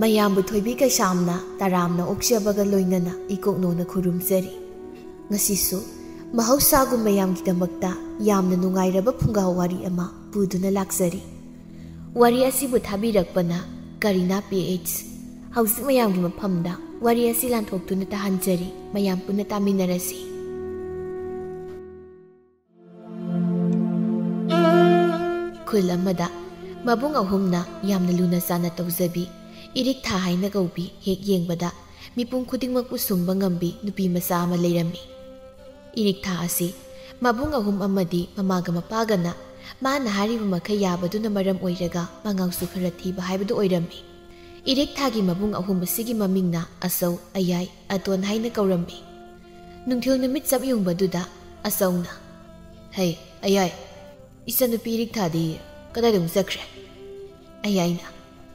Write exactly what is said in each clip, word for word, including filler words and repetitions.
ꯃꯌꯥꯝꯕꯨ ꯊꯣꯏꯕꯤ ꯀꯩꯁꯥꯝꯅ ꯇꯔꯥꯝꯅ ꯑꯣꯛꯆꯕꯒ ꯂꯣꯏꯅꯅ ꯏꯀꯣꯛꯅꯣꯅ ꯈꯨꯔꯨꯝꯖꯔꯤ꯫ ꯉꯁꯤꯁꯨ ꯃꯍꯧꯁꯥꯒꯨꯝ ꯃꯌꯥꯝꯒꯤꯗꯃꯛꯇ ꯌꯥꯝꯅ ꯅꯨꯡꯉꯥꯏꯔꯕ ꯐꯨꯡꯒꯥ ꯋꯥꯔꯤ ꯑꯃ ꯄꯨꯗꯨꯅ ꯂꯥꯛꯆꯔꯤ꯫ ꯋꯥꯔꯤ ꯑꯁꯤꯕꯨ ꯊꯥꯕꯤꯔꯛꯄꯅ ꯀꯔꯤꯅꯥ ꯄꯤ ꯑꯩꯆ꯫ ꯍꯧꯖꯤꯛ ꯃꯌꯥꯝꯒꯤ ꯃꯐꯝꯗ ꯋꯥꯔꯤ ꯑꯁꯤ ꯂꯥꯟꯊꯣꯛꯇꯨꯅ ꯇꯥꯍꯟꯖꯔꯤ꯫ ꯃꯌꯥꯝ ꯄꯨꯟꯅ ꯇꯥꯃꯤꯟꯅꯔꯁꯤ꯫ ꯈꯨꯜ ꯑꯃꯗ ꯃꯕꯨꯡ ꯑꯍꯨꯝꯅ ꯌꯥꯝꯅ ꯂꯨꯅ ꯆꯥꯟꯅ ꯇꯧꯖꯕꯤ ꯏꯔꯤꯛꯊꯥ ꯍꯥꯏꯅ ꯀꯧꯕꯤ ꯍꯦꯛ ꯌꯦꯡꯕꯗ ꯃꯤꯄꯨꯝ ꯈꯨꯗꯤꯡꯃꯛꯄꯨ ꯁꯨꯝꯕ ꯉꯝꯕꯤ ꯅꯨꯄꯤ ꯃꯆꯥ ꯑꯃ ꯂꯩꯔꯝꯃꯤ꯫ ꯏꯔꯤꯛꯊꯥ ꯑꯁꯤ ꯃꯕꯨꯡ ꯑꯍꯨꯝ ꯑꯃꯗꯤ ꯃꯃꯥꯒ ꯃꯄꯥꯒꯅ ꯃꯥꯅ ꯍꯥꯏꯔꯤꯕ ꯃꯈꯩ ꯌꯥꯕꯗꯨꯅ ꯃꯔꯝ ꯑꯣꯏꯔꯒ ꯃꯉꯥꯎꯁꯨ ꯈꯔ ꯊꯤꯕ ꯍꯥꯏꯕꯗꯨ ꯑꯣꯏꯔꯝꯃꯤ꯫ ꯏꯔꯤꯛꯊꯥꯒꯤ ꯃꯕꯨꯡ ꯑꯍꯨꯝ ꯑꯁꯤꯒꯤ ꯃꯃꯤꯡꯅ ꯑꯆꯧ, ꯑꯌꯥꯏ, ꯑꯇꯣꯟ ꯍꯥꯏꯅ ꯀꯧꯔꯝꯃꯤ꯫ ꯅꯨꯡꯊꯤꯜ ꯅꯨꯃꯤꯠ ꯆꯞ ꯌꯨꯡꯕꯗꯨꯗ ꯑꯆꯧꯅ, "ꯍꯩ, ꯑꯌꯥꯏ, ꯏꯆꯟꯅꯨꯄꯤ ꯏꯔꯤꯛꯊꯥꯗꯤ ꯀꯗꯥꯏꯗ ꯑꯃꯨꯛ ꯆꯠꯈ꯭ꯔꯦ?" ꯑꯌꯥꯏꯅ,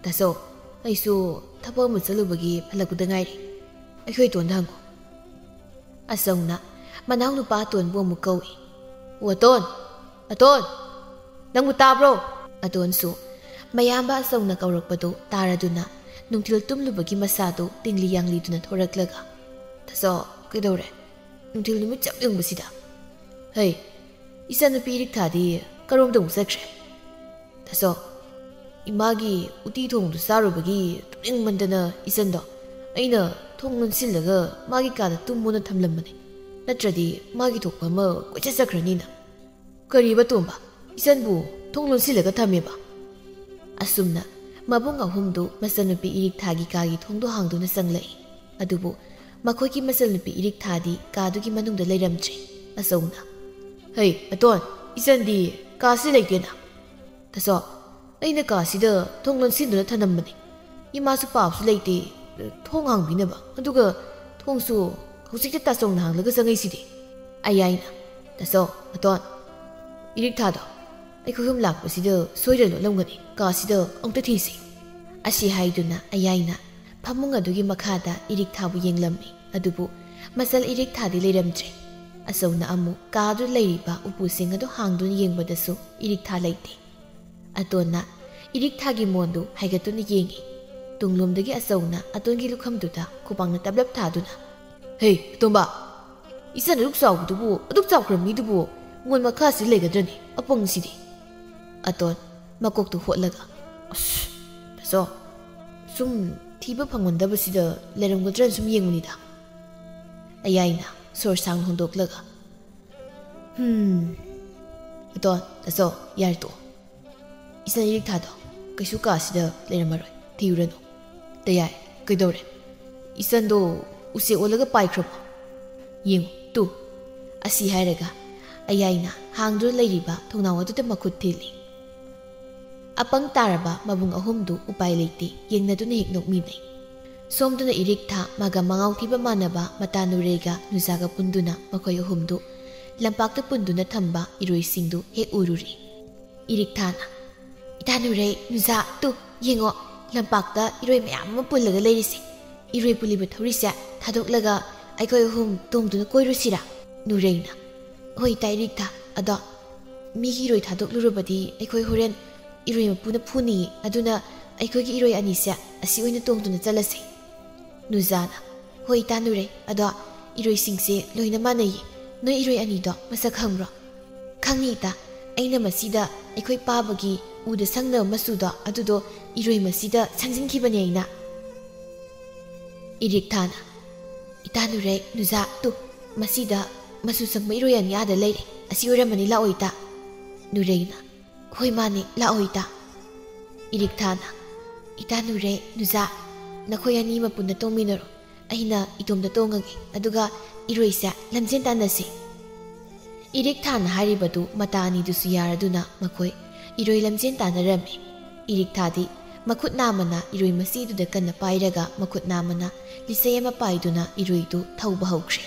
"ꯇꯥꯆꯧ, ꯑꯩꯁꯨ ꯊꯕꯛ ꯑꯃ ꯆꯠꯂꯨꯕꯒꯤ ꯍꯜꯂꯛꯄꯗ ꯉꯥꯏꯔꯤ꯫ ꯑꯩꯈꯣꯏ ꯑꯇꯣꯟꯗ ꯍꯪꯉꯨ꯫" ꯑꯆꯧꯅ ꯃꯅꯥꯎꯅꯨꯄꯥ ꯑꯇꯣꯟꯕꯨ ꯑꯃꯨꯛ ꯀꯧꯏ꯫ "ꯑꯣ, ꯑꯇꯣꯟ! ꯑꯇꯣꯟ! ꯅꯪꯕꯨ ꯇꯥꯕ꯭ꯔꯣ?" ꯑꯇꯣꯟꯁꯨ ꯃꯌꯥꯝꯕ ꯑꯆꯧꯅ ꯀꯧꯔꯛꯄꯗꯨ ꯇꯥꯔꯗꯨꯅ ꯅꯨꯡꯊꯤꯜ ꯇꯨꯝꯂꯨꯕꯒꯤ ꯃꯁꯥꯗꯨ ꯇꯤꯡꯂꯤ ꯌꯥꯡꯂꯤꯗꯨꯅ ꯊꯣꯔꯛꯂꯒ, "ꯇꯥꯆꯧ, ꯀꯩꯗꯧꯔꯦ? ꯅꯨꯡꯊꯤꯜ ꯅꯨꯃꯤꯠ ꯆꯞ ꯌꯨꯡꯕꯁꯤꯗ?" "ꯍꯩ, ꯏꯆꯟꯅꯨꯄꯤ ꯏꯔꯤꯛꯊꯥꯗꯤ ꯀꯔꯣꯝꯗ ꯑꯃꯨꯛ ꯆꯠꯈ꯭ꯔꯦ?" "ꯇꯥꯆꯧ, ꯏꯃꯥꯒꯤ ꯎꯇꯤ ꯊꯣꯡꯕꯗꯨ ꯆꯥꯔꯨꯕꯒꯤ ꯇꯨꯝꯅꯤꯡꯃꯟꯗꯅ ꯏꯆꯟꯗꯣ ꯑꯩꯅ ꯊꯣꯡ ꯂꯣꯟꯁꯤꯜꯂꯒ ꯃꯥꯒꯤ ꯀꯥꯗ ꯇꯨꯝꯃꯣꯅ ꯊꯝꯂꯝꯕꯅꯦ꯫ ꯅꯠꯇ꯭ꯔꯗꯤ ꯃꯥꯒꯤ ꯊꯣꯛꯄ ꯑꯃ ꯀꯣꯏꯆꯠ ꯆꯠꯈ꯭ꯔꯅꯤꯅ꯫" "ꯀꯔꯤꯕ ꯇꯣꯝꯕ? ꯏꯆꯟꯕꯨ ꯊꯣꯡ ꯂꯣꯟꯁꯤꯜꯂꯒ ꯊꯝꯃꯦꯕ?" ꯑꯁꯨꯝꯅ ꯃꯕꯨꯡ ꯑꯍꯨꯝꯗꯨ ꯃꯆꯟꯅꯨꯄꯤ ꯏꯔꯤꯛꯊꯥꯒꯤ ꯀꯥꯒꯤ ꯊꯣꯡꯗꯣ ꯍꯥꯡꯗꯨꯅ ꯆꯪꯂꯛꯏ꯫ ꯑꯗꯨꯕꯨ ꯃꯈꯣꯏꯒꯤ ꯃꯆꯟꯅꯨꯄꯤ ꯏꯔꯤꯛꯊꯥꯗꯤ ꯀꯥꯗꯨꯒꯤ ꯃꯅꯨꯡꯗ ꯂꯩꯔꯝꯗ꯭ꯔꯦ꯫ ꯑꯆꯧꯅ, "ꯍꯩ, ꯑꯇꯣꯟ, ꯏꯆꯟꯗꯤ ꯀꯥꯁꯤ ꯂꯩꯇꯦꯅ?" "ꯇꯥꯆꯧ, ꯑꯩꯅ ꯀꯥꯁꯤꯗ ꯊꯣꯡ ꯂꯣꯟꯁꯤꯟꯗꯨꯅ ꯊꯅꯝꯕꯅꯤ꯫ ꯏꯃꯥꯁꯨ ꯄꯥꯕꯁꯨ ꯂꯩꯇꯦ ꯊꯣꯡ ꯍꯥꯡꯕꯤꯅꯕ꯫ ꯑꯗꯨꯒ ꯊꯣꯡꯁꯨ ꯍꯧꯖꯤꯛꯇ ꯇꯥꯆꯧꯅ ꯍꯥꯡꯂꯒ ꯆꯪꯉꯛꯏꯁꯤꯗꯤ꯫" ꯑꯌꯥꯏꯅ, "ꯇꯥꯆꯧ, ꯑꯇꯣꯟ, ꯏꯔꯤꯛꯊꯥꯗꯣ ꯑꯩꯈꯣꯏ ꯑꯍꯨꯝ ꯂꯥꯛꯄꯁꯤꯗ ꯁꯣꯏꯗꯅ ꯂꯣꯠꯂꯝꯒꯅꯤ꯫ ꯀꯥꯁꯤꯗ ꯑꯃꯨꯛꯇ ꯊꯤꯁꯤ꯫" ꯑꯁꯤ ꯍꯥꯏꯗꯨꯅ ꯑꯌꯥꯏꯅ ꯐꯃꯨꯡ ꯑꯗꯨꯒꯤ ꯃꯈꯥꯗ ꯏꯔꯤꯛꯊꯥꯕꯨ ꯌꯦꯡꯂꯝꯃꯤ꯫ ꯑꯗꯨꯕꯨ ꯃꯆꯜ ꯏꯔꯤꯛꯊꯥꯗꯤ ꯂꯩꯔꯝꯗ꯭ꯔꯦ꯫ ꯑꯆꯧꯅ ꯑꯃꯨꯛ ꯀꯥꯗꯨ ꯂꯩꯔꯤꯕ ꯎꯄꯨꯁꯤꯡ ꯑꯗꯨ ꯍꯥꯡꯗꯨꯅ ꯌꯦꯡꯕꯗꯁꯨ ꯏꯔꯤꯛꯊꯥ ꯂꯩꯇꯦ꯫ ꯑꯇꯣꯟꯅ ꯏꯔꯤꯛꯊꯥꯒꯤ ꯃꯣꯟꯗꯨ ꯍꯥꯏꯒꯠꯇꯨꯅ ꯌꯦꯡꯉꯤ꯫ ꯇꯨꯡꯂꯣꯝꯗꯒꯤ ꯑꯆꯧꯅ ꯑꯇꯣꯟꯒꯤ ꯂꯨꯈꯝꯗꯨꯗ ꯈꯨꯕꯥꯛꯅ ꯇꯞꯂꯞ ꯊꯥꯗꯨꯅ, "ꯍꯦ, ꯑꯇꯣꯝꯕ! ꯏꯆꯟ ꯑꯗꯨꯛ ꯆꯥꯎꯕꯗꯨꯕꯨ, ꯑꯗꯨꯛ ꯆꯥꯎꯈ꯭ꯔꯕ ꯃꯤꯗꯨꯕꯨ ꯉꯣꯟ ꯃꯈꯥꯁꯤ ꯂꯩꯒꯗ꯭ꯔꯅꯤ? ꯑꯄꯪꯁꯤꯗꯤ!" ꯑꯇꯣꯟ ꯃꯀꯣꯛꯇꯨ ꯍꯣꯠꯂꯒ, "ꯑꯁ, ꯇꯥꯆꯧ, ꯁꯨꯝ ꯊꯤꯕ ꯐꯪꯃꯟꯗꯕꯁꯤꯗ ꯂꯩꯔꯝꯒꯗ꯭ꯔꯅ ꯁꯨꯝ ꯌꯦꯡꯕꯅꯤꯗ"꯫ ꯑꯌꯥꯏꯅ ꯁꯣꯔ ꯁꯥꯡꯅ ꯍꯣꯟꯗꯣꯛꯂꯒ, "ꯍꯝ, ꯑꯇꯣꯟ, ꯇꯥꯆꯧ, ꯌꯥꯔꯦ ꯇꯣꯛꯑꯣ꯫ ꯏꯆꯟ ꯏꯔꯤꯛꯊꯥꯗꯣ ꯀꯩꯁꯨ ꯀꯥꯁꯤꯗ ꯂꯩꯔꯝꯃꯔꯣꯏ, ꯊꯤꯔꯨꯔꯅꯨ꯫ ꯇꯌꯥꯏ, ꯀꯩꯗꯧꯔꯦ? ꯏꯆꯟꯗꯣ ꯎꯆꯦꯛ ꯑꯣꯜꯂꯒ ꯄꯥꯏꯈ꯭ꯔꯕꯣ? ꯌꯦꯡꯉꯨ ꯇꯨ"꯫ ꯑꯁꯤ ꯍꯥꯏꯔꯒ ꯑꯌꯥꯏꯅ ꯍꯥꯡꯗꯨꯅ ꯂꯩꯔꯤꯕ ꯊꯣꯡꯅꯥꯎ ꯑꯗꯨꯗ ꯃꯈꯨꯠ ꯊꯤꯜꯂꯤ꯫ ꯑꯄꯪ ꯇꯥꯔꯕ ꯃꯕꯨꯡ ꯑꯍꯨꯝꯗꯨ ꯎꯄꯥꯏ ꯂꯩꯇꯦ, ꯌꯦꯡꯅꯗꯨꯅ ꯍꯦꯛ ꯅꯣꯛꯃꯤꯟꯅꯩ꯫ ꯁꯣꯝꯗꯅ ꯏꯔꯤꯛꯊꯥ ꯃꯥꯒ ꯃꯉꯥꯎ ꯊꯤꯕ ꯃꯥꯟꯅꯕ ꯃꯇꯥ ꯅꯨꯔꯩꯒ ꯅꯨꯖꯥꯒ ꯄꯨꯟꯗꯨꯅ ꯃꯈꯣꯏ ꯑꯍꯨꯝꯗꯨ ꯂꯝꯄꯥꯛꯇ ꯄꯨꯟꯗꯨꯅ ꯊꯝꯕ ꯏꯔꯣꯏꯁꯤꯡꯗꯨ ꯍꯦꯛ ꯎꯔꯨꯔꯤ꯫ ꯏꯔꯤꯛꯊꯥꯅ, "ꯏꯇꯥ ꯅꯨꯔꯩ, ꯅꯨꯖꯥ, ꯇꯨ, ꯌꯦꯡꯉꯣ, ꯂꯝꯄꯥꯛꯇ ꯏꯔꯣꯏ ꯃꯌꯥꯝ ꯑꯃ ꯄꯨꯜꯂꯒ ꯂꯩꯔꯤꯁꯦ꯫ ꯏꯔꯣꯏ ꯄꯨꯜꯂꯤꯕ ꯊꯧꯔꯤꯁꯦ ꯊꯥꯗꯣꯛꯂꯒ ꯑꯩꯈꯣꯏ ꯑꯍꯨꯝ ꯇꯣꯡꯗꯨꯅ ꯀꯣꯏꯔꯨꯁꯤꯔꯥ?" ꯅꯨꯔꯩꯅ, "ꯍꯣꯏ, ꯏꯇꯥ ꯏꯔꯤꯛꯊꯥ, ꯑꯗꯣ ꯃꯤꯒꯤ ꯏꯔꯣꯏ ꯊꯥꯗꯣꯛꯂꯨꯔꯕꯗꯤ ꯑꯩꯈꯣꯏ ꯍꯣꯔꯦꯟ ꯏꯔꯣꯏ ꯃꯄꯨꯅ ꯐꯨꯅꯤꯌꯦ, ꯑꯗꯨꯅ ꯑꯩꯈꯣꯏꯒꯤ ꯏꯔꯣꯏ ꯑꯅꯤꯁꯦ ꯑꯁꯤ ꯑꯣꯏꯅ ꯇꯣꯡꯗꯨꯅ ꯆꯠꯂꯁꯦ"꯫ ꯅꯨꯖꯥꯅ, "ꯍꯣꯏ, ꯏꯇꯥ ꯅꯨꯔꯩ, ꯑꯗꯣ ꯏꯔꯣꯏꯁꯤꯡꯁꯦ ꯂꯣꯏꯅ ꯃꯥꯟꯅꯩꯌꯦ꯫ ꯅꯣꯏ ꯏꯔꯣꯏ ꯑꯅꯤꯗꯣ ꯃꯁꯛ ꯈꯪꯕ꯭ꯔꯣ?" "ꯈꯪꯉꯤ, ꯏꯇꯥ꯫ ꯑꯩꯅ ꯃꯁꯤꯗ ꯑꯩꯈꯣꯏ ꯄꯥꯕꯒꯤ ꯎꯗ ꯁꯪꯅꯕ ꯃꯆꯨꯗꯣ ꯑꯗꯨꯗꯣ ꯏꯔꯣꯏ ꯃꯁꯤꯗ ꯁꯪꯖꯤꯟꯈꯤꯕꯅꯦ ꯑꯩꯅ"꯫ ꯏꯔꯤꯛꯊꯥꯅ, "ꯏꯇꯥ ꯅꯨꯔꯩ, ꯅꯨꯖꯥ, ꯇꯨ, ꯃꯁꯤꯗ ꯃꯆꯨ ꯁꯪꯕ ꯏꯔꯣꯏ ꯑꯅꯤ ꯑꯥꯗ ꯂꯩꯔꯦ꯫ ꯑꯁꯤ ꯑꯣꯏꯔꯝꯃꯅꯤ, ꯂꯥꯛꯑꯣ ꯏꯇꯥ"꯫ ꯅꯨꯔꯩꯅ, "ꯍꯣꯏ, ꯃꯥꯅꯦ, ꯂꯥꯛꯑꯣ ꯏꯇꯥ"꯫ ꯏꯔꯤꯛꯊꯥꯅ, "ꯏꯇꯥ ꯅꯨꯔꯩ, ꯅꯨꯖꯥ, ꯅꯈꯣꯏ ꯑꯅꯤꯃꯛ ꯄꯨꯟꯅ ꯇꯣꯡꯃꯤꯟꯅꯔꯣ꯫ ꯑꯩꯅ ꯏꯇꯣꯝꯇ ꯇꯣꯡꯉꯒꯦ, ꯑꯗꯨꯒ ꯏꯔꯣꯏꯁꯦ ꯂꯝꯖꯦꯟ ꯇꯥꯟꯅꯁꯤ"꯫ ꯏꯔꯤꯛꯊꯥꯅ ꯍꯥꯏꯔꯤꯕꯗꯨ ꯃꯇꯥ ꯑꯅꯤꯗꯨꯁꯨ ꯌꯥꯔꯗꯨꯅ ꯃꯈꯣꯏ ꯏꯔꯣꯏ ꯂꯝꯖꯦꯟ ꯇꯥꯟꯅꯔꯝꯃꯤ꯫ ꯏꯔꯤꯛꯊꯥꯗꯤ ꯃꯈꯨꯠ ꯅꯥꯝꯃꯅ ꯏꯔꯣꯏ ꯃꯆꯤꯗꯨꯗ ꯀꯟꯅ ꯄꯥꯏꯔꯒ ꯃꯈꯨꯠ ꯅꯥꯝꯃꯅ ꯂꯤꯆꯩ ꯑꯃ ꯄꯥꯏꯗꯨꯅ ꯏꯔꯣꯏꯗꯨ ꯊꯧꯕ ꯍꯧꯈ꯭ꯔꯦ꯫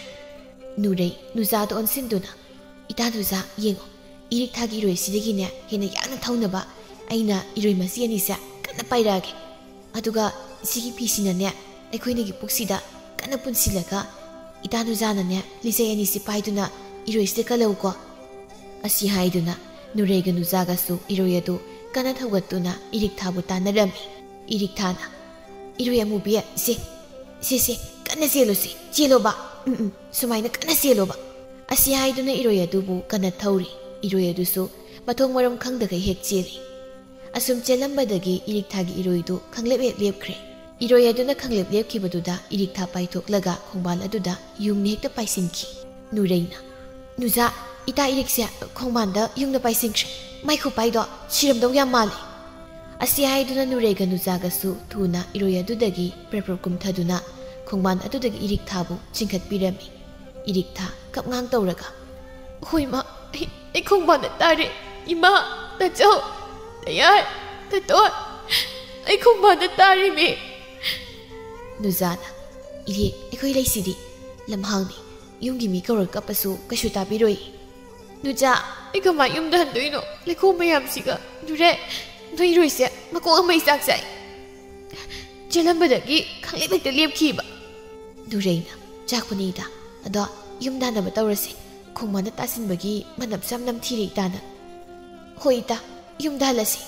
ꯅꯨꯔꯩ ꯅꯨꯖꯥꯗ ꯑꯣꯟꯁꯤꯟꯗꯨꯅ, "ꯏꯇꯥ ꯅꯨꯖꯥ, ꯌꯦꯡꯉꯣ, ꯏꯔꯤꯛꯊꯥꯒꯤ ꯏꯔꯣꯏꯁꯤꯗꯒꯤꯅꯦ ꯍꯦꯟꯅ ꯌꯥꯡꯅ ꯊꯧꯅꯕ ꯑꯩꯅ ꯏꯔꯣꯏ ꯃꯆꯤ ꯑꯅꯤꯁꯦ ꯀꯟꯅ ꯄꯥꯏꯔꯛꯑꯒꯦ꯫ ꯑꯗꯨꯒ ꯁꯤꯒꯤ ꯐꯤꯁꯤꯅꯅꯦ ꯑꯩꯈꯣꯏꯅꯤꯒꯤ ꯄꯨꯛꯁꯤꯗ ꯀꯟꯅ ꯄꯨꯟꯁꯤꯜꯂꯒ ꯏꯇꯥ ꯅꯨꯖꯥꯅꯅꯦ ꯂꯤꯆꯩ ꯑꯅꯤꯁꯤ ꯄꯥꯏꯗꯨꯅ ꯏꯔꯣꯏꯁꯤꯗ ꯀꯜꯂꯧꯀꯣ"꯫ ꯑꯁꯤ ꯍꯥꯏꯗꯨꯅ ꯅꯨꯔꯩꯒ ꯅꯨꯖꯥꯒꯁꯨ ꯏꯔꯣꯏ ꯑꯗꯨ ꯀꯟꯅ ꯊꯧꯒꯠꯇꯨꯅ ꯏꯔꯤꯛꯊꯥꯕꯨ ꯇꯥꯟꯅꯔꯝꯃꯤ꯫ ꯏꯔꯤꯛꯊꯥꯅ, "ꯏꯔꯣꯏ ꯑꯃꯨꯕꯤ, ꯁꯦ, ꯁꯦ, ꯁꯦ, ꯀꯟꯅ ꯆꯦꯜꯂꯨꯁꯤ, ꯆꯦꯜꯂꯣꯕ, ꯎꯝ, ꯎꯝ, ꯁꯨꯃꯥꯏꯅ ꯀꯟꯅ ꯆꯦꯜꯂꯣꯕ"꯫ ꯑꯁꯤ ꯍꯥꯏꯗꯨꯅ ꯏꯔꯣꯏ ꯑꯗꯨꯕꯨ ꯀꯟꯅ ꯊꯧꯔꯤ꯫ ꯏꯔꯣꯏ ꯑꯗꯨꯁꯨ ꯃꯊꯣꯡ ꯃꯔꯝ ꯈꯪꯗꯈꯩ ꯍꯦꯛ ꯆꯦꯜꯂꯤ꯫ ꯑꯁꯨꯝ ꯆꯦꯜꯂꯝꯕꯗꯒꯤ ꯏꯔꯤꯛꯊꯥꯒꯤ ꯏꯔꯣꯏꯗꯨ ꯈꯪꯂꯦꯞ ꯍꯦꯛ ꯂꯦꯞꯈ꯭ꯔꯦ꯫ ꯏꯔꯣꯏ ꯑꯗꯨꯅ ꯈꯪꯂꯦꯞ ꯂꯦꯞꯈꯤꯕꯗꯨꯗ ꯏꯔꯤꯛꯊꯥ ꯄꯥꯏꯊꯣꯛꯂꯒ ꯈꯣꯡꯕꯥꯟ ꯑꯗꯨꯗ ꯌꯨꯡꯅ ꯍꯦꯛꯇ ꯄꯥꯏꯁꯤꯟꯈꯤ꯫ ꯅꯨꯔꯩꯅ, "ꯅꯨꯖꯥ, ꯏꯇꯥ ꯏꯔꯤꯛꯁꯦ ꯈꯣꯡꯕꯥꯟꯗ ꯌꯨꯡꯅ ꯄꯥꯏꯁꯤꯟꯈ꯭ꯔꯦ꯫ ꯃꯥꯏ ꯈꯨꯄꯥꯏꯗꯣ ꯁꯤꯔꯝꯗꯧ ꯌꯥꯝ ꯃꯥꯜꯂꯦ"꯫ ꯑꯁꯤ ꯍꯥꯏꯗꯨꯅ ꯅꯨꯔꯩꯒ ꯅꯨꯖꯥꯒꯁꯨ ꯊꯨꯅ ꯏꯔꯣꯏ ꯑꯗꯨꯗꯒꯤ ꯄ꯭ꯔꯞ ꯄ꯭ꯔꯞ ꯀꯨꯝꯊꯗꯨꯅ ꯈꯣꯡꯕꯥꯟ ꯑꯗꯨꯗꯒꯤ ꯏꯔꯤꯛꯊꯥꯕꯨ ꯆꯤꯡꯈꯠꯄꯤꯔꯝꯃꯤ꯫ ꯏꯔꯤꯛꯊꯥ ꯀꯞꯉꯥꯡ ꯇꯧꯔꯒ, "ꯍꯣꯏ ꯃꯥ, ꯑꯩ, ꯑꯩ ꯈꯣꯡꯕꯥꯟꯗ ꯇꯥꯔꯦ꯫ ꯏꯃꯥ, ꯇꯥꯆꯧ, ꯇꯌꯥꯏ, ꯇꯥꯇꯣꯟ, ꯑꯩ ꯈꯣꯡꯕꯥꯟꯗ ꯇꯥꯔꯤꯃꯤ"꯫ ꯅꯨꯖꯥꯅ, "ꯏꯔꯦ, ꯑꯩꯈꯣꯏ ꯂꯩꯁꯤꯗꯤ, ꯂꯝꯍꯥꯡꯅꯤ, ꯌꯨꯝꯒꯤ ꯃꯤ ꯀꯧꯔ ꯀꯞꯄꯁꯨ ꯀꯩꯁꯨ ꯇꯥꯕꯤꯔꯣꯏ"꯫ "ꯅꯨꯖꯥ, ꯑꯩ ꯀꯃꯥꯏ ꯌꯨꯝꯗ ꯍꯟꯗꯣꯏꯅꯣ? ꯂꯩꯈꯣꯝ ꯃꯌꯥꯝꯁꯤꯒ꯫ ꯅꯨꯔꯦ, ꯅꯣꯏ ꯏꯔꯣꯏꯁꯦ ꯃꯀꯣꯛ ꯑꯃ ꯏꯆꯥꯛ ꯆꯥꯛꯏ꯫ ꯆꯦꯜꯂꯝꯕꯗꯒꯤ ꯈꯪꯂꯦꯞ ꯍꯦꯛꯇ ꯂꯦꯞꯈꯤꯕ"꯫ ꯅꯨꯔꯩꯅ, "ꯆꯥꯛꯄꯅꯤ ꯏꯇꯥ, ꯑꯗꯣ ꯌꯨꯝꯗ ꯍꯟꯅꯕ ꯇꯧꯔꯁꯤ꯫ ꯈꯣꯡꯕꯥꯟꯗ ꯇꯥꯁꯤꯟꯕꯒꯤ ꯃꯅꯝꯁꯨ ꯌꯥꯝ ꯅꯝꯊꯤꯔꯦ ꯏꯇꯥꯅ"꯫ "ꯍꯣꯏ ꯏꯇꯥ, ꯌꯨꯝꯗ ꯍꯜꯂꯁꯤ"꯫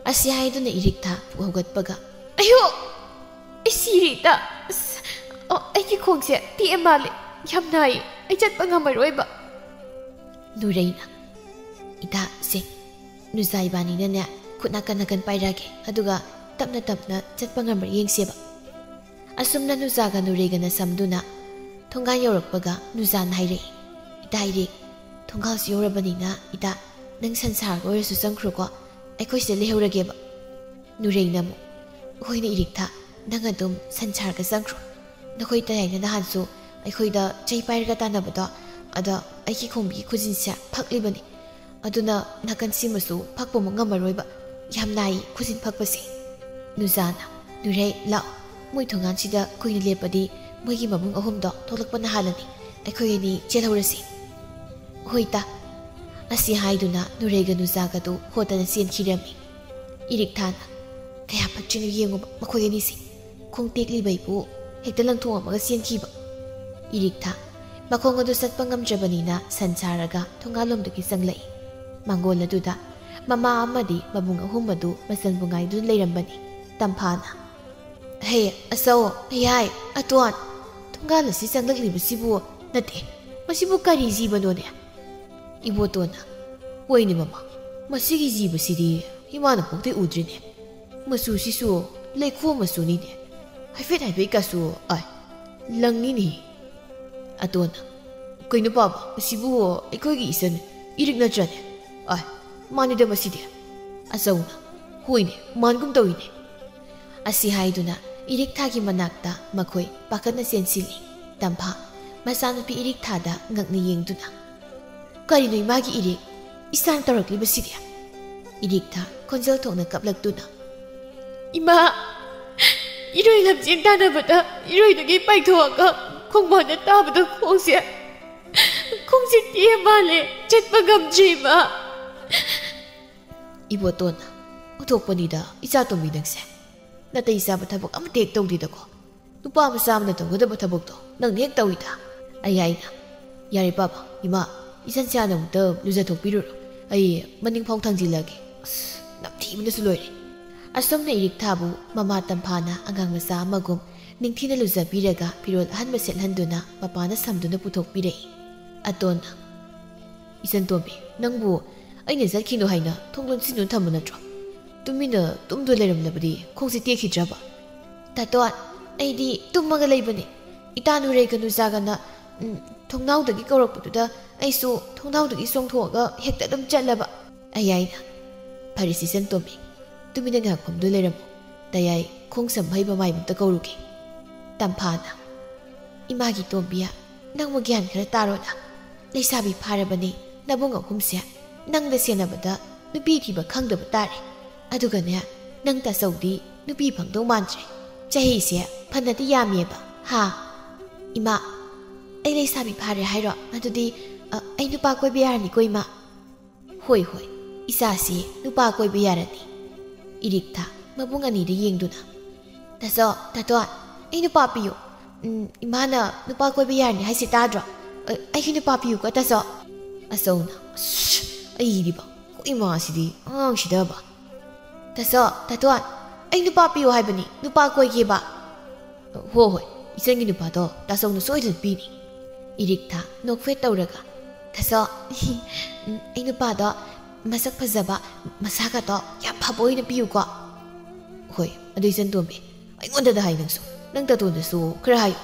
ꯑꯁꯤ ꯍꯥꯏꯗꯨꯅ ꯏꯔꯤꯛꯊꯥ ꯄꯨꯛ ꯍꯧꯒꯠꯄꯒ, "ꯑꯌꯣ! ꯑꯩ ꯁꯤꯔꯦ ꯏꯇꯥ꯫ ꯑꯁ, ꯑꯣ, ꯑꯩꯒꯤ ꯈꯣꯡꯁꯦ ꯇꯦꯛꯑ ꯃꯥꯜꯂꯦ꯫ ꯌꯥꯝ ꯅꯥꯏꯌꯦ꯫ ꯑꯩ ꯆꯠꯄ ꯉꯝꯃꯔꯣꯏꯕ"꯫ ꯅꯨꯔꯩꯅ, "ꯏꯇꯥ, ꯁꯦ, ꯅꯨꯖꯥ ꯏꯕꯥꯅꯤꯅꯅꯦ, ꯈꯨꯠ ꯅꯥꯀꯟ ꯅꯥꯀꯟ ꯄꯥꯏꯔꯛꯑꯒꯦ, ꯑꯗꯨꯒ ꯇꯞꯅ ꯇꯞꯅ ꯆꯠꯄ ꯉꯝꯕ꯭ꯔꯥ ꯌꯦꯡꯁꯦꯕ"꯫ ꯑꯁꯨꯝꯅ ꯅꯨꯖꯥꯒ ꯅꯨꯔꯩꯒꯅ ꯁꯝꯗꯨꯅ ꯊꯣꯡꯒꯥꯟ ꯌꯧꯔꯛꯄꯒ ꯅꯨꯖꯥꯅ ꯍꯥꯏꯔꯛꯏ, "ꯏꯇꯥ ꯏꯔꯤꯛ, ꯊꯣꯡꯒꯥꯜꯁꯤ ꯌꯧꯔꯕꯅꯤꯅ ꯏꯇꯥ, ꯅꯪ ꯁꯟꯁꯥꯔꯒ ꯑꯣꯏꯔꯁꯨ ꯆꯪꯈ꯭ꯔꯣꯀꯣ, ꯑꯩꯈꯣꯏ ꯁꯤꯗ ꯂꯩꯍꯧꯔꯒꯦꯕ"꯫ ꯅꯨꯔꯩꯅ ꯑꯃꯨꯛ, "ꯍꯣꯏꯅꯦ ꯏꯔꯤꯛꯊꯥ, ꯅꯪ ꯑꯗꯨꯝ ꯁꯟꯁꯥꯔꯒ ꯆꯪꯈ꯭ꯔꯣ꯫ ꯅꯈꯣꯏ ꯇꯌꯥꯏꯅ ꯅꯍꯥꯟꯁꯨ ꯑꯩꯈꯣꯏꯗ ꯆꯩ ꯄꯥꯏꯔꯒ ꯇꯥꯟꯅꯕꯗꯣ, ꯑꯗ ꯑꯩꯒꯤ ꯈꯣꯡꯕꯤꯒꯤ ꯈꯨꯖꯤꯟꯁꯦ ꯐꯛꯂꯤꯕꯅꯤ꯫ ꯑꯗꯨꯅ ꯅꯥꯀꯟ ꯁꯤꯃꯁꯨ ꯐꯛꯄꯃꯨꯛ ꯉꯝꯃꯔꯣꯏꯕ꯫ ꯌꯥꯝ ꯅꯥꯏ ꯈꯨꯖꯤꯟ ꯐꯛꯄꯁꯦ"꯫ ꯅꯨꯖꯥꯅ, "ꯅꯨꯔꯩ, ꯂꯥꯛꯑꯣ꯫ ꯃꯣꯏ ꯊꯣꯡꯒꯥꯟꯁꯤꯗ ꯀꯨꯏꯅ ꯂꯦꯞꯄꯗꯤ ꯃꯣꯏꯒꯤ ꯃꯕꯨꯡ ꯑꯍꯨꯝꯗꯣ ꯊꯣꯛꯂꯛꯄꯅ ꯍꯥꯜꯂꯅꯤ꯫ ꯑꯩꯈꯣꯏ ꯑꯅꯤ ꯆꯦꯜꯍꯧꯔꯁꯤ"꯫ "ꯍꯣꯏ ꯏꯇꯥ"꯫ ꯑꯁꯤ ꯍꯥꯏꯗꯨꯅ ꯅꯨꯔꯩꯒ ꯅꯨꯖꯥꯒꯗꯨ ꯍꯣꯠꯇꯅ ꯆꯦꯟꯈꯤꯔꯝꯃꯤ꯫ ꯏꯔꯤꯛꯊꯥꯅ, "ꯀꯌꯥ ꯐꯠꯇ꯭ꯔꯤꯅꯣ ꯌꯦꯡꯉꯨꯕ ꯃꯈꯣꯏ ꯑꯅꯤꯁꯦ꯫ ꯈꯣꯡ ꯇꯦꯛꯂꯤꯕꯩꯕꯨ ꯍꯦꯛꯇ ꯂꯪꯊꯣꯛꯑꯝꯃꯒ ꯆꯦꯟꯈꯤꯕ"꯫ ꯏꯔꯤꯛꯊꯥ ꯃꯈꯣꯡ ꯑꯗꯨ ꯆꯠꯄ ꯉꯝꯗ꯭ꯔꯕꯅꯤꯅ ꯁꯟ ꯁꯥꯔꯒ ꯊꯣꯡꯒꯥꯜꯂꯣꯝꯗꯒꯤ ꯆꯪꯂꯛꯏ꯫ ꯃꯥꯡꯒꯣꯜ ꯑꯗꯨꯗ ꯃꯃꯥ ꯑꯃꯗꯤ ꯃꯕꯨꯡ ꯑꯍꯨꯝ ꯑꯗꯨ ꯃꯆꯟꯕꯨ ꯉꯥꯏꯗꯨꯅ ꯂꯩꯔꯝꯕꯅꯤ꯫ ꯇꯝꯐꯥꯅ, "ꯍꯦ, ꯑꯆꯧ, ꯑꯌꯥꯏ, ꯑꯇꯣꯟ, ꯊꯣꯡꯒꯥꯜ ꯑꯁꯤ ꯆꯪꯂꯛꯂꯤꯕꯁꯤꯕꯨ ꯅꯠꯇꯦ, ꯃꯁꯤꯕꯨ ꯀꯔꯤ ꯖꯤꯕꯅꯣꯅꯦ?" ꯏꯕꯣꯇꯣꯟꯅ, "ꯍꯣꯏꯅꯦ ꯃꯃꯥ, ꯃꯁꯤꯒꯤ ꯖꯤꯕꯁꯤꯗꯤ ꯏꯃꯥꯅ ꯄꯣꯛꯇꯩ ꯎꯗ꯭ꯔꯤꯅꯦ꯫ ꯃꯆꯨꯁꯤꯁꯨ ꯂꯩꯈꯣꯝ ꯃꯆꯨꯅꯤꯅꯦ꯫ ꯍꯥꯏꯐꯦꯠ ꯍꯥꯏꯐꯦꯠꯀꯁꯨ, ꯑꯥꯏ, ꯂꯪꯉꯤꯅꯦ꯫" ꯑꯇꯣꯟꯅ, "ꯀꯩꯅꯣ ꯄꯥꯕ, ꯑꯁꯤꯕꯨ ꯑꯩꯈꯣꯏꯒꯤ ꯏꯆꯟ ꯏꯔꯤꯛ ꯅꯠꯇ꯭ꯔꯅꯦ? ꯑꯥꯏ, ꯃꯥꯅꯤꯗ ꯃꯁꯤꯗꯤ꯫" ꯑꯆꯧꯅ, "ꯍꯣꯏꯅꯦ, ꯃꯥꯟꯒꯨꯝ ꯇꯧꯏꯅꯦ꯫" ꯑꯁꯤ ꯍꯥꯏꯗꯨꯅ ꯏꯔꯤꯛꯊꯥꯒꯤ ꯃꯅꯥꯛꯇ ꯃꯈꯣꯏ ꯄꯥꯈꯠꯅ ꯆꯦꯟꯁꯤꯜꯂꯤ꯫ ꯇꯝꯐꯥ ꯃꯆꯥꯅꯨꯄꯤ ꯏꯔꯤꯛꯊꯥꯗ ꯉꯛꯅ ꯌꯦꯡꯗꯨꯅ, "ꯀꯔꯤꯅꯣ ꯏꯃꯥꯒꯤ ꯏꯔꯤꯛ? ꯏꯆꯥꯅ ꯇꯧꯔꯛꯂꯤꯕꯁꯤꯗꯤ?" ꯏꯔꯤꯛꯊꯥ ꯈꯣꯟꯖꯦꯜ ꯊꯣꯛꯅ ꯀꯞꯂꯛꯇꯨꯅ, "ꯏꯃꯥ, ꯏꯔꯣꯏ ꯂꯝꯖꯦꯟ ꯇꯥꯟꯅꯕꯗ ꯏꯔꯣꯏꯗꯒꯤ ꯄꯥꯏꯊꯣꯛꯑꯒ ꯈꯣꯡꯕꯥꯟꯗ ꯇꯥꯕꯗ ꯈꯣꯡꯁꯦ, ꯈꯣꯡꯁꯦ ꯇꯦꯛꯑ ꯃꯥꯜꯂꯦ, ꯆꯠꯄ ꯉꯝꯗ꯭ꯔꯦ ꯏꯃꯥ꯫" ꯏꯕꯣꯇꯣꯟꯅ, "ꯎꯊꯣꯛꯄꯅꯤꯗ ꯏꯆꯥ ꯇꯣꯝꯕꯤ ꯅꯪꯁꯦ꯫ ꯅꯥꯇꯩ ꯆꯥꯕ ꯊꯕꯛ ꯑꯃꯠꯇ ꯍꯦꯛ ꯇꯧꯗꯦꯗꯀꯣ꯫ ꯅꯨꯄꯥ ꯃꯆꯥ ꯑꯃꯅ ꯇꯧꯒꯗꯕ ꯊꯕꯛꯇꯣ ꯅꯪꯅ ꯍꯦꯛ ꯇꯧꯏꯗ꯫" ꯑꯌꯥꯏꯅ, "ꯌꯥꯔꯦ ꯄꯥꯕ, ꯏꯃꯥ, ꯏꯆꯟꯁꯦ ꯍꯥꯟꯅ ꯑꯃꯨꯛꯇ ꯂꯨꯖꯊꯣꯛꯄꯤꯔꯨꯔꯣ꯫ ꯑꯩ ꯃꯅꯤꯡ ꯐꯥꯎ ꯊꯥꯡꯖꯤꯜꯂꯒꯦ꯫ ꯑꯁ, ꯅꯝꯊꯤꯕꯅꯁꯨ ꯂꯣꯏꯔꯦ꯫" ꯑꯁꯨꯝꯅ ꯏꯔꯤꯛꯊꯥꯕꯨ ꯃꯃꯥ ꯇꯝꯐꯥꯅ ꯑꯉꯥꯡ ꯃꯆꯥ ꯑꯃꯒꯨꯝ ꯅꯤꯡꯊꯤꯅ ꯂꯨꯖꯕꯤꯔꯒ ꯐꯤꯔꯣꯜ ꯑꯍꯟꯕ ꯁꯦꯠꯍꯟꯗꯨꯅ ꯃꯄꯥꯟꯗ ꯁꯝꯗꯨꯅ ꯄꯨꯊꯣꯛꯄꯤꯔꯛꯏ꯫ ꯑꯇꯣꯟꯅ, "ꯏꯆꯟ ꯇꯣꯝꯕꯤ, ꯅꯪꯕꯨ ꯑꯩꯅ ꯆꯠꯈꯤꯅꯨ ꯍꯥꯏꯅ ꯊꯣꯡ ꯂꯣꯟꯁꯤꯟꯗꯨꯅ ꯊꯝꯕ ꯅꯠꯇ꯭ꯔꯣ? ꯇꯨꯃꯤꯟꯅ ꯇꯨꯝꯗꯨꯅ ꯂꯩꯔꯝꯂꯕꯗꯤ ꯈꯣꯡꯁꯦ ꯇꯦꯛꯈꯤꯗ꯭ꯔꯕ?" "ꯇꯥꯇꯣꯟ, ꯑꯩꯗꯤ ꯇꯨꯝꯃꯒ ꯂꯩꯕꯅꯦ꯫ ꯏꯇꯥ ꯅꯨꯔꯦꯒ ꯅꯨꯖꯥꯒꯅ, ꯎꯝ, ꯊꯣꯡꯅꯥꯎꯗꯒꯤ ꯀꯧꯔꯛꯄꯗꯨꯗ ꯑꯩꯁꯨ ꯊꯣꯡꯅꯥꯎꯗꯒꯤ ꯆꯣꯡꯊꯣꯛꯑꯒ ꯍꯦꯛꯇ ꯑꯗꯨꯝ ꯆꯠꯂꯕ꯫" ꯑꯌꯥꯏꯅ, "ꯐꯔꯦꯁꯦ ꯏꯆꯟ ꯇꯣꯝꯕꯤ, ꯇꯨꯃꯤꯟꯅ ꯉꯥꯏꯍꯥꯛ ꯐꯝꯗꯨꯅ ꯂꯩꯔꯝꯃꯨ꯫ ꯇꯌꯥꯏ ꯈꯣꯡ ꯁꯝꯕ ꯍꯩꯕ ꯃꯥꯏꯕ ꯑꯝꯇ ꯀꯧꯔꯨꯒꯦ꯫" ꯇꯝꯐꯥꯅ, "ꯏꯃꯥꯒꯤ ꯇꯣꯝꯕꯤꯌꯥ, ꯅꯪꯕꯨ ꯒ꯭ꯌꯥꯟ ꯈꯔ ꯇꯥꯔꯣꯗ꯫ ꯂꯩꯁꯥꯕꯤ ꯐꯥꯔꯕꯅꯤ ꯅꯕꯨꯡ ꯑꯍꯨꯝꯁꯦ꯫ ꯅꯪꯗ ꯁꯦꯟꯅꯕꯗ ꯅꯨꯄꯤ ꯊꯤꯕ ꯈꯪꯗꯕ ꯇꯥꯔꯦ꯫ ꯑꯗꯨꯒꯅꯦ, ꯅꯪ ꯇꯥꯆꯧꯗꯤ ꯅꯨꯄꯤ ꯐꯪꯗꯧ ꯃꯥꯟꯗ꯭ꯔꯦ꯫ ꯆꯍꯤꯁꯦ ꯐꯅꯗꯤ ꯌꯥꯝꯃꯦꯕ, ꯍꯥ?" "ꯏꯃꯥ, ꯑꯩ ꯂꯩꯁꯥꯕꯤ ꯐꯥꯔꯦ ꯍꯥꯏꯔꯣ? ꯑꯗꯨꯗꯤ, ꯑ, ꯑꯩ ꯅꯨꯄꯥ ꯀꯣꯏꯕ ꯌꯥꯔꯅꯤꯀꯣ, ꯏꯃꯥ?" "ꯍꯣꯏ, ꯍꯣꯏ, ꯏꯆꯥꯁꯤ ꯅꯨꯄꯥ ꯀꯣꯏꯕ ꯌꯥꯔꯅꯤ꯫" ꯏꯔꯤꯛꯊꯥ ꯃꯕꯨꯡ ꯑꯅꯤꯗ ꯌꯦꯡꯗꯨꯅ, "ꯇꯥꯆꯧ, ꯇꯥꯇꯣꯟ, ꯑꯩ ꯅꯨꯄꯥ ꯄꯤꯌꯨ꯫ ꯎꯝ, ꯏꯃꯥꯅ ꯅꯨꯄꯥ ꯀꯣꯏꯕ ꯌꯥꯔꯅꯤ ꯍꯥꯏꯁꯦ ꯇꯥꯗ꯭ꯔꯣ? ꯑ, ꯑꯩꯒꯤ ꯅꯨꯄꯥ ꯄꯤꯌꯨꯀꯣ, ꯇꯥꯆꯧ꯫" ꯑꯆꯧꯅ, "ꯑꯁ, ꯑꯩꯗꯤꯕ, ꯑꯩꯈꯣꯏ ꯏꯃꯥꯁꯤꯗꯤ ꯑꯉꯥꯡꯁꯤꯗꯕ꯫" "ꯇꯥꯆꯧ, ꯇꯥꯇꯣꯟ, "ꯑꯩ ꯅꯨꯄꯥ ꯄꯤꯌꯨ ꯍꯥꯏꯕꯅꯤ, ꯅꯨꯄꯥ ꯀꯣꯏꯒꯦꯕ?" "ꯍꯣ ꯍꯣꯏ, ꯏꯆꯟꯒꯤ ꯅꯨꯄꯥꯗꯣ ꯇꯥꯆꯧꯅ ꯁꯣꯏꯗꯅ ꯄꯤꯅꯤ꯫" ꯏꯔꯤꯛꯊ ꯅꯣꯛꯐꯦꯠ ꯇꯧꯔꯒ, "ꯇꯥꯆꯧ, ꯎꯝ, ꯑꯩ ꯅꯨꯄꯥꯗꯣ ꯃꯁꯛ ꯐꯖꯕ, ꯃꯁꯥꯒꯗꯣ ꯌꯥꯝ ꯐꯕ ꯑꯣꯏꯅ ꯄꯤꯌꯨꯀꯣ꯫" "ꯍꯣꯏ, ꯑꯗꯨ ꯏꯆꯟ ꯇꯣꯝꯕꯤ, ꯑꯩꯉꯣꯟꯗꯗ ꯍꯥꯏ ꯅꯪꯁꯨ, ꯅꯪ ꯇꯥꯇꯣꯟꯗꯁꯨ ꯈꯔ ꯍꯥꯏꯌꯨ꯫"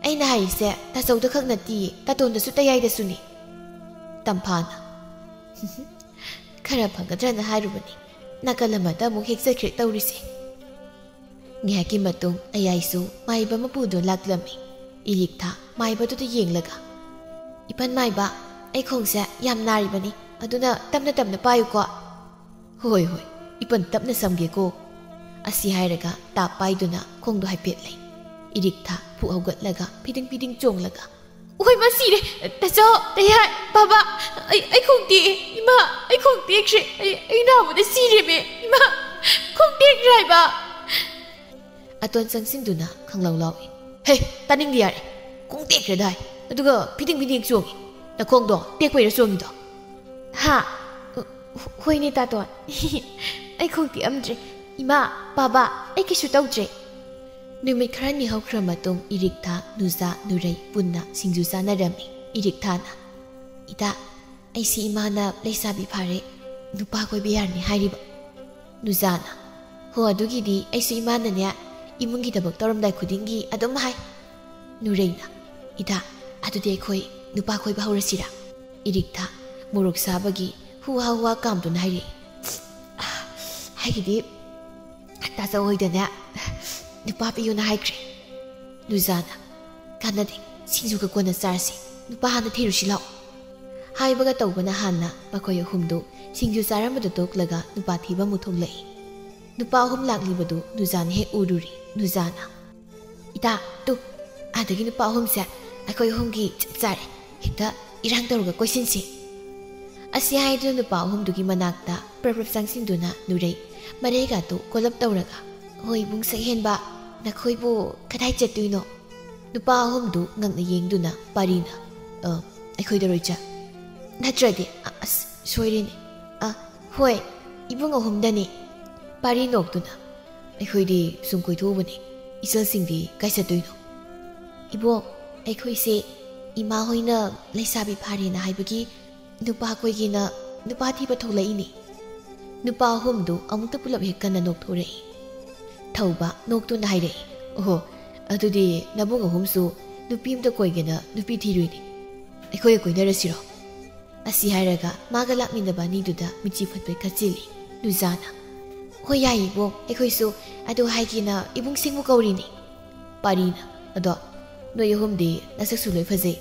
"ꯑꯩꯅ ꯍꯥꯏꯔꯤꯁꯦ ꯇꯥꯆꯧꯗ ꯈꯛ ꯅꯠꯇꯤꯌꯦ, ꯇꯥꯇꯣꯟꯗꯁꯨ ꯇꯌꯥꯏꯗꯁꯨꯅꯤ꯫" ꯇꯝꯐꯥꯅ, "ꯈꯔ ꯐꯒꯗ꯭ꯔꯅ ꯍꯥꯏꯔꯨꯕꯅꯤ, ꯅꯥꯀꯜ ꯑꯃꯗ ꯑꯃꯨꯛ ꯍꯦꯛ ꯆꯠꯈ꯭ꯔꯦ ꯇꯧꯔꯤꯁꯦ꯫" ꯉꯥꯏꯍꯥꯛꯀꯤ ꯃꯇꯨꯡ ꯑꯌꯥꯏꯁꯨ ꯃꯥꯏꯕ ꯃꯄꯨꯗꯨ ꯂꯥꯛꯂꯝꯃꯤ꯫ ꯏꯔꯤꯛꯊ ꯃꯥꯏꯕꯗꯨꯗ ꯌꯦꯡꯂꯒ, "ꯏꯄꯟ ꯃꯥꯏꯕ, ꯑꯩ ꯈꯣꯡꯁꯦ ꯌꯥꯝ ꯅꯥꯔꯤꯕꯅꯤ, ꯑꯗꯨꯅ ꯇꯞꯅ ꯇꯞꯅ ꯄꯥꯏꯌꯨꯀꯣ꯫" "ꯍꯣꯏ ꯍꯣꯏ, ꯏꯄꯟ ꯇꯞꯅ ꯁꯝꯒꯦꯀꯣ꯫" ꯑꯁꯤ ꯍꯥꯏꯔꯒ ꯇꯥꯞ ꯄꯥꯏꯗꯨꯅ ꯈꯣꯡꯗꯣ ꯍꯥꯏꯐꯦꯠ ꯂꯩ꯫ ꯏꯔꯤꯛꯊ ꯐꯨꯛ ꯍꯧꯒꯠꯂꯒ ꯐꯤꯗꯤꯡ ꯐꯤꯗꯤꯡ ꯆꯣꯡꯂꯒ, "ꯑꯣꯏ, ꯃꯥ ꯁꯤꯔꯦ! ꯇꯥꯆꯧ, ꯇꯌꯥꯏ, ꯕꯥꯕꯥ, ꯑꯩ, ꯑꯩ ꯈꯣꯡ ꯇꯦꯛꯑꯦ! ꯏꯃꯥ, ꯑꯩ ꯈꯣꯡ ꯇꯦꯛꯈ꯭ꯔꯦ! ꯑꯩ, ꯑꯩ ꯅꯥꯕꯗ ꯁꯤꯔꯦꯃꯦ! ꯏꯃꯥ, ꯈꯣꯡ ꯇꯦꯛꯈ꯭ꯔꯦ ꯍꯥꯏꯕ!" ꯑꯇꯣꯟ ꯆꯪꯁꯤꯟꯗꯨꯅ ꯈꯪꯂꯥꯎ ꯂꯥꯎꯏ꯫ "ꯍꯦ, ꯇꯥꯅꯤꯡꯗꯦ, ꯌꯥꯔꯦ! ꯈꯣꯡ ꯇꯦꯛꯈ꯭ꯔꯦꯗꯥꯏ, ꯑꯗꯨꯒ ꯐꯤꯗꯤꯡ ꯐꯤꯗꯤꯡ ꯆꯣꯡꯉꯤ꯫ ꯅꯈꯣꯡꯗꯣ ꯇꯦꯛꯄꯩꯔ ꯆꯣꯡꯉꯤꯗꯣ?" "ꯍꯥ? ꯍꯣꯏꯅꯦ ꯇꯥꯇꯣꯟ꯫ ꯑꯩ ꯈꯣꯡ ꯇꯦꯛꯑꯝꯗ꯭ꯔꯦ꯫ ꯏꯃꯥ, ꯕꯥꯕꯥ, ꯑꯩ ꯀꯩꯁꯨ ꯇꯧꯗ꯭ꯔꯦ꯫" ꯅꯨꯃꯤꯠ ꯈꯔꯅꯤ ꯍꯧꯈ꯭ꯔ ꯃꯇꯨꯡ ꯏꯔꯤꯛꯊ, ꯅꯨꯖꯥ, ꯅꯨꯔꯩ ꯄꯨꯟꯅ ꯁꯤꯡꯖꯨ ꯆꯥꯅꯔꯝꯃꯤ꯫ ꯏꯔꯤꯛꯊꯥꯅ, "ꯏꯇꯥ, ꯑꯩꯁꯤ ꯏꯃꯥꯅ ꯂꯩꯁꯥꯕꯤ ꯐꯥꯔꯦ, ꯅꯨꯄꯥ ꯀꯣꯏꯕ ꯌꯥꯔꯅꯤ ꯍꯥꯏꯔꯤꯕ꯫" ꯅꯨꯖꯥꯅ, "ꯍꯣ, ꯑꯗꯨꯒꯤꯗꯤ ꯑꯩꯁꯨ ꯏꯃꯥꯅꯅꯦ, ꯏꯃꯨꯡꯒꯤ ꯊꯕꯛ ꯇꯧꯔꯝꯗꯥꯏ ꯈꯨꯗꯤꯡꯒꯤ ꯑꯗꯨꯝ ꯍꯥꯏ꯫" ꯅꯨꯔꯩꯅ, "ꯏꯇꯥ, ꯑꯗꯨꯗꯤ ꯑꯩꯈꯣꯏ ꯅꯨꯄꯥ ꯀꯣꯏꯕ ꯍꯧꯔꯁꯤꯔꯥ?" ꯏꯔꯤꯛꯊ ꯃꯣꯔꯣꯛ ꯁꯥꯕꯒꯤ ꯍꯨꯍꯥ ꯍꯨꯍꯥ ꯀꯥꯝꯗꯨꯅ ꯍꯥꯏꯔꯛꯏ꯫ "ꯍꯥꯏꯒꯤꯗꯤ ꯇꯥꯆꯧ ꯍꯣꯏꯗꯅꯦ ꯅꯨꯄꯥ ꯄꯤꯌꯨꯅ ꯍꯥꯏꯈ꯭ꯔꯦ꯫" ꯅꯨꯖꯥꯅ, "ꯀꯥꯟꯅꯗꯦ, ꯁꯤꯡꯖꯨꯒ ꯀꯣꯟꯅ ꯆꯥꯔꯁꯤ, ꯅꯨꯄꯥ ꯍꯥꯟꯅ ꯊꯤꯔꯨꯁꯤ ꯂꯥꯛꯑꯣ꯫" ꯍꯥꯏꯕꯒ ꯇꯧꯕꯅ ꯍꯥꯟꯅ ꯃꯈꯣꯏ ꯑꯍꯨꯝꯗꯨ ꯁꯤꯡꯖꯨ ꯆꯥꯔꯝꯕꯗꯨ ꯇꯣꯛꯂꯒ ꯅꯨꯄꯥ ꯊꯤꯕ ꯑꯃꯨꯛ ꯊꯣꯛꯂꯛꯏ꯫ ꯅꯨꯄꯥ ꯑꯍꯨꯝ ꯂꯥꯛꯂꯤꯕꯗꯨ ꯅꯨꯖꯥꯅ ꯍꯦꯛ ꯎꯔꯨꯔꯤ꯫ ꯅꯨꯖꯥꯅ, "ꯏꯇꯥ, ꯇꯨ, ꯑꯥꯗꯒꯤ ꯅꯨꯄꯥ ꯑꯍꯨꯝꯁꯦ ꯑꯩꯈꯣꯏ ꯑꯍꯨꯝꯒꯤ ꯆꯞ ꯆꯥꯔꯦ꯫ ꯍꯦꯛꯇ ꯏꯔꯥꯡ ꯇꯧꯔꯒ ꯀꯣꯏꯁꯤꯟꯁꯤ꯫" ꯑꯁꯤ ꯍꯥꯏꯗꯨꯅ ꯅꯨꯄꯥ ꯑꯍꯨꯝꯗꯨꯒꯤ ꯃꯅꯥꯛꯇ ꯄ꯭ꯔꯞ ꯄ꯭ꯔꯞ ꯆꯪꯁꯤꯟꯗꯨꯅ ꯅꯨꯔꯩ ꯃꯔꯩꯒꯥꯗꯨ ꯀꯣꯜꯂꯞ ꯇꯧꯔꯒ, "ꯍꯣꯏ, ꯏꯕꯨꯡ ꯁꯛꯍꯦꯟꯕ, ꯅꯈꯣꯏꯕꯨ ꯀꯗꯥꯏ ꯆꯠꯇꯣꯏꯅꯣ?" ꯅꯨꯄꯥ ꯑꯍꯨꯝꯗꯨ ꯉꯛꯅ ꯌꯦꯡꯗꯨꯅ ꯄꯥꯔꯤꯅ, "ꯑ, ꯑꯩꯈꯣꯏꯗꯔꯣꯏ ꯆꯠ-, ꯅꯠꯇ꯭ꯔꯗꯤ, ꯑ-, ꯑꯁ, ꯁꯣꯏꯔꯦꯅꯦ꯫ ꯑ, ꯍꯣꯏ, ꯏꯕꯨꯡ ꯑꯍꯨꯝꯗꯅꯦ꯫" ꯄꯥꯔꯤ ꯅꯣꯛꯇꯨꯅ, "ꯑꯩꯈꯣꯏꯗꯤ ꯁꯨꯝ ꯀꯣꯏꯊꯣꯛꯎꯕꯅꯤ, ꯏꯆꯜꯁꯤꯡꯗꯤ ꯀꯥꯏ ꯆꯠꯇꯣꯏꯅꯣ?" "ꯏꯕꯣꯛ, ꯑꯩꯈꯣꯏꯁꯦ ꯏꯃꯥ ꯍꯣꯏꯅ ꯂꯩꯁꯥꯕꯤ ꯐꯥꯔꯦꯅ ꯍꯥꯏꯕꯒꯤ ꯅꯨꯄꯥ ꯀꯣꯏꯒꯦꯅ ꯅꯨꯄꯥ ꯊꯤꯕ ꯊꯣꯛꯂꯛꯏꯅꯤ꯫" ꯅꯨꯄꯥ ꯑꯍꯨꯝꯗꯨ ꯑꯃꯨꯛꯇ ꯄꯨꯂꯞ ꯍꯦꯛ ꯀꯟꯅ ꯅꯣꯛꯊꯣꯔꯛꯏ꯫ ꯊꯧꯕ ꯅꯣꯛꯇꯨꯅ ꯍꯥꯏꯔꯛꯏ, "ꯑꯣꯍꯣ, ꯑꯗꯨꯗꯤ ꯅꯕꯨꯡ ꯑꯍꯨꯝꯁꯨ ꯅꯨꯄꯤ ꯑꯝꯇ ꯀꯣꯏꯒꯦꯅ ꯅꯨꯄꯤ ꯊꯤꯔꯨꯏꯅꯤ꯫ ꯑꯩꯈꯣꯏꯒ ꯀꯣꯏꯅꯔꯁꯤꯔꯣ?" ꯑꯁꯤ ꯍꯥꯏꯔꯒ ꯃꯥꯒ ꯂꯥꯛꯃꯤꯟꯅꯕ ꯑꯅꯤꯗꯨꯗ ꯃꯤꯠꯆꯤ ꯐꯠꯐꯠ ꯈꯠꯆꯤꯜꯂꯤ꯫ ꯅꯨꯖꯥꯅ, "ꯍꯣꯏ, ꯌꯥꯏꯌꯦ ꯏꯕꯣꯛ, ꯑꯩꯈꯣꯏꯁꯨ ꯑꯗꯨ ꯍꯥꯏꯒꯦꯅ ꯏꯕꯨꯡꯁꯤꯡꯕꯨ ꯀꯧꯔꯤꯅꯤ꯫" ꯄꯥꯔꯤꯅ, "ꯑꯗꯣ ꯅꯣꯏ ꯑꯍꯨꯝꯗꯤ ꯅꯁꯛꯁꯨ ꯂꯣꯏ ꯐꯖꯩ꯫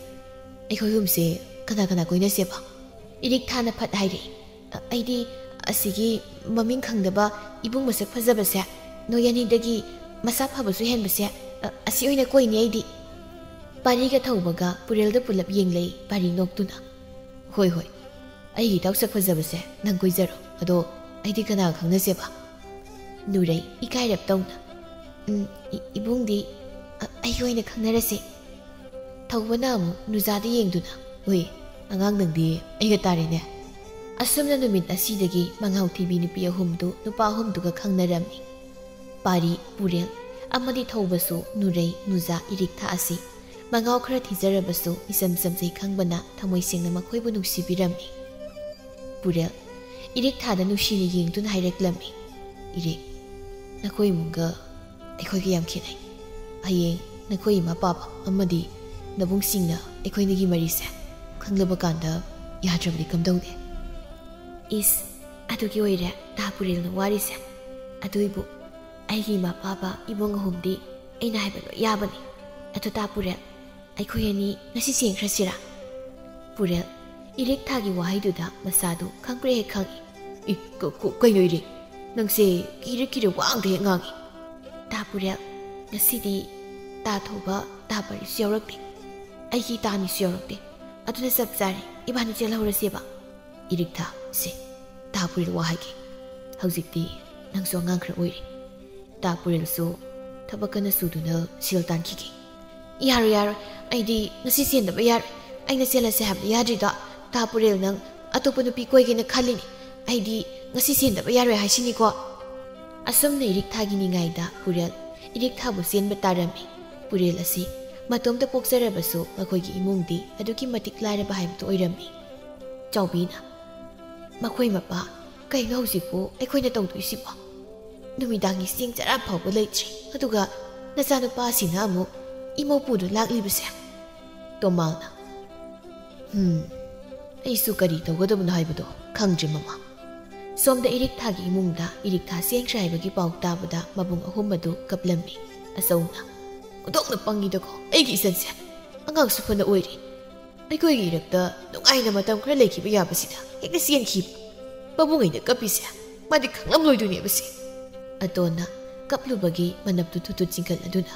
ꯑꯩꯈꯣꯏ ꯑꯍꯨꯝꯁꯦ ꯀꯅꯥ ꯀꯅꯥ ꯀꯣꯏꯅꯁꯦꯕ?" ꯏꯔꯤꯛ ꯊꯥꯅ ꯐꯠ ꯍꯥꯏꯔꯛꯏ, "ꯑ, ꯑꯩꯗꯤ ꯑꯁꯤꯒꯤ ꯃꯃꯤꯡ ꯈꯪꯗꯕ ꯏꯕꯨꯡ ꯃꯁꯛ ꯐꯖꯕꯁꯦ, ꯅꯣꯏ ꯑꯅꯤꯗꯒꯤ ꯃꯁꯥ ꯐꯕꯁꯨ ꯍꯦꯟꯕꯁꯦ, ꯑ, ꯑꯁꯤ ꯑꯣꯏꯅ ꯀꯣꯏꯅꯤ ꯑꯩꯗꯤ꯫" ꯄꯥꯔꯤꯒ ꯊꯧꯕꯒ ꯄꯨꯔꯦꯜꯗ ꯄꯨꯂꯞ ꯌꯦꯡꯂꯩ, ꯄꯥꯔꯤ ꯅꯣꯛꯇꯨꯅ꯫ "ꯍꯣꯏ, ꯍꯣꯏ, ꯑꯩꯒꯤ ꯏꯇꯥꯎ ꯁꯛ ꯐꯖꯕꯁꯦ ꯅꯪ ꯀꯣꯏꯖꯔꯣ꯫ ꯑꯗꯣ ꯑꯩꯗꯤ ꯀꯅꯥꯒ ꯈꯪꯅꯁꯦꯕ?" ꯅꯨꯔꯩ ꯏꯀꯥꯏꯔꯞ ꯇꯧꯅ, "ꯎꯝ, ꯏ-, ꯏꯕꯨꯡꯗꯤ, ꯑ, ꯑꯩꯒ ꯑꯣꯏꯅ ꯈꯪꯅꯔꯁꯦ꯫" ꯊꯧꯕꯅ ꯑꯃꯨꯛ ꯅꯨꯖꯥꯗ ꯌꯦꯡꯗꯨꯅ, "ꯍꯣꯏ, ꯑꯉꯥꯡ ꯅꯪꯗꯤ ꯑꯩꯒ ꯇꯥꯔꯦꯅꯦ꯫" ꯑꯁꯨꯝꯅ ꯅꯨꯃꯤꯠ ꯑꯁꯤꯗꯒꯤ ꯃꯉꯥꯎ ꯊꯤꯕꯤ ꯅꯨꯄꯤ ꯑꯍꯨꯝꯗꯨ ꯅꯨꯄꯥ ꯑꯍꯨꯝꯗꯨꯒ ꯈꯪꯅꯔꯝꯃꯤ꯫ ꯄꯥꯔꯤ, ꯄꯨꯔꯦꯜ ꯑꯃꯗꯤ ꯊꯧꯕꯁꯨ ꯅꯨꯔꯩ, ꯅꯨꯖꯥ, ꯏꯔꯤꯛꯊꯥ ꯑꯁꯤ ꯃꯉꯥꯎ ꯈꯔ ꯊꯤꯖꯔꯕꯁꯨ ꯏꯆꯝ ꯆꯝꯖꯩ ꯈꯪꯕꯅ ꯊꯃꯣꯏ ꯁꯦꯡꯅ ꯃꯈꯣꯏꯕꯨ ꯅꯨꯡꯁꯤꯕꯤꯔꯝꯃꯤ꯫ ꯄꯨꯔꯦꯜ ꯏꯔꯤꯛꯊꯥꯗ ꯅꯨꯡꯁꯤꯅ ꯌꯦꯡꯗꯨꯅ ꯍꯥꯏꯔꯛꯂꯝꯃꯤ, "ꯏꯔꯤꯛ, ꯅꯈꯣꯏ ꯏꯃꯨꯡꯒ ꯑꯩꯈꯣꯏꯒ ꯌꯥꯝ ꯈꯦꯠꯅꯩ꯫ ꯍꯌꯦꯡ ꯅꯈꯣꯏ ꯏꯃꯥ ꯄꯥꯕ ꯑꯃꯗꯤ ꯅꯕꯨꯡꯁꯤꯡꯅ ꯑꯩꯈꯣꯏꯅꯤꯒꯤ ꯃꯔꯤꯁꯦ ꯈꯪꯂꯕ ꯀꯥꯟꯗ ꯌꯥꯗ꯭ꯔꯕꯗꯤ ꯀꯝꯗꯧꯅꯤ?" "ꯏꯁ, ꯑꯗꯨꯒꯤ ꯑꯣꯏꯔꯦ ꯇꯥ ꯄꯨꯔꯦꯜꯅ ꯋꯥꯔꯤꯁꯦ꯫ ꯑꯗꯨꯏꯕꯨ ꯑꯩꯒꯤ ꯏꯃꯥ ꯄꯥꯕ ꯏꯕꯨꯡ ꯑꯍꯨꯝꯗꯤ ꯑꯩꯅ ꯍꯥꯏꯕ ꯂꯣꯏ ꯌꯥꯕꯅꯤ꯫ ꯑꯗꯨ ꯇꯥ ꯄꯨꯔꯦꯜ, ꯑꯩꯈꯣꯏ ꯑꯅꯤ ꯉꯁꯤ ꯆꯦꯟꯈ꯭ꯔꯁꯤꯔꯥ?" ꯄꯨꯔꯦꯜ ꯏꯔꯤꯛꯊꯥꯒꯤ ꯋꯥꯍꯩꯗꯨꯗ ꯃꯁꯥꯗꯨ ꯈꯪꯄ꯭ꯔꯦꯛ ꯍꯦꯛ ꯈꯪꯏ꯫ "ꯏ, ꯀ-, ꯀ-, ꯀꯩꯅꯣ ꯏꯔꯤꯛ? ꯅꯪꯁꯦ ꯀꯤꯔ ꯀꯤꯔ ꯋꯥ ꯑꯝꯗ ꯍꯦꯛ ꯉꯥꯡꯏ꯫" "ꯇꯥ ꯄꯨꯔꯦꯜ, ꯉꯁꯤꯗꯤ ꯇꯥ ꯊꯧꯕ, ꯇꯥ ꯄꯥꯔꯤꯁꯨ ꯌꯥꯎꯔꯛꯇꯦ꯫ ꯑꯩꯒꯤ ꯏꯇꯥ ꯑꯅꯤꯁꯨ ꯌꯥꯎꯔꯛꯇꯦ꯫ ꯑꯗꯨꯅ ꯆꯞ ꯆꯥꯔꯦ, ꯏꯕꯥꯅꯤ ꯆꯦꯜꯍꯧꯔꯁꯦꯕ꯫" ꯏꯔꯤꯛꯊꯥ, "ꯁꯦ, ꯇꯥ ꯄꯨꯔꯦꯜ ꯋꯥ ꯍꯥꯏꯒꯦ꯫ ꯍꯧꯖꯤꯛꯇꯤ ꯅꯪꯁꯨ ꯑꯉꯥꯡ ꯈꯔ ꯑꯣꯏꯔꯤ꯫ ꯇꯥ ꯄꯨꯔꯦꯜꯁꯨ ꯊꯕꯛ ꯀꯟꯅ ꯁꯨꯗꯨꯅ ꯁꯦꯜ ꯇꯥꯟꯈꯤꯒꯦ꯫" "ꯌꯥꯔꯣꯏ, ꯌꯥꯔꯣꯏ꯫ ꯑꯩꯗꯤ ꯉꯁꯤ ꯆꯦꯟꯗꯕ ꯌꯥꯔꯣꯏ꯫ ꯑꯩꯅ ꯆꯦꯜꯂꯁꯦ ꯍꯥꯏꯕꯗ ꯌꯥꯗ꯭ꯔꯤꯗꯣ꯫ ꯇꯥ ꯄꯨꯔꯦꯜ ꯅꯪ ꯑꯇꯣꯞꯄ ꯅꯨꯄꯤ ꯀꯣꯏꯒꯦꯅ ꯈꯜꯂꯤꯅꯤ꯫ ꯑꯩꯗꯤ ꯉꯁꯤ ꯆꯦꯟꯗꯕ ꯌꯥꯔꯣꯏ ꯍꯥꯏꯁꯤꯅꯤꯀꯣ꯫" ꯑꯁꯨꯝꯅ ꯏꯔꯤꯛꯊꯥꯒꯤ ꯅꯤꯡꯉꯥꯏꯗ ꯄꯨꯔꯦꯜ ꯏꯔꯤꯛꯊꯥꯕꯨ ꯆꯦꯟꯕ ꯇꯥꯔꯝꯃꯤ꯫ ꯄꯨꯔꯦꯜ ꯑꯁꯤ ꯃꯇꯣꯝꯇ ꯄꯣꯛꯆꯔꯕꯁꯨ ꯃꯈꯣꯏꯒꯤ ꯏꯃꯨꯡꯗꯤ ꯑꯗꯨꯛꯀꯤ ꯃꯇꯤꯛ ꯂꯥꯏꯔꯕ ꯍꯥꯏꯕꯗꯨ ꯑꯣꯏꯔꯝꯃꯤ꯫ ꯆꯥꯎꯕꯤꯅ, "ꯃꯈꯣꯏ ꯃꯄꯥ, ꯀꯩꯅꯣ ꯍꯧꯖꯤꯛꯄꯨ ꯑꯩꯈꯣꯏꯅ ꯇꯧꯗꯣꯏꯁꯤꯕꯣ? ꯅꯨꯃꯤꯗꯥꯡꯒꯤ ꯆꯦꯡ ꯆꯔꯥ ꯐꯥꯎꯕ ꯂꯩꯇ꯭ꯔꯤ, ꯑꯗꯨꯒ ꯅꯆꯥꯅꯨꯄꯥꯁꯤꯅ ꯑꯃꯨꯛ ꯏꯃꯧꯄꯨꯗꯨ ꯂꯥꯛꯂꯤꯕꯁꯦ?" ꯇꯣꯃꯥꯜꯅ, "ꯍꯝ, ꯑꯩꯁꯨ ꯀꯔꯤ ꯇꯧꯒꯗꯕꯅꯣ ꯍꯥꯏꯕꯗꯣ ꯈꯪꯗ꯭ꯔꯦ, ꯃꯃꯥ꯫" ꯁꯣꯝꯗ ꯏꯔꯤꯛꯊꯥꯒꯤ ꯏꯃꯨꯡꯗ ꯏꯔꯤꯛꯊꯥ ꯆꯦꯟꯈ꯭ꯔꯦ ꯍꯥꯏꯕꯒꯤ ꯄꯥꯎ ꯇꯥꯕꯗ ꯃꯕꯨꯡ ꯑꯍꯨꯝ ꯑꯗꯨ ꯀꯞꯂꯝꯃꯤ꯫ ꯑꯆꯧꯅ, "ꯑꯣꯟꯊꯣꯛꯅ ꯄꯪꯉꯤꯗꯀꯣ ꯑꯩꯒꯤ ꯏꯆꯟꯁꯦ꯫ ꯑꯉꯥꯡꯁꯨ ꯐꯅ ꯑꯣꯏꯔꯤ꯫ ꯑꯩꯈꯣꯏꯒꯤ ꯏꯔꯛꯇ ꯅꯨꯡꯉꯥꯏꯅ ꯃꯇꯝ ꯈꯔ ꯂꯩꯈꯤꯕ ꯌꯥꯕꯁꯤꯗ ꯍꯦꯛꯇ ꯆꯦꯟꯈꯤꯕ꯫ ꯃꯕꯨꯡ ꯑꯩꯅ ꯀꯞꯄꯤꯁꯦ ꯃꯥꯗꯤ ꯈꯪꯂꯝꯂꯣꯏꯗꯣꯏꯅꯦꯕꯁꯦ꯫" ꯑꯇꯣꯟꯅ ꯀꯞꯂꯨꯕꯒꯤ ꯃꯅꯞꯇꯨ ꯊꯨꯠ ꯊꯨꯠ ꯆꯤꯡꯈꯠꯂꯗꯨꯅ,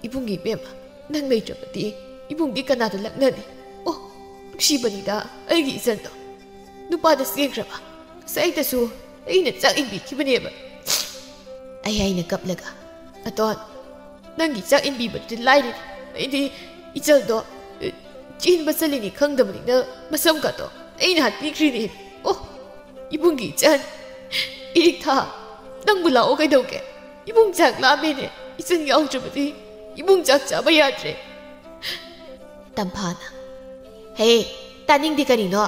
"ꯏꯕꯨꯡꯒꯤ ꯏꯕꯦꯝꯃ, ꯅꯪ ꯂꯩꯇ꯭ꯔꯕꯗꯤ ꯏꯕꯨꯡꯗꯤ ꯀꯅꯥꯗ ꯂꯛꯅꯅꯤ? ꯑꯣ, ꯅꯨꯡꯁꯤꯕꯅꯤꯗ ꯑꯩꯒꯤ ꯏꯆꯟꯗꯣ꯫ ꯅꯨꯄꯥꯗ ꯆꯦꯟꯈ꯭ꯔꯕ ꯉꯁꯥꯏꯗꯁꯨ ꯑꯩꯅ ꯆꯥꯛ ꯏꯟꯕꯤꯈꯤꯕꯅꯦꯕ꯫" ꯑꯩ ꯑꯩꯅ ꯀꯞꯂꯒ, "ꯑꯇꯣꯟ, ꯅꯪꯒꯤ ꯆꯥꯛ ꯏꯟꯕꯤꯕꯗꯨꯗꯤ ꯂꯥꯏꯔꯤ, ꯑꯩꯗꯤ ꯏꯆꯜꯗꯣ, ꯑꯦ, ꯆꯦꯟꯕ ꯆꯠꯂꯤꯅꯤ ꯈꯪꯗꯕꯅꯤꯅ ꯃꯁꯝ ꯀꯥꯇꯣ ꯑꯩꯅ ꯍꯥꯠꯄꯤꯈ꯭ꯔꯤꯅꯤ꯫ ꯑꯣ, ꯏꯕꯨꯡꯒꯤ ꯏꯆꯟ, ꯏꯔꯤꯛꯊꯥ, ꯅꯪꯕꯨ ꯂꯥꯛꯑꯣ ꯀꯩꯗꯧꯒꯦ? ꯏꯕꯨꯡ ꯆꯥꯛ ꯂꯥꯝꯃꯦꯅꯦ, ꯏꯆꯟ ꯌꯥꯎꯗ꯭ꯔꯕꯗꯤ ꯏꯕꯨꯡ ꯆꯥꯛ ꯆꯥꯕ ꯌꯥꯗ꯭ꯔꯦ꯫" ꯇꯝꯐꯥꯅ, "ꯍꯦ, ꯇꯥꯅꯤꯡꯗꯦ ꯀꯔꯤꯅꯣ?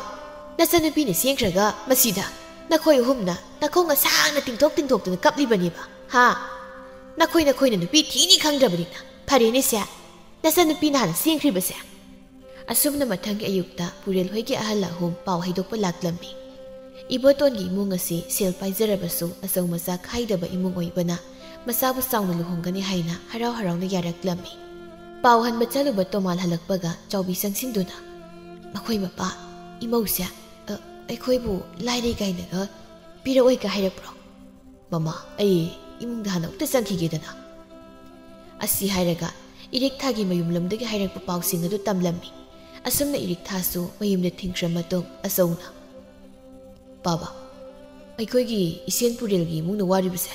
ꯅꯆꯟꯅꯨꯄꯤꯅ ꯆꯦꯟꯈ꯭ꯔꯒ ꯃꯁꯤꯗ ꯅꯈꯣꯏ ꯑꯍꯨꯝꯅ ꯅꯈꯣꯡ ꯑꯁꯥꯡꯅ ꯇꯤꯡꯊꯣꯛ ꯇꯤꯡꯊꯣꯛꯇꯨꯅ ꯀꯞꯂꯤꯕꯅꯦꯕ, ꯍꯥ? ꯅꯈꯣꯏ ꯅꯈꯣꯏꯅ ꯅꯨꯄꯤ ꯊꯤꯅꯤ ꯈꯪꯗ꯭ꯔꯕꯅꯤꯅ ꯐꯔꯦꯅꯦꯁꯦ, ꯅꯆꯟꯅꯨꯄꯤꯅ ꯍꯥꯟꯅ ꯆꯦꯟꯈ꯭ꯔꯤꯕꯁꯦ꯫" ꯑꯁꯨꯝꯅ ꯃꯊꯪꯒꯤ ꯑꯌꯨꯛꯇ ꯄꯨꯔꯦꯜ ꯍꯣꯏꯒꯤ ꯑꯍꯜ ꯑꯍꯨꯝ ꯄꯥꯎ ꯍꯩꯗꯣꯛꯄ ꯂꯥꯛꯂꯝꯃꯤ꯫ ꯏꯕꯣꯇꯣꯟꯒꯤ ꯏꯃꯨꯡ ꯑꯁꯤ ꯁꯦꯜ ꯄꯥꯏꯖꯔꯕꯁꯨ ꯑꯆꯧ ꯃꯆꯥ ꯈꯥꯏꯗꯕ ꯏꯃꯨꯡ ꯑꯣꯏꯕꯅ ꯃꯆꯥꯕꯨ ꯆꯥꯎꯅ ꯂꯨꯍꯣꯡꯒꯅꯤ ꯍꯥꯏꯅ ꯍꯔꯥꯎ ꯍꯔꯥꯎꯅ ꯌꯥꯔꯛꯂꯝꯃꯤ꯫ ꯄꯥꯎ ꯍꯟꯕ ꯆꯠꯂꯨꯕ ꯇꯣꯃꯥꯜ ꯍꯜꯂꯛꯄꯒ ꯆꯥꯎꯕꯤ ꯆꯪꯁꯤꯟꯗꯨꯅ, "ꯃꯈꯣꯏ ꯃꯄꯥ, ꯏꯃꯧꯁꯦ, ꯑ, ꯑꯩꯈꯣꯏꯕꯨ ꯂꯥꯏꯔꯩ ꯀꯥꯏꯅꯒ ꯄꯤꯔꯛꯑꯣꯏꯒ ꯍꯥꯏꯔꯛꯄ꯭ꯔꯣ?" "ꯃꯃꯥ, ꯑꯩ ꯏꯃꯨꯡꯗ ꯍꯥꯟꯅ ꯑꯃꯨꯛꯇ ꯆꯪꯈꯤꯒꯦꯗꯅ꯫" ꯑꯁꯤ ꯍꯥꯏꯔꯒ ꯏꯔꯤꯛꯊꯥꯒꯤ ꯃꯌꯨꯝ ꯂꯝꯗꯒꯤ ꯍꯥꯏꯔꯛꯄ ꯄꯥꯎꯁꯤꯡ ꯑꯗꯨ ꯇꯝꯂꯝꯃꯤ꯫ ꯑꯁꯨꯝꯅ ꯏꯔꯤꯛꯊꯥꯁꯨ ꯃꯌꯨꯝꯗ ꯊꯤꯡꯈ꯭ꯔ ꯃꯇꯨꯡ ꯑꯆꯧꯅ, "ꯄꯥꯕ, ꯑꯩꯈꯣꯏꯒꯤ ꯏꯁꯦꯟ ꯄꯨꯔꯦꯜꯒꯤ ꯏꯃꯨꯡꯅ ꯋꯥꯔꯤꯕꯁꯦ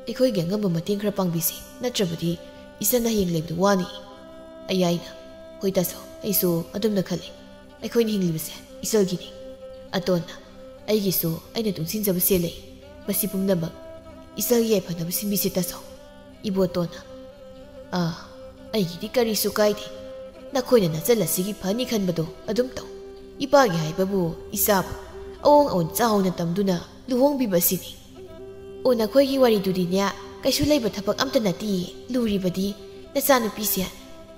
ꯑꯩꯈꯣꯏꯒꯤ ꯑꯉꯝꯕ ꯃꯇꯦꯡ ꯈꯔ ꯄꯥꯡꯕꯤꯁꯤ, ꯅꯠꯇ꯭ꯔꯕꯗꯤ ꯏꯆꯟ ꯍꯌꯦꯡ ꯂꯩꯕꯗ ꯋꯥꯅꯤ꯫" ꯑꯌꯥꯏꯅ, "ꯍꯣꯏ ꯇꯥꯆꯧ, ꯑꯩꯁꯨ ꯑꯗꯨꯝꯅ ꯈꯜꯂꯤ꯫ ꯑꯩꯈꯣꯏꯅ ꯍꯤꯡꯂꯤꯕꯁꯦ ꯏꯆꯜꯒꯤꯅꯤ꯫" ꯑꯇꯣꯟꯅ, "ꯑꯩꯒꯤꯁꯨ ꯑꯩꯅ ꯇꯨꯡꯁꯤꯟꯖꯕ ꯁꯦꯜ ꯂꯩ꯫ ꯃꯁꯤ ꯄꯨꯝꯅꯃꯛ ꯏꯆꯜꯒꯤ ꯌꯥꯏꯐꯅꯕ ꯁꯤꯟꯕꯤꯁꯤ ꯇꯥꯆꯧ꯫ ꯏꯕꯣꯇꯣꯟꯅ, "ꯑꯥ, ꯑꯩꯒꯤꯗꯤ ꯀꯔꯤꯁꯨ ꯀꯥꯏꯗꯦ꯫ ꯅꯈꯣꯏꯅ ꯅꯆꯜ ꯑꯁꯤꯒꯤ ꯐꯅꯤ ꯈꯟꯕꯗꯣ ꯑꯗꯨꯝ ꯇꯧ꯫ ꯏꯄꯥꯒꯤ ꯍꯥꯏꯕꯕꯨ ꯏꯆꯥꯕꯨ ꯑꯋꯣꯡ ꯑꯋꯣꯟ ꯆꯥꯎꯅ ꯇꯝꯗꯨꯅ ꯂꯨꯍꯣꯡꯕꯤꯕ ꯑꯁꯤꯅꯤ꯫ ꯑꯣ, ꯅꯈꯣꯏꯒꯤ ꯋꯥꯔꯤꯗꯨꯗꯤꯅꯦ, ꯀꯩꯁꯨ ꯂꯩꯕ ꯊꯕꯛ ꯑꯝꯇ ꯅꯠꯇꯤꯌꯦ꯫ ꯂꯨꯔꯤꯕꯗꯤ ꯅꯆꯥꯅꯨꯄꯤꯁꯦ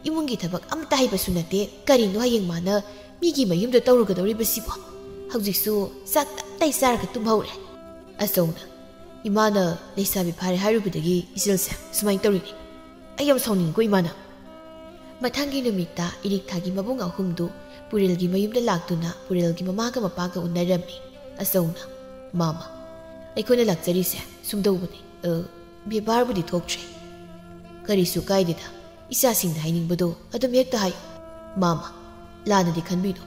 ꯏꯃꯨꯡꯒꯤ ꯊꯕꯛ ꯑꯝꯇ ꯍꯩꯕꯁꯨ ꯅꯠꯇꯦ꯫ ꯀꯔꯤꯅꯣ ꯍꯌꯦꯡ ꯃꯥꯅ ꯃꯤꯒꯤ ꯃꯌꯨꯝꯗ ꯇꯧꯔꯨꯒꯗꯧꯔꯤꯕꯁꯤꯕꯣ? ꯍꯧꯖꯤꯛꯁꯨ ꯆꯥꯛ ꯇꯞꯇꯥꯏ ꯆꯥꯔꯒ ꯇꯨꯝꯍꯧꯔꯦ꯫" ꯑꯆꯧꯅ, "ꯏꯃꯥꯅ ꯂꯩꯁꯥꯕꯤ ꯐꯥꯔꯦ ꯍꯥꯏꯔꯨꯕꯗꯒꯤ ꯏꯆꯜꯁꯦ ꯁꯨꯃꯥꯏꯅ ꯇꯧꯔꯤꯅꯤ꯫ ꯑꯩ ꯌꯥꯝ ꯁꯥꯎꯅꯤꯡꯉꯤꯀꯣ ꯏꯃꯥꯅ꯫" ꯃꯊꯪꯒꯤ ꯅꯨꯃꯤꯠꯇ ꯏꯔꯤꯛꯊꯥꯒꯤ ꯃꯕꯨꯡ ꯑꯍꯨꯝꯗꯨ ꯄꯨꯔꯦꯜꯒꯤ ꯃꯌꯨꯝꯗ ꯂꯥꯛꯇꯨꯅ ꯄꯨꯔꯦꯜꯒꯤ ꯃꯃꯥꯒ ꯃꯄꯥꯒ ꯎꯅꯔꯝꯃꯤ꯫ ꯑꯆꯧꯅ, "ꯃꯥꯃ, ꯑꯩꯈꯣꯏꯅ ꯂꯥꯛꯆꯔꯤꯁꯦ ꯁꯨꯝꯗꯧꯕꯅꯤ꯫ ꯑ, ꯕꯦꯕꯥꯔꯕꯨꯗꯤ ꯊꯣꯛꯇ꯭ꯔꯦ꯫" "ꯀꯔꯤꯁꯨ ꯀꯥꯏꯗꯦꯗ, ꯏꯆꯥꯁꯤꯡꯅ ꯍꯥꯏꯅꯤꯡꯕꯗꯣ ꯑꯗꯨꯝ ꯍꯦꯛꯇ ꯍꯥꯏꯌꯨ꯫ ꯃꯥꯃ, ꯂꯥꯟꯅꯗꯤ ꯈꯟꯕꯤꯅꯨ꯫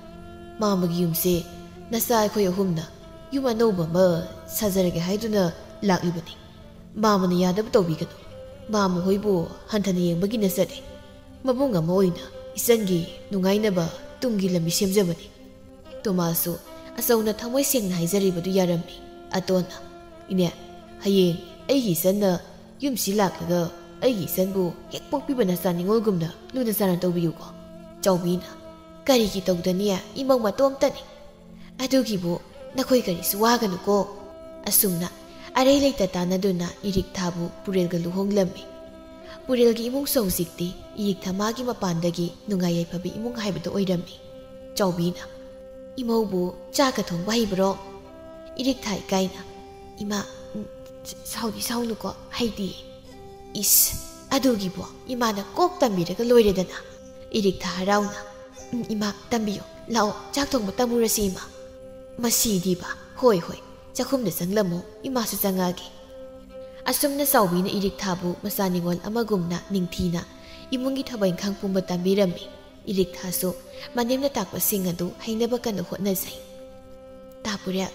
ꯃꯥꯃꯒꯤ ꯌꯨꯝꯁꯦ ꯅꯆꯥ ꯑꯩꯈꯣꯏ ꯑꯍꯨꯝꯅ ꯌꯨꯝ ꯑꯅꯧꯕ ꯑꯃ ꯁꯥꯖꯔꯒꯦ ꯍꯥꯏꯗꯨꯅ ꯂꯥꯛꯂꯤꯕꯅꯤ꯫ ꯃꯥꯃꯅ ꯌꯥꯗꯕ ꯇꯧꯕꯤꯒꯅꯨ꯫ ꯃꯥꯃ ꯍꯣꯏꯕꯨ ꯍꯟꯊꯅ ꯌꯦꯡꯕꯒꯤ ꯅꯠꯆꯗꯦ꯫ ꯃꯕꯨꯡ ꯑꯃ ꯑꯣꯏꯅ ꯏꯆꯟꯒꯤ ꯅꯨꯡꯉꯥꯏꯅꯕ ꯇꯨꯡꯒꯤ ꯂꯝꯕꯤ ꯁꯦꯝꯖꯕꯅꯤ꯫" ꯇꯣꯃꯥꯁꯁꯨ ꯑꯆꯧꯅ ꯊꯃꯣꯏ ꯁꯦꯡꯅ ꯍꯥꯏꯖꯔꯤꯕꯗꯨ ꯌꯥꯔꯝꯃꯤ꯫ ꯑꯇꯣꯟꯅ, "ꯏꯅꯦ, ꯍꯌꯦꯡ ꯑꯩꯒꯤ ꯏꯆꯟꯅ ꯌꯨꯝꯁꯤ ꯂꯥꯛꯂꯒ ꯑꯩꯒꯤ ꯏꯆꯟꯕꯨ ꯍꯦꯛ ꯄꯣꯛꯄꯤꯕ ꯅꯆꯥ ꯅꯤꯉꯣꯜꯒꯨꯝꯅ ꯂꯨꯅ ꯆꯥꯟꯅ ꯇꯧꯕꯤꯌꯨꯀꯣ꯫" ꯆꯥꯎꯕꯤꯅ, "ꯀꯔꯤꯒꯤ ꯇꯧꯗꯅꯤ? ꯏꯃꯧ ꯃꯇꯣꯝꯇꯅꯤ꯫ ꯑꯗꯨꯒꯤꯕꯨ ꯅꯈꯣꯏ ꯀꯔꯤꯁꯨ ꯋꯥꯒꯅꯨꯀꯣ꯫" ꯑꯁꯨꯝꯅ ꯑꯔꯩ ꯂꯩꯇ ꯇꯥꯟꯅꯗꯨꯅ ꯏꯔꯤꯛꯊꯥꯕꯨ ꯄꯨꯔꯦꯜꯒ ꯂꯨꯍꯣꯡꯂꯝꯃꯤ꯫ ꯄꯨꯔꯦꯜꯒꯤ ꯏꯃꯨꯡꯁꯨ ꯍꯧꯖꯤꯛꯇꯤ ꯏꯔꯤꯛꯊꯥ ꯃꯥꯒꯤ ꯃꯄꯥꯟꯗꯒꯤ ꯅꯨꯡꯉꯥꯏ ꯌꯥꯏꯐꯕ ꯏꯃꯨꯡ ꯍꯥꯏꯕꯗꯨ ꯑꯣꯏꯔꯝꯃꯤ꯫ ꯆꯥꯎꯕꯤꯅ, "ꯏꯃꯧꯕꯨ ꯆꯥꯛꯀ ꯊꯣꯡꯕ ꯍꯩꯕ꯭ꯔꯣ?" ꯏꯔꯤꯛꯊꯥ ꯏꯀꯥꯏꯅ, "ꯏꯃꯥ, ꯎꯝ, ꯁ-, ꯁꯥꯎꯗꯤ ꯁꯥꯎꯅꯨꯀꯣ, ꯍꯩꯗꯤ꯫" "ꯏꯁ, ꯑꯗꯨꯒꯤꯕꯨ ꯏꯃꯥꯅ ꯀꯣꯛ ꯇꯝꯕꯤꯔꯒ ꯂꯣꯏꯔꯦꯗꯅ꯫" ꯏꯔꯤꯛꯊꯥ ꯍꯔꯥꯎꯅ, "ꯎꯝ, ꯏꯃꯥ, ꯇꯝꯕꯤꯌꯨ꯫ ꯂꯥꯛꯑꯣ, ꯆꯥꯛ ꯊꯣꯡꯕ ꯇꯝꯃꯨꯔꯁꯤ, ꯏꯃꯥ꯫" ꯃꯁꯤꯗꯤꯕ, "ꯍꯣꯏ, ꯍꯣꯏ, ꯆꯥꯛꯈꯨꯝꯗ ꯆꯪꯂꯝꯃꯨ, ꯏꯃꯥꯁꯨ ꯆꯪꯉꯛꯑꯒꯦ꯫" ꯑꯁꯨꯝꯅ ꯆꯥꯎꯕꯤꯅ ꯏꯔꯤꯛꯊꯥꯕꯨ ꯃꯆꯥ ꯅꯤꯉꯣꯜ ꯑꯃꯒꯨꯝꯅ ꯅꯤꯡꯊꯤꯅ ꯏꯃꯨꯡꯒꯤ ꯊꯕꯛ ꯏꯪꯈꯥꯡ ꯄꯨꯝꯕ ꯇꯝꯕꯤꯔꯝꯃꯤ꯫ ꯏꯔꯤꯛꯊꯥꯁꯨ ꯃꯅꯦꯝꯅ ꯇꯥꯛꯄꯁꯤꯡ ꯑꯗꯨ ꯍꯩꯅꯕ ꯀꯟꯅ ꯍꯣꯠꯅꯖꯩ꯫ "ꯇꯥ ꯄꯨꯔꯦꯜ,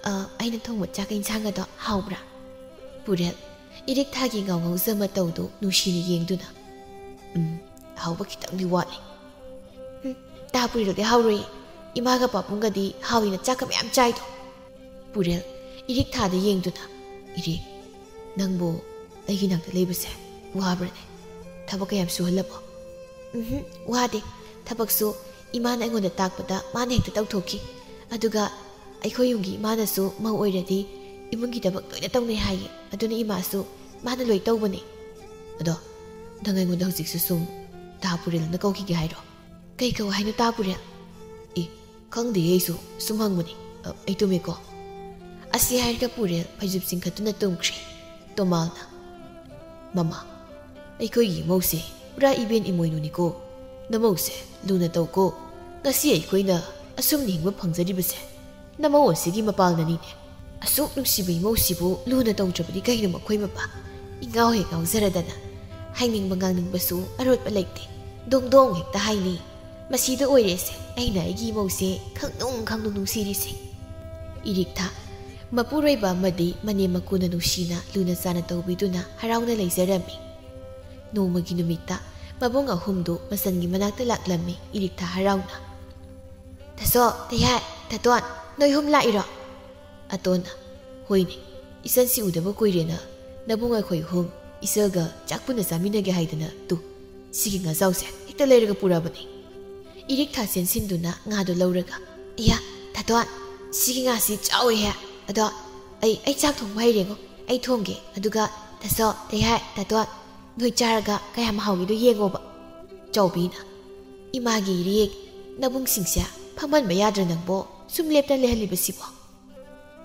ꯑ, ꯑꯩꯅ ꯊꯣꯡꯕ ꯆꯥꯛ ꯏꯟꯁꯥꯡ ꯑꯗꯣ ꯍꯥꯎꯕ꯭ꯔꯥ?" ꯄꯨꯔꯦꯜ, ꯏꯔꯤꯛꯊꯥꯒꯤ ꯉꯥꯎꯉꯧꯖ ꯃꯇꯧꯗꯨ ꯅꯨꯡꯁꯤꯅ ꯌꯦꯡꯗꯨꯅ, "ꯎꯝ, ꯍꯥꯎꯕ ꯈꯤꯇꯪꯗꯤ ꯋꯥꯠꯂꯤ꯫" "ꯎꯝ, ꯇꯥ ꯄꯨꯔꯦꯜꯗꯤ ꯍꯥꯎꯔꯣꯏꯌꯦ꯫ ꯏꯃꯥꯒ ꯄꯥꯕꯨꯡꯒꯗꯤ ꯍꯥꯎꯏꯅ ꯆꯥꯛꯀ ꯃꯌꯥꯝ ꯆꯥꯏꯗꯣ꯫" ꯄꯨꯔꯦꯜ, ꯏꯔꯤꯛ ꯊꯥꯗ ꯌꯦꯡꯗꯨꯅ, "ꯏꯔꯤꯛ, ꯅꯪꯕꯨ ꯑꯩꯒꯤ ꯅꯥꯛꯇ ꯂꯩꯕꯁꯦ ꯋꯥꯕ꯭ꯔꯅꯦ? ꯊꯕꯛ ꯀꯌꯥꯝ ꯁꯨꯍꯜꯂꯕꯣ?" "ꯎꯝꯍꯨꯝ, ꯋꯥꯗꯦ꯫ ꯊꯕꯛꯁꯨ ꯏꯃꯥꯅ ꯑꯩꯉꯣꯟꯗ ꯇꯥꯛꯄꯗ ꯃꯥꯅ ꯍꯦꯛꯇ ꯇꯧꯊꯣꯛꯈꯤ꯫ ꯑꯗꯨꯒ ꯑꯩꯈꯣꯏ ꯌꯨꯝꯒꯤ ꯏꯃꯥꯅꯁꯨ ꯃꯧ ꯑꯣꯏꯔꯗꯤ ꯏꯃꯨꯡꯒꯤ ꯊꯕꯛ ꯂꯣꯏꯅ ꯇꯧꯅꯩ ꯍꯥꯏꯌꯦ꯫ ꯑꯗꯨꯅ ꯏꯃꯥꯁꯨ ꯃꯥꯅ ꯂꯣꯏ ꯇꯧꯕꯅꯦ꯫ ꯑꯗꯣ ꯅꯪ ꯑꯩꯉꯣꯟꯗ ꯍꯧꯖꯤꯛꯁꯨ ꯁꯨꯝ ꯇꯥ ꯄꯨꯔꯦꯜꯅ ꯀꯧꯈꯤꯒꯦ ꯍꯥꯏꯔꯣ?" "ꯀꯩ ꯀꯧ ꯍꯥꯏꯅꯣ ꯇꯥ ꯄꯨꯔꯦꯜ?" "ꯑꯦ, ꯈꯪꯗꯦ, ꯑꯩꯁꯨ ꯁꯨꯝ ꯍꯪꯕꯅꯤ꯫ ꯑ, ꯑꯩ ꯇꯨꯝꯃꯦꯀꯣ꯫" ꯑꯁꯤ ꯍꯥꯏꯔꯒ ꯄꯨꯔꯦꯜ ꯐꯩꯖꯨꯞ ꯆꯤꯡꯈꯠꯇꯨꯅ ꯇꯨꯝꯈ꯭ꯔꯦ꯫ ꯇꯣꯃꯥꯜꯅ, "ꯃꯃꯥ, ꯑꯩꯈꯣꯏꯒꯤ ꯏꯃꯧꯁꯦ ꯄꯨꯔꯥ ꯏꯕꯦꯟ ꯏꯃꯣꯏꯅꯨꯅꯤꯀꯣ꯫ ꯅꯃꯧꯁꯦ ꯂꯨꯅ ꯇꯧꯀꯣ꯫ ꯉꯁꯤ ꯑꯩꯈꯣꯏꯅ ꯑꯁꯨꯝꯅ ꯍꯤꯡꯕ ꯐꯪꯖꯔꯤꯕꯁꯦ ꯅꯃꯧ ꯑꯁꯤꯒꯤ ꯃꯄꯥꯜꯅꯅꯤꯅꯦ꯫ ꯑꯁꯨꯛ ꯅꯨꯡꯁꯤꯕ ꯏꯃꯧꯁꯤꯕꯨ ꯂꯨꯅ ꯇꯧꯗ꯭ꯔꯕꯗꯤ ꯀꯩꯅꯣ ꯃꯈꯣꯏ ꯃꯄꯥ?" ꯏꯉꯥꯎ ꯍꯦꯛ ꯉꯥꯎꯖꯔꯗꯅ ꯍꯥꯏꯅꯤꯡꯕ ꯉꯥꯡꯅꯤꯡꯕꯁꯨ ꯑꯔꯣꯠꯄ ꯂꯩꯇꯦ꯫ ꯗꯣꯡ ꯗꯣꯡ ꯍꯦꯛꯇ ꯍꯥꯏꯅꯩ꯫ ꯃꯁꯤꯗ ꯑꯣꯏꯔꯦꯁꯦ ꯑꯩꯅ ꯑꯩꯒꯤ ꯏꯃꯧꯁꯦ ꯈꯪꯅꯨꯡ ꯈꯪꯅꯨꯡ ꯅꯨꯡꯁꯤꯔꯤꯁꯦ꯫ ꯏꯔꯤꯛꯊꯥ, ꯃꯄꯨꯔꯣꯏꯕ ꯑꯃꯗꯤ ꯃꯅꯦꯝ ꯃꯀꯨꯅ ꯅꯨꯡꯁꯤꯅ ꯂꯨꯅ ꯆꯥꯅ ꯇꯧꯕꯤꯗꯨꯅ ꯍꯔꯥꯎꯅ ꯂꯩꯖꯔꯝꯃꯤ꯫ ꯅꯣꯡꯃꯒꯤ ꯅꯨꯃꯤꯠꯇ ꯃꯕꯨꯡ ꯑꯍꯨꯝꯗꯨ ꯃꯆꯟꯒꯤ ꯃꯅꯥꯛꯇ ꯂꯥꯛꯂꯝꯃꯤ ꯏꯔꯤꯛꯊꯥ ꯍꯔꯥꯎꯅ꯫ "ꯇꯥꯆꯧ, ꯇꯩꯍꯥꯏ, ꯇꯥꯇꯣꯟ, ꯅꯣꯏ ꯑꯍꯨꯝ ꯂꯥꯛꯏꯔꯣ?" ꯑꯇꯣꯟꯅ, "ꯍꯣꯏꯅꯦ, ꯏꯆꯟꯁꯤ ꯎꯗꯕ ꯀꯨꯏꯔꯦꯅ ꯅꯕꯨꯡ ꯑꯩꯈꯣꯏ ꯑꯍꯨꯝ ꯏꯆꯜꯒ ꯆꯥꯛ ꯄꯨꯟꯅ ꯆꯥꯃꯤꯟꯅꯒꯦ ꯍꯥꯏꯗꯅ ꯇꯨ, ꯁꯤꯒꯤ ꯉꯥꯖꯥꯎꯁꯦ ꯍꯦꯛꯇ ꯂꯩꯔꯒ ꯄꯨꯔꯛꯑꯕꯅꯤ꯫" ꯏꯔꯤꯛꯊꯥ ꯆꯦꯟꯁꯤꯟꯗꯨꯅ ꯉꯥꯗꯣ ꯂꯧꯔꯒ, "ꯏꯌꯥ, ꯇꯥꯇꯣꯟ, ꯁꯤꯒꯤ ꯉꯥꯁꯤ ꯆꯥꯎꯋꯦꯍꯦ꯫ ꯑꯗꯣ ꯑꯩ, ꯑꯩ ꯆꯥꯛ ꯊꯣꯡꯕ ꯍꯩꯔꯦꯉꯣ꯫ ꯑꯩ ꯊꯣꯡꯒꯦ꯫ ꯑꯗꯨꯒ ꯇꯥꯆꯧ, ꯇꯩꯍꯥꯏ, ꯇꯥꯇꯣꯟ, ꯅꯣꯏ ꯆꯥꯔꯒ ꯀꯌꯥꯝ ꯍꯥꯎꯒꯦꯗꯣ ꯌꯦꯡꯉꯣꯕ꯫" ꯆꯥꯎꯕꯤꯅ, "ꯏꯃꯥꯒꯤ ꯏꯔꯦꯛ, ꯅꯕꯨꯡꯁꯤꯡꯁꯦ ꯐꯝꯍꯟꯕ ꯌꯥꯗ꯭ꯔꯥ ꯅꯪꯕꯣ? ꯁꯨꯝ ꯂꯦꯞꯇ ꯂꯩꯍꯜꯂꯤꯕꯁꯤꯕꯣ?"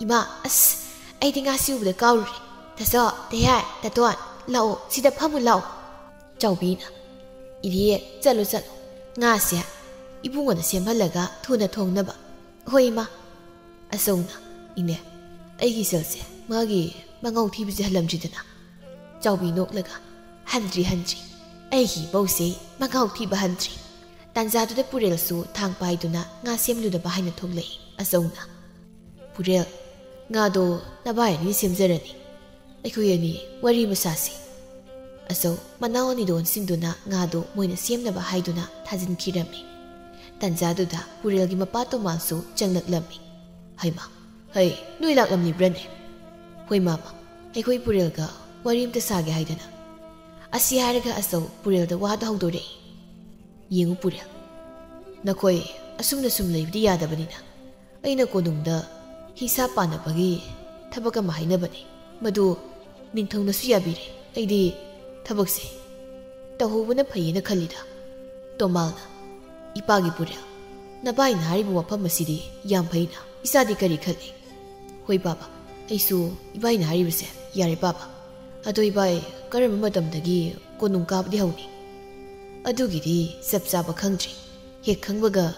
"ꯏꯃꯥ, ꯑꯁ, ꯑꯩꯗꯤ ꯉꯥꯁꯤ ꯎꯕꯗ ꯀꯥꯎꯔꯨꯔꯦ꯫ ꯇꯥꯆꯧ, ꯇꯩꯍꯥꯏ, ꯇꯥꯇꯣꯟ, ꯂꯥꯛꯑꯣ, ꯁꯤꯗ ꯐꯝꯃꯨ ꯂꯥꯛꯑꯣ꯫" ꯆꯥꯎꯕꯤꯅ, "ꯏꯔꯦꯛ, ꯆꯠꯂꯣ, ꯆꯠꯂꯣ꯫ ꯉꯥꯁꯦ ꯏꯕꯨꯡꯉꯣꯅ ꯁꯦꯝꯍꯜꯂꯒ ꯊꯨꯅ ꯊꯣꯡꯅꯕ꯫" "ꯍꯣꯏ, ꯏꯃꯥ꯫" ꯑꯆꯧꯅ, "ꯏꯅꯦ, ꯑꯩꯒꯤ ꯏꯆꯜꯁꯦ ꯃꯥꯒꯤ ꯃꯉꯥꯎ ꯊꯤꯕꯁꯦ ꯍꯜꯂꯝꯗ꯭ꯔꯤꯗꯅ?" ꯆꯥꯎꯕꯤ ꯅꯣꯛꯂꯒ, "ꯍꯟꯗ꯭ꯔꯤ, ꯍꯟꯗ꯭ꯔꯤ꯫ ꯑꯩꯒꯤ ꯏꯃꯧꯁꯦ ꯃꯉꯥꯎ ꯊꯤꯕ ꯍꯟꯗ꯭ꯔꯤ꯫" ꯇꯥꯟꯖꯥꯗꯨꯗ ꯄꯨꯔꯦꯜꯁꯨ ꯊꯥꯡ ꯄꯥꯏꯗꯨꯅ ꯉꯥ ꯁꯦꯝꯂꯨꯅꯕ ꯍꯥꯏꯅ ꯊꯣꯛꯂꯛꯏ꯫ ꯑꯆꯧꯅ, "ꯄꯨꯔꯦꯜ, ꯉꯥꯗꯣ ꯅꯕꯥꯏ ꯑꯅꯤ ꯁꯦꯝꯖꯔꯅꯤ꯫ ꯑꯩꯈꯣꯏ ꯑꯅꯤ ꯋꯥꯔꯤ ꯑꯃ ꯁꯥꯁꯤ꯫" ꯑꯆꯧ ꯃꯅꯥꯎ ꯑꯅꯤꯗꯣ ꯑꯣꯟꯁꯤꯟꯗꯨꯅ ꯉꯥꯗꯣ ꯃꯣꯏꯅ ꯁꯦꯝꯅꯕ ꯍꯥꯏꯗꯨꯅ ꯊꯥꯖꯤꯟꯈꯤꯔꯝꯃꯤ꯫ ꯇꯥꯟꯖꯥꯗꯨꯗ ꯄꯨꯔꯦꯜꯒꯤ ꯃꯄꯥ ꯇꯣꯃꯥꯁꯨ ꯆꯪꯂꯛꯂꯝꯃꯤ꯫ "ꯍꯩꯃꯥ, "ꯍꯩ, ꯅꯣꯏ ꯂꯥꯛꯂꯝꯂꯤꯕ꯭ꯔꯅꯦ?" "ꯍꯣꯏ ꯃꯥꯃ, ꯑꯩꯈꯣꯏ ꯄꯨꯔꯦꯜꯒ ꯋꯥꯔꯤ ꯑꯝꯇ ꯁꯥꯒꯦ ꯍꯥꯏꯗꯅ"꯫ ꯑꯁꯤ ꯍꯥꯏꯔꯒ ꯑꯆꯧ ꯄꯨꯔꯦꯜꯗ ꯋꯥꯗ ꯍꯧꯗꯣꯔꯛꯏ꯫ "ꯌꯦꯡꯉꯨ ꯄꯨꯔꯦꯜ, ꯅꯈꯣꯏ ꯑꯁꯨꯝꯅ ꯁꯨꯝ ꯂꯩꯕꯗꯤ ꯌꯥꯗꯕꯅꯤꯅ ꯑꯩꯅ ꯀꯣꯅꯨꯡꯗ ꯍꯤꯡꯁꯥ ꯄꯥꯟꯅꯕꯒꯤ ꯊꯕꯛ ꯑꯃ ꯍꯥꯏꯅꯕꯅꯤ꯫ ꯃꯗꯨ ꯅꯤꯡꯊꯧꯅꯁꯨ ꯌꯥꯕꯤꯔꯦ꯫ ꯑꯩꯗꯤ ꯊꯕꯛꯁꯦ ꯇꯧꯍꯧꯕꯅ ꯐꯩꯌꯦꯅ ꯈꯜꯂꯤꯗ"꯫ ꯇꯣꯃꯥꯜꯅ, "ꯏꯄꯥꯒꯤ ꯄꯨꯔꯦꯜ, ꯅꯕꯥꯏꯅ ꯍꯥꯏꯔꯤꯕ ꯋꯥꯐꯝ ꯑꯁꯤꯗꯤ ꯌꯥꯝ ꯐꯩꯅ꯫ ꯏꯆꯥꯗꯤ ꯀꯔꯤ ꯈꯜꯂꯤ?" "ꯍꯣꯏ ꯄꯥꯕ, ꯑꯩꯁꯨ ꯏꯕꯥꯏꯅ ꯍꯥꯏꯔꯤꯕꯁꯦ ꯌꯥꯔꯦ ꯄꯥꯕ꯫ ꯑꯗꯣ ꯏꯕꯥꯏ, ꯀꯔꯝꯕ ꯃꯇꯝꯗꯒꯤ ꯀꯣꯅꯨꯡ ꯀꯥꯕꯗꯤ ꯍꯧꯅꯤ?" "ꯑꯗꯨꯒꯤꯗꯤ ꯆꯞ ꯆꯥꯕ ꯈꯪꯗ꯭ꯔꯤ꯫ ꯍꯦꯛ ꯈꯪꯕꯒ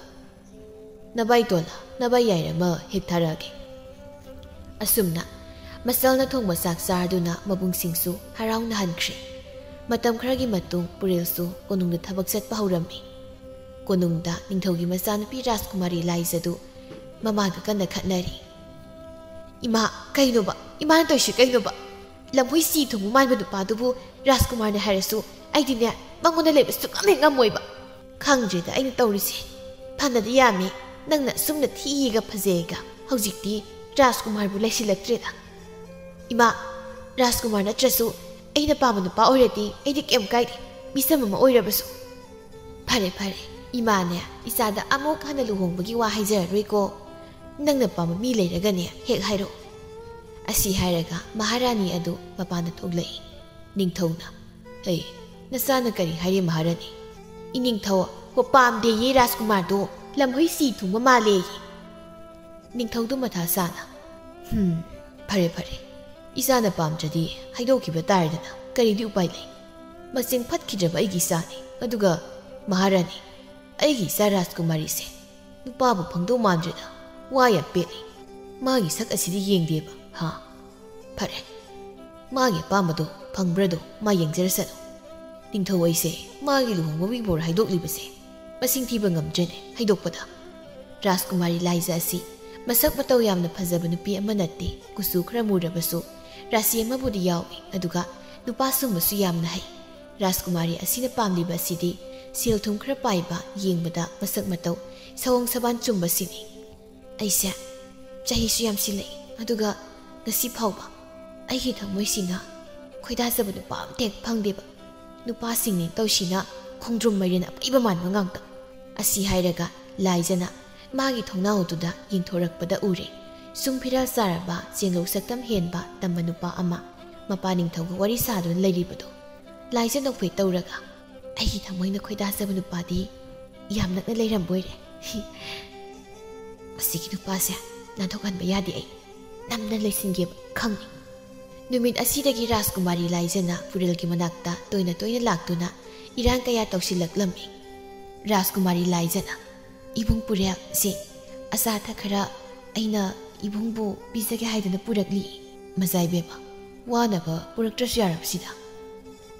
ꯅꯕꯥꯏ ꯇꯣꯜꯂ ꯅꯕꯥꯏ ꯌꯥꯏꯔ ꯑꯃ ꯍꯦꯛ ꯊꯥꯔꯛꯑꯒꯦ"꯫ ꯑꯁꯨꯝꯅ ꯃꯆꯜꯅ ꯊꯣꯡꯕ ꯆꯥꯛ ꯆꯥꯔꯗꯨꯅ ꯃꯕꯨꯡꯁꯤꯡꯁꯨ ꯍꯔꯥꯎꯅ ꯍꯟꯈ꯭ꯔꯦ꯫ ꯃꯇꯝ ꯈꯔꯒꯤ ꯃꯇꯨꯡ ꯄꯨꯔꯦꯜꯁꯨ ꯀꯣꯅꯨꯡꯗ ꯊꯕꯛ ꯆꯠꯄ ꯍꯧꯔꯝꯃꯤ꯫ ꯀꯣꯅꯨꯡꯗ ꯅꯤꯡꯊꯧꯒꯤ ꯃꯆꯥꯅꯨꯄꯤ ꯔꯥꯖꯀꯨꯃꯥꯔꯤ ꯂꯥꯏꯖꯗꯨ ꯃꯃꯥꯒ ꯀꯟꯅ ꯈꯠꯅꯔꯤ꯫ "ꯏꯃꯥ, ꯀꯩꯅꯣꯕ? ꯏꯃꯥꯅ ꯇꯧꯔꯤꯁꯤ ꯀꯩꯅꯣꯕ? ꯂꯝꯍꯨꯏ ꯆꯤ ꯊꯨꯡꯕ ꯃꯥꯟꯕ ꯅꯨꯄꯥꯗꯨꯕꯨ ꯔꯥꯖꯀꯨꯃꯥꯔꯅ ꯍꯥꯏꯔꯁꯨ ꯑꯩꯗꯤꯅꯦ, ꯃꯉꯣꯟꯗ ꯂꯩꯕ ꯁꯨꯛꯉꯝ ꯍꯦꯛ ꯉꯝꯃꯣꯏꯕ꯫ ꯈꯪꯗ꯭ꯔꯦꯗ ꯑꯩꯅ ꯇꯧꯔꯤꯁꯦ꯫ ꯐꯅꯗꯤ ꯌꯥꯝꯃꯤ, ꯅꯪꯅ ꯑꯁꯨꯝꯅ ꯊꯤꯌꯦꯒ ꯐꯖꯩꯌꯦꯒ꯫ ꯍꯧꯖꯤꯛꯇꯤ ꯔꯥꯖꯀꯨꯃꯥꯔꯕꯨ ꯂꯩꯁꯤꯜꯂꯛꯇ꯭ꯔꯦꯗ꯫ ꯏꯃꯥ, ꯔꯥꯖꯀꯨꯃꯥꯔ ꯅꯠꯇ꯭ꯔꯁꯨ ꯑꯩꯅ ꯄꯥꯝꯕ ꯅꯨꯄꯥ ꯑꯣꯏꯔꯗꯤ ꯑꯩꯗꯤ ꯀꯩꯝ ꯀꯥꯏꯗꯦ, ꯃꯤꯆꯝ ꯑꯃ ꯑꯣꯏꯔꯕꯁꯨ"꯫ "ꯐꯔꯦ ꯐꯔꯦ, ꯏꯃꯥꯅꯦ ꯏꯆꯥꯗ ꯑꯃꯨꯛ ꯍꯟꯅ ꯂꯨꯍꯣꯡꯕꯒꯤ ꯋꯥ ꯍꯥꯏꯖꯔꯔꯣꯏꯀꯣ꯫ ꯅꯪꯅ ꯄꯥꯝꯕ ꯃꯤ ꯂꯩꯔꯒꯅꯦ ꯍꯦꯛ ꯍꯥꯏꯔꯛꯑꯣ"꯫ ꯑꯁꯤ ꯍꯥꯏꯔꯒ ꯃꯍꯥꯔꯥꯅꯤ ꯑꯗꯨ ꯃꯄꯥꯟꯗ ꯊꯣꯛꯂꯛꯏ꯫ ꯅꯤꯡꯊꯧꯅ, "ꯍꯩ, ꯅꯆꯥꯅ ꯀꯔꯤ ꯍꯥꯏꯔꯤ ꯃꯍꯥꯔꯥꯅꯤ?" "ꯏꯅꯤꯡꯊꯧ, ꯍꯣ, ꯄꯥꯝꯗꯦꯌꯦ ꯔꯥꯖꯀꯨꯃꯥꯔꯗꯣ, ꯂꯝꯍꯨꯏ ꯆꯤ ꯊꯨꯡꯕ ꯃꯥꯜꯂꯦꯌꯦ"꯫ ꯅꯤꯡꯊꯧꯗꯨ ꯃꯊꯥ ꯁꯥꯅ, "ꯍꯝ, ꯐꯔꯦ ꯐꯔꯦ, ꯏꯆꯥꯅ ꯄꯥꯝꯗ꯭ꯔꯗꯤ ꯍꯥꯏꯗꯣꯛꯈꯤꯕ ꯇꯥꯔꯦꯗꯅ, ꯀꯔꯤꯗꯤ ꯎꯄꯥꯏ ꯂꯩ? ꯃꯆꯤꯡ ꯐꯠꯈꯤꯗ꯭ꯔꯕ ꯑꯩꯒꯤ ꯏꯆꯥꯅꯤ꯫ ꯑꯗꯨꯒ ꯃꯍꯥꯔꯥꯅꯤ, ꯑꯩꯒꯤ ꯏꯆꯥ ꯔꯥꯖꯀꯨꯃꯥꯔꯤꯁꯦ ꯅꯨꯄꯥꯕꯨ ꯐꯪꯗꯧ ꯃꯥꯟꯗ꯭ꯔꯦꯗ꯫ ꯋꯥ ꯌꯥꯝ ꯄꯦꯠꯂꯤ꯫ ꯃꯥꯒꯤ ꯁꯛ ꯑꯁꯤꯗꯤ ꯌꯦꯡꯗꯦꯕ, ꯍꯥ? ꯐꯔꯦ, ꯃꯥꯒꯤ ꯑꯄꯥꯝꯕꯗꯣ ꯐꯪꯕ꯭ꯔꯥꯗꯣ ꯃꯥ ꯌꯦꯡꯖꯔꯁꯅꯨ꯫ ꯅꯤꯡꯊꯧ ꯑꯩꯁꯦ ꯃꯥꯒꯤ ꯂꯨꯍꯣꯡꯕꯒꯤ ꯕꯣꯔ ꯍꯥꯏꯗꯣꯛꯂꯤꯕꯁꯦ ꯃꯁꯤꯡ ꯊꯤꯕ ꯉꯝꯗ꯭ꯔꯦꯅꯦ ꯍꯥꯏꯗꯣꯛꯄꯗ꯫ ꯔꯥꯖꯀꯨꯃꯥꯔꯤ ꯂꯥꯏꯖ ꯑꯁꯤ ꯃꯁꯛ ꯃꯇꯧ ꯌꯥꯝꯅ ꯐꯖꯕ ꯅꯨꯄꯤ ꯑꯃ ꯅꯠꯇꯦ, ꯀꯨꯆꯨ ꯈꯔ ꯃꯨꯔꯕꯁꯨ ꯔꯥꯁꯤ ꯑꯃꯕꯨꯗꯤ ꯌꯥꯎꯏ, ꯑꯗꯨꯒ ꯅꯨꯄꯥ ꯁꯨꯝꯕꯁꯨ ꯌꯥꯝꯅ ꯍꯩ꯫ ꯔꯥꯖꯀꯨꯃꯥꯔꯤ ꯑꯁꯤꯅ ꯄꯥꯝꯂꯤꯕ ꯑꯁꯤꯗꯤ ꯁꯦꯜ ꯊꯨꯝ ꯈꯔ ꯄꯥꯏꯕ, ꯌꯦꯡꯕꯗ ꯃꯁꯛ ꯃꯇꯧ, ꯁꯑꯣꯡ ꯁꯕꯥꯟ ꯆꯨꯝꯕꯁꯤꯅꯤ꯫ ꯑꯩꯁꯦ ꯆꯍꯤꯁꯨ ꯌꯥꯝꯁꯤꯜꯂꯛꯏ, ꯑꯗꯨꯒ ꯉꯁꯤ ꯐꯥꯎꯕ ꯑꯩꯒꯤ ꯊꯃꯣꯏꯁꯤꯅ ꯈꯣꯏꯗꯥꯖꯕ ꯅꯨꯄꯥ ꯑꯝꯇ ꯍꯦꯛ ꯐꯪꯗꯦꯕ꯫ ꯅꯨꯄꯥꯁꯤꯡꯅ ꯇꯧꯁꯤꯅ ꯈꯣꯡꯗ꯭ꯔꯨꯝ ꯃꯥꯏꯔꯦꯟ ꯑꯄꯩꯕ ꯃꯥꯟꯕ ꯉꯥꯛꯇ꯫ ꯑꯁꯤ ꯍꯥꯏꯔꯒ ꯂꯥꯏꯖꯅ ꯃꯥꯒꯤ ꯊꯣꯡꯅꯥꯎꯗꯨꯗ ꯌꯦꯡꯊꯣꯔꯛꯄꯗ ꯎꯔꯦ, ꯁꯨꯝ ꯐꯤꯔꯥꯜ ꯆꯥꯔꯕ, ꯆꯦꯡꯂꯧ ꯁꯛꯇꯝ ꯍꯦꯟꯕ ꯇꯝꯕ ꯅꯨꯄꯥ ꯑꯃ ꯃꯄꯥ ꯅꯤꯡꯊꯧꯒ ꯋꯥꯔꯤ ꯁꯥꯗꯨꯅ ꯂꯩꯔꯤꯕꯗꯣ꯫ ꯂꯥꯏꯖ ꯅꯣꯛꯐꯦꯠ ꯇꯧꯔꯒ, "ꯑꯩꯒꯤ ꯊꯃꯣꯏꯅ ꯈꯣꯏꯗꯥꯖꯕ ꯅꯨꯄꯥꯗꯤ ꯌꯥꯝ ꯅꯛꯅ ꯂꯩꯔꯝꯕ ꯑꯣꯏꯔꯦ꯫ ꯃꯁꯤꯒꯤ ꯅꯨꯄꯥꯁꯦ ꯅꯥꯟꯊꯣꯛꯍꯟꯕ ꯌꯥꯗꯦ, ꯑꯩ ꯅꯝꯅ ꯂꯩꯁꯤꯟꯒꯦꯕ ꯈꯪꯉꯤ"꯫ ꯅꯨꯃꯤꯠ ꯑꯁꯤꯗꯒꯤ ꯔꯥꯖꯀꯨꯃꯥꯔꯤ ꯂꯥꯏꯖꯅ ꯄꯨꯔꯦꯜꯒꯤ ꯃꯅꯥꯛꯇ ꯇꯣꯏꯅ ꯇꯣꯏꯅ ꯂꯥꯛꯇꯨꯅ ꯏꯔꯥꯡ ꯀꯌꯥ ꯇꯧꯁꯤꯜꯂꯛꯂꯝꯃꯤ꯫ ꯔꯥꯖꯀꯨꯃꯥꯔꯤ ꯂꯥꯏꯖꯅ, "ꯏꯕꯨꯡ ꯄꯨꯔꯦꯜ, ꯁꯦ, ꯑꯆꯥ ꯑꯊꯛ ꯈꯔ ꯑꯩꯅ ꯏꯕꯨꯡꯕꯨ ꯄꯤꯖꯒꯦ ꯍꯥꯏꯗꯨꯅ ꯄꯨꯔꯛꯂꯤ꯫ ꯃꯖꯥꯏꯕꯦꯝꯃ, ꯋꯥꯅꯕ ꯄꯨꯔꯛꯇ꯭ꯔꯁꯨ ꯌꯥꯔꯕꯁꯤꯗ"꯫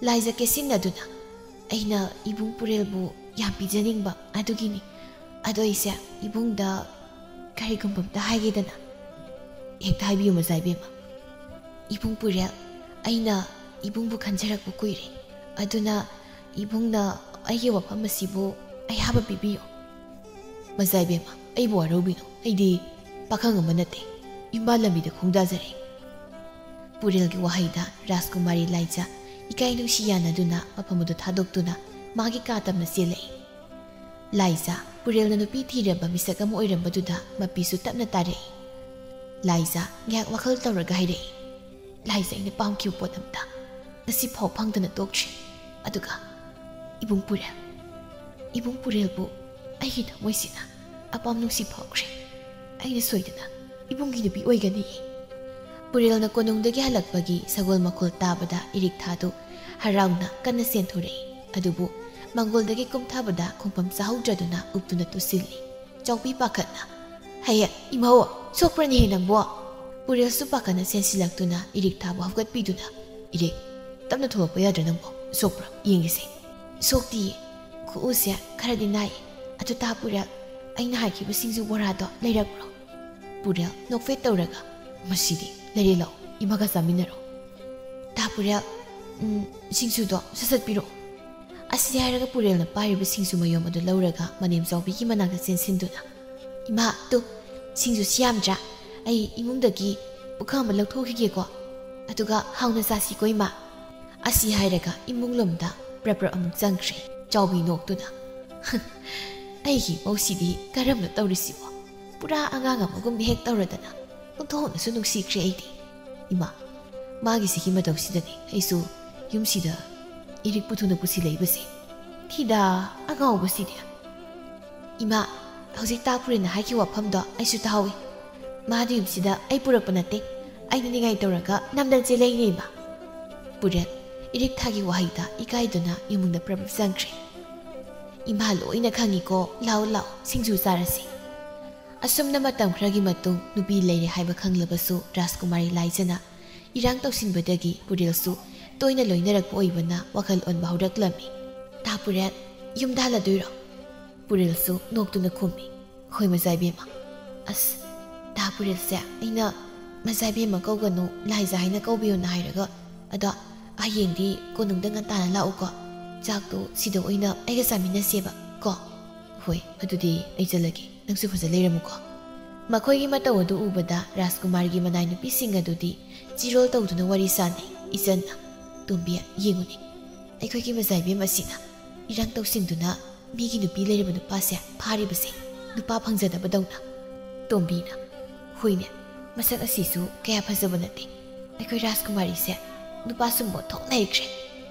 ꯂꯥꯏꯖ ꯀꯦꯁꯤꯟꯅꯗꯨꯅ, "ꯑꯩꯅ ꯏꯕꯨꯡ ꯄꯨꯔꯦꯜꯕꯨ ꯌꯥꯝ ꯄꯤꯖꯅꯤꯡꯕ ꯑꯗꯨꯒꯤꯅꯤ꯫ ꯑꯗꯣ ꯑꯩꯁꯦ ꯏꯕꯨꯡꯗ ꯀꯔꯤꯒꯨꯝꯕ ꯑꯝꯇ ꯍꯥꯏꯒꯦꯗꯅ"꯫ "ꯍꯦꯛꯇ ꯍꯥꯏꯕꯤꯌꯨ, ꯃꯖꯥꯏꯕꯦꯝꯃ"꯫ "ꯏꯕꯨꯡ ꯄꯨꯔꯦꯜ, ꯑꯩꯅ ꯏꯕꯨꯡꯕꯨ ꯈꯟꯖꯔꯛꯄ ꯀꯨꯏꯔꯦ, ꯑꯗꯨꯅ ꯏꯕꯨꯡꯅ ꯑꯩꯒꯤ ꯋꯥꯐꯝ ꯑꯁꯤꯕꯨ ꯑꯌꯥꯕ ꯄꯤꯕꯤꯌꯨ"꯫ "ꯃꯖꯥꯏꯕꯦꯝꯃ, ꯑꯩꯕꯨ ꯋꯥꯔꯧꯕꯤꯅꯨ, ꯑꯩꯗꯤ ꯄꯥꯈꯪ ꯑꯃ ꯅꯠꯇꯦ, ꯏꯝꯕꯥꯜ ꯂꯝꯕꯤꯗ ꯈꯣꯡꯗꯥꯖꯔꯦ"꯫ ꯄꯨꯔꯦꯜꯒꯤ ꯋꯥꯍꯩꯗ ꯔꯥꯖꯀꯨꯃꯥꯔꯤ ꯂꯥꯏꯖ ꯏꯀꯥꯏ ꯅꯨꯡꯁꯤ ꯌꯥꯅꯗꯨꯅ ꯃꯐꯝ ꯑꯗꯨ ꯊꯥꯗꯣꯛꯇꯨꯅ ꯃꯥꯒꯤ ꯀꯥ ꯇꯝꯅ ꯆꯦꯜꯂꯛꯏ꯫ ꯂꯥꯏꯖ, ꯄꯨꯔꯦꯜꯅ ꯅꯨꯄꯤ ꯊꯤꯔꯕ ꯃꯤꯁꯛ ꯑꯃ ꯑꯣꯏꯔꯝꯕꯗꯨꯗ ꯃꯄꯤꯁꯨ ꯇꯞꯅ ꯇꯥꯔꯛꯏ꯫ ꯂꯥꯏꯖ ꯉꯥꯏꯍꯥꯛ ꯋꯥꯈꯜ ꯇꯧꯔꯒ ꯍꯥꯏꯔꯛꯏ, "ꯂꯥꯏꯖ, ꯑꯩꯅ ꯄꯥꯝꯈꯤꯕ ꯄꯣꯠ ꯑꯝꯇ ꯉꯁꯤ ꯐꯥꯎ ꯐꯪꯗꯅ ꯇꯣꯛꯇ꯭ꯔꯤ꯫ ꯑꯗꯨꯒ ꯏꯕꯨꯡ ꯄꯨꯔꯦꯜ, ꯏꯕꯨꯡ ꯄꯨꯔꯦꯜꯕꯨ ꯑꯩꯒꯤ ꯊꯃꯣꯏꯁꯤꯅ ꯑꯄꯥꯝ ꯅꯨꯡꯁꯤ ꯐꯥꯎꯈ꯭ꯔꯦ꯫ ꯑꯩꯅ ꯁꯣꯏꯗꯅ ꯏꯕꯨꯡꯒꯤ ꯅꯨꯄꯤ ꯑꯣꯏꯒꯅꯤ"꯫ ꯄꯨꯔꯦꯜꯅ ꯀꯣꯅꯨꯡꯗꯒꯤ ꯍꯜꯂꯛꯄꯒꯤ ꯁꯒꯣꯜ ꯃꯈꯣꯜ ꯇꯥꯕꯗ ꯏꯔꯤꯛꯊꯥꯗꯨ ꯍꯔꯥꯎꯅ ꯀꯟꯅ ꯆꯦꯟꯊꯣꯔꯛꯏ꯫ ꯑꯗꯨꯕꯨ ꯃꯪꯒꯣꯜꯗꯒꯤ ꯀꯨꯝꯊꯕꯗ ꯈꯣꯡꯐꯝ ꯆꯥꯍꯧꯗ꯭ꯔꯗꯨꯅ ꯎꯞꯇꯨꯅ ꯇꯨꯁꯤꯜꯂꯤ꯫ ꯆꯥꯎꯕꯤ ꯄꯥꯈꯠꯅ, "ꯍꯌꯦ, ꯏꯃꯧ, ꯁꯣꯛꯄ꯭ꯔꯅꯦꯍꯦ ꯅꯪꯕꯣ?" ꯄꯨꯔꯦꯜꯁꯨ ꯄꯥꯈꯠꯅ ꯆꯦꯟꯁꯤꯜꯂꯛꯇꯨꯅ ꯏꯔꯤꯛꯊꯥꯕꯨ ꯍꯧꯒꯠꯄꯤꯗꯨꯅ, "ꯏꯔꯤꯛ, ꯇꯞꯅ ꯊꯣꯛꯂꯛꯄ ꯌꯥꯗ꯭ꯔꯥ ꯅꯪꯕꯣ? ꯁꯣꯛꯄ꯭ꯔꯥ? ꯌꯦꯡꯒꯦꯁꯦ"꯫ "ꯁꯣꯛꯇꯤꯌꯦ, ꯈꯨꯎꯁꯦ ꯈꯔꯗꯤ ꯅꯥꯏ꯫ ꯑꯗꯨ ꯇꯥ ꯄꯨꯔꯦꯜ, ꯑꯩꯅ ꯍꯥꯏꯈꯤꯕ ꯁꯤꯡꯖꯨ ꯕꯣꯔꯥꯗꯣ ꯂꯩꯔꯛꯄ꯭ꯔꯣ?" ꯄꯨꯔꯦꯜ ꯅꯣꯛꯐꯦꯠ ꯇꯧꯔꯒ, "ꯃꯁꯤꯗꯤ, ꯂꯩꯔꯦ, ꯂꯥꯛꯑꯣ, ꯏꯃꯥꯒ ꯆꯥꯃꯤꯟꯅꯔꯣ"꯫ "ꯇꯥ ꯄꯨꯔꯦꯜ, ꯎꯝ, ꯁꯤꯡꯖꯨꯗꯣ ꯁꯠ ꯁꯠ ꯄꯤꯔꯛꯑꯣ"꯫ ꯑꯁꯤ ꯍꯥꯏꯔꯒ ꯄꯨꯔꯦꯜꯅ ꯄꯥꯏꯔꯤꯕ ꯁꯤꯡꯖꯨ ꯃꯌꯣꯝ ꯑꯗꯨ ꯂꯧꯔꯒ ꯃꯅꯦꯝ ꯆꯥꯎꯕꯤꯒꯤ ꯃꯅꯥꯛꯇ ꯆꯦꯟꯁꯤꯟꯗꯨꯅ, "ꯏꯃꯥ, ꯇꯨ, ꯁꯤꯡꯖꯨꯁꯤ ꯌꯥꯝꯗ꯭ꯔꯥ? ꯑꯩ ꯏꯃꯨꯡꯗꯒꯤ ꯄꯨꯈꯝ ꯑꯃ ꯂꯧꯊꯣꯛꯈꯤꯒꯦꯀꯣ, ꯑꯗꯨꯒ ꯍꯥꯎꯅ ꯆꯥꯁꯤꯀꯣ ꯏꯃꯥ꯫ ꯑꯁꯤ ꯍꯥꯏꯔꯒ ꯏꯃꯨꯡ ꯂꯣꯝꯗ ꯄ꯭ꯔꯞ ꯄ꯭ꯔꯞ ꯑꯃꯨꯛ ꯆꯪꯈ꯭ꯔꯦ ꯆꯥꯎꯕꯤ ꯅꯣꯛꯇꯨꯅ꯫ ꯑꯩꯒꯤ ꯃꯧꯁꯤꯗꯤ ꯀꯔꯝꯅ ꯇꯧꯔꯤꯁꯤꯕꯣ? ꯄꯨꯔꯥ ꯑꯉꯥꯡ ꯑꯃꯒꯨꯝꯅ ꯍꯦꯛ ꯇꯧꯔꯗꯅ꯫ ꯑꯣꯟꯊꯣꯛꯅꯁꯨ ꯅꯨꯡꯁꯤꯈ꯭ꯔꯦ ꯑꯩꯗꯤ꯫ ꯏꯃꯥ, ꯃꯥꯒꯤꯁꯤꯒꯤ ꯃꯇꯧꯁꯤꯗꯅꯦ ꯑꯩꯁꯨ ꯌꯨꯝꯁꯤꯗ ꯏꯔꯤꯛ ꯄꯨꯊꯨꯅ ꯄꯨꯁꯤꯜꯂꯛꯏꯕꯁꯦ꯫ ꯊꯤꯗ, ꯑꯉꯥꯎꯕꯁꯤꯗꯤ꯫ ꯏꯃꯥ, ꯍꯧꯖꯤꯛ ꯇꯥ ꯄꯨꯔꯦꯜꯅ ꯍꯥꯏꯈꯤꯕ ꯋꯥꯐꯝꯗꯣ ꯑꯩꯁꯨ ꯇꯥꯍꯧꯏ꯫ ꯃꯥꯗꯤ ꯌꯨꯝꯁꯤꯗ ꯑꯩ ꯄꯨꯔꯛꯄ ꯅꯠꯇꯦ, ꯑꯩꯅ ꯅꯤꯡꯉꯥꯏ ꯇꯧꯔꯒ ꯅꯝꯗꯅ ꯆꯦꯜꯂꯛꯏꯅꯦ ꯏꯃꯥ꯫ ꯄꯨꯔꯦꯜ, ꯏꯔꯤꯛ ꯊꯥꯒꯤ ꯋꯥꯍꯩꯗ ꯏꯀꯥꯏꯗꯨꯅ ꯏꯃꯨꯡꯗ ꯄ꯭ꯔꯞ ꯄ꯭ꯔꯞ ꯆꯪꯈ꯭ꯔꯦ꯫ ꯏꯃꯥ ꯂꯣꯏꯅ ꯈꯪꯉꯤꯀꯣ, ꯂꯥꯛꯑꯣ ꯂꯥꯛꯑꯣ, ꯁꯤꯡꯖꯨ ꯆꯥꯔꯁꯤ꯫ ꯑꯁꯨꯝꯅ ꯃꯇꯝ ꯈꯔꯒꯤ ꯃꯇꯨꯡ ꯅꯨꯄꯤ ꯂꯩꯔꯦ ꯍꯥꯏꯕ ꯈꯪꯂꯕꯁꯨ ꯔꯥꯖꯀꯨꯃꯥꯔꯤ ꯂꯥꯏꯖꯅ ꯏꯔꯥꯡ ꯇꯧꯁꯤꯟꯕꯗꯒꯤ ꯄꯨꯔꯦꯜꯁꯨ ꯇꯣꯏꯅ ꯂꯣꯏꯅꯔꯛꯄ ꯑꯣꯏꯕꯅ ꯋꯥꯈꯜ ꯑꯣꯟꯕ ꯍꯧꯔꯛꯂꯝꯃꯤ꯫ "ꯇꯥ ꯄꯨꯔꯦꯜ, ꯌꯨꯝꯗ ꯍꯜꯂꯗꯣꯏꯔꯣ?" ꯄꯨꯔꯦꯜꯁꯨ ꯅꯣꯛꯇꯨꯅ ꯈꯨꯝꯃꯤ, "ꯍꯣꯏ ꯃꯆꯥ ꯏꯕꯦꯝꯃ꯫ ꯑꯁ, ꯇꯥ ꯄꯨꯔꯦꯜꯁꯦ ꯑꯩꯅ ꯃꯆꯥ ꯏꯕꯦꯝꯃ ꯀꯧꯒꯅꯨ, ꯂꯥꯏꯖ ꯍꯥꯏꯅ ꯀꯧꯕꯤꯌꯣꯅ ꯍꯥꯏꯔꯒ, ꯑꯗꯣ ꯍꯌꯦꯡꯗꯤ ꯀꯣꯅꯨꯡꯗ ꯉꯟꯇꯥꯅ ꯂꯥꯛꯎꯀꯣ꯫ ꯆꯥꯛꯇꯣ ꯁꯤꯗ ꯑꯣꯏꯅ ꯑꯩꯒ ꯆꯥꯃꯤꯟꯅꯁꯦꯕ ꯀꯣ꯫" "ꯍꯣꯏ, ꯑꯗꯨꯗꯤ ꯑꯩ ꯆꯠꯂꯒꯦ꯫ ꯅꯪꯁꯨ ꯐꯖ ꯂꯩꯔꯝꯃꯨꯀꯣ꯫" ꯃꯈꯣꯏꯒꯤ ꯃꯇꯧ ꯑꯗꯨ ꯎꯕꯗ ꯔꯥꯖꯀꯨꯃꯥꯔꯒꯤ ꯃꯅꯥꯏ ꯅꯨꯄꯤꯁꯤꯡ ꯑꯗꯨꯗꯤ ꯆꯤꯔꯣꯜ ꯇꯧꯗꯨꯅ ꯋꯥꯔꯤ ꯁꯥꯅꯩ꯫ ꯏꯆꯟꯅ, "ꯇꯣꯝꯕꯤ, ꯌꯦꯡꯉꯨꯅꯦ, ꯑꯩꯈꯣꯏꯒꯤ ꯃꯆꯥ ꯏꯕꯦꯝ ꯑꯁꯤꯅ ꯏꯔꯥꯡ ꯇꯧꯁꯤꯟꯗꯨꯅ ꯃꯤꯒꯤ ꯅꯨꯄꯤ ꯂꯩꯔꯕ ꯅꯨꯄꯥꯁꯦ ꯐꯥꯔꯤꯕꯁꯦ, ꯅꯨꯄꯥ ꯐꯪꯖꯗꯕꯗꯧꯅ꯫" ꯇꯣꯝꯕꯤꯅ, "ꯍꯣꯏꯅꯦ, ꯃꯁꯛ ꯑꯁꯤꯁꯨ ꯀꯌꯥ ꯐꯖꯕ ꯅꯠꯇꯦ꯫ ꯑꯩꯈꯣꯏ ꯔꯥꯖꯀꯨꯃꯥꯔꯤꯁꯦ ꯅꯨꯄꯥ ꯁꯨꯝꯕ ꯑꯣꯟꯊꯣꯛꯅ ꯍꯩꯈ꯭ꯔꯦ꯫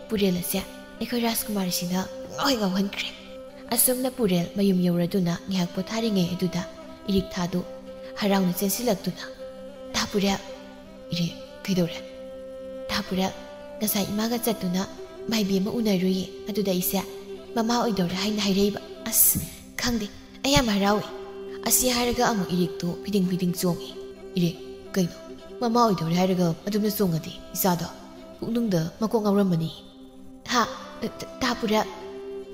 ꯄꯨꯔꯦꯜ ꯑꯁꯦ ꯑꯩꯈꯣꯏ ꯔꯥꯖꯀꯨꯃꯥꯔꯤꯁꯤꯅ ꯄꯨꯡꯉꯥꯎ ꯍꯦꯛ ꯉꯥꯎꯍꯟꯈ꯭ꯔꯦ꯫" ꯑꯁꯨꯝꯅ ꯄꯨꯔꯦꯜ ꯃꯌꯨꯝ ꯌꯧꯔꯗꯨꯅ ꯉꯥꯏꯍꯥꯛ ꯄꯣꯊꯥꯔꯤꯉꯩ ꯑꯗꯨꯗ ꯏꯔꯤꯛꯊꯥꯗꯨ ꯍꯔꯥꯎꯅ ꯆꯦꯟꯁꯤꯜꯂꯛꯇꯨꯅ, "ꯇꯥ ꯄꯨꯔꯦꯜ!" "ꯏꯔꯦ, ꯀꯩꯗꯧꯔꯦ?" "ꯇꯥ ꯄꯨꯔꯦꯜ, ꯉꯁꯥꯏ ꯏꯃꯥꯒ ꯆꯠꯇꯨꯅ ꯃꯥꯏꯕꯤ ꯑꯃ ꯎꯅꯔꯨꯏꯌꯦ꯫ ꯑꯗꯨꯗ ꯑꯩꯁꯦ ꯃꯃꯥ ꯑꯣꯏꯗꯧꯔꯦ ꯍꯥꯏꯅ ꯍꯥꯏꯔꯛꯏꯕ꯫ ꯑꯁ, ꯈꯪꯗꯦ, ꯑꯩ ꯌꯥꯝ ꯍꯔꯥꯎꯏ꯫" ꯑꯁꯤ ꯍꯥꯏꯔꯒ ꯑꯃꯨꯛ ꯏꯔꯤꯛꯇꯨ ꯐꯤꯗꯤꯡ ꯐꯤꯗꯤꯡ ꯆꯣꯡꯉꯤ꯫ "ꯏꯔꯤꯛ, ꯀꯩꯅꯣ? ꯃꯃꯥ ꯑꯣꯏꯗꯧꯔꯦ ꯍꯥꯏꯔꯒ ꯑꯗꯨꯝꯅ ꯆꯣꯡꯉꯗꯤ ꯏꯆꯥꯗꯣ ꯄꯨꯛꯅꯨꯡꯗ ꯃꯀꯣꯛ ꯉꯥꯎꯔꯝꯃꯅꯤ꯫" "ꯍꯥ? ꯇ-, ꯇ-, ꯇꯥ ꯄꯨꯔꯦꯜ,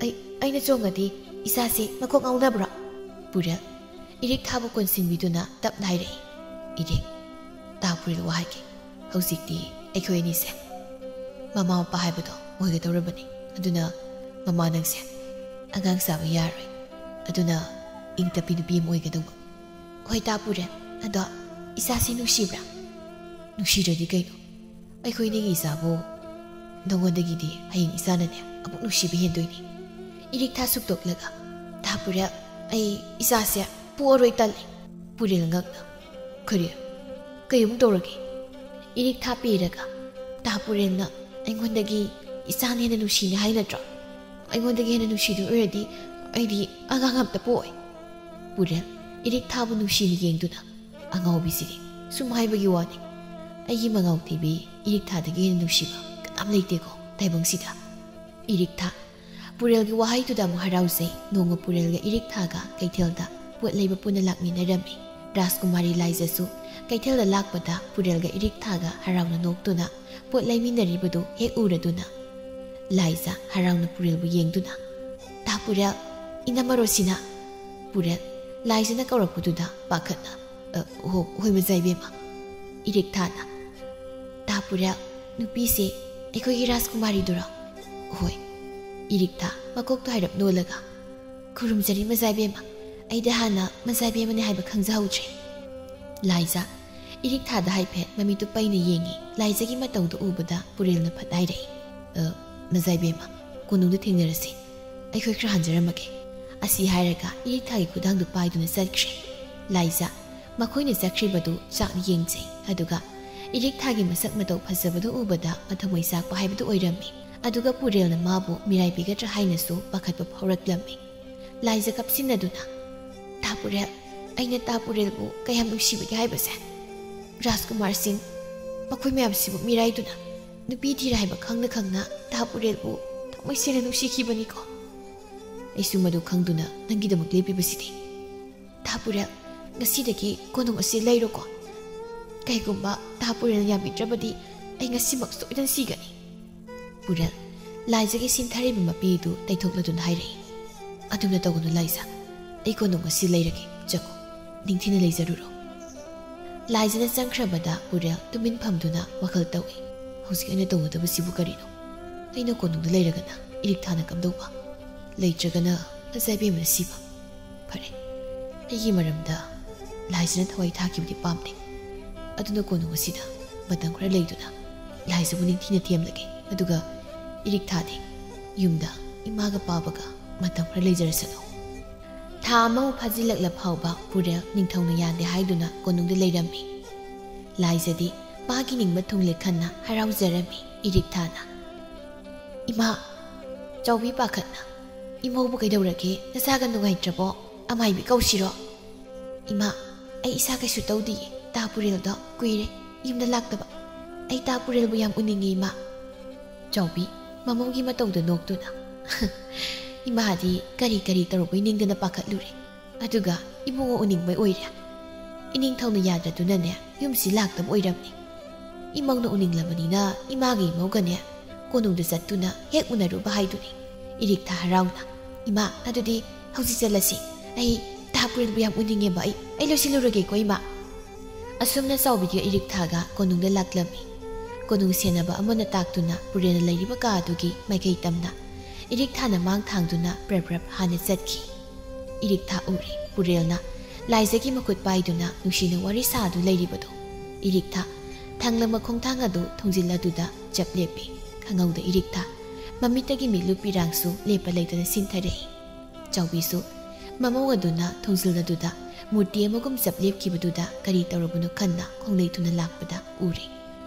ꯑꯩ, ꯑꯩꯅ ꯆꯣꯡꯉꯗꯤ ꯏꯆꯥꯁꯤ ꯃꯀꯣꯛ ꯉꯥꯎꯅꯕ꯭ꯔꯣ?" ꯄꯨꯔꯦꯜ ꯏꯔꯤꯛ ꯊꯥꯕ ꯀꯣꯟꯁꯤꯟꯕꯤꯗꯨꯅ ꯇꯞꯅ ꯍꯥꯏꯔꯛꯏ꯫ "ꯏꯔꯤꯛ, ꯇꯥ ꯄꯨꯔꯦꯜ, ꯋꯥ ꯍꯥꯏꯒꯦ꯫ ꯍꯧꯖꯤꯛꯇꯤ ꯑꯩꯈꯣꯏ ꯑꯅꯤꯁꯦ ꯃꯃꯥ ꯃꯄꯥ ꯍꯥꯏꯕꯗꯣ ꯑꯣꯏꯒꯗꯧꯔꯕꯅꯤ꯫ ꯑꯗꯨꯅ ꯃꯃꯥ ꯅꯪꯁꯦ ꯑꯉꯥꯡ ꯁꯥꯕ ꯌꯥꯔꯣꯏ꯫ ꯑꯗꯨꯅ ꯏꯪ ꯇꯞꯄꯤ ꯅꯨꯄꯤ ꯑꯃ ꯑꯣꯏꯒꯗꯧꯕ꯫" "ꯍꯣꯏ ꯇꯥ ꯄꯨꯔꯦꯜ, ꯑꯗꯣ "ꯏꯆꯥꯁꯤ ꯅꯨꯡꯁꯤꯕ꯭ꯔꯥ?" "ꯅꯨꯡꯁꯤꯗ꯭ꯔꯗꯤ ꯀꯩꯅꯣ? ꯑꯩꯈꯣꯏ ꯅꯪꯒꯤ ꯏꯆꯥꯕꯨ ꯅꯉꯣꯟꯗꯒꯤꯗꯤ ꯍꯌꯦꯡ ꯏꯆꯥꯅꯅꯦ ꯑꯃꯨꯛ ꯅꯨꯡꯁꯤꯕ ꯍꯦꯟꯗꯣꯏꯅꯤ꯫" ꯏꯔꯤꯛꯊꯥ ꯁꯨꯛꯇꯣꯛꯂꯒ, "ꯇꯥ ꯄꯨꯔꯦꯜ, ꯑꯩ ꯏꯆꯥꯁꯦ ꯄꯣꯛꯑꯔꯣꯏ, ꯇꯜꯂꯦ꯫" ꯄꯨꯔꯦꯜ ꯉꯛꯅ, "ꯀꯔꯤ? ꯀꯩ ꯑꯃꯨꯛ ꯇꯧꯔꯒꯦ?" ꯏꯔꯤꯛꯊꯥ ꯄꯤꯔꯒ, "ꯇꯥ ꯄꯨꯔꯦꯜꯅ ꯑꯩꯉꯣꯟꯗꯒꯤ ꯏꯆꯥꯅ ꯍꯦꯟꯅ ꯅꯨꯡꯁꯤꯅꯤ ꯍꯥꯏ ꯅꯠꯇ꯭ꯔꯣ? ꯑꯩꯉꯣꯟꯗꯒꯤ ꯍꯦꯟꯅ ꯅꯨꯡꯁꯤꯗꯣꯏ ꯑꯣꯏꯔꯗꯤ ꯑꯩꯗꯤ ꯑꯉꯥꯡ ꯑꯝꯇ ꯄꯣꯛꯑꯣꯏ꯫" ꯄꯨꯔꯦꯜ ꯏꯔꯤꯛꯊꯥꯕꯨ ꯅꯨꯡꯁꯤꯅ ꯌꯦꯡꯗꯨꯅ, "ꯑꯉꯥꯎꯕꯤꯁꯤꯗꯤ ꯁꯨꯝ ꯍꯥꯏꯕꯒꯤ ꯋꯥꯅꯤ꯫ ꯑꯩꯒꯤ ꯃꯉꯥꯎ ꯊꯤꯕꯤ ꯏꯔꯤꯛꯊꯥꯗꯒꯤ ꯍꯦꯟꯅ ꯅꯨꯡꯁꯤꯕ ꯀꯅꯥꯝ ꯂꯩꯇꯦꯀꯣ ꯇꯥꯏꯕꯪꯁꯤꯗ꯫" ꯏꯔꯤꯛꯊꯥ ꯄꯨꯔꯦꯜꯒꯤ ꯋꯥꯍꯩꯗꯨꯗ ꯑꯃꯨꯛ ꯍꯔꯥꯎꯖꯩ꯫ ꯅꯣꯡꯃ ꯄꯨꯔꯦꯜꯒ ꯏꯔꯤꯛꯊꯥꯒ ꯀꯩꯊꯦꯜꯗ ꯄꯣꯠ ꯂꯩꯕ ꯄꯨꯟꯅ ꯂꯥꯛꯃꯤꯟꯅꯔꯝꯃꯤ꯫ ꯔꯥꯖꯀꯨꯃꯥꯔꯤ ꯂꯥꯏꯖꯁꯨ ꯀꯩꯊꯦꯜꯗ ꯂꯥꯛꯄꯗ ꯄꯨꯔꯦꯜꯒ ꯏꯔꯤꯛꯊꯥꯒ ꯍꯔꯥꯎꯅ ꯅꯣꯛꯇꯨꯅ ꯄꯣꯠ ꯂꯩꯃꯤꯟꯅꯔꯤꯕꯗꯨ ꯍꯦꯛ ꯎꯔꯗꯨꯅ, ꯂꯥꯏꯖ ꯍꯔꯥꯎꯅ ꯄꯨꯔꯦꯜꯕꯨ ꯌꯦꯡꯗꯨꯅ, "ꯇꯥ ꯄꯨꯔꯦꯜ, ꯏꯅꯝꯃ ꯔꯣꯁꯤꯅꯥ!" ꯄꯨꯔꯦꯜ ꯂꯥꯏꯖꯅ ꯀꯧꯔꯛꯄꯗꯨꯗ ꯄꯥꯈꯠꯅ, "ꯑ, ꯍꯣ, ꯍꯣꯏ, ꯃꯖꯥ ꯏꯕꯦꯝꯃ꯫" ꯏꯔꯤꯛꯊꯥꯅ, "ꯇꯥ ꯄꯨꯔꯦꯜ, ꯅꯨꯄꯤꯁꯦ ꯑꯩꯈꯣꯏꯒꯤ ꯔꯥꯖꯀꯨꯃꯥꯔꯤꯗꯨꯔꯣ?" "ꯍꯣꯏ꯫" ꯏꯔꯤꯛꯊꯥ ꯃꯀꯣꯛꯇꯣ ꯍꯥꯏꯔꯞ ꯅꯣꯜꯂꯒ, "ꯈꯨꯔꯨꯝꯖꯔꯤ ꯃꯖꯥ ꯏꯕꯦꯝꯃ, ꯑꯩꯗꯤ ꯍꯥꯟꯅ ꯃꯖꯥ ꯏꯕꯦꯝꯃꯅꯤ ꯍꯥꯏꯕ ꯈꯪꯖꯍꯧꯗ꯭ꯔꯦ꯫" ꯂꯥꯏꯖ ꯏꯔꯤꯛꯊꯥꯗ ꯍꯥꯏꯐꯦꯠ ꯃꯃꯤꯠꯇꯨ ꯄꯩꯅ ꯌꯦꯡꯉꯤ꯫ ꯂꯥꯏꯖꯒꯤ ꯃꯇꯧꯗꯨ ꯎꯕꯗ ꯄꯨꯔꯦꯜꯅ ꯐꯠ ꯍꯥꯏꯔꯛꯏ, "ꯑ, ꯃꯖꯥ ꯏꯕꯦꯝꯃ, ꯀꯣꯅꯨꯡꯗ ꯊꯦꯡꯅꯔꯁꯤ꯫ ꯑꯩꯈꯣꯏ ꯈꯔ ꯍꯟꯖꯔꯝꯃꯒꯦ꯫" ꯑꯁꯤ ꯍꯥꯏꯔꯒ ꯏꯔꯤꯛꯊꯥꯒꯤ ꯈꯨꯗꯥꯡꯗꯨ ꯄꯥꯏꯗꯨꯅ ꯆꯠꯈ꯭ꯔꯦ꯫ ꯂꯥꯏꯖ ꯃꯈꯣꯏꯅ ꯆꯠꯈ꯭ꯔꯤꯕꯗꯨ ꯆꯥꯛꯅ ꯌꯦꯡꯖꯩ꯫ ꯑꯗꯨꯒ ꯏꯔꯤꯛꯊꯥꯒꯤ ꯃꯁꯛ ꯃꯇꯧ ꯐꯖꯕꯗꯨ ꯎꯕꯗ ꯃꯊꯃꯣꯏ ꯆꯥꯛꯄ ꯍꯥꯏꯕꯗꯨ ꯑꯣꯏꯔꯝꯃꯤ꯫ ꯑꯗꯨꯒ ꯄꯨꯔꯦꯜꯅ ꯃꯥꯕꯨ ꯃꯤꯔꯥꯏꯕꯤꯒꯗ꯭ꯔꯥ ꯍꯥꯏꯅꯁꯨ ꯄꯥꯈꯠꯄ ꯐꯥꯎꯔꯛꯂꯝꯃꯤ꯫ ꯂꯥꯏꯖ ꯀꯞꯁꯤꯟꯅꯗꯨꯅ, "ꯇꯥ ꯄꯨꯔꯦꯜ, ꯑꯩꯅ ꯇꯥ ꯄꯨꯔꯦꯜꯕꯨ ꯀꯌꯥꯝ ꯅꯨꯡꯁꯤꯕꯒꯦ ꯍꯥꯏꯕꯁꯦ꯫ ꯔꯥꯖꯀꯨꯃꯥꯔ ꯁꯤꯡ, ꯃꯈꯣꯏ ꯃꯌꯥꯝꯁꯤꯕꯨ ꯃꯤꯔꯥꯏꯗꯨꯅ ꯅꯨꯄꯤ ꯊꯤꯔꯦ ꯍꯥꯏꯕ ꯈꯪꯅ ꯈꯪꯅ ꯇꯥ ꯄꯨꯔꯦꯜꯕꯨ ꯊꯃꯣꯏ ꯁꯦꯡꯅ ꯅꯨꯡꯁꯤꯈꯤꯕꯅꯤꯀꯣ꯫ ꯑꯩꯁꯨ ꯃꯗꯨ ꯈꯪꯗꯨꯅ ꯅꯪꯒꯤꯗꯃꯛ ꯂꯦꯞꯄꯤꯕꯁꯤꯗꯤ꯫ ꯇꯥ ꯄꯨꯔꯦꯜ, ꯉꯁꯤꯗꯒꯤ ꯀꯣꯅꯨꯡ ꯑꯁꯤ ꯂꯩꯔꯣꯀꯣ꯫ ꯀꯩꯒꯨꯝꯕ ꯇꯥ ꯄꯨꯔꯦꯜ ꯌꯥꯕꯤꯗ꯭ꯔꯕꯗꯤ ꯑꯩ ꯉꯁꯤꯃꯛ ꯁꯣꯏꯗꯅ ꯁꯤꯒꯅꯤ꯫" ꯄꯨꯔꯦꯜ ꯂꯥꯏꯖꯒꯤ ꯁꯤꯟꯊꯔꯤꯕ ꯃꯄꯤꯗꯨ ꯇꯩꯊꯣꯛꯂꯗꯨꯅ ꯍꯥꯏꯔꯛꯏ, "ꯑꯗꯨꯝꯅ ꯇꯧꯒꯅꯨ ꯂꯥꯏꯖ, ꯑꯩ ꯀꯣꯅꯨꯡ ꯑꯁꯤ ꯂꯩꯔꯒꯦ, ꯆꯪꯉꯨ, ꯅꯤꯡꯊꯤꯅ ꯂꯩꯖꯔꯨꯔꯣ꯫" ꯂꯥꯏꯖꯅ ꯆꯪꯈ꯭ꯔꯕꯗ ꯄꯨꯔꯦꯜ ꯇꯨꯃꯤꯟ ꯐꯝꯗꯨꯅ ꯋꯥꯈꯜ ꯇꯧꯏ꯫ "ꯍꯧꯖꯤꯛ ꯑꯩꯅ ꯇꯧꯒꯗꯕꯁꯤꯕꯨ ꯀꯔꯤꯅꯣ? ꯑꯩꯅ ꯀꯣꯅꯨꯡꯗ ꯂꯩꯔꯒꯅ ꯏꯔꯤꯛꯊꯥꯅ ꯀꯝꯗꯧꯕ? ꯂꯩꯇ꯭ꯔꯒꯅ ꯃꯖꯥ ꯏꯕꯦꯝꯃꯅ ꯁꯤꯕ? ꯐꯔꯦ, ꯑꯩꯒꯤ ꯃꯔꯝꯗ ꯂꯥꯏꯖꯅ ꯊꯋꯥꯏ ꯊꯥꯈꯤꯕꯗꯤ ꯄꯥꯝꯗꯦ꯫ ꯑꯗꯨꯅ ꯀꯣꯅꯨꯡ ꯑꯁꯤꯗ ꯃꯇꯝ ꯈꯔ ꯂꯩꯗꯨꯅ ꯂꯥꯏꯖꯕꯨ ꯅꯤꯡꯊꯤꯅ ꯊꯦꯝꯂꯒꯦ꯫ ꯑꯗꯨꯒ ꯏꯔꯤꯛꯊꯥꯗꯤ ꯌꯨꯝꯗ ꯏꯃꯥꯒ ꯄꯥꯕꯒ ꯃꯇꯝ ꯈꯔ ꯂꯩꯖꯔꯁꯅꯨ꯫ ꯊꯥ ꯑꯃꯃꯨꯛ ꯐꯥꯖꯤꯜꯂꯛꯂ ꯐꯥꯎꯕ ꯄꯨꯔꯦꯜ ꯅꯤꯡꯊꯧꯅ ꯌꯥꯗꯦ ꯍꯥꯏꯗꯨꯅ ꯀꯣꯅꯨꯡꯗ ꯂꯩꯔꯝꯃꯤ꯫ ꯂꯥꯏꯖꯗꯤ ꯃꯥꯒꯤ ꯅꯤꯡꯕ ꯊꯨꯡꯂꯦ ꯈꯟꯅ ꯍꯔꯥꯎꯖꯔꯝꯃꯤ꯫ ꯏꯔꯤꯛꯊꯥꯅ, "ꯏꯃꯥ, ꯆꯥꯎꯕꯤ ꯄꯥꯈꯠꯅ, ꯏꯃꯧꯕꯨ ꯀꯩꯗꯧꯔꯒꯦ? ꯅꯁꯥꯒ ꯅꯨꯡꯉꯥꯏꯇ꯭ꯔꯕꯣ? ꯑꯃꯥꯏꯕꯤ ꯀꯧꯁꯤꯔꯣ?" "ꯏꯃꯥ, ꯑꯩ ꯏꯁꯥ ꯀꯩꯁꯨ ꯇꯧꯗꯤꯌꯦ꯫ ꯇꯥ ꯄꯨꯔꯦꯜꯗꯣ ꯀꯨꯏꯔꯦ ꯌꯨꯝꯗ ꯂꯥꯛꯇꯕ꯫ ꯑꯩ ꯇꯥ ꯄꯨꯔꯦꯜꯕꯨ ꯌꯥꯝ ꯎꯅꯤꯡꯉꯦ, ꯏꯃꯥ꯫" ꯆꯥꯎꯕꯤ ꯃꯃꯧꯒꯤ ꯃꯇꯧꯗ ꯅꯣꯛꯇꯨꯅ, "ꯏꯃꯥꯗꯤ ꯀꯔꯤ ꯀꯔꯤ ꯇꯧꯔꯨꯕꯩ ꯅꯤꯡꯗꯅ ꯄꯥꯈꯠꯂꯨꯔꯦ꯫ ꯑꯗꯨꯒ ꯏꯕꯨꯡꯉꯣ ꯎꯅꯤꯡꯕꯩ ꯑꯣꯏꯔꯦ꯫ ꯏꯅꯤꯡꯊꯧꯅ ꯌꯥꯗ꯭ꯔꯗꯨꯅꯅꯦ ꯌꯨꯝꯁꯤ ꯂꯥꯛꯇꯕ ꯑꯣꯏꯔꯝꯅꯤ꯫ ꯏꯃꯧꯅ ꯎꯅꯤꯡꯂꯕꯅꯤꯅ ꯏꯃꯥꯒ ꯏꯃꯧꯒꯅꯦ ꯀꯣꯅꯨꯡꯗ ꯆꯠꯇꯨꯅ ꯍꯦꯛ ꯎꯅꯔꯨꯕ ꯍꯥꯏꯗꯨꯅꯤ꯫" ꯏꯔꯤꯛꯊꯥ ꯍꯔꯥꯎꯅ, "ꯏꯃꯥ, ꯑꯗꯨꯗꯤ ꯍꯧꯖꯤꯛ ꯆꯠꯂꯁꯤ꯫ ꯑꯩ ꯇꯥ ꯄꯨꯔꯦꯜꯕꯨ ꯌꯥꯝ ꯎꯅꯤꯡꯉꯦꯕ꯫ ꯑꯩ, ꯑꯩ ꯂꯣꯏꯁꯤꯜꯂꯨꯔꯒꯦꯀꯣ, ꯏꯃꯥ꯫" ꯑꯁꯨꯝꯅ ꯆꯥꯎꯕꯤꯒ ꯏꯔꯤꯛꯊꯥꯒ ꯀꯣꯅꯨꯡꯗ ꯂꯥꯛꯂꯝꯃꯤ꯫ ꯀꯣꯅꯨꯡ ꯁꯦꯟꯅꯕ ꯑꯃꯅ ꯇꯥꯛꯇꯨꯅ ꯄꯨꯔꯦꯜꯅ ꯂꯩꯔꯤꯕ ꯀꯥ ꯑꯗꯨꯒꯤ ꯃꯥꯏꯀꯩ ꯇꯝꯅ ꯏꯔꯤꯛꯊꯥꯅ ꯃꯥꯡ ꯊꯥꯡꯗꯨꯅ ꯄ꯭ꯔꯞ ꯄ꯭ꯔꯞ ꯍꯥꯟꯅ ꯆꯠꯈꯤ꯫ ꯏꯔꯤꯛꯊꯥ ꯎꯔꯦ ꯄꯨꯔꯦꯜꯅ ꯂꯥꯏꯖꯒꯤ ꯃꯈꯨꯠ ꯄꯥꯏꯗꯨꯅ ꯅꯨꯡꯁꯤꯅ ꯋꯥꯔꯤ ꯁꯥꯗꯨ ꯂꯩꯔꯤꯕꯗꯨ꯫ ꯏꯔꯤꯛꯊꯥ ꯊꯥꯡꯂꯝꯕ ꯈꯣꯡꯊꯥꯡ ꯑꯗꯨ ꯊꯣꯡꯖꯤꯜ ꯑꯗꯨꯗ ꯆꯞ ꯂꯦꯞꯄꯤ꯫ ꯈꯪꯍꯧꯗ ꯏꯔꯤꯛꯊꯥ ꯃꯃꯤꯠꯇꯒꯤ ꯃꯤꯠꯂꯨ ꯄꯤꯔꯥꯡꯁꯨ ꯂꯦꯞꯄ ꯂꯩꯇꯅ ꯁꯤꯟꯊꯔꯛꯏ꯫ ꯆꯥꯎꯕꯤꯁꯨ ꯃꯃꯧ ꯑꯗꯨꯅ ꯊꯣꯡꯖꯤꯜ ꯑꯗꯨꯗ ꯃꯨꯔꯇꯤ ꯑꯃꯒꯨꯝ ꯆꯞ ꯂꯦꯞꯈꯤꯕꯗꯨꯗ ꯀꯔꯤ ꯇꯧꯔꯕꯅꯣ ꯈꯟꯅ ꯈꯣꯡꯂꯩ ꯊꯨꯅ ꯂꯥꯛꯄꯗ ꯎꯔꯦ꯫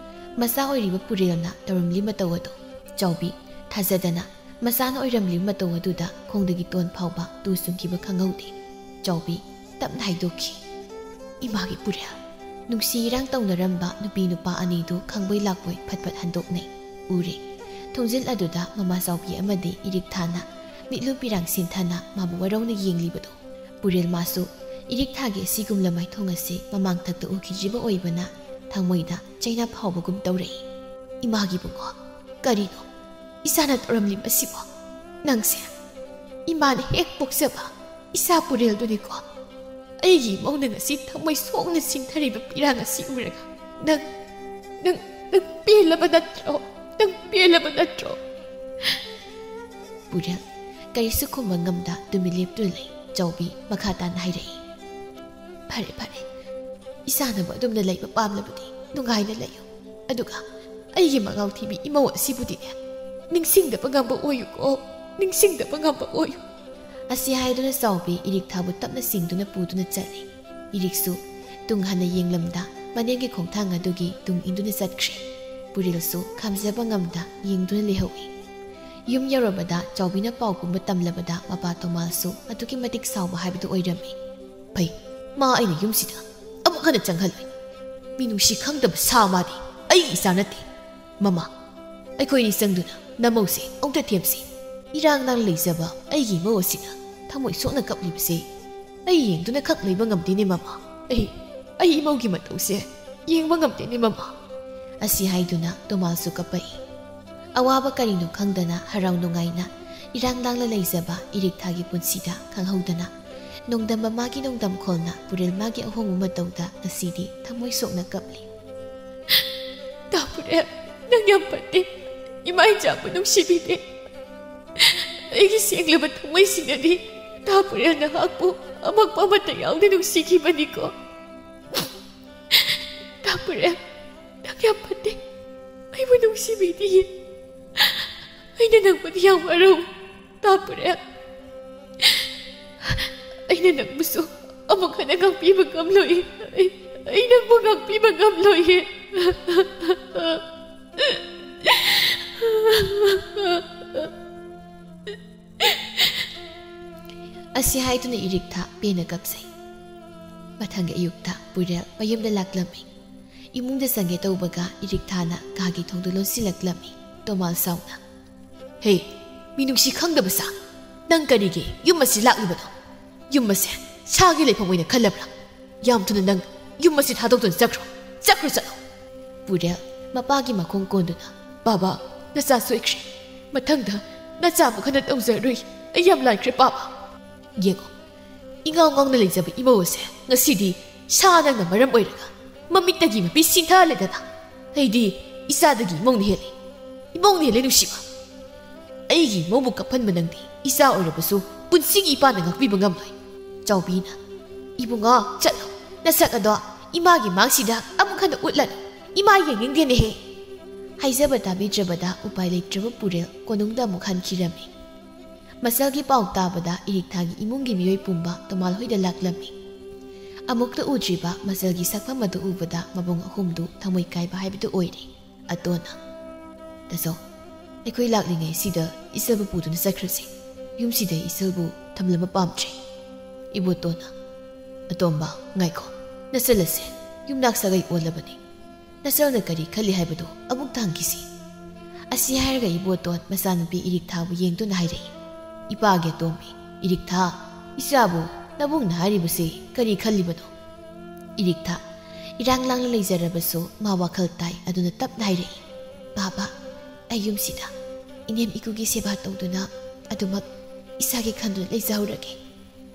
ꯃꯆꯥ ꯑꯣꯏꯔꯤꯕ ꯄꯨꯔꯦꯜꯅ ꯇꯧꯔꯝꯂꯤ ꯃꯇꯧ ꯑꯗꯨ꯫ ꯆꯥꯎꯕꯤ ꯊꯥꯖꯗꯅ ꯃꯆꯥꯅ ꯑꯣꯏꯔꯝꯂꯤꯕ ꯃꯇꯧ ꯑꯗꯨꯗ ꯈꯣꯡꯗꯒꯤ ꯇꯣꯟ ꯐꯥꯎꯕ ꯇꯨ ꯆꯨꯡꯈꯤꯕ ꯈꯪꯍꯧꯗꯦ꯫ ꯆꯥꯎꯕꯤ ꯇꯞꯅ ꯍꯥꯏꯗꯣꯛꯈꯤ, "ꯏꯃꯥꯒꯤ ꯄꯨꯔꯦꯜ꯫" ꯅꯨꯡꯁꯤ ꯏꯔꯥꯡ ꯇꯧꯅꯔꯝꯕ ꯅꯨꯄꯤ ꯅꯨꯄꯥ ꯑꯅꯤꯗꯨ ꯈꯪꯕꯣꯏ ꯂꯥꯛꯄꯣꯏ ꯐꯠ ꯐꯠ ꯍꯟꯗꯣꯛꯅꯩ꯫ ꯎꯔꯦ꯫ ꯊꯣꯡꯖꯤꯜ ꯑꯗꯨꯗ ꯃꯃꯥ ꯆꯥꯎꯕꯤ ꯑꯃꯗꯤ ꯏꯔꯤꯛꯊꯥꯅ ꯃꯤꯠꯂꯨ ꯄꯤꯔꯥꯡ ꯁꯤꯟꯊꯅ ꯃꯥꯕꯨ ꯋꯥꯔꯧꯅ ꯌꯦꯡꯂꯤꯕꯗꯨ꯫ ꯄꯨꯔꯦꯜ ꯃꯥꯁꯨ ꯏꯔꯤꯛꯊꯥꯒꯤ ꯑꯁꯤꯒꯨꯝꯂ ꯃꯥꯏꯊꯣꯡ ꯑꯁꯤ ꯃꯃꯥꯡꯊꯛꯇ ꯎꯈꯤꯗ꯭ꯔꯤꯕ ꯑꯣꯏꯕꯅ ꯊꯃꯣꯏꯗ ꯆꯩꯅꯥ ꯐꯥꯎꯕꯒꯨꯝ ꯇꯧꯔꯛꯏ꯫ "ꯏꯃꯥꯒꯤ ꯏꯕꯨꯡꯉꯣ, ꯀꯔꯤꯅꯣ ꯏꯆꯥꯅ ꯇꯧꯔꯝꯂꯤꯕ ꯑꯁꯤꯕꯣ? ꯅꯪꯁꯦ ꯏꯃꯥꯅ ꯍꯦꯛ ꯄꯣꯛꯆꯕ ꯏꯆꯥ ꯄꯨꯔꯦꯜꯗꯨꯅꯤꯀꯣ꯫ ꯑꯩꯒꯤ ꯏꯃꯧꯅ ꯉꯁꯤ ꯊꯃꯣꯏ ꯁꯣꯛꯅ ꯁꯤꯡꯊꯔꯤꯕ ꯄꯤꯔꯥꯡ ꯑꯁꯤ ꯎꯔꯒ ꯅꯪ, ꯅꯪ, ꯅꯪ ꯄꯦꯜꯂꯕ ꯅꯠꯇ꯭ꯔꯣ? ꯅꯪ ꯄꯦꯜꯂꯕ ꯅꯠꯇ꯭ꯔꯣ?" ꯄꯨꯔꯦꯜ ꯀꯔꯤꯁꯨ ꯈꯨꯝꯕ ꯉꯝꯗ ꯇꯨꯃꯤꯟ ꯂꯦꯞꯇꯨꯅ ꯂꯩ꯫ ꯆꯥꯎꯕꯤ ꯃꯈꯥ ꯇꯥꯅ ꯍꯥꯏꯔꯛꯏ, "ꯐꯔꯦ, ꯐꯔꯦ, ꯏꯁꯥꯅꯕꯨ ꯑꯗꯨꯝꯅ ꯂꯩꯕ ꯄꯥꯝꯂꯕꯗꯤ ꯅꯨꯡꯉꯥꯏꯅ ꯂꯩꯌꯨ꯫ ꯑꯗꯨꯒ ꯑꯩꯒꯤ ꯃꯉꯥꯎ ꯊꯤꯕꯤ ꯏꯃꯧ ꯑꯁꯤꯕꯨꯗꯤꯅꯦ, ꯅꯤꯡꯁꯤꯡꯗꯕ ꯉꯝꯕ ꯑꯣꯏꯌꯨꯀꯣ, ꯅꯤꯡꯁꯤꯡꯗꯕ ꯉꯝꯕ ꯑꯣꯏꯌꯨ꯫ ꯑꯁꯤ ꯍꯥꯏꯗꯨꯅ ꯆꯥꯎꯕꯤ ꯏꯔꯤꯛꯊꯥꯕꯨ ꯇꯞꯅ ꯆꯤꯡꯗꯨꯅ ꯄꯨꯗꯨꯅ ꯆꯠꯂꯤ꯫ ꯏꯔꯤꯛꯁꯨ ꯇꯨꯡ ꯍꯟꯅ ꯌꯦꯡꯂꯝꯗ ꯃꯅꯦꯝꯒꯤ ꯈꯣꯡꯊꯥꯡ ꯑꯗꯨꯒꯤ ꯇꯨꯡ ꯏꯟꯗꯨꯅ ꯆꯠꯈ꯭ꯔꯦ꯫ ꯄꯨꯔꯦꯜꯁꯨ ꯈꯥꯝꯖꯕ ꯉꯝꯗ ꯌꯦꯡꯗꯨꯅ ꯂꯩꯍꯧꯏ꯫ ꯌꯨꯝ ꯌꯧꯔꯕꯗ ꯆꯥꯎꯕꯤꯅ ꯄꯥꯎ ꯄꯨꯝꯕ ꯇꯝꯂꯕꯗ ꯃꯄꯥ ꯇꯣꯃꯥꯜꯁꯨ ꯑꯗꯨꯛꯀꯤ ꯃꯇꯤꯛ ꯁꯥꯎꯕ ꯍꯥꯏꯕꯗꯨ ꯑꯣꯏꯔꯝꯃꯤ꯫ "ꯐꯩ, ꯃꯥ ꯑꯩꯅ ꯌꯨꯝꯁꯤꯗ ꯑꯃꯨꯛ ꯍꯟꯅ ꯆꯪꯍꯜꯂꯣꯏ꯫ ꯃꯤꯅꯨꯡꯁꯤ ꯈꯪꯗꯕ ꯁꯥ ꯃꯥꯗꯤ ꯑꯩꯒꯤ ꯏꯆꯥ ꯅꯠꯇꯦ꯫ ꯃꯃꯥ, ꯑꯩꯈꯣꯏꯅꯤ ꯆꯪꯗꯨꯅ ꯅꯃꯧꯁꯦ ꯑꯃꯨꯛꯇ ꯊꯦꯝꯁꯤ꯫ ꯏꯔꯥꯡ ꯂꯥꯡ ꯂꯩꯖꯕ ꯑꯩꯒꯤ ꯏꯃꯧ ꯑꯁꯤꯅ ꯊꯃꯣꯏ ꯁꯣꯛꯅ ꯀꯞꯂꯤꯕꯁꯦ ꯑꯩ ꯌꯦꯡꯗꯨꯅ ꯈꯛ ꯂꯩꯕ ꯉꯝꯗꯦꯅꯦ ꯃꯃꯥ꯫ ꯑꯩ, ꯑꯩ ꯏꯃꯧꯒꯤ ꯃꯇꯧꯁꯦ ꯌꯦꯡꯕ ꯉꯝꯗꯦꯅꯦ ꯃꯃꯥ"꯫ ꯑꯁꯤ ꯍꯥꯏꯗꯨꯅ ꯇꯣꯃꯥꯜꯁꯨ ꯀꯞꯄꯛꯏ꯫ ꯑꯋꯥꯕ ꯀꯔꯤꯅꯣ ꯈꯪꯗꯅ ꯍꯔꯥꯎ ꯅꯨꯡꯉꯥꯏꯅ ꯏꯔꯥꯡ ꯂꯥꯡꯂ ꯂꯩꯖꯕ ꯏꯔꯤꯛꯊꯥꯒꯤ ꯄꯨꯟꯁꯤꯗ ꯈꯪꯍꯧꯗꯅ ꯅꯣꯡꯗꯝꯕ ꯃꯥꯒꯤ ꯅꯣꯡꯗꯝꯈꯣꯜꯅ ꯄꯨꯔꯦꯜ ꯃꯥꯒꯤ ꯑꯍꯣꯡꯕ ꯃꯇꯧꯗ ꯉꯁꯤꯗꯤ ꯊꯃꯣꯏ ꯁꯣꯛꯅ ꯀꯞꯂꯤ꯫ "ꯇꯥ ꯄꯨꯔꯦꯜ, ꯅꯪ ꯌꯥꯝ ꯐꯠꯇꯦ꯫ ꯏꯃꯥ ꯏꯆꯥꯕꯨ ꯅꯨꯡꯁꯤꯕꯤꯗꯦ꯫ ꯑꯩꯒꯤ ꯁꯦꯡꯂꯕ ꯊꯃꯣꯏꯁꯤꯅꯗꯤ ꯇꯥ ꯄꯨꯔꯦꯜ ꯅꯍꯥꯛꯄꯨ ꯑꯃꯛꯄ ꯑꯃꯠꯇ ꯌꯥꯎꯗꯦ ꯅꯨꯡꯁꯤꯈꯤꯕꯅꯤꯀꯣ꯫ ꯇꯥ ꯄꯨꯔꯦꯜ, ꯅꯪ ꯌꯥꯝ ꯐꯠꯇꯦ꯫ ꯑꯩꯕꯨ ꯅꯨꯡꯁꯤꯕꯤꯗꯤꯌꯦ꯫ ꯑꯩꯅ ꯅꯪꯕꯨꯗꯤ ꯌꯥꯝ ꯋꯥꯔꯧꯏ, ꯇꯥ ꯄꯨꯔꯦꯜ꯫ ꯑꯩꯅ ꯅꯪꯕꯨꯁꯨ ꯑꯃꯨꯛ ꯍꯟꯅ ꯉꯥꯛꯄꯤꯕ ꯉꯝꯂꯣꯏ꯫ ꯑꯩ, ꯑꯩ ꯅꯪꯕꯨ ꯉꯥꯛꯄꯤꯕ ꯉꯝꯂꯣꯏꯌꯦ"꯫ ꯑꯁꯤ ꯍꯥꯏꯗꯨꯅ ꯏꯔꯤꯛꯊꯥ ꯄꯦꯟꯅ ꯀꯞꯆꯩ꯫ ꯃꯊꯪꯒꯤ ꯑꯌꯨꯛꯇ ꯄꯨꯔꯦꯜ ꯃꯌꯨꯝꯗ ꯂꯥꯛꯂꯝꯃꯤ꯫ ꯏꯃꯨꯡꯗ ꯆꯪꯒꯦ ꯇꯧꯕꯒ ꯏꯔꯤꯛꯊꯥꯅ ꯀꯥꯒꯤ ꯊꯣꯡꯗꯨ ꯂꯣꯟꯁꯤꯜꯂꯛꯂꯝꯃꯤ꯫ ꯇꯣꯃꯥꯜ ꯁꯥꯎꯅ, "ꯍꯦ, ꯃꯤꯅꯨꯡꯁꯤ ꯈꯪꯗꯕ ꯁꯥ, ꯅꯪ ꯀꯔꯤꯒꯤ ꯌꯨꯝ ꯑꯁꯤ ꯂꯥꯛꯂꯤꯕꯅꯣ? ꯌꯨꯝ ꯑꯁꯦ ꯁꯥꯒꯤ ꯂꯩꯐꯝ ꯑꯣꯏꯅ ꯈꯜꯂꯕ꯭ꯔꯥ? ꯌꯥꯝ ꯊꯨꯅ ꯅꯪ ꯌꯨꯝ ꯑꯁꯤ ꯊꯥꯗꯣꯛꯇꯨꯅ ꯆꯠꯈ꯭ꯔꯣ, ꯆꯠꯈ꯭ꯔꯣ ꯆꯠꯂꯣ"꯫ ꯄꯨꯔꯦꯜ ꯃꯄꯥꯒꯤ ꯃꯈꯣꯡ ꯀꯣꯟꯗꯨꯅ, "ꯕꯥꯕꯥ, ꯅꯆꯥ ꯁꯣꯏꯈ꯭ꯔꯦ꯫ ꯃꯊꯪꯗ ꯅꯆꯥꯕꯨ ꯈꯟꯅ ꯇꯧꯖꯔꯣꯏ꯫ ꯑꯩ ꯌꯥꯝ ꯂꯥꯟꯈ꯭ꯔꯦ ꯄꯥꯕ꯫ ꯌꯦꯡꯉꯣ, ꯏꯉꯥꯎ ꯉꯥꯎꯅ ꯂꯩꯖꯕ ꯏꯃꯧ ꯑꯁꯦ ꯉꯁꯤꯗꯤ ꯁꯥ ꯅꯪꯅ ꯃꯔꯝ ꯑꯣꯏꯔꯒ ꯃꯃꯤꯠꯇꯒꯤ ꯃꯄꯤ ꯁꯤꯡꯊꯍꯜꯂꯦꯗꯅ꯫ ꯑꯩꯗꯤ ꯏꯆꯥꯗꯒꯤ ꯏꯃꯧꯅ ꯍꯦꯜꯂꯤ꯫ ꯏꯃꯧꯅ ꯍꯦꯜꯂꯤ ꯅꯨꯡꯁꯤꯕ꯫ ꯑꯩꯒꯤ ꯏꯃꯧꯕꯨ ꯀꯞꯍꯟꯕ ꯅꯪꯗꯤ ꯏꯆꯥ ꯑꯣꯏꯔꯕꯁꯨ ꯄꯨꯟꯁꯤꯒꯤ ꯏꯄꯥꯅ ꯉꯥꯛꯄꯤꯕ ꯉꯝꯂꯣꯏ"꯫ ꯆꯥꯎꯕꯤꯅ, "ꯏꯕꯨꯡꯉꯣ, ꯆꯠꯂꯣ꯫ ꯅꯁꯛ ꯑꯗꯣ ꯏꯃꯥꯒꯤ ꯃꯥꯡꯁꯤꯗ ꯑꯃꯨꯛ ꯍꯟꯅ ꯎꯠꯂꯅꯨ꯫ ꯏꯃꯥ ꯌꯦꯡꯅꯤꯡꯗꯦꯅꯦꯍꯦ꯫ ꯍꯥꯏꯖꯕ ꯇꯥꯕꯤꯗ꯭ꯔꯕꯗ ꯎꯄꯥꯏ ꯂꯩꯇ꯭ꯔꯕ ꯄꯨꯔꯦꯜ ꯀꯣꯅꯨꯡꯗ ꯑꯃꯨꯛ ꯍꯟꯈꯤꯔꯝꯃꯤ꯫ ꯃꯆꯜꯒꯤ ꯄꯥꯎ ꯇꯥꯕꯗ ꯏꯔꯤꯛꯊꯥꯒꯤ ꯏꯃꯨꯡꯒꯤ ꯃꯤꯑꯣꯏ ꯄꯨꯝꯕ ꯇꯣꯃꯥꯜ ꯍꯣꯏꯗ ꯂꯥꯛꯂꯝꯃꯤ꯫ ꯑꯃꯨꯛꯇ ꯎꯗ꯭ꯔꯤꯕ ꯃꯆꯜꯒꯤ ꯁꯛꯐꯝ ꯑꯗꯨ ꯎꯕꯗ ꯃꯕꯨꯡ ꯑꯍꯨꯝꯗꯨ ꯊꯃꯣꯏ ꯀꯥꯏꯕ ꯍꯥꯏꯕꯗꯨ ꯑꯣꯏꯔꯦ꯫ ꯑꯇꯣꯟꯅ, "ꯇꯥꯆꯧ, ꯑꯩꯈꯣꯏ ꯂꯥꯛꯂꯤꯉꯩꯁꯤꯗ ꯏꯆꯜꯕꯨ ꯄꯨꯗꯨꯅ ꯆꯠꯈ꯭ꯔꯁꯤ꯫ ꯌꯨꯝꯁꯤꯗ ꯏꯆꯜꯕꯨ ꯊꯝꯂꯝꯕ ꯄꯥꯝꯗ꯭ꯔꯦ꯫" ꯏꯕꯣꯇꯣꯟꯅ, "ꯑꯇꯣꯝꯕ, ꯉꯥꯏꯈꯣ, ꯅꯆꯜ ꯑꯁꯦ ꯌꯨꯝꯅꯥꯛ ꯁꯥꯒꯩ ꯑꯣꯜꯂꯕꯅꯤ꯫ ꯅꯆꯜꯅ ꯀꯔꯤ ꯈꯜꯂꯤ ꯍꯥꯏꯕꯗꯨ ꯑꯃꯨꯛꯇ ꯍꯪꯈꯤꯁꯤ꯫" ꯑꯁꯤ ꯍꯥꯏꯔꯒ ꯏꯕꯣꯇꯣꯟ ꯃꯆꯥꯅꯨꯄꯤ ꯏꯔꯤꯛꯊꯥꯕꯨ ꯌꯦꯡꯗꯨꯅ ꯍꯥꯏꯔꯛꯏ, "ꯏꯄꯥꯒꯤ ꯑꯇꯣꯝꯕꯤ, ꯏꯔꯤꯛꯊꯥ, ꯏꯆꯥꯕꯨ ꯅꯕꯨꯡꯅ ꯍꯥꯏꯔꯤꯕꯁꯤ ꯀꯔꯤ ꯈꯜꯂꯤꯕꯅꯣ?" ꯏꯔꯤꯛꯊꯥ ꯏꯔꯥꯡ ꯂꯥꯡꯅ ꯂꯩꯖꯔꯕꯁꯨ ꯃꯥ ꯋꯥꯈꯜ ꯇꯥꯏ꯫ ꯑꯗꯨꯅ ꯇꯞꯅ ꯍꯥꯏꯔꯛꯏ, "ꯕꯥꯕꯥ, ꯑꯩ ꯌꯨꯝꯁꯤꯗ ꯏꯅꯦꯝ ꯏꯀꯨꯒꯤ ꯁꯦꯕꯥ ꯇꯧꯗꯨꯅ ꯑꯗꯨꯃꯛ ꯏꯁꯥꯒꯤ ꯈꯟꯗꯨꯅ ꯂꯩꯖꯍꯧꯔꯒꯦ꯫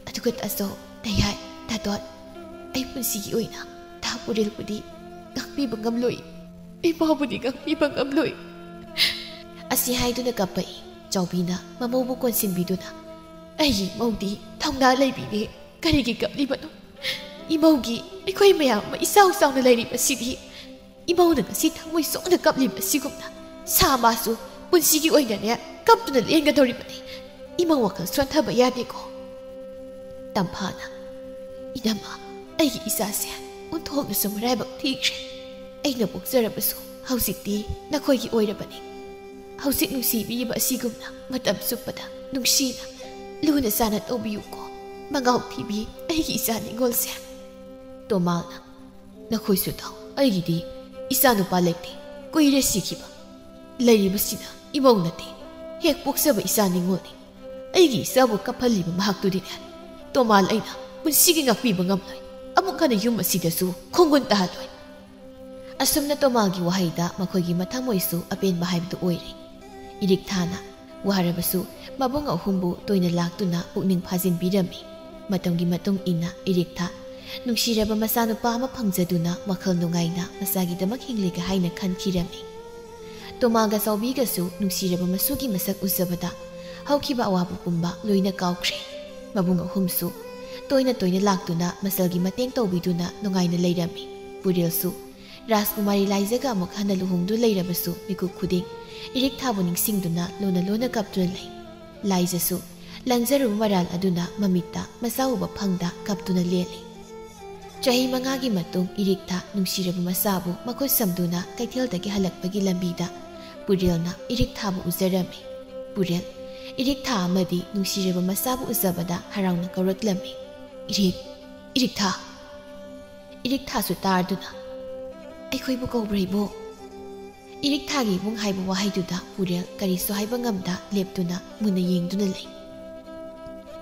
ꯑꯗꯨꯒ ꯇꯥꯆꯧ, ꯇꯌꯥꯏ, ꯇꯥꯇꯣꯟ, ꯑꯩ ꯄꯨꯟꯁꯤꯒꯤ ꯑꯣꯏꯅ ꯊꯥ ꯄꯨꯔꯦꯜꯕꯨꯗꯤ ꯉꯥꯛꯄꯤꯕ ꯉꯝꯂꯣꯏ꯫ ꯏꯃꯥꯕꯨꯗꯤ ꯉꯥꯛꯄꯤꯕ ꯉꯝꯂꯣꯏ꯫" ꯑꯁꯤ ꯍꯥꯏꯗꯨꯅ ꯀꯞꯄꯛꯏ꯫ ꯆꯥꯎꯕꯤꯅ ꯃꯃꯧꯕꯨ ꯀꯣꯟꯁꯤꯟꯕꯤꯗꯨꯅ, "ꯑꯩꯒꯤ ꯏꯃꯧꯗꯤ ꯊꯧꯅꯥ ꯂꯩꯕꯤꯅꯦ, ꯀꯔꯤꯒꯤ ꯀꯞꯂꯤꯕꯅꯣ? ꯏꯃꯧꯒꯤ ꯑꯩꯈꯣꯏ ꯃꯌꯥꯝ ꯑꯃ ꯏꯆꯥꯎ ꯆꯥꯎꯅ ꯂꯩꯔꯤꯕꯁꯤꯗꯤ ꯏꯃꯧꯅ ꯉꯁꯤ ꯊꯃꯣꯏ ꯁꯣꯛꯅ ꯀꯞꯂꯤꯕ ꯑꯁꯤꯒꯨꯝꯅ ꯁꯥ ꯃꯥꯁꯨ ꯄꯨꯟꯁꯤꯒꯤ ꯑꯣꯏꯅꯅꯦ ꯀꯞꯇꯨꯅ ꯂꯦꯟꯒꯗꯧꯔꯤꯕꯅꯤ꯫ ꯏꯃꯧ ꯋꯥꯈꯜ ꯁꯣꯟꯊꯕ ꯌꯥꯗꯦꯀꯣ꯫" ꯇꯝꯐꯥꯅ, "ꯏꯅꯝꯃ, ꯑꯩꯒꯤ ꯏꯆꯥꯁꯦ ꯑꯣꯟꯊꯣꯛꯅꯁꯨ ꯃꯔꯥꯏꯕꯛ ꯊꯤꯈ꯭ꯔꯦ꯫ ꯑꯩꯅ ꯄꯣꯛꯆꯔꯕꯁꯨ ꯍꯧꯖꯤꯛꯇꯤ ꯅꯈꯣꯏꯒꯤ ꯑꯣꯏꯔꯕꯅꯤ꯫ ꯍꯧꯖꯤꯛ ꯅꯨꯡꯁꯤꯕꯤꯔꯤꯕ ꯑꯁꯤꯒꯨꯝꯅ ꯃꯇꯝ ꯆꯨꯞꯄꯗ ꯅꯨꯡꯁꯤꯅ, ꯂꯨꯅ ꯆꯥꯟꯅ ꯇꯧꯕꯤꯌꯨꯀꯣ, ꯃꯉꯥꯎ ꯊꯤꯕꯤ ꯑꯩꯒꯤ ꯏꯆꯥ ꯅꯤꯉꯣꯜꯁꯦ꯫" ꯇꯣꯃꯥꯜꯅ, "ꯅꯈꯣꯏꯁꯨ ꯇꯥꯎ, ꯑꯩꯒꯤꯗꯤ ꯏꯆꯥ ꯅꯨꯄꯥ ꯂꯩꯇꯦ, ꯀꯨꯏꯔꯦ ꯁꯤꯈꯤꯕ꯫ ꯂꯩꯔꯤꯕꯁꯤꯅ ꯏꯃꯧ ꯅꯠꯇꯦ, ꯍꯦꯛ ꯄꯣꯛꯆꯕ ꯏꯆꯥ ꯅꯤꯉꯣꯜꯅꯤ꯫ ꯑꯩꯒꯤ ꯏꯆꯥꯕꯨ ꯀꯞꯍꯜꯂꯤꯕ ꯃꯍꯥꯛꯇꯨꯗꯤꯅꯦ, ꯇꯣꯃꯥꯜ ꯑꯩꯅ ꯄꯨꯟꯁꯤꯒꯤ ꯉꯥꯛꯄꯤꯕ ꯉꯝꯂꯣꯏ꯫ ꯑꯃꯨꯛ ꯍꯟꯅ ꯌꯨꯝ ꯑꯁꯤꯗꯁꯨ ꯈꯣꯡꯒꯨꯟ ꯇꯥꯍꯜꯂꯣꯏ꯫" ꯑꯁꯨꯝꯅ ꯇꯣꯃꯥꯜꯒꯤ ꯋꯥꯍꯩꯗ ꯃꯈꯣꯏꯒꯤ ꯃꯊꯃꯣꯏꯁꯨ ꯑꯄꯦꯟꯕ ꯍꯥꯏꯕꯗꯨ ꯑꯣꯏꯔꯦ꯫ ꯏꯔꯤꯛꯊꯥꯅ ꯋꯥꯔꯕꯁꯨ ꯃꯕꯨꯡ ꯑꯍꯨꯝꯕꯨ ꯇꯣꯏꯅ ꯂꯥꯛꯇꯨꯅ ꯄꯨꯛꯅꯤꯡ ꯐꯥꯖꯤꯟꯕꯤꯔꯝꯃꯤ꯫ ꯃꯇꯝꯒꯤ ꯃꯇꯨꯡ ꯏꯟꯅ ꯏꯔꯤꯛꯊꯥ ꯅꯨꯡꯁꯤꯔꯕ ꯃꯆꯥꯅꯨꯄꯥ ꯑꯃ ꯐꯪꯖꯗꯨꯅ ꯋꯥꯈꯜ ꯅꯨꯡꯉꯥꯏꯅ ꯃꯆꯥꯒꯤꯗꯃꯛ ꯍꯤꯡꯂꯒꯦ ꯍꯥꯏꯅ ꯈꯟꯈꯤꯔꯝꯃꯤ꯫ ꯇꯣꯃꯥꯒ ꯆꯥꯎꯕꯤꯒꯁꯨ ꯅꯨꯡꯁꯤꯔꯕ ꯃꯁꯨꯒꯤ ꯃꯁꯛ ꯎꯖꯕꯗ ꯍꯧꯈꯤꯕ ꯑꯋꯥꯕ ꯄꯨꯝꯕ ꯂꯣꯏꯅ ꯀꯥꯎꯈ꯭ꯔꯦ꯫ ꯃꯕꯨꯡ ꯑꯍꯨꯝꯁꯨ ꯇꯣꯏꯅ ꯇꯣꯏꯅ ꯂꯥꯛꯇꯨꯅ ꯃꯆꯜꯒꯤ ꯃꯇꯦꯡ ꯇꯧꯕꯤꯗꯨꯅ ꯅꯨꯡꯉꯥꯏꯅ ꯂꯩꯔꯝꯃꯤ꯫ ꯄꯨꯔꯦꯜꯁꯨ ꯔꯥꯖꯀꯨꯃꯥꯔꯤ ꯂꯥꯏꯖꯒ ꯑꯃꯨꯛ ꯍꯟꯅ ꯂꯨꯍꯣꯡꯗꯨ ꯂꯩꯔꯕꯁꯨ ꯃꯤꯀꯨꯞ ꯈꯨꯗꯤꯡ ꯏꯔꯤꯛꯊꯥꯕꯨ ꯅꯤꯡꯁꯤꯡꯗꯨꯅ ꯂꯨꯅ ꯂꯨꯅ ꯀꯞꯇꯨꯅ ꯂꯩ꯫ ꯂꯥꯏꯖꯁꯨ ꯂꯪꯖꯔꯨꯕ ꯃꯔꯥꯜ ꯑꯗꯨꯅ ꯃꯃꯤꯠꯇ ꯃꯆꯥ ꯎꯕ ꯐꯪꯗ ꯀꯞꯇꯨꯅ ꯂꯦꯜꯂꯤ꯫ ꯆꯍꯤ ꯃꯉꯥꯒꯤ ꯃꯇꯨꯡ ꯏꯔꯤꯛꯊꯥ ꯅꯨꯡꯁꯤꯔꯕ ꯃꯆꯥꯕꯨ ꯃꯈꯨꯠ ꯁꯝꯗꯨꯅ ꯀꯩꯊꯦꯜꯗꯒꯤ ꯍꯜꯂꯛꯄꯒꯤ ꯂꯝꯕꯤꯗ ꯄꯨꯔꯦꯜꯅ ꯏꯔꯤꯛꯊꯥꯕꯨ ꯎꯖꯔꯝꯃꯤ꯫ ꯄꯨꯔꯦꯜ ꯏꯔꯤꯛꯊꯥ ꯑꯃꯗꯤ ꯅꯨꯡꯁꯤꯔꯕ ꯃꯆꯥꯕꯨ ꯎꯖꯕꯗ ꯍꯔꯥꯎꯅ ꯀꯧꯔꯛꯂꯝꯃꯤ꯫ "ꯏꯔꯤꯛ, ꯏꯔꯤꯛꯊꯥ!" ꯏꯔꯤꯛꯊꯥꯁꯨ ꯇꯥꯔꯗꯨꯅ, "ꯑꯩꯈꯣꯏꯕꯨ ꯀꯧꯕ꯭ꯔꯥ, ꯏꯕꯣꯛ?" ꯏꯔꯤꯛꯊꯥꯒꯤ ꯏꯕꯨꯡ ꯍꯥꯏꯕ ꯋꯥꯍꯩꯗꯨꯗ ꯄꯨꯔꯦꯜ ꯀꯔꯤꯁꯨ ꯍꯥꯏꯕ ꯉꯝꯗ ꯂꯦꯞꯇꯨꯅ ꯃꯨꯟꯅ ꯌꯦꯡꯗꯨꯅ ꯂꯩ꯫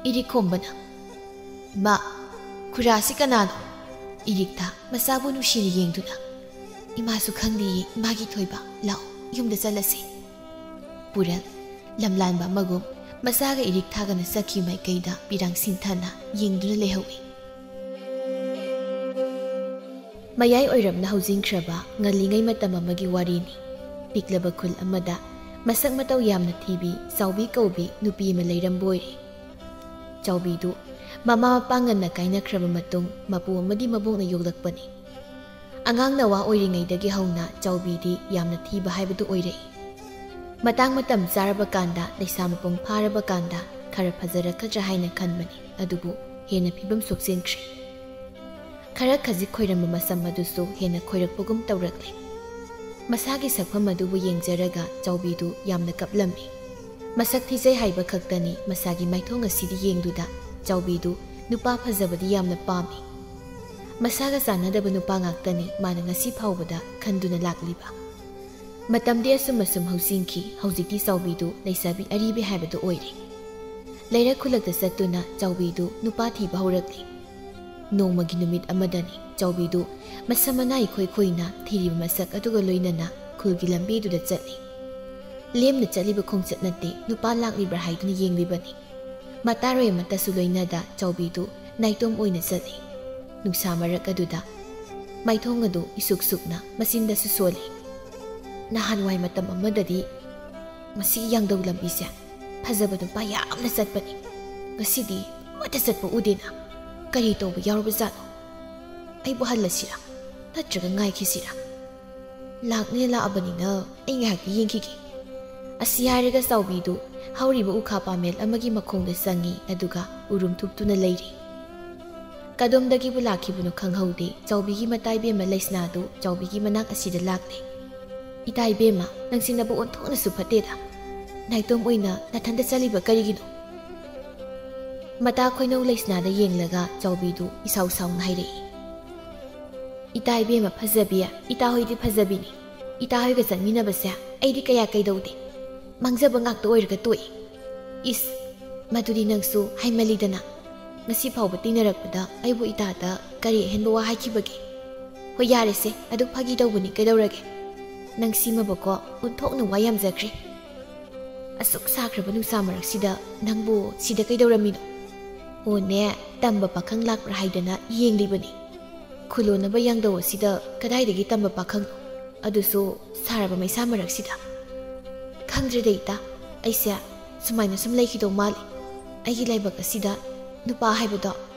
ꯏꯔꯤꯛꯈꯣꯝꯕꯅ, "ꯏꯃꯥ, ꯈꯨꯔꯥꯁꯤ ꯀꯅꯥꯅꯣ?" ꯏꯔꯤꯛꯊꯥ ꯃꯆꯥꯕꯨ ꯅꯨꯡꯁꯤꯅ ꯌꯦꯡꯗꯨꯅ, "ꯏꯃꯥꯁꯨ ꯈꯪꯗꯦꯌꯦ, ꯏꯃꯥꯒꯤ ꯊꯣꯏꯕ꯫ ꯂꯥꯛꯑꯣ, ꯌꯨꯝꯗ ꯆꯠꯂꯁꯤ꯫" ꯄꯨꯔꯦꯜ ꯂꯝꯂꯥꯟꯕ ꯑꯃꯒꯨꯝ ꯃꯆꯥꯒ ꯏꯔꯤꯛꯊꯥꯒꯅ ꯆꯠꯈꯤ ꯃꯥꯏꯀꯩꯗ ꯄꯤꯔꯥꯡ ꯁꯤꯟꯊꯅ ꯌꯦꯡꯗꯨꯅ ꯂꯩꯍꯧꯏ꯫ ꯃꯌꯥꯏ ꯑꯣꯏꯔꯞꯅ ꯍꯧꯖꯤꯟꯈ꯭ꯔꯕ ꯉꯜꯂꯤꯉꯩ ꯃꯇꯝ ꯑꯃꯒꯤ ꯋꯥꯔꯤꯅꯤ꯫ ꯄꯤꯛꯂꯕ ꯈꯨꯜ ꯑꯃꯗ ꯃꯁꯛ ꯃꯇꯧ ꯌꯥꯝꯅ ꯊꯤꯕꯤ ꯆꯥꯎꯕꯤ ꯀꯧꯕꯤ ꯅꯨꯄꯤ ꯑꯃ ꯂꯩꯔꯝꯕ ꯑꯣꯏꯔꯦ꯫ ꯆꯥꯎꯕꯤꯗꯨ ꯃꯃꯥ ꯃꯄꯥ ꯉꯟꯅ ꯀꯥꯏꯅꯈ꯭ꯔꯕ ꯃꯇꯨꯡ ꯃꯄꯨ ꯑꯃꯗꯤ ꯃꯕꯣꯛꯅ ꯌꯣꯛꯂꯛꯄꯅꯤ꯫ ꯑꯉꯥꯡ ꯅꯋꯥ ꯑꯣꯏꯔꯤꯉꯩꯗꯒꯤ ꯍꯧꯅ ꯆꯥꯎꯕꯤꯗꯤ ꯌꯥꯝꯅ ꯊꯤꯕ ꯍꯥꯏꯕꯗꯨ ꯑꯣꯏꯔꯛꯏ꯫ ꯃꯇꯥꯡ ꯃꯇꯝ ꯆꯥꯔꯕ ꯀꯥꯟꯗ, ꯂꯩꯁꯥ ꯃꯄꯨꯡ ꯐꯥꯔꯕ ꯀꯥꯟꯗ ꯈꯔ ꯐꯖꯔꯛꯀꯗ꯭ꯔꯥ ꯍꯥꯏꯅ ꯈꯟꯕꯅꯤ, ꯑꯗꯨꯕꯨ ꯍꯦꯟꯅ ꯐꯤꯕꯝ ꯁꯣꯛꯆꯤꯟꯈ꯭ꯔꯦ꯫ ꯈꯔ ꯈꯖꯤꯛ ꯈꯣꯏꯔꯝꯕ ꯃꯁꯝ ꯑꯗꯨꯁꯨ ꯍꯦꯟꯅ ꯈꯣꯏꯔꯛꯄꯒꯨꯝ ꯇꯧꯔꯛꯂꯦ꯫ ꯃꯁꯥꯒꯤ ꯁꯛꯐꯝ ꯑꯗꯨꯕꯨ ꯌꯦꯡꯖꯔꯒ ꯆꯥꯎꯕꯤꯗꯨ ꯌꯥꯝꯅ ꯀꯞꯂꯝꯃꯤ꯫ ꯃꯁꯛ ꯊꯤꯖꯩ ꯍꯥꯏꯕ ꯈꯛꯇꯅꯤ, ꯃꯁꯥꯒꯤ ꯃꯥꯏꯊꯣꯡ ꯑꯁꯤꯗꯤ ꯌꯦꯡꯗꯨꯗ ꯆꯥꯎꯕꯤꯗꯨ ꯅꯨꯄꯥ ꯐꯖꯕꯗꯤ ꯌꯥꯝꯅ ꯄꯥꯝꯃꯤ꯫ ꯃꯁꯥꯒ ꯆꯥꯟꯅꯗꯕ ꯅꯨꯄꯥ ꯉꯥꯛꯇꯅꯤ ꯃꯥꯅ ꯉꯁꯤ ꯐꯥꯎꯕꯗ ꯈꯟꯗꯨꯅ ꯂꯥꯛꯂꯤꯕ꯫ ꯃꯇꯝꯗꯤ ꯑꯁꯨꯝ ꯑꯁꯨꯝ ꯍꯧꯖꯤꯟꯈꯤ꯫ ꯍꯧꯖꯤꯛꯇꯤ ꯆꯥꯎꯕꯤꯗꯨ ꯂꯩꯁꯥꯕꯤ ꯑꯔꯤꯕꯤ ꯍꯥꯏꯕꯗꯨ ꯑꯣꯏꯔꯦ꯫ ꯂꯩꯔꯛ ꯈꯨꯜꯂꯛꯇ ꯆꯠꯇꯨꯅ ꯆꯥꯎꯕꯤꯗꯨ ꯅꯨꯄꯥ ꯊꯤꯕ ꯍꯧꯔꯛꯂꯤ꯫ ꯅꯣꯡꯃꯒꯤ ꯅꯨꯃꯤꯠ ꯑꯃꯗꯅꯤ ꯆꯥꯎꯕꯤꯗꯨ ꯃꯁꯝ ꯃꯅꯥ ꯏꯈꯣꯏ ꯈꯣꯏꯅ ꯊꯤꯔꯤꯕ ꯃꯁꯛ ꯑꯗꯨꯒ ꯂꯣꯏꯅꯅ ꯈꯨꯜꯒꯤ ꯂꯝꯕꯤꯗꯨꯗ ꯆꯠꯂꯤ꯫ ꯂꯦꯝꯅ ꯆꯠꯂꯤꯕ ꯈꯣꯡꯆꯠ ꯅꯠꯇꯦ, ꯅꯨꯄꯥ ꯂꯥꯛꯂꯤꯕ꯭ꯔꯥ ꯍꯥꯏꯗꯨꯅ ꯌꯦꯡꯂꯤꯕꯅꯤ꯫ ꯃꯇꯥꯔꯣꯏ ꯑꯃꯠꯇꯁꯨ ꯂꯣꯏꯅꯗ ꯆꯥꯎꯕꯤꯗꯨ ꯅꯥꯏꯇꯣꯝ ꯑꯣꯏꯅ ꯆꯠꯂꯤ꯫ ꯅꯨꯡꯁꯥ ꯃꯔꯛ ꯑꯗꯨꯗ ꯃꯥꯏꯊꯣꯡ ꯑꯗꯨ ꯏꯁꯨꯛ ꯁꯨꯛꯅ ꯃꯆꯤꯟꯗꯁꯨ ꯁꯣꯜꯂꯤ꯫ ꯅꯍꯥꯟꯋꯥꯏ ꯃꯇꯝ ꯑꯃꯗꯗꯤ ꯃꯁꯤꯒꯤ ꯌꯥꯡꯗꯧ ꯂꯝꯕꯤꯁꯦ ꯐꯖꯕ ꯅꯨꯄꯥ ꯌꯥꯝꯅ ꯆꯠꯄꯅꯤ꯫ ꯉꯁꯤꯗꯤ ꯑꯃꯠꯇ ꯆꯠꯄ ꯎꯗꯦꯅ꯫ ꯀꯔꯤ ꯇꯧꯕ ꯌꯥꯎꯔꯕꯖꯥꯠꯅꯣ? ꯑꯩꯕꯨ ꯍꯜꯂꯁꯤꯔꯥ? ꯅꯠꯇ꯭ꯔꯒ ꯉꯥꯏꯈꯤꯁꯤꯔꯥ? ꯂꯥꯛꯅꯦ ꯂꯥꯛꯑꯕꯅꯤꯅ ꯑꯩ ꯉꯥꯏꯍꯥꯛꯇꯤ ꯌꯦꯡꯈꯤꯒꯦ꯫ ꯑꯁꯤ ꯍꯥꯏꯔꯒ ꯆꯥꯎꯕꯤꯗꯨ ꯍꯧꯔꯤꯕ ꯎꯈꯥ ꯄꯥꯃꯦꯜ ꯑꯃꯒꯤ ꯃꯈꯣꯡꯗ ꯆꯪꯉꯤ, ꯑꯗꯨꯒ ꯎꯔꯨꯝ ꯊꯨꯞꯇꯨꯅ ꯂꯩꯔꯤ꯫ ꯀꯗꯣꯝꯗꯒꯤꯕꯨ ꯂꯥꯛꯈꯤꯕꯅꯣ ꯈꯪꯍꯧꯗꯦ, ꯆꯥꯎꯕꯤꯒꯤ ꯃꯇꯥꯏꯕꯦꯝꯃ ꯂꯩꯁꯅꯥꯗꯨ ꯆꯥꯎꯕꯤꯒꯤ ꯃꯅꯥꯛ ꯑꯁꯤꯗ ꯂꯥꯛꯂꯦ꯫ "ꯏꯇꯥ ꯏꯕꯦꯝꯃ, ꯅꯪꯁꯤ ꯅꯕꯨꯛ ꯑꯣꯟꯊꯣꯛꯅꯁꯨ ꯐꯠꯇꯦꯗ꯫ ꯅꯥꯏꯇꯣꯝ ꯑꯣꯏꯅ ꯅꯊꯟꯇ ꯆꯠꯂꯤꯕ ꯀꯔꯤꯒꯤꯅꯣ?" ꯃꯇꯥ ꯈꯣꯏꯅꯧ ꯂꯩꯁꯅꯥꯗ ꯌꯦꯡꯂꯒ ꯆꯥꯎꯕꯤꯗꯨ ꯏꯁꯥꯎ ꯁꯥꯎꯅ ꯍꯥꯏꯔꯛꯏ꯫ "ꯏꯇꯥ ꯏꯕꯦꯝꯃ ꯐꯖꯕꯤ, ꯏꯇꯥ ꯍꯣꯏꯗꯤ ꯐꯖꯕꯤꯅꯤ꯫ ꯏꯇꯥ ꯍꯣꯏꯒ ꯆꯠꯃꯤꯟꯅꯕꯁꯦ ꯑꯩꯗꯤ ꯀꯌꯥ ꯀꯩꯗꯧꯗꯦ꯫ ꯃꯥꯡꯖꯕ ꯉꯥꯛꯇ ꯑꯣꯏꯔꯒ ꯇꯣꯛꯏ꯫ ꯏꯁ, ꯃꯗꯨꯗꯤ ꯅꯪꯁꯨ ꯍꯥꯏꯃꯜꯂꯤꯗꯅ꯫ ꯉꯁꯤ ꯐꯥꯎꯕ ꯇꯤꯟꯅꯔꯛꯄꯗ ꯑꯩꯕꯨ ꯏꯇꯥꯗ ꯀꯔꯤ ꯑꯍꯦꯟꯕ ꯋꯥ ꯍꯥꯏꯈꯤꯕꯒꯦ? ꯍꯣꯏ, ꯌꯥꯔꯦꯁꯦ, ꯑꯗꯨ ꯐꯥꯒꯤ ꯇꯧꯕꯅꯤ, ꯀꯩꯗꯧꯔꯒꯦ? ꯅꯪ ꯁꯤꯃꯕꯀꯣ ꯑꯣꯟꯊꯣꯛꯅ ꯋꯥ ꯌꯥꯝꯖꯈ꯭ꯔꯦ꯫ ꯑꯁꯨꯛ ꯁꯥꯈ꯭ꯔꯕ ꯅꯨꯡꯁꯥ ꯃꯔꯛꯁꯤꯗ ꯅꯪꯕꯨ ꯁꯤꯗ ꯀꯩꯗꯧꯔꯝꯃꯤꯅꯣ? ꯑꯣꯅꯦ, ꯇꯝꯕ ꯄꯥꯈꯪ ꯂꯥꯛꯄ꯭ꯔꯥ ꯍꯥꯏꯗꯅ ꯌꯦꯡꯂꯤꯕꯅꯤ꯫ ꯈꯨꯂꯣꯟꯅꯕ ꯌꯥꯡꯗꯧ ꯑꯁꯤꯗ ꯀꯗꯥꯏꯗꯒꯤ ꯇꯝꯕ ꯄꯥꯈꯪꯅꯣ? ꯑꯗꯨꯁꯨ ꯁꯥꯔꯕ ꯃꯩꯁꯥ ꯃꯔꯛꯁꯤꯗ꯫ ꯈꯪꯗ꯭ꯔꯦꯗ ꯏꯇꯥ, ꯑꯩꯁꯦ ꯁꯨꯃꯥꯏꯅ ꯁꯨꯝ ꯂꯩꯈꯤꯗꯧ ꯃꯥꯜꯂꯤ꯫ ꯑꯩꯒꯤ ꯂꯥꯏꯕꯛ ꯑꯁꯤꯗ ꯅꯨꯄꯥ ꯍꯥꯏꯕꯗꯣ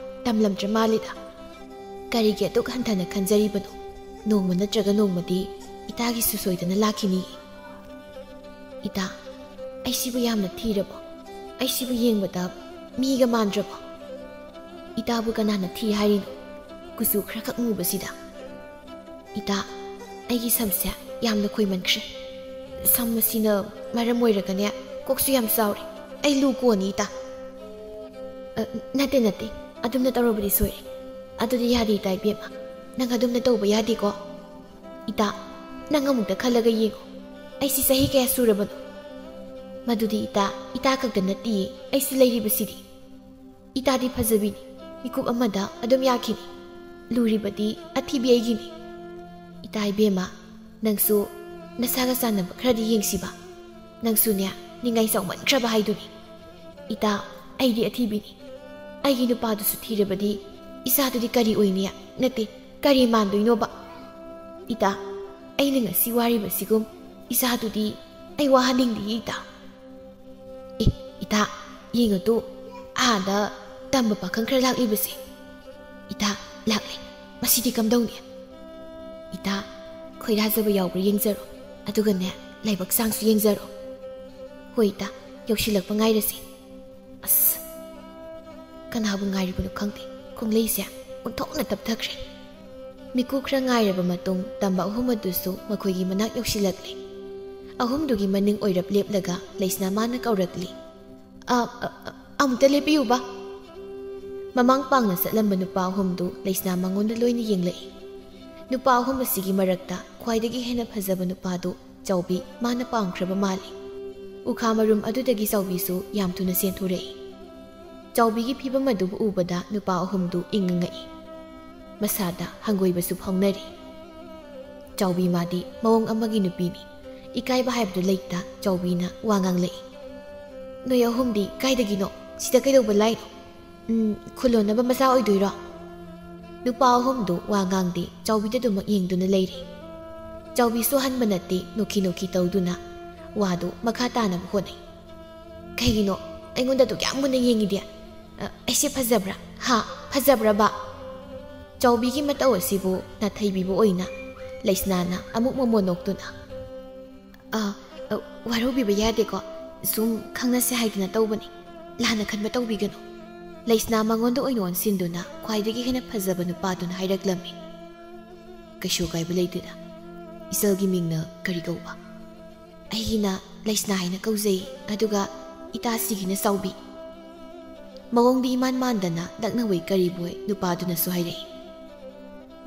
ꯇꯝꯂꯝꯗ꯭ꯔ ꯃꯥꯜꯂꯤꯗ꯫ ꯀꯔꯤꯒꯤ ꯑꯗꯨꯛ ꯍꯟꯊꯅ ꯈꯟꯖꯔꯤꯕꯅꯣ? ꯅꯣꯡꯃ ꯅꯠꯇ꯭ꯔꯒ ꯅꯣꯡꯃꯗꯤ ꯏꯇꯥꯒꯤꯁꯨ ꯁꯣꯏꯗꯅ ꯂꯥꯛꯈꯤꯅꯤ꯫ ꯏꯇꯥ, ꯑꯩꯁꯤꯕꯨ ꯌꯥꯝꯅ ꯊꯤꯔꯕꯣ? ꯑꯩꯁꯤꯕꯨ ꯌꯦꯡꯕꯗ ꯃꯤꯒ ꯃꯥꯟꯗ꯭ꯔꯕꯣ? ꯏꯇꯥꯕꯨ ꯀꯅꯥꯅ ꯊꯤ ꯍꯥꯏꯔꯤꯅꯣ? ꯀꯨꯆꯨ ꯈꯔꯈꯛ ꯃꯨꯕꯁꯤꯗ꯫ ꯏꯇꯥ, ꯑꯩꯒꯤ ꯁꯝꯁꯦ ꯌꯥꯝꯅ ꯈꯣꯏꯃꯟꯈ꯭ꯔꯦ꯫ ꯁꯝ ꯑꯁꯤꯅ ꯃꯔꯝ ꯑꯣꯏꯔꯒꯅꯦ, ꯀꯣꯛꯁꯨ ꯌꯥꯝ ꯆꯥꯎꯔꯦ꯫ ꯑꯩ ꯂꯨ ꯀꯣꯟꯅꯤ ꯏꯇꯥ꯫ ꯑ, ꯅꯠꯇꯦ, ꯅꯠꯇꯦ, ꯑꯗꯨꯝꯅ ꯇꯧꯔꯕꯗꯤ ꯁꯣꯏꯔꯦ꯫ ꯑꯗꯨꯗꯤ ꯌꯥꯗꯦ ꯏꯇꯥ ꯏꯕꯦꯝꯃ, ꯅꯪ ꯑꯗꯨꯝꯅ ꯇꯧꯕ ꯌꯥꯗꯦꯀꯣ꯫ ꯏꯇꯥ, ꯅꯪ ꯑꯃꯨꯛꯇ ꯈꯜꯂꯒ ꯌꯦꯡꯉꯨ, ꯑꯩꯁꯤ ꯆꯍꯤ ꯀꯌꯥ ꯁꯨꯔꯕꯅꯣ? ꯃꯗꯨꯗꯤ ꯏꯇꯥ, ꯏꯇꯥ ꯈꯛꯇ ꯅꯠꯇꯤꯌꯦ, ꯑꯩꯁꯤ ꯂꯩꯔꯤꯕꯁꯤꯗꯤ꯫ ꯏꯇꯥꯗꯤ ꯐꯖꯕꯤꯅꯤ, ꯃꯤꯀꯨꯞ ꯑꯃꯗ ꯑꯗꯨꯝ ꯌꯥꯈꯤꯅꯤ꯫ ꯂꯨꯔꯤꯕꯗꯤ ꯑꯊꯤꯕꯤ ꯑꯩꯒꯤꯅꯤ꯫ ꯏꯇꯥ ꯏꯕꯦꯝꯃ, ꯅꯪꯁꯨ ꯅꯁꯥꯒ ꯆꯥꯟꯅꯕ ꯈꯔꯗꯤ ꯌꯦꯡꯁꯤꯕ꯫ ꯅꯪꯁꯨꯅꯦ, ꯅꯤꯡꯉꯥꯏ ꯆꯥꯎꯃꯟꯈ꯭ꯔꯕ ꯍꯥꯏꯗꯨꯅꯤ꯫ ꯏꯇꯥ, ꯑꯩꯗꯤ ꯑꯊꯤꯕꯤꯅꯤ꯫ ꯑꯩꯒꯤ ꯅꯨꯄꯥꯗꯨꯁꯨ ꯊꯤꯔꯕꯗꯤ ꯏꯆꯥꯗꯨꯗꯤ ꯀꯔꯤ ꯑꯣꯏꯅꯤ? ꯅꯠꯇꯦ, ꯀꯔꯤ ꯃꯥꯟꯗꯣꯏꯅꯣꯕ? ꯏꯇꯥ, ꯑꯩꯅ ꯉꯁꯤ ꯋꯥꯔꯤꯕꯁꯤꯒꯨꯝ ꯏꯆꯥꯗꯨꯗꯤ ꯑꯩ ꯋꯥꯍꯟꯅꯤꯡꯗꯤꯌꯦ ꯏꯇꯥ꯫ ꯑꯦ, ꯏꯇꯥ, ꯌꯦꯡꯉꯨꯇꯨ, ꯑꯥꯗ ꯇꯝꯕ ꯄꯥꯈꯪ ꯈꯔ ꯂꯥꯛꯂꯤꯕꯁꯦ꯫ ꯂꯥꯛꯂꯦ꯫ ꯃꯁꯤꯗꯤ ꯀꯝꯗꯧꯅꯤ? ꯏꯇꯥ, ꯈꯣꯏꯔꯥꯖꯕ ꯌꯥꯎꯕ꯭ꯔꯥ ꯌꯦꯡꯖꯔꯣ꯫ ꯑꯗꯨꯒꯅꯦ, ꯂꯥꯏꯕꯛ ꯆꯥꯡꯁꯨ ꯌꯦꯡꯖꯔꯣ꯫ ꯍꯣꯏ ꯏꯇꯥ, ꯌꯧꯁꯤꯜꯂꯛꯄ ꯉꯥꯏꯔꯁꯤ꯫ ꯑꯁ, ꯀꯅꯥꯕꯨ ꯉꯥꯏꯔꯤꯕꯅꯣ ꯈꯪꯗꯦ꯫ ꯈꯣꯡꯂꯩꯁꯦ ꯑꯣꯟꯊꯣꯛꯅ ꯇꯞꯊꯈ꯭ꯔꯦ꯫ ꯃꯤꯀꯨꯞ ꯈꯔ ꯉꯥꯏꯔꯕ ꯃꯇꯨꯡ, ꯇꯝꯕ ꯑꯍꯨꯝ ꯑꯗꯨꯁꯨ ꯃꯈꯣꯏꯒꯤ ꯃꯅꯥꯛ ꯌꯧꯁꯤꯜꯂꯛꯂꯦ꯫ ꯑꯍꯨꯝꯗꯨꯒꯤ ꯃꯅꯤꯡ ꯑꯣꯏꯔꯞ ꯂꯦꯞꯂꯒ ꯂꯩꯁꯅꯥ ꯃꯥꯅ ꯀꯧꯔꯛꯂꯤ, "ꯑ, ꯑ, ꯑ, ꯑꯃꯨꯛꯇ ꯂꯦꯞꯄꯤꯌꯨꯕ!" ꯃꯃꯥꯡ ꯄꯥꯡꯅ ꯆꯠꯂꯝꯕ ꯅꯨꯄꯥ ꯑꯍꯨꯝꯗꯨ ꯂꯩꯁꯅꯥ ꯃꯉꯣꯟꯗ ꯂꯣꯏꯅ ꯌꯦꯡꯂꯛꯏ꯫ ꯅꯨꯄꯥ ꯑꯍꯨꯝ ꯑꯁꯤꯒꯤ ꯃꯔꯛꯇ ꯈ꯭ꯋꯥꯏꯗꯒꯤ ꯍꯦꯟꯅ ꯐꯖꯕ ꯅꯨꯄꯥꯗꯨ ꯆꯥꯎꯕꯤ ꯃꯥꯅ ꯄꯥꯝꯈ꯭ꯔꯕ ꯃꯥꯜꯂꯤ꯫ ꯎꯈꯥ ꯃꯔꯨꯝ ꯑꯗꯨꯗꯒꯤ ꯆꯥꯎꯕꯤꯁꯨ ꯌꯥꯝ ꯊꯨꯅ ꯆꯦꯟꯊꯣꯔꯛꯏ꯫ ꯆꯥꯎꯕꯤꯒꯤ ꯐꯤꯕꯝ ꯑꯗꯨꯕꯨ ꯎꯕꯗ ꯅꯨꯄꯥ ꯑꯍꯨꯝꯗꯨ ꯏꯪꯉꯉꯛꯏ꯫ ꯃꯁꯥꯗ ꯍꯪꯒꯣꯏꯕꯁꯨ ꯐꯥꯎꯅꯔꯤ꯫ ꯆꯥꯎꯕꯤ ꯃꯥꯗꯤ ꯃꯑꯣꯡ ꯑꯃꯒꯤ ꯅꯨꯄꯤꯅꯤ꯫ ꯏꯀꯥꯏꯕ ꯍꯥꯏꯕꯗꯨ ꯂꯩꯇ ꯆꯥꯎꯕꯤꯅ ꯋꯥ ꯉꯥꯡꯂꯛꯏ꯫ "ꯅꯣꯏ ꯑꯍꯨꯝꯗꯤ ꯀꯥꯏꯗꯒꯤꯅꯣ? ꯁꯤꯗ ꯀꯩꯗꯧꯕ ꯂꯥꯛꯏꯅꯣ? ꯎꯝ, ꯈꯨꯜꯂꯣꯟꯅꯕ ꯃꯆꯥ ꯑꯣꯏꯗꯣꯏꯔꯣ?" ꯅꯨꯄꯥ ꯑꯍꯨꯝꯗꯨ ꯋꯥ ꯉꯥꯡꯗꯦ, ꯆꯥꯎꯕꯤꯗ ꯑꯗꯨꯃꯛ ꯌꯦꯡꯗꯨꯅ ꯂꯩꯔꯤ꯫ ꯆꯥꯎꯕꯤꯁꯨ ꯍꯟꯕ ꯅꯠꯇꯦ, ꯅꯣꯛꯈꯤ ꯅꯣꯛꯈꯤ ꯇꯧꯗꯨꯅ ꯋꯥꯗꯨ ꯃꯈꯥ ꯇꯥꯅꯕ ꯍꯣꯠꯅꯩ꯫ "ꯀꯩꯒꯤꯅꯣ ꯑꯩꯉꯣꯟꯗ ꯑꯗꯨꯛ ꯌꯥꯝ ꯃꯨꯟꯅ ꯌꯦꯡꯉꯤꯗꯤ? ꯑ, ꯑꯩꯁꯦ ꯐꯖꯕ꯭ꯔꯥ? ꯍꯥ? ꯐꯖꯕ꯭ꯔꯕ?" ꯆꯥꯎꯕꯤꯒꯤ ꯃꯇꯧ ꯑꯁꯤꯕꯨ ꯅꯥꯊꯩꯕꯤꯕ ꯑꯣꯏꯅ ꯂꯩꯁꯅꯥꯅ ꯑꯃꯨꯛ ꯃꯃꯣꯟ ꯅꯣꯛꯇꯨꯅ, "ꯑ, ꯑ, ꯋꯥꯔꯧꯕꯤꯕ ꯌꯥꯗꯦꯀꯣ, ꯁꯨꯝ ꯈꯪꯅꯁꯦ ꯍꯥꯏꯗꯅ ꯇꯧꯕꯅꯤ, ꯂꯥꯟꯅ ꯈꯟꯕ ꯇꯧꯕꯤꯒꯅꯨ꯫" ꯂꯩꯁꯅꯥ ꯃꯉꯣꯟꯗ ꯑꯣꯏꯅ ꯑꯣꯟꯁꯤꯟꯗꯨꯅ ꯈ꯭ꯋꯥꯏꯗꯒꯤ ꯍꯦꯟꯅ ꯐꯖꯕ ꯅꯨꯄꯥꯗꯨꯅ ꯍꯥꯏꯔꯛꯂꯝꯃꯤ, "ꯀꯩꯁꯨ ꯑꯀꯥꯏꯕ ꯂꯩꯇꯦꯗ, ꯏꯆꯜꯒꯤ ꯃꯤꯡꯅ ꯀꯔꯤ ꯀꯧꯕ?" "ꯑꯩꯒꯤꯅ ꯂꯩꯁꯅꯥ ꯍꯥꯏꯅ ꯀꯧꯖꯩ, ꯑꯗꯨꯒ ꯏꯇꯥꯁꯤꯒꯤꯅ ꯆꯥꯎꯕꯤ꯫" ꯃꯑꯣꯡꯗꯤ ꯏꯃꯥꯟ ꯃꯥꯟꯗꯅ ꯅꯛꯅꯕꯣꯏ ꯀꯔꯤꯕꯣꯏ ꯅꯨꯄꯥꯗꯨꯅꯁꯨ ꯍꯥꯏꯔꯛꯏ,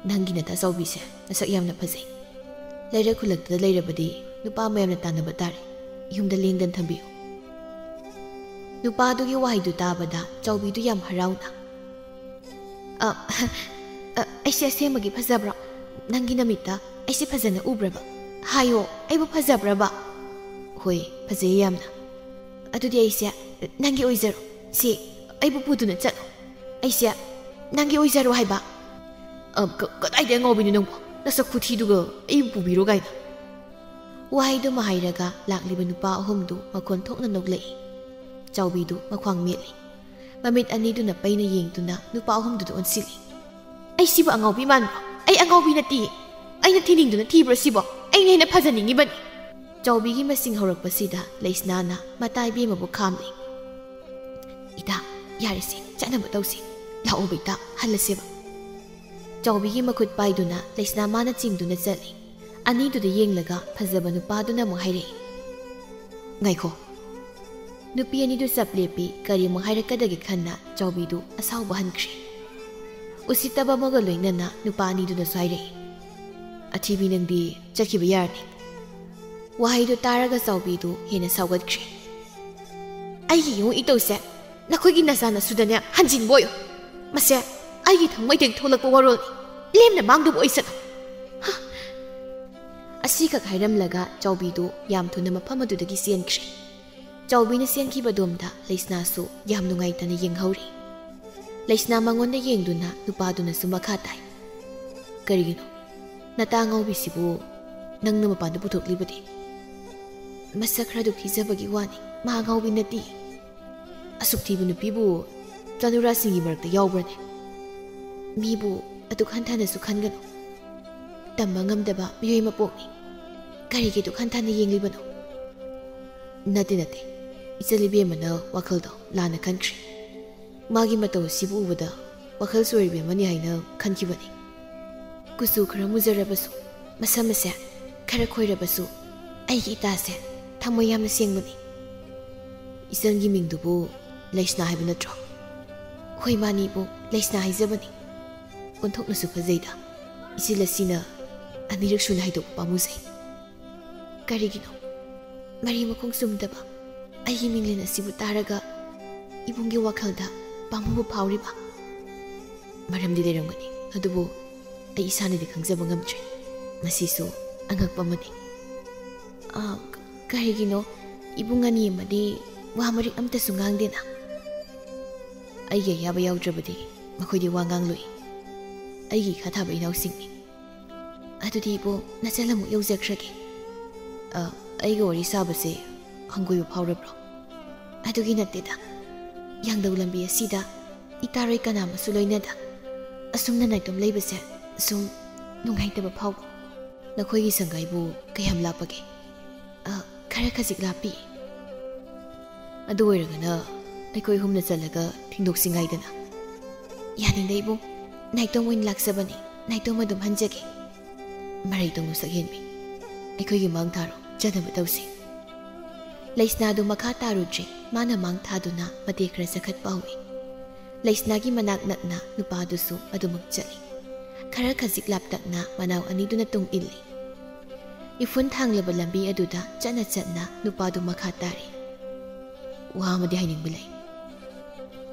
"ꯅꯪꯒꯤ ꯅꯇꯥ ꯆꯥꯎꯕꯤꯁꯦ ꯃꯁꯛ ꯌꯥꯝꯅ ꯐꯖꯩ꯫ ꯂꯩꯔꯛ ꯈꯨꯜꯂꯛꯇꯨꯗ ꯂꯩꯔꯕꯗꯤ ꯅꯨꯄꯥ ꯃꯌꯥꯝꯅ ꯇꯥꯟꯅꯕ ꯇꯥꯔꯦ꯫ ꯌꯨꯝꯗ ꯂꯦꯡꯗꯅ ꯊꯝꯕꯤꯌꯨ꯫" ꯅꯨꯄꯥꯗꯨꯒꯤ ꯋꯥꯍꯩꯗꯨ ꯇꯥꯕꯗ ꯆꯥꯎꯕꯤꯗꯨ ꯌꯥꯝ ꯍꯔꯥꯎꯅ, "ꯑ, ꯑ, ꯑꯩꯁꯦ ꯑꯁꯦꯡꯕꯒꯤ ꯐꯖꯕ꯭ꯔꯣ? ꯅꯪꯒꯤ ꯅꯃꯤꯠꯇ ꯑꯩꯁꯦ ꯐꯖꯅ ꯎꯕ꯭ꯔꯕ? ꯍꯥꯏꯌꯣ, ꯑꯩꯕꯨ ꯐꯖꯕ꯭ꯔꯕ?" "ꯍꯣꯏ, ꯐꯖꯩꯌꯦ ꯌꯥꯝꯅ꯫" "ꯑꯗꯨꯗꯤ ꯑꯩꯁꯦ ꯅꯪꯒꯤ ꯑꯣꯏꯖꯔꯣ꯫ ꯁꯤ, ꯑꯩꯕꯨ ꯄꯨꯗꯨꯅ ꯆꯠꯂꯣ꯫ ꯑꯩꯁꯦ ꯅꯪꯒꯤ ꯑꯣꯏꯖꯔꯣ ꯍꯥꯏꯕ꯫" "ꯑ, ꯀ-, ꯀꯗꯥꯏꯗ ꯑꯉꯥꯎꯕꯤꯅꯣ ꯅꯪꯕꯨ? ꯅꯁꯛ ꯈꯨꯊꯤꯗꯨꯒ ꯑꯩꯕꯨ ꯄꯨꯕꯤꯔꯣ ꯀꯥꯏꯅ?" ꯋꯥꯍꯩꯗꯨꯃ ꯍꯥꯏꯔꯒ ꯂꯥꯛꯂꯤꯕ ꯅꯨꯄꯥ ꯑꯍꯨꯝꯗꯨ ꯃꯈꯣꯟ ꯊꯣꯛꯅ ꯅꯣꯛꯂꯛꯏ꯫ ꯆꯥꯎꯕꯤꯗꯨ ꯃꯈ꯭ꯋꯥꯡ ꯃꯦꯠꯂꯤ꯫ ꯃꯃꯤꯠ ꯑꯅꯤꯗꯨꯅ ꯄꯩꯅ ꯌꯦꯡꯗꯨꯅ ꯅꯨꯄꯥ ꯑꯍꯨꯝꯗꯨꯗ ꯑꯣꯟꯁꯤꯜꯂꯤ꯫ ꯑꯩ ꯁꯤꯕꯨ ꯑꯉꯥꯎꯕꯤ ꯃꯥꯟꯕ꯭ꯔꯣ? ꯑꯩ ꯑꯉꯥꯎꯕꯤ ꯅꯠꯇꯦ꯫ ꯑꯩꯅ ꯊꯤꯅꯤꯡꯗꯨꯅ ꯊꯤꯕ꯭ꯔꯣ ꯁꯤꯕꯣ? ꯑꯩꯅ ꯍꯦꯟꯅ ꯐꯖꯅꯤꯡꯉꯤꯕꯅꯤ꯫ ꯆꯥꯎꯕꯤꯒꯤ ꯃꯁꯤꯡ ꯍꯧꯔꯛꯄꯁꯤꯗ ꯂꯩꯁꯅꯥꯅ ꯃꯇꯥ ꯏꯕꯦꯝꯃꯕꯨ ꯈꯥꯝꯂꯤ꯫ "ꯏꯇꯥ, ꯌꯥꯔꯦꯁꯦ, ꯆꯠꯅꯕ ꯇꯧꯁꯤ꯫ ꯂꯥꯛꯑꯣꯕ ꯏꯇꯥ, ꯍꯜꯂꯁꯦꯕ꯫" ꯆꯥꯎꯕꯤꯒꯤ ꯃꯈꯨꯠ ꯄꯥꯏꯗꯨꯅ ꯂꯩꯁꯅꯥ ꯃꯥꯅ ꯆꯤꯡꯗꯨꯅ ꯆꯠꯂꯤ꯫ ꯑꯅꯤꯗꯨꯗ ꯌꯦꯡꯂꯒ ꯐꯖꯕ ꯅꯨꯄꯥꯗꯨꯅ ꯑꯃꯨꯛ ꯍꯥꯏꯔꯛꯏ, "ꯉꯥꯏꯈꯣ꯫" ꯅꯨꯄꯤ ꯑꯅꯤꯗꯨ ꯆꯞ ꯂꯦꯞꯄꯤ꯫ ꯀꯔꯤ ꯑꯃꯨꯛ ꯍꯥꯏꯔꯛꯀꯗꯒꯦ ꯈꯟꯅ ꯆꯥꯎꯕꯤꯗꯨ ꯑꯁꯥꯎꯕ ꯍꯟꯈ꯭ꯔꯦ꯫ ꯎꯁꯤꯠꯇꯕ ꯑꯃꯒ ꯂꯣꯏꯅꯅ ꯅꯨꯄꯥ ꯑꯅꯤꯗꯨꯅꯁꯨ ꯍꯥꯏꯔꯛꯏ, "ꯑꯊꯤꯕꯤ ꯅꯪꯗꯤ ꯆꯠꯈꯤꯕ ꯌꯥꯔꯅꯤ꯫" ꯋꯥꯍꯩꯗꯨ ꯇꯥꯔꯒ ꯆꯥꯎꯕꯤꯗꯨ ꯍꯦꯟꯅ ꯁꯥꯎꯒꯠꯈ꯭ꯔꯦ꯫ "ꯑꯩꯒꯤ ꯏꯃꯨꯡ ꯏꯇꯧꯁꯦ ꯅꯈꯣꯏꯒꯤ ꯅꯆꯥ ꯅꯁꯨꯗꯅꯦ ꯍꯟꯖꯤꯟꯕ ꯑꯣꯏꯌꯨ꯫ ꯃꯁꯦ ꯑꯩꯒꯤ ꯊꯃꯣꯏꯗꯒꯤ ꯊꯣꯛꯂꯛꯄ ꯋꯥꯔꯣꯜꯅꯤ꯫ ꯂꯦꯝꯅ ꯃꯥꯡꯗꯕ ꯑꯣꯏꯁꯅꯨ꯫" ꯍꯥ! ꯑꯁꯤꯈꯛ ꯍꯥꯏꯔꯝꯂꯒ ꯆꯥꯎꯕꯤꯗꯨ ꯌꯥꯝ ꯊꯨꯅ ꯃꯐꯝ ꯑꯗꯨꯗꯒꯤ ꯆꯦꯟꯈ꯭ꯔꯦ꯫ ꯆꯥꯎꯕꯤꯅ ꯆꯦꯟꯈꯤꯕꯗꯣꯝꯗ ꯂꯩꯁꯅꯥꯁꯨ ꯌꯥꯝ ꯅꯨꯡꯉꯥꯏꯇꯅ ꯌꯦꯡꯍꯧꯔꯤ꯫ ꯂꯩꯁꯅꯥ ꯃꯉꯣꯟꯗ ꯌꯦꯡꯗꯨꯅ ꯅꯨꯄꯥꯗꯨꯅꯁꯨ ꯃꯈꯥ ꯇꯥꯏ, "ꯀꯔꯤꯒꯤꯅꯣ? ꯅꯇꯥ ꯑꯉꯥꯎꯕꯤꯁꯤꯕꯨ ꯅꯪꯅ ꯃꯄꯥꯟꯗ ꯄꯨꯊꯣꯛꯂꯤꯕꯗꯤ?" "ꯃꯁꯛ ꯈꯔꯗꯨ ꯊꯤꯖꯕꯒꯤ ꯋꯥꯅꯤ, ꯃꯥ ꯑꯉꯥꯎꯕꯤ ꯅꯠꯇꯦ꯫" "ꯑꯁꯨꯛ ꯊꯤꯕ ꯅꯨꯄꯤꯕꯨ ꯆꯥꯅꯨꯔꯥꯁꯤꯡꯒꯤ ꯃꯔꯛꯇ ꯌꯥꯎꯕ꯭ꯔꯅꯦ? ꯃꯤꯕꯨ ꯑꯗꯨꯛ ꯍꯟꯊꯅꯁꯨ ꯈꯟꯒꯅꯨ꯫ ꯇꯝꯕ ꯉꯝꯗꯕ ꯃꯤꯑꯣꯏ ꯃꯄꯣꯛꯅꯤ꯫ ꯀꯔꯤꯒꯤ ꯑꯗꯨꯛ ꯍꯟꯊꯅ ꯌꯦꯡꯂꯤꯕꯅꯣ?" "ꯅꯠꯇꯦ, ꯅꯠꯇꯦ꯫ ꯏꯆꯜ ꯏꯕꯦꯝꯃꯅ ꯋꯥꯈꯜꯗꯣ ꯂꯥꯟꯅ ꯈꯟꯈ꯭ꯔꯦ꯫ ꯃꯥꯒꯤ ꯃꯇꯧ ꯑꯁꯤꯕꯨ ꯎꯕꯗ ꯋꯥꯈꯜ ꯆꯣꯏꯔꯤꯕ ꯑꯃꯅꯤ ꯍꯥꯏꯅ ꯈꯟꯈꯤꯕꯅꯤ꯫ ꯀꯨꯆꯨ ꯈꯔ ꯃꯨꯖꯔꯕꯁꯨ, ꯃꯁꯝ ꯑꯁꯦ ꯈꯔ ꯈꯣꯏꯔꯕꯁꯨ, ꯑꯩꯒꯤ ꯏꯇꯥꯁꯦ ꯊꯃꯣꯏ ꯌꯥꯝꯅ ꯁꯦꯡꯕꯅꯤ꯫" "ꯏꯆꯟꯒꯤ ꯃꯤꯡꯗꯨꯕꯨ ꯂꯩꯁꯅꯥ ꯍꯥꯏꯕ ꯅꯠꯇ꯭ꯔꯣ?" "ꯍꯣꯏ, ꯃꯥꯅꯤ ꯏꯕꯨꯡ, ꯂꯩꯁꯅꯥ ꯍꯥꯏꯖꯕꯅꯤ꯫ ꯑꯣꯟꯊꯣꯛꯅꯁꯨ ꯐꯖꯩꯗ꯫ ꯏꯆꯦ ꯂꯁꯤꯅ ꯑꯅꯤꯔꯛ ꯁꯨꯅ ꯍꯥꯏꯗꯣꯛꯄ ꯄꯥꯝꯃꯨꯖꯩ꯫" "ꯀꯔꯤꯒꯤꯅꯣ ꯃꯔꯤ ꯃꯈꯣꯡ ꯆꯨꯝꯗꯕ ꯑꯩꯒꯤ ꯃꯤꯡꯂꯦꯟ ꯑꯁꯤꯕꯨ ꯇꯥꯔꯒ ꯏꯕꯨꯡꯒꯤ ꯋꯥꯈꯜꯗ ꯄꯥꯝꯃꯨꯕ ꯐꯥꯎꯔꯤꯕ?" "ꯃꯔꯝꯗꯤ ꯂꯩꯔꯝꯒꯅꯤ, ꯑꯗꯨꯕꯨ ꯑꯩ ꯏꯁꯥꯅꯗꯤ ꯈꯪꯖꯕ ꯉꯝꯗ꯭ꯔꯦ꯫ ꯃꯁꯤꯁꯨ ꯑꯉꯛꯄ ꯑꯃꯅꯤ꯫" "ꯑꯥ, ꯀ-, ꯀꯔꯤꯒꯤꯅꯣ ꯏꯕꯨꯡ ꯑꯅꯤ ꯑꯃꯗꯤ ꯋꯥ ꯃꯔꯤꯛ ꯑꯝꯇꯁꯨ ꯉꯥꯡꯗꯦꯅ?" "ꯑꯩꯒꯤ ꯑꯌꯥꯕ ꯌꯥꯎꯗ꯭ꯔꯕꯗꯤ ꯃꯈꯣꯏꯗꯤ ꯋꯥ ꯉꯥꯡꯂꯣꯏ꯫ ꯑꯩꯒꯤ ꯏꯈꯥ ꯊꯥꯕ ꯏꯅꯥꯎꯁꯤꯡꯅꯤ꯫" "ꯑꯗꯨꯗꯤ ꯏꯕꯣ, ꯅꯆꯜ ꯑꯃꯨꯛ ꯌꯧꯖꯈ꯭ꯔꯒꯦ꯫ ꯑ, ꯑꯩꯒ ꯋꯥꯔꯤ ꯁꯥꯕꯁꯦ ꯍꯪꯒꯣꯏꯕ ꯐꯥꯎꯔꯕ꯭ꯔꯣ?" "ꯑꯗꯨꯒꯤ ꯅꯠꯇꯦꯗ꯫ ꯌꯥꯡꯗꯧ ꯂꯝꯕꯤ ꯑꯁꯤꯗ ꯏꯇꯥꯔꯣꯏ ꯀꯅꯥ ꯑꯃꯁꯨ ꯂꯣꯏꯅꯗ꯫ ꯑꯁꯨꯝꯅ ꯅꯥꯏꯇꯣꯝ ꯂꯩꯕꯁꯦ ꯁꯨꯝ ꯅꯨꯡꯉꯥꯏꯇꯕ ꯐꯥꯎꯕ꯫ ꯅꯈꯣꯏꯒꯤ ꯁꯪꯒꯥꯏꯕꯨ ꯀꯌꯥꯝ ꯂꯥꯞꯄꯒꯦ? ꯑ, ꯈꯔ ꯈꯖꯤꯛ ꯂꯥꯞꯄꯤ꯫ ꯑꯗꯨ ꯑꯣꯏꯔꯒꯅ ꯑꯩꯈꯣꯏ ꯑꯍꯨꯝꯅ ꯆꯠꯂꯒ ꯊꯤꯟꯗꯣꯛꯁꯤ ꯉꯥꯏꯗꯅ꯫ ꯌꯥꯅꯤꯡꯗꯦ ꯏꯕꯨꯡ, ꯅꯥꯏꯇꯣꯝ ꯑꯣꯏꯅ ꯂꯥꯛꯆꯕꯅꯤ, ꯅꯥꯏꯇꯣꯝ ꯑꯗꯨꯝ ꯍꯟꯖꯒꯦ꯫ ꯃꯔꯩ ꯇꯧꯅꯨ ꯁꯛꯍꯦꯟꯕꯤ, ꯑꯩꯈꯣꯏꯒꯤ ꯃꯥꯡ ꯊꯥꯔꯣ, ꯆꯠꯅꯕ ꯇꯧꯁꯤ꯫ ꯂꯩꯁꯅꯥꯗꯨ ꯃꯈꯥ ꯇꯥꯔꯨꯗ꯭ꯔꯦ, ꯃꯥꯅ ꯃꯥꯡ ꯊꯥꯗꯨꯅ ꯃꯇꯦꯛ ꯈꯔ ꯆꯈꯠꯄ ꯍꯧꯏ꯫ ꯂꯩꯁꯅꯥꯒꯤ ꯃꯅꯥꯛ ꯅꯛꯅ ꯅꯨꯄꯥꯗꯨꯁꯨ ꯑꯗꯨꯃꯛ ꯆꯠꯂꯤ꯫ ꯈꯔ ꯈꯖꯤꯛ ꯂꯥꯞꯇꯛꯅ ꯃꯅꯥꯎ ꯑꯅꯤꯗꯨꯅ ꯇꯨꯡ ꯏꯜꯂꯤ꯫ ꯏꯐꯨꯟ ꯊꯥꯡꯂꯕ ꯂꯝꯕꯤ ꯑꯗꯨꯗ ꯆꯠꯅ ꯆꯠꯅ ꯅꯨꯄꯥꯗꯨ ꯃꯈꯥ ꯇꯥꯔꯤ꯫ ꯋꯥ ꯑꯃꯗꯤ ꯍꯥꯏꯅꯤꯡꯕ ꯂꯩ꯫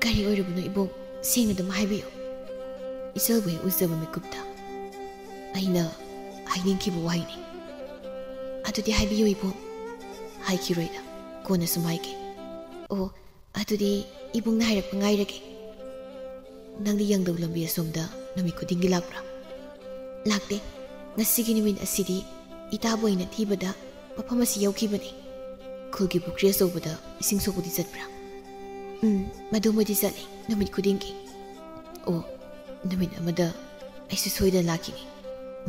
ꯀꯔꯤ ꯑꯣꯏꯔꯕꯅꯣ ꯏꯕꯨꯡ? ꯁꯦꯡꯅ ꯑꯗꯨꯝ ꯍꯥꯏꯕꯤꯌꯨ꯫ ꯏꯆꯜꯕꯨ ꯍꯦꯛ ꯎꯖꯕ ꯃꯤꯀꯨꯞꯇ ꯑꯩꯅ ꯍꯥꯏꯅꯤꯡꯈꯤꯕ ꯋꯥꯍꯩꯅꯤ꯫ ꯑꯗꯨꯗꯤ ꯍꯥꯏꯕꯤꯌꯨ ꯏꯕꯨꯡ꯫ ꯍꯥꯏꯈꯤꯔꯣꯏꯗ, ꯀꯣꯟꯅ ꯁꯨꯝ ꯍꯥꯏꯒꯦ꯫ ꯑꯣ, ꯑꯗꯨꯗꯤ ꯏꯕꯨꯡꯅ ꯍꯥꯏꯔꯛꯄ ꯉꯥꯏꯔꯒꯦ꯫ ꯅꯪꯗꯤ ꯌꯥꯡꯗꯧ ꯂꯝꯕꯤ ꯑꯁꯣꯝꯗ ꯅꯨꯃꯤꯠ ꯈꯨꯗꯤꯡꯒꯤ ꯂꯥꯛꯄ꯭ꯔꯥ? ꯂꯥꯛꯇꯦ꯫ ꯉꯁꯤꯒꯤ ꯅꯨꯃꯤꯠ ꯑꯁꯤꯗꯤ ꯏꯇꯥꯕꯣꯏꯅ ꯊꯤꯕꯗ ꯃꯐꯝ ꯑꯁꯤ ꯌꯧꯈꯤꯕꯅꯤ꯫ ꯈꯨꯜꯒꯤ ꯄꯨꯈ꯭ꯔꯤ ꯑꯆꯧꯕꯗ ꯏꯁꯤꯡ ꯁꯣꯛꯄꯗꯤ ꯆꯠꯄ꯭ꯔꯥ? ꯎꯝ, ꯃꯗꯨꯃꯗꯤ ꯆꯠꯂꯤ, ꯅꯨꯃꯤꯠ ꯈꯨꯗꯤꯡꯒꯤ꯫ ꯑꯣ, ꯅꯨꯃꯤꯠ ꯑꯃꯗ ꯑꯩꯁꯨ ꯁꯣꯏꯗꯅ ꯂꯥꯛꯈꯤꯅꯤ꯫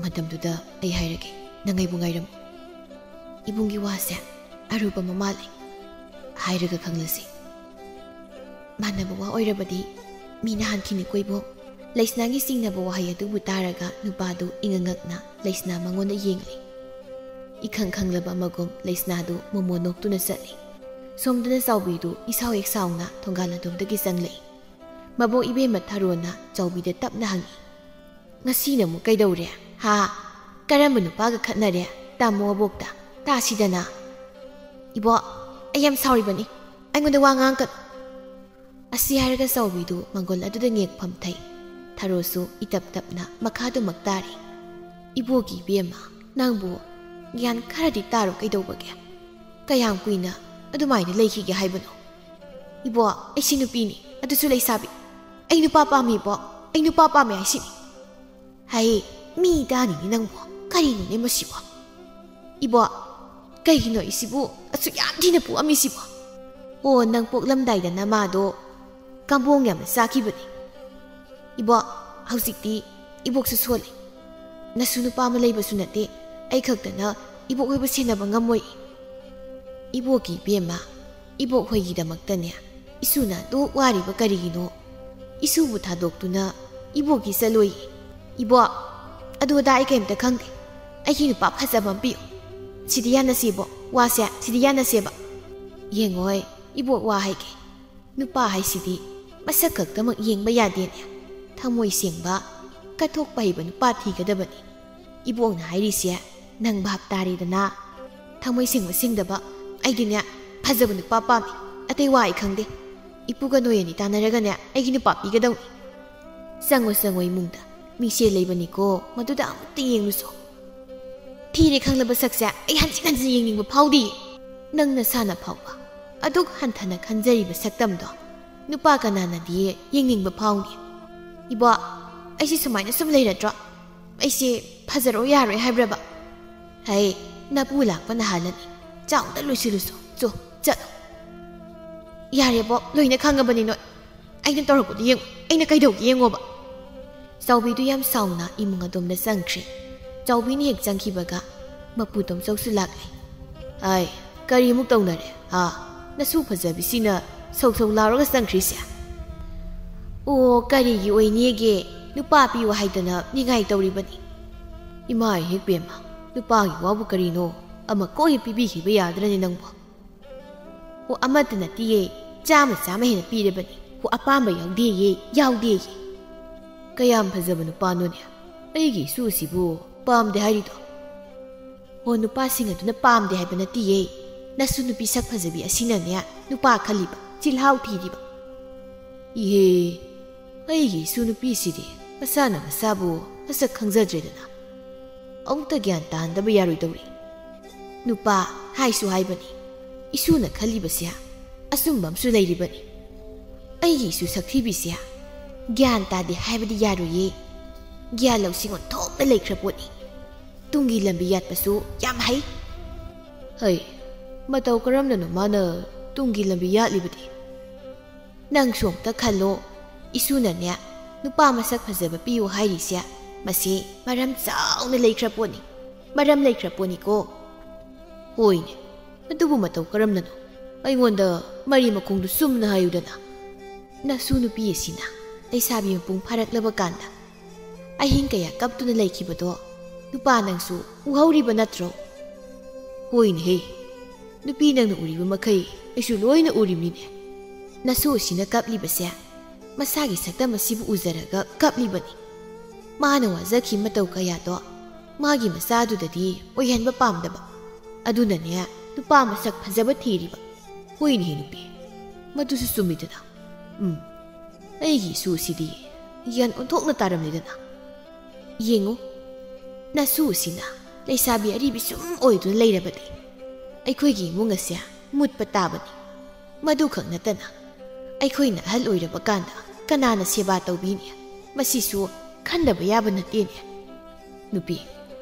ꯃꯇꯝꯗꯨꯗ ꯑꯩ ꯍꯥꯏꯔꯒꯦ, ꯅꯪ ꯑꯩꯕꯨ ꯉꯥꯏꯔꯝꯃꯨ꯫ ꯏꯕꯨꯡꯒꯤ ꯋꯥꯁꯦ ꯑꯔꯨꯕ ꯑꯃ ꯃꯥꯜꯂꯤ꯫ ꯍꯥꯏꯔꯒ ꯈꯪꯂꯁꯤ꯫ ꯃꯥꯟꯅꯕ ꯋꯥ ꯑꯣꯏꯔꯕꯗꯤ ꯃꯤꯅ ꯍꯥꯟꯈꯤꯅꯤꯀꯣ ꯏꯕꯣꯛ꯫ ꯂꯩꯁꯅꯥꯒꯤ ꯆꯤꯡꯅꯕ ꯋꯥꯍꯩ ꯑꯗꯨꯕꯨ ꯇꯥꯔꯒ ꯅꯨꯄꯥꯗꯨ ꯏꯉꯛꯉꯛꯅ ꯂꯩꯁꯅꯥ ꯃꯉꯣꯟꯗ ꯌꯦꯡꯂꯤ꯫ ꯏꯈꯪ ꯈꯪꯂꯕ ꯑꯃꯒꯨꯝ ꯂꯩꯁꯅꯥꯗꯨ ꯃꯣꯃꯣꯟ ꯅꯣꯛꯇꯨꯅ ꯆꯠꯂꯤ꯫ ꯁꯣꯝꯗꯅ ꯆꯥꯎꯕꯤꯗꯨ ꯏꯁꯥꯎ ꯍꯦꯛ ꯁꯥꯎꯅ ꯊꯣꯡꯒꯥꯜ ꯑꯗꯣꯝꯗꯒꯤ ꯆꯪꯂꯛꯏ꯫ ꯃꯕꯣꯛ ꯏꯕꯦꯝꯃ ꯊꯔꯣꯅ ꯆꯥꯎꯕꯤꯗ ꯇꯞꯅ ꯍꯪꯉꯤ, "ꯉꯁꯤꯅ ꯑꯃꯨꯛ ꯀꯩꯗꯧꯔꯦ? ꯍꯥ? ꯀꯔꯝꯕ ꯅꯨꯄꯥꯒ ꯈꯠꯅꯔꯦ? ꯇꯥꯃꯣ ꯑꯕꯣꯛꯇ ꯇꯥꯁꯤꯗꯅ꯫" "ꯏꯕꯣꯛ, ꯑꯩ ꯌꯥꯝ ꯁꯥꯎꯔꯤꯕꯅꯤ꯫ ꯑꯩꯉꯣꯟꯗ ꯋꯥ ꯉꯥꯡꯀꯅꯨ꯫" ꯑꯁꯤ ꯍꯥꯏꯔꯒ ꯆꯥꯎꯕꯤꯗꯨ ꯃꯪꯒꯣꯜ ꯑꯗꯨꯗ ꯉꯦꯛꯐꯝ ꯊꯩ꯫ ꯊꯔꯣꯁꯨ ꯏꯇꯞ ꯇꯞꯅ ꯃꯈꯥꯗꯨꯃꯛ ꯇꯥꯔꯤ꯫ "ꯏꯕꯣꯛꯀꯤ ꯏꯕꯦꯝꯃ, ꯅꯪꯕꯨ ꯒ꯭ꯌꯥꯟ ꯈꯔꯗꯤ ꯇꯥꯔꯣ ꯀꯩꯗꯧꯕꯒꯦ? ꯀꯌꯥꯝ ꯀꯨꯏꯅ ꯑꯗꯨꯃꯥꯏꯅ ꯂꯩꯈꯤꯒꯦ ꯍꯥꯏꯕꯅꯣ? ꯏꯕꯣꯛ, ꯑꯩꯁꯤ ꯅꯨꯄꯤꯅꯤ, ꯑꯗꯨꯁꯨ ꯂꯩꯁꯥꯕꯤ꯫ ꯑꯩ ꯅꯨꯄꯥ ꯄꯥꯝꯃꯤ ꯏꯕꯣꯛ, ꯑꯩ ꯅꯨꯄꯥ ꯄꯥꯝꯃꯤ ꯍꯥꯏꯁꯤꯅꯤ꯫" "ꯍꯩ, ꯃꯤ ꯇꯥꯅꯤꯡꯉꯤ ꯅꯪꯕꯨ꯫ ꯀꯔꯤꯅꯣꯅꯦ ꯃꯁꯤꯕꯣ? ꯏꯕꯣꯛ, ꯀꯩꯒꯤꯅꯣ ꯏꯁꯤꯕꯨ ꯑꯁꯨꯛ ꯌꯥꯝ ꯊꯤꯅ ꯄꯣꯛꯑꯝꯃꯤꯁꯤꯕꯣ? ꯑꯣ, ꯅꯪ ꯄꯣꯛꯂꯝꯗꯥꯏꯗ ꯅꯃꯥꯗꯣ ꯀꯝꯕꯣꯡ ꯌꯥꯝꯅ ꯆꯥꯈꯤꯕꯅꯤ꯫" "ꯏꯕꯣꯛ, ꯍꯧꯖꯤꯛꯇꯤ ꯏꯕꯣꯛꯁꯨ ꯁꯣꯜꯂꯤ꯫ ꯅꯁꯨ ꯅꯨꯄꯥ ꯑꯃ ꯂꯩꯕꯁꯨ ꯅꯠꯇꯦ, ꯑꯩ ꯈꯛꯇꯅ ꯏꯕꯣꯛ ꯍꯣꯏꯕꯨ ꯁꯦꯟꯅꯕ ꯉꯝꯃꯣꯏ꯫ ꯏꯕꯣꯛꯀꯤ ꯏꯕꯦꯝꯃ, ꯏꯕꯣꯛ ꯍꯣꯏꯒꯤꯗꯃꯛꯇꯅꯦ ꯏꯁꯨꯅ ꯑꯗꯨꯛ ꯋꯥꯔꯤꯕ ꯀꯔꯤꯒꯤꯅꯣ? ꯏꯁꯨꯕꯨ ꯊꯥꯗꯣꯛꯇꯨꯅ ꯏꯕꯣꯛꯀꯤ ꯆꯠꯂꯣꯏꯌꯦ꯫ ꯏꯕꯣꯛ, ꯑꯗꯨ ꯑꯗꯥ ꯑꯩ ꯀꯩꯝꯇ ꯈꯪꯗꯦ꯫ ꯑꯩꯒꯤ ꯅꯨꯄꯥ ꯐꯖꯕ ꯑꯃ ꯄꯤꯌꯨ꯫ ꯁꯤꯗꯤ ꯌꯥꯅꯁꯦꯕꯣ, ꯋꯥꯁꯦ ꯁꯤꯗꯤ ꯌꯥꯅꯁꯦꯕ꯫ ꯌꯦꯡꯉꯣꯏ, ꯏꯕꯣꯛ ꯋꯥ ꯍꯥꯏꯒꯦ꯫ ꯅꯨꯄꯥ ꯍꯥꯏꯁꯤꯗꯤ ꯃꯁꯛ ꯈꯛꯇꯃꯛ ꯌꯦꯡꯕ ꯌꯥꯗꯦꯅꯦ꯫ ꯊꯃꯣꯏ ꯁꯦꯡꯕ, ꯀꯠꯊꯣꯛꯄ ꯍꯩꯕ ꯅꯨꯄꯥ ꯊꯤꯒꯗꯕꯅꯤ꯫ ꯏꯕꯣꯛꯅ ꯍꯥꯏꯔꯤꯁꯦ ꯅꯪ ꯚꯥꯞ ꯇꯥꯔꯦꯗꯅ? ꯊꯃꯣꯏ ꯁꯦꯡꯕ ꯁꯦꯡꯗꯕ, ꯑꯩꯗꯤꯅꯦ ꯐꯖꯕ ꯅꯨꯄꯥ ꯄꯥꯝꯃꯤ, ꯑꯇꯩ ꯋꯥ ꯑꯩ ꯈꯪꯗꯦ꯫ ꯏꯄꯨꯒ ꯅꯣꯏ ꯑꯅꯤ ꯇꯥꯟꯅꯔꯒꯅꯦ ꯑꯩꯒꯤ ꯅꯨꯄꯥ ꯄꯤꯒꯗꯧꯅꯤ꯫ ꯆꯪꯉꯣ ꯆꯪꯉꯣ ꯏꯃꯨꯡꯗ, ꯃꯤꯡꯁꯦꯜ ꯂꯩꯕꯅꯤꯀꯣ, ꯃꯗꯨꯗ ꯑꯃꯨꯛꯇ ꯌꯦꯡꯂꯨꯆꯣ꯫ ꯊꯤꯔꯦ ꯈꯪꯂꯕ ꯁꯛꯁꯦ ꯑꯩ ꯍꯟꯖꯤꯟ ꯍꯟꯖꯤꯟ ꯌꯦꯡꯅꯤꯡꯕ ꯐꯥꯎꯗꯦ꯫ ꯅꯪ ꯅꯁꯥꯅ ꯐꯥꯎꯕ ꯑꯗꯨꯛ ꯍꯟꯊꯅ ꯈꯟꯖꯔꯤꯕ ꯁꯛꯇꯝꯗꯣ ꯅꯨꯄꯥ ꯀꯅꯥꯅꯗꯤ ꯌꯦꯡꯅꯤꯡꯕ ꯐꯥꯎꯅꯤ? ꯏꯕꯣ, ꯑꯩꯁꯦ ꯁꯨꯃꯥꯏꯅ ꯁꯨꯝ ꯂꯩꯔꯗ꯭ꯔꯣ? ꯑꯩꯁꯦ ꯐꯖꯔꯣ ꯌꯥꯔꯣꯏ ꯍꯥꯏꯕ꯭ꯔꯕ? ꯍꯩ, ꯅꯄꯨ ꯂꯥꯛꯄ ꯅꯍꯥꯜꯂꯅꯤ꯫ ꯆꯥꯎꯗ ꯂꯣꯏꯁꯤꯜꯂꯨꯁꯨ꯫ ꯆꯣ, ꯆꯠꯂꯣ꯫ ꯌꯥꯔꯦꯕꯣ, ꯂꯣꯏꯅ ꯈꯪꯉꯕꯅꯤ ꯅꯣꯏ꯫ ꯑꯩꯅ ꯇꯧꯔꯛꯄꯗꯨ ꯌꯦꯡꯉꯨ꯫ ꯑꯩꯅ ꯀꯩꯗꯧꯒꯦ ꯌꯦꯡꯉꯣꯕ꯫ ꯆꯥꯎꯕꯤꯗꯨ ꯌꯥꯝ ꯁꯥꯎꯅ ꯏꯃꯨꯡ ꯑꯗꯣꯝꯗ ꯆꯪꯈ꯭ꯔꯦ꯫ ꯆꯥꯎꯕꯤꯅ ꯍꯦꯛ ꯆꯪꯈꯤꯕꯒ ꯃꯄꯨ ꯇꯣꯝꯆꯧꯁꯨ ꯂꯥꯛꯂꯦ꯫ ꯑꯥꯏ, ꯀꯔꯤꯃꯨꯛ ꯇꯧꯅꯔꯦ? ꯍꯥ? ꯅꯁꯨ ꯐꯖꯕꯤꯁꯤꯅ ꯁꯧ ꯁꯧ ꯂꯥꯎꯔꯒ ꯆꯪꯈ꯭ꯔꯤꯁꯦ? ꯑꯣ, ꯀꯔꯤꯒꯤ ꯑꯣꯏꯅꯤꯒꯦ? ꯅꯨꯄꯥ ꯄꯤꯌꯨ ꯍꯥꯏꯗꯅ ꯅꯤꯡꯉꯥꯏ ꯇꯧꯔꯤꯕꯅꯤ꯫ ꯏꯃꯥ ꯏꯍꯦꯛ ꯄꯦꯝꯃ, ꯅꯨꯄꯥꯒꯤ ꯋꯥꯕꯨ ꯀꯔꯤꯅꯣ? ꯑꯃ ꯀꯣꯛ ꯍꯦꯛ ꯄꯤꯕꯤꯈꯤꯕ ꯌꯥꯗ꯭ꯔꯅꯦ ꯅꯪꯕꯨ? ꯑꯣ, ꯑꯃꯠꯇ ꯅꯠꯇꯤꯌꯦ, ꯆꯥꯝꯃ ꯆꯥꯝꯃ ꯍꯦꯟꯅ ꯄꯤꯔꯕꯅꯤ꯫ ꯑꯣ, ꯑꯄꯥꯝꯕ ꯌꯥꯎꯗꯦꯌꯦ, ꯌꯥꯎꯗꯦꯌꯦ꯫ ꯀꯌꯥꯝ ꯐꯖꯕ ꯅꯨꯄꯥꯅꯣꯅꯦ? ꯑꯩꯒꯤ ꯏꯁꯨ ꯑꯁꯤꯕꯨ ꯄꯥꯝꯗꯦ ꯍꯥꯏꯔꯤꯗꯣ? ꯑꯣ, ꯅꯨꯄꯥꯁꯤꯡ ꯑꯗꯨꯅ ꯄꯥꯝꯗꯦ ꯍꯥꯏꯕ ꯅꯠꯇꯤꯌꯦ, ꯅꯁꯨ ꯅꯨꯄꯤ ꯁꯛ ꯐꯖꯕꯤ ꯑꯁꯤꯅꯅꯦ ꯅꯨꯄꯥ ꯈꯜꯂꯤꯕ, ꯆꯤꯜꯍꯥꯎ ꯊꯤꯔꯤꯕ꯫ ꯏꯍꯦ, ꯑꯩꯒꯤ ꯏꯁꯨ ꯅꯨꯄꯤꯁꯤꯗꯤ ꯃꯁꯥꯅ ꯃꯁꯥꯕꯨ ꯃꯁꯛ ꯈꯪꯖꯗ꯭ꯔꯦꯗꯅ꯫ ꯑꯃꯨꯛꯇ ꯒ꯭ꯌꯥꯟ ꯇꯥꯍꯟꯗꯕ ꯌꯥꯔꯣꯏꯗꯧꯔꯤ꯫ ꯅꯨꯄꯥ ꯍꯥꯏꯁꯨ ꯍꯥꯏꯕꯅꯤ, ꯏꯁꯨꯅ ꯈꯜꯂꯤꯕꯁꯦ ꯑꯆꯨꯝꯕ ꯑꯃꯁꯨ ꯂꯩꯔꯤꯕꯅꯤ꯫ ꯑꯩꯒꯤ ꯏꯁꯨ ꯁꯛꯊꯤꯕꯤꯁꯦ ꯒ꯭ꯌꯥꯟ ꯇꯥꯗꯦ ꯍꯥꯏꯕꯗꯤ ꯌꯥꯔꯣꯏꯌꯦ꯫ ꯒ꯭ꯌꯥꯟ ꯂꯧꯁꯤꯡ ꯑꯣꯟꯊꯣꯛꯅ ꯂꯩꯈ꯭ꯔ ꯄꯣꯠꯅꯤ꯫ ꯇꯨꯡꯒꯤ ꯂꯝꯕꯤ ꯌꯥꯠꯄꯁꯨ ꯌꯥꯝ ꯍꯩ꯫ ꯍꯩ, ꯃꯇꯧ ꯀꯔꯝꯅꯅꯣ ꯃꯥꯅ ꯇꯨꯡꯒꯤ ꯂꯝꯕꯤ ꯌꯥꯠꯂꯤꯕꯗꯤ? ꯅꯪꯁꯨ ꯑꯝꯇ ꯈꯜꯂꯣ꯫ ꯏꯁꯨꯅꯅꯦ, ꯅꯨꯄꯥ ꯃꯁꯛ ꯐꯖꯕ ꯄꯤꯌꯨ ꯍꯥꯏꯔꯤꯁꯦ, ꯃꯁꯤ ꯃꯔꯝ ꯆꯥꯎꯅ ꯂꯩꯈ꯭ꯔ ꯄꯣꯠꯅꯤ꯫ ꯃꯔꯝ ꯂꯩꯈ꯭ꯔ ꯄꯣꯠꯅꯤꯀꯣ꯫ ꯍꯣꯏꯅꯦ, ꯑꯗꯨꯕꯨ ꯃꯇꯧ ꯀꯔꯝꯅꯅꯣ? ꯑꯩꯉꯣꯟꯗ ꯃꯔꯤ ꯃꯈꯣꯡꯗꯨ ꯆꯨꯝꯅ ꯍꯥꯏꯌꯨꯗꯅ꯫ ꯅꯁꯨ ꯅꯨꯄꯤ ꯑꯁꯤꯅ ꯂꯩꯁꯥꯕꯤ ꯃꯄꯨꯡ ꯐꯥꯔꯛꯂꯕ ꯀꯥꯟꯗ ꯑꯍꯤꯡ ꯀꯌꯥ ꯀꯞꯇꯨꯅ ꯂꯩꯈꯤꯕꯗꯣ ꯅꯨꯄꯥ ꯅꯪꯁꯨ ꯎꯍꯧꯔꯤꯕ ꯅꯠꯇ꯭ꯔꯣ? ꯍꯣꯏꯅꯦꯍꯦ, ꯅꯨꯄꯤ ꯅꯪꯅ ꯎꯔꯤꯕ ꯃꯈꯩ ꯑꯩꯁꯨ ꯂꯣꯏꯅ ꯎꯔꯤꯕꯅꯤꯅꯦ꯫ ꯅꯁꯨ ꯑꯁꯤꯅ ꯀꯞꯂꯤꯕꯁꯦ ꯃꯁꯥꯒꯤ ꯁꯛꯇꯝ ꯑꯁꯤꯕꯨ ꯎꯖꯔꯒ ꯀꯞꯂꯤꯕꯅꯤ꯫ ꯃꯥꯅ ꯋꯥꯖꯈꯤ ꯃꯇꯧ ꯀꯌꯥꯗꯣ ꯃꯥꯒꯤ ꯃꯆꯥꯗꯨꯗꯗꯤ ꯑꯣꯏꯍꯟꯕ ꯄꯥꯝꯗꯕ꯫ ꯑꯗꯨꯅꯅꯦ ꯅꯨꯄꯥ ꯃꯁꯛ ꯐꯖꯕ ꯊꯤꯔꯤꯕ꯫ ꯍꯣꯏꯅꯦꯍꯦ ꯅꯨꯄꯤ, ꯃꯗꯨꯁꯨ ꯆꯨꯝꯃꯤꯗꯅ꯫ ꯎꯝ, ꯑꯩꯒꯤ ꯏꯁꯨꯁꯤꯗꯤ ꯒ꯭ꯌꯥꯟ ꯑꯣꯟꯊꯣꯛꯅ ꯇꯥꯔꯝꯂꯦꯗꯅ꯫ ꯌꯦꯡꯉꯨ, ꯅꯁꯨ ꯑꯁꯤꯅ ꯂꯩꯁꯥꯕꯤ ꯑꯔꯤꯕꯤ ꯁꯨꯝ ꯑꯣꯏꯗꯨꯅ ꯂꯩꯔꯕꯗꯤ ꯑꯩꯈꯣꯏꯒꯤ ꯏꯃꯨꯡ ꯑꯁꯦ ꯃꯨꯠꯄ ꯇꯥꯕꯅꯤ꯫ ꯃꯗꯨꯈꯛ ꯅꯠꯇꯅ ꯑꯩꯈꯣꯏꯅ ꯑꯍꯜ ꯑꯣꯏꯔꯕ ꯀꯥꯟꯗ ꯀꯅꯥꯅ ꯁꯦꯕꯥ ꯇꯧꯕꯤꯅꯤ? ꯃꯁꯤꯁꯨ ꯈꯟꯗꯕ ꯌꯥꯕ ꯅꯠꯇꯦꯅꯦ꯫ ꯅꯨꯄꯤ,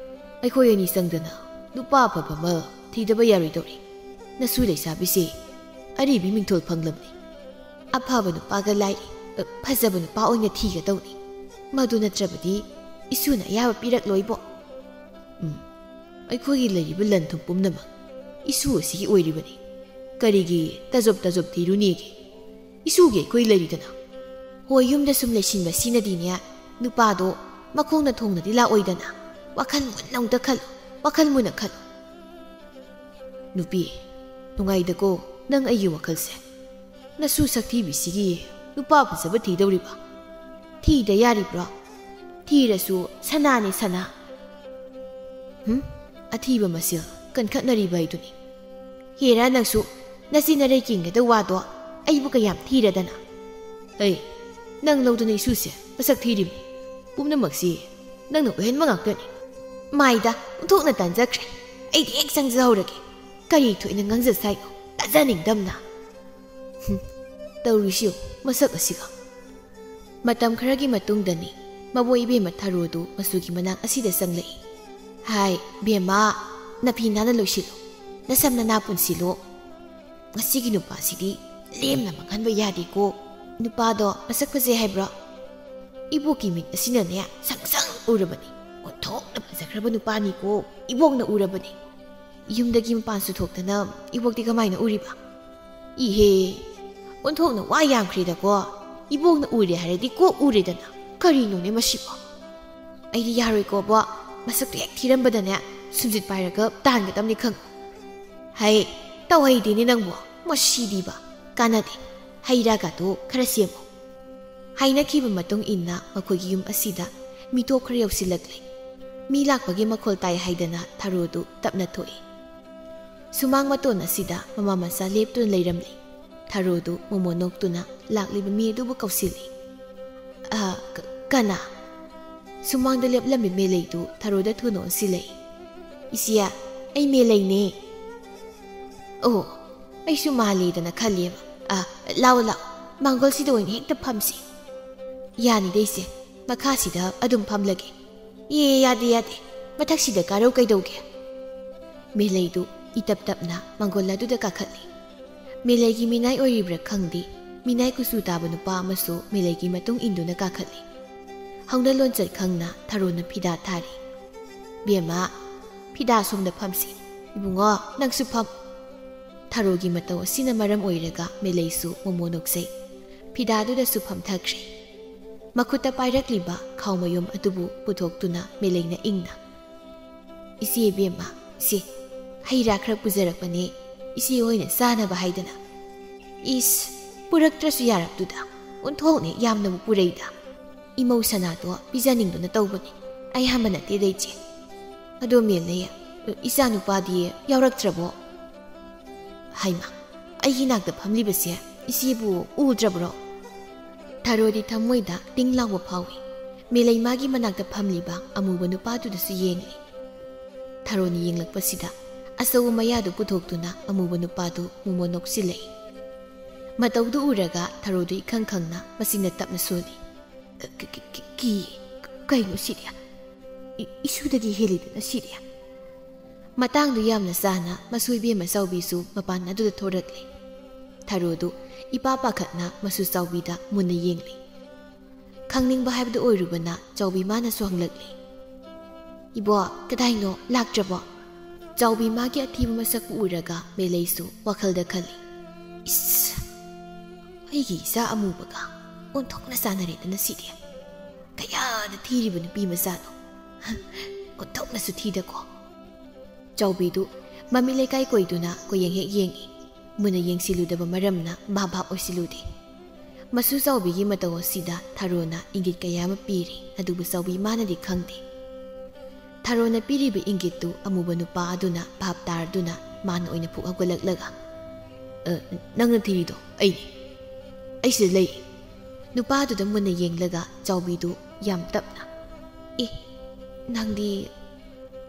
ꯑꯩꯈꯣꯏ ꯑꯅꯤ ꯆꯪꯗꯅ ꯅꯨꯄꯥ ꯑꯐꯕ ꯑꯃ ꯊꯤꯗꯕ ꯌꯥꯔꯣꯏꯗꯧꯔꯤ꯫ ꯅꯁꯨ ꯂꯩꯁꯥꯕꯤꯁꯦ ꯑꯔꯤꯕꯤ ꯃꯤꯡꯊꯣꯜ ꯐꯪꯂꯕꯅꯤ꯫ ꯑꯐꯕ ꯅꯨꯄꯥꯒ ꯂꯥꯏꯔꯤ, ꯑ, ꯐꯖꯕ ꯅꯨꯄꯥ ꯑꯣꯏꯅ ꯊꯤꯒꯗꯧꯅꯤ꯫ ꯃꯗꯨ ꯅꯠꯇ꯭ꯔꯕꯗꯤ ꯏꯁꯨꯅ ꯑꯌꯥꯕ ꯄꯤꯔꯛꯂꯣꯏꯕꯣ꯫ ꯎꯝ, ꯑꯩꯈꯣꯏꯒꯤ ꯂꯩꯔꯤꯕ ꯂꯟ ꯊꯨꯝ ꯄꯨꯝꯅꯃꯛ ꯏꯁꯨ ꯑꯁꯤꯒꯤ ꯑꯣꯏꯔꯤꯕꯅꯤ꯫ ꯀꯔꯤꯒꯤ ꯇꯖꯣꯞ ꯇꯖꯣꯞ ꯊꯤꯔꯨꯅꯤꯒꯦ? ꯏꯁꯨꯒꯤ ꯑꯩꯈꯣꯏ ꯂꯩꯔꯤꯗꯅ꯫ ꯍꯣꯏ, ꯌꯨꯝꯗ ꯁꯨꯝ ꯂꯩꯁꯤꯟꯕ ꯁꯤꯅꯗꯤꯅꯦ, ꯅꯨꯄꯥꯗꯣ ꯃꯈꯣꯡꯅ ꯊꯣꯡꯅꯗꯤ ꯂꯥꯛꯑꯣꯏꯗꯅ꯫ ꯋꯥꯈꯜ ꯃꯨꯟꯅ ꯑꯃꯨꯛꯇ ꯈꯜꯂꯨ, ꯋꯥꯈꯜ ꯃꯨꯟꯅ ꯈꯜꯂꯨ꯫ ꯅꯨꯄꯤ, ꯅꯨꯡꯉꯥꯏꯗꯀꯣ ꯅꯪ ꯑꯩꯒꯤ ꯋꯥꯈꯜꯁꯦ꯫ ꯅꯁꯨ ꯁꯛꯊꯤꯕꯤꯁꯤꯒꯤ ꯅꯨꯄꯥ ꯐꯖꯕ ꯊꯤꯗꯧꯔꯤꯕ? ꯊꯤꯗ ꯌꯥꯔꯤꯕ꯭ꯔꯣ? ꯊꯤꯔꯁꯨ ꯁꯅꯥꯅꯤ ꯁꯅꯥ꯫ ꯍꯨꯝ? ꯑꯊꯤꯕ ꯃꯁꯦꯜ ꯀꯟꯈꯠꯅꯔꯤꯕ ꯍꯥꯏꯗꯨꯅꯤ꯫ ꯍꯦꯔꯥ ꯅꯪꯁꯨ ꯅꯆꯤꯟ ꯅꯔꯩ ꯀꯦꯟꯒꯗꯧ ꯋꯥꯗꯣ ꯑꯩꯕꯨ ꯀꯌꯥꯝ ꯊꯤꯔꯗꯅ? ꯑꯩ ꯅꯪ ꯂꯧꯗꯅ ꯏꯁꯨꯁꯦ ꯃꯁꯛ ꯊꯤꯔꯤꯕꯅꯤ꯫ ꯄꯨꯝꯅꯃꯛꯁꯤ ꯅꯪꯅ ꯑꯣꯏꯍꯟꯕ ꯉꯥꯛꯇꯅꯤ꯫ ꯃꯥꯏꯗ ꯑꯣꯟꯊꯣꯛꯅ ꯇꯟꯖꯈ꯭ꯔꯦ꯫ ꯑꯩꯗꯤ ꯍꯦꯛ ꯆꯪꯖꯍꯧꯔꯒꯦ꯫ ꯀꯔꯤ ꯊꯣꯛꯏꯅ ꯉꯥꯡꯖ ꯁꯥꯏꯅꯣ? ꯇꯥꯖꯅꯤꯡꯗꯕꯅ꯫ ꯍꯨꯝ, ꯇꯧꯔꯤꯁꯤ ꯌꯦꯡꯉꯨ, ꯃꯁꯛ ꯑꯁꯤꯒ꯫ ꯃꯇꯝ ꯈꯔꯒꯤ ꯃꯇꯨꯡꯗꯅꯤ ꯃꯕꯣꯛ ꯏꯕꯦꯝꯃ ꯊꯔꯣꯗꯨ ꯃꯆꯨꯒꯤ ꯃꯅꯥꯛ ꯑꯁꯤꯗ ꯆꯪꯂꯛꯏ꯫ ꯍꯥꯏ, ꯕꯦꯝꯃ, ꯅꯐꯤ ꯅꯥꯟꯅ ꯂꯣꯏꯁꯤꯜꯂꯨ, ꯅꯁꯝ ꯅꯅꯥ ꯄꯨꯟꯁꯤꯜꯂꯨ꯫ ꯉꯁꯤꯒꯤ ꯅꯨꯄꯥꯁꯤꯗꯤ ꯂꯦꯝꯅ ꯃꯥꯡꯍꯟꯕ ꯌꯥꯗꯦꯀꯣ꯫ ꯅꯨꯄꯥꯗꯣ ꯃꯁꯛ ꯐꯖꯩ ꯍꯥꯏꯕ꯭ꯔꯣ? ꯏꯕꯣꯛꯀꯤ ꯃꯤꯠ ꯑꯁꯤꯅꯅꯦ ꯁꯪ ꯁꯪ ꯎꯔꯕꯅꯤ꯫ ꯑꯣꯟꯊꯣꯛꯅ ꯐꯖꯈ꯭ꯔꯕ ꯅꯨꯄꯥꯅꯤꯀꯣ ꯏꯕꯣꯛꯅ ꯎꯔꯕꯅꯤ꯫ ꯌꯨꯝꯗꯒꯤ ꯃꯄꯥꯟꯁꯨ ꯊꯣꯛꯇꯅ ꯏꯕꯣꯛꯇꯤ ꯀꯃꯥꯏꯅ ꯎꯔꯤꯕ? ꯏꯍꯦ, ꯑꯣꯟꯊꯣꯛꯅ ꯋꯥ ꯌꯥꯝꯈ꯭ꯔꯦꯗꯀꯣ꯫ ꯏꯕꯣꯛꯅ ꯎꯔꯦ ꯍꯥꯏꯔꯗꯤ ꯀꯣꯛ ꯎꯔꯦꯗꯅ꯫ ꯀꯔꯤꯅꯣꯅꯦ ꯃꯁꯤꯕꯣ? ꯑꯩꯗꯤ ꯌꯥꯔꯣꯏꯀꯣ ꯕꯣ, ꯃꯁꯛꯇꯣ ꯍꯦꯛ ꯊꯤꯔꯝꯕꯗꯅꯦ ꯁꯨꯝꯖꯤꯠ ꯄꯥꯏꯔꯒ ꯇꯥꯟꯒꯗꯕꯅꯤ ꯈꯪꯉꯨ꯫ ꯍꯩ, ꯇꯧꯍꯩꯗꯦꯅꯦ ꯅꯪꯕꯣ, ꯃꯁꯤꯗꯤꯕ꯫ ꯀꯥꯟꯅꯗꯦ, ꯍꯩ ꯔꯥꯒꯗꯣ ꯈꯔ ꯁꯦꯝꯃꯨ꯫ ꯍꯥꯏꯅꯈꯤꯕ ꯃꯇꯨꯡ ꯏꯟꯅ ꯃꯈꯣꯏꯒꯤ ꯌꯨꯝ ꯑꯁꯤꯗ ꯃꯤꯇꯣꯞ ꯈꯔ ꯌꯧꯁꯤꯜꯂꯛꯂꯦ꯫ ꯃꯤ ꯂꯥꯛꯄꯒꯤ ꯃꯈꯣꯜ ꯇꯥꯏ ꯍꯥꯏꯗꯅ ꯊꯔꯣꯗꯨ ꯇꯞꯅ ꯊꯣꯛꯏ꯫ ꯁꯨꯃꯥꯡ ꯃꯇꯣꯟ ꯑꯁꯤꯗ ꯃꯃꯥ ꯃꯆꯥ ꯂꯦꯞꯇꯨꯅ ꯂꯩꯔꯝꯂꯤ꯫ ꯊꯔꯣꯗꯨ ꯃꯣꯃꯣ ꯅꯣꯛꯇꯨꯅ ꯂꯥꯛꯂꯤꯕ ꯃꯤ ꯑꯗꯨꯕꯨ ꯀꯧꯁꯤꯜꯂꯤ꯫ "ꯑ, ꯀ-, ꯀꯅꯥ?" ꯁꯨꯃꯥꯡꯗ ꯂꯦꯞꯂꯝꯃꯤ ꯃꯦꯂꯩꯗꯨ ꯊꯔꯣꯗ ꯊꯨꯅ ꯑꯣꯟꯁꯤꯜꯂꯛꯏ꯫ "ꯏꯆꯦ, ꯑꯩ ꯃꯦꯂꯩꯅꯦ꯫" "ꯑꯣ, ꯑꯩꯁꯨ ꯃꯥꯜꯂꯦꯗꯅ ꯈꯜꯂꯦꯕ꯫ ꯑ, ꯂꯥꯛꯑꯣ, ꯂꯥꯛꯑꯣ, ꯃꯥꯡꯒꯣꯜꯁꯤꯗ ꯑꯣꯏꯅ ꯍꯦꯛꯇ ꯐꯝꯁꯤ꯫" "ꯌꯥꯅꯤꯗ ꯏꯆꯦ, ꯃꯈꯥꯁꯤꯗ ꯑꯗꯨꯝ ꯐꯝꯂꯒꯦ꯫" "ꯑꯦ, ꯌꯥꯗꯦ, ꯌꯥꯗꯦ, ꯃꯊꯛꯁꯤꯗ ꯀꯥꯔꯧ ꯀꯩꯗꯧꯒꯦ?" ꯃꯦꯂꯩꯗꯨ ꯏꯇꯞ ꯇꯞꯅ ꯃꯥꯡꯒꯣꯜ ꯑꯗꯨꯗ ꯀꯥꯈꯠꯂꯤ꯫ ꯃꯦꯂꯩꯒꯤ ꯃꯤꯅꯥꯏ ꯑꯣꯏꯔꯤꯕ꯭ꯔꯥ ꯈꯪꯗꯦ, ꯃꯤꯅꯥꯏ ꯀꯨꯆꯨ ꯇꯥꯕ ꯅꯨꯄꯥ ꯑꯃꯁꯨ ꯃꯦꯂꯩꯒꯤ ꯃꯇꯨꯡ ꯏꯟꯗꯨꯅ ꯀꯥꯈꯠꯂꯤ꯫ ꯍꯧꯅ ꯂꯣꯟꯆꯠ ꯈꯪꯅ ꯊꯔꯣꯅ ꯐꯤꯗꯥ ꯊꯥꯔꯤ꯫ "ꯕꯦꯝꯃ, ꯐꯤꯗꯥ ꯁꯣꯝꯗ ꯐꯝꯁꯤ꯫ ꯏꯕꯨꯡꯉꯣ, ꯅꯪꯁꯨ ꯐꯝ꯫" ꯊꯔꯣꯒꯤ ꯃꯇꯧ ꯑꯁꯤꯅ ꯃꯔꯝ ꯑꯣꯏꯔꯒ ꯃꯦꯂꯩꯁꯨ ꯃꯣꯃꯣ ꯅꯣꯛꯆꯩ꯫ ꯐꯤꯗꯥꯗꯨꯗꯁꯨ ꯐꯝꯊꯈ꯭ꯔꯦ꯫ ꯃꯈꯨꯠꯇ ꯄꯥꯏꯔꯛꯂꯤꯕ ꯈꯥꯎ ꯃꯌꯨꯝ ꯑꯗꯨꯕꯨ ꯄꯨꯊꯣꯛꯇꯨꯅ ꯃꯦꯂꯩꯅ ꯏꯪꯅ, "ꯏꯆꯦ ꯏꯕꯦꯝꯃ, ꯁꯤ ꯍꯩ ꯔꯥ ꯈꯔ ꯄꯨꯖꯔꯛꯄꯅꯦ, ꯏꯆꯦ ꯍꯣꯏꯅ ꯆꯥꯅꯕ ꯍꯥꯏꯗꯅ꯫" "ꯏꯁ, ꯄꯨꯔꯛꯇ꯭ꯔꯁꯨ ꯌꯥꯔꯕꯗꯨꯗ, ꯑꯣꯟꯊꯣꯛꯅꯦ ꯌꯥꯝꯅꯕꯨ ꯄꯨꯔꯛꯏꯗ꯫ ꯏꯃꯧ ꯁꯅꯥꯗꯣ ꯄꯤꯖꯅꯤꯡꯗꯨꯅ ꯇꯧꯕꯅꯤ, ꯑꯌꯥꯝꯕ ꯅꯠꯇꯦꯗ ꯏꯆꯦ꯫ ꯑꯗꯣ ꯃꯦꯂꯩ, ꯏꯆꯥꯅꯨꯄꯥꯗꯤ ꯌꯥꯎꯔꯛꯇ꯭ꯔꯕꯣ?" "ꯍꯩꯃꯥ, ꯑꯩꯒꯤ ꯅꯥꯛꯇ ꯐꯝꯂꯤꯕꯁꯦ ꯏꯆꯦꯕꯨ ꯎꯗ꯭ꯔꯕ꯭ꯔꯣ?" ꯊꯔꯣꯗꯤ ꯊꯃꯣꯏꯗ ꯇꯤꯡ ꯂꯥꯎꯕ ꯐꯥꯎꯏ꯫ ꯃꯦꯂꯩ ꯃꯥꯒꯤ ꯃꯅꯥꯛꯇ ꯐꯝꯂꯤꯕ ꯑꯃꯨꯕ ꯅꯨꯄꯥꯗꯨꯗꯁꯨ ꯌꯦꯡꯂꯤ꯫ ꯊꯔꯣꯅ ꯌꯦꯡꯂꯛꯄꯁꯤꯗ ꯑꯆꯧꯕ ꯃꯌꯥꯗꯨ ꯄꯨꯊꯣꯛꯇꯨꯅ ꯑꯃꯨꯕ ꯅꯨꯄꯥꯗꯨ ꯃꯣꯃꯣ ꯅꯣꯛꯁꯤꯜꯂꯛꯏ꯫ ꯃꯇꯧꯗꯨ ꯎꯔꯒ ꯊꯔꯣꯗꯨ ꯏꯈꯪ ꯈꯪꯅ ꯃꯆꯤꯟꯅ ꯇꯞꯅ ꯁꯣꯜꯂꯤ꯫ "ꯀꯤ-, ꯀꯤ-, ꯀꯤ-, ꯀꯤ-, ꯀꯩꯅꯣ ꯁꯤꯗꯤ? ꯏ-, ꯏꯁꯨꯗꯒꯤ ꯍꯦꯜꯂꯤꯗꯅ ꯁꯤꯗꯤ?" ꯃꯇꯥꯡꯗꯨ ꯌꯥꯝꯅ ꯆꯥꯅ ꯃꯁꯨ ꯏꯕꯦꯝꯃ ꯆꯥꯎꯕꯤꯁꯨ ꯃꯄꯥꯟ ꯑꯗꯨꯗ ꯊꯣꯔꯛꯂꯦ꯫ ꯊꯔꯣꯗꯨ ꯏꯄꯥ ꯄꯥꯈꯠꯅ ꯃꯁꯨ ꯆꯥꯎꯕꯤꯗ ꯃꯨꯟꯅ ꯌꯦꯡꯂꯤ꯫ ꯈꯪꯅꯤꯡꯕ ꯍꯥꯏꯕꯗꯨ ꯑꯣꯏꯔꯨꯕꯅ ꯆꯥꯎꯕꯤ ꯃꯥꯅꯁꯨ ꯍꯪꯂꯛꯂꯤ, "ꯏꯕꯣ, ꯀꯗꯥꯏꯅꯣ? ꯂꯥꯛꯇ꯭ꯔꯕꯣ?" ꯆꯥꯎꯕꯤ ꯃꯥꯒꯤ ꯑꯊꯤꯕ ꯃꯁꯛꯄꯨ ꯎꯔꯒ ꯃꯦꯂꯩꯁꯨ ꯋꯥꯈꯜꯗ ꯈꯜꯂꯤ, "ꯏꯁ, ꯑꯩꯒꯤ ꯏꯆꯥ ꯑꯃꯨꯕꯒ ꯑꯣꯟꯊꯣꯛꯅ ꯆꯥꯟꯅꯔꯦꯗꯅ ꯁꯤꯗꯤ꯫ ꯀꯌꯥꯗ ꯊꯤꯔꯤꯕ ꯅꯨꯄꯤ ꯃꯆꯥꯅꯣ꯫ ꯑꯣꯟꯊꯣꯛꯅꯁꯨ ꯊꯤꯗꯀꯣ꯫" ꯆꯥꯎꯕꯤꯗꯨ ꯃꯃꯤ ꯂꯩꯀꯥꯏ ꯀꯣꯏꯗꯨꯅ ꯀꯣꯌꯦꯡ ꯍꯦꯛ ꯌꯦꯡꯏ꯫ ꯃꯨꯟꯅ ꯌꯦꯡꯁꯤꯜꯂꯨꯗꯕ ꯃꯔꯝꯅ ꯚꯥꯞ ꯚꯥꯞ ꯑꯣꯏꯁꯤꯜꯂꯨꯗꯦ꯫ ꯃꯁꯨ ꯆꯥꯎꯕꯤꯒꯤ ꯃꯇꯧ ꯑꯁꯤꯗ ꯊꯥꯔꯣꯅ ꯏꯪꯒꯤꯠ ꯀꯌꯥ ꯑꯃ ꯄꯤꯔꯤ, ꯑꯗꯨꯕꯨ ꯆꯥꯎꯕꯤ ꯃꯥꯅꯗꯤ ꯈꯪꯗꯦ꯫ ꯊꯥꯔꯣꯅ ꯄꯤꯔꯤꯕ ꯏꯪꯒꯤꯠꯇꯨ ꯑꯃꯨꯕ ꯅꯨꯄꯥ ꯑꯗꯨꯅ ꯚꯥꯞ ꯇꯥꯔꯗꯨꯅ ꯃꯥꯅ ꯑꯣꯏꯅ ꯐꯨꯛ ꯍꯧꯒꯠꯂꯛꯂꯒ, "ꯑ, ꯅꯪꯅ ꯊꯤꯔꯤꯗꯣ ꯑꯩꯅꯤ꯫ ꯑꯩ ꯁꯤꯗ ꯂꯩ꯫" ꯅꯨꯄꯥꯗꯨꯗ ꯃꯨꯟꯅ ꯌꯦꯡꯂꯒ ꯆꯥꯎꯕꯤꯗꯨ ꯌꯥꯝ ꯇꯞꯅ, "ꯑꯦ, ꯅꯪꯗꯤ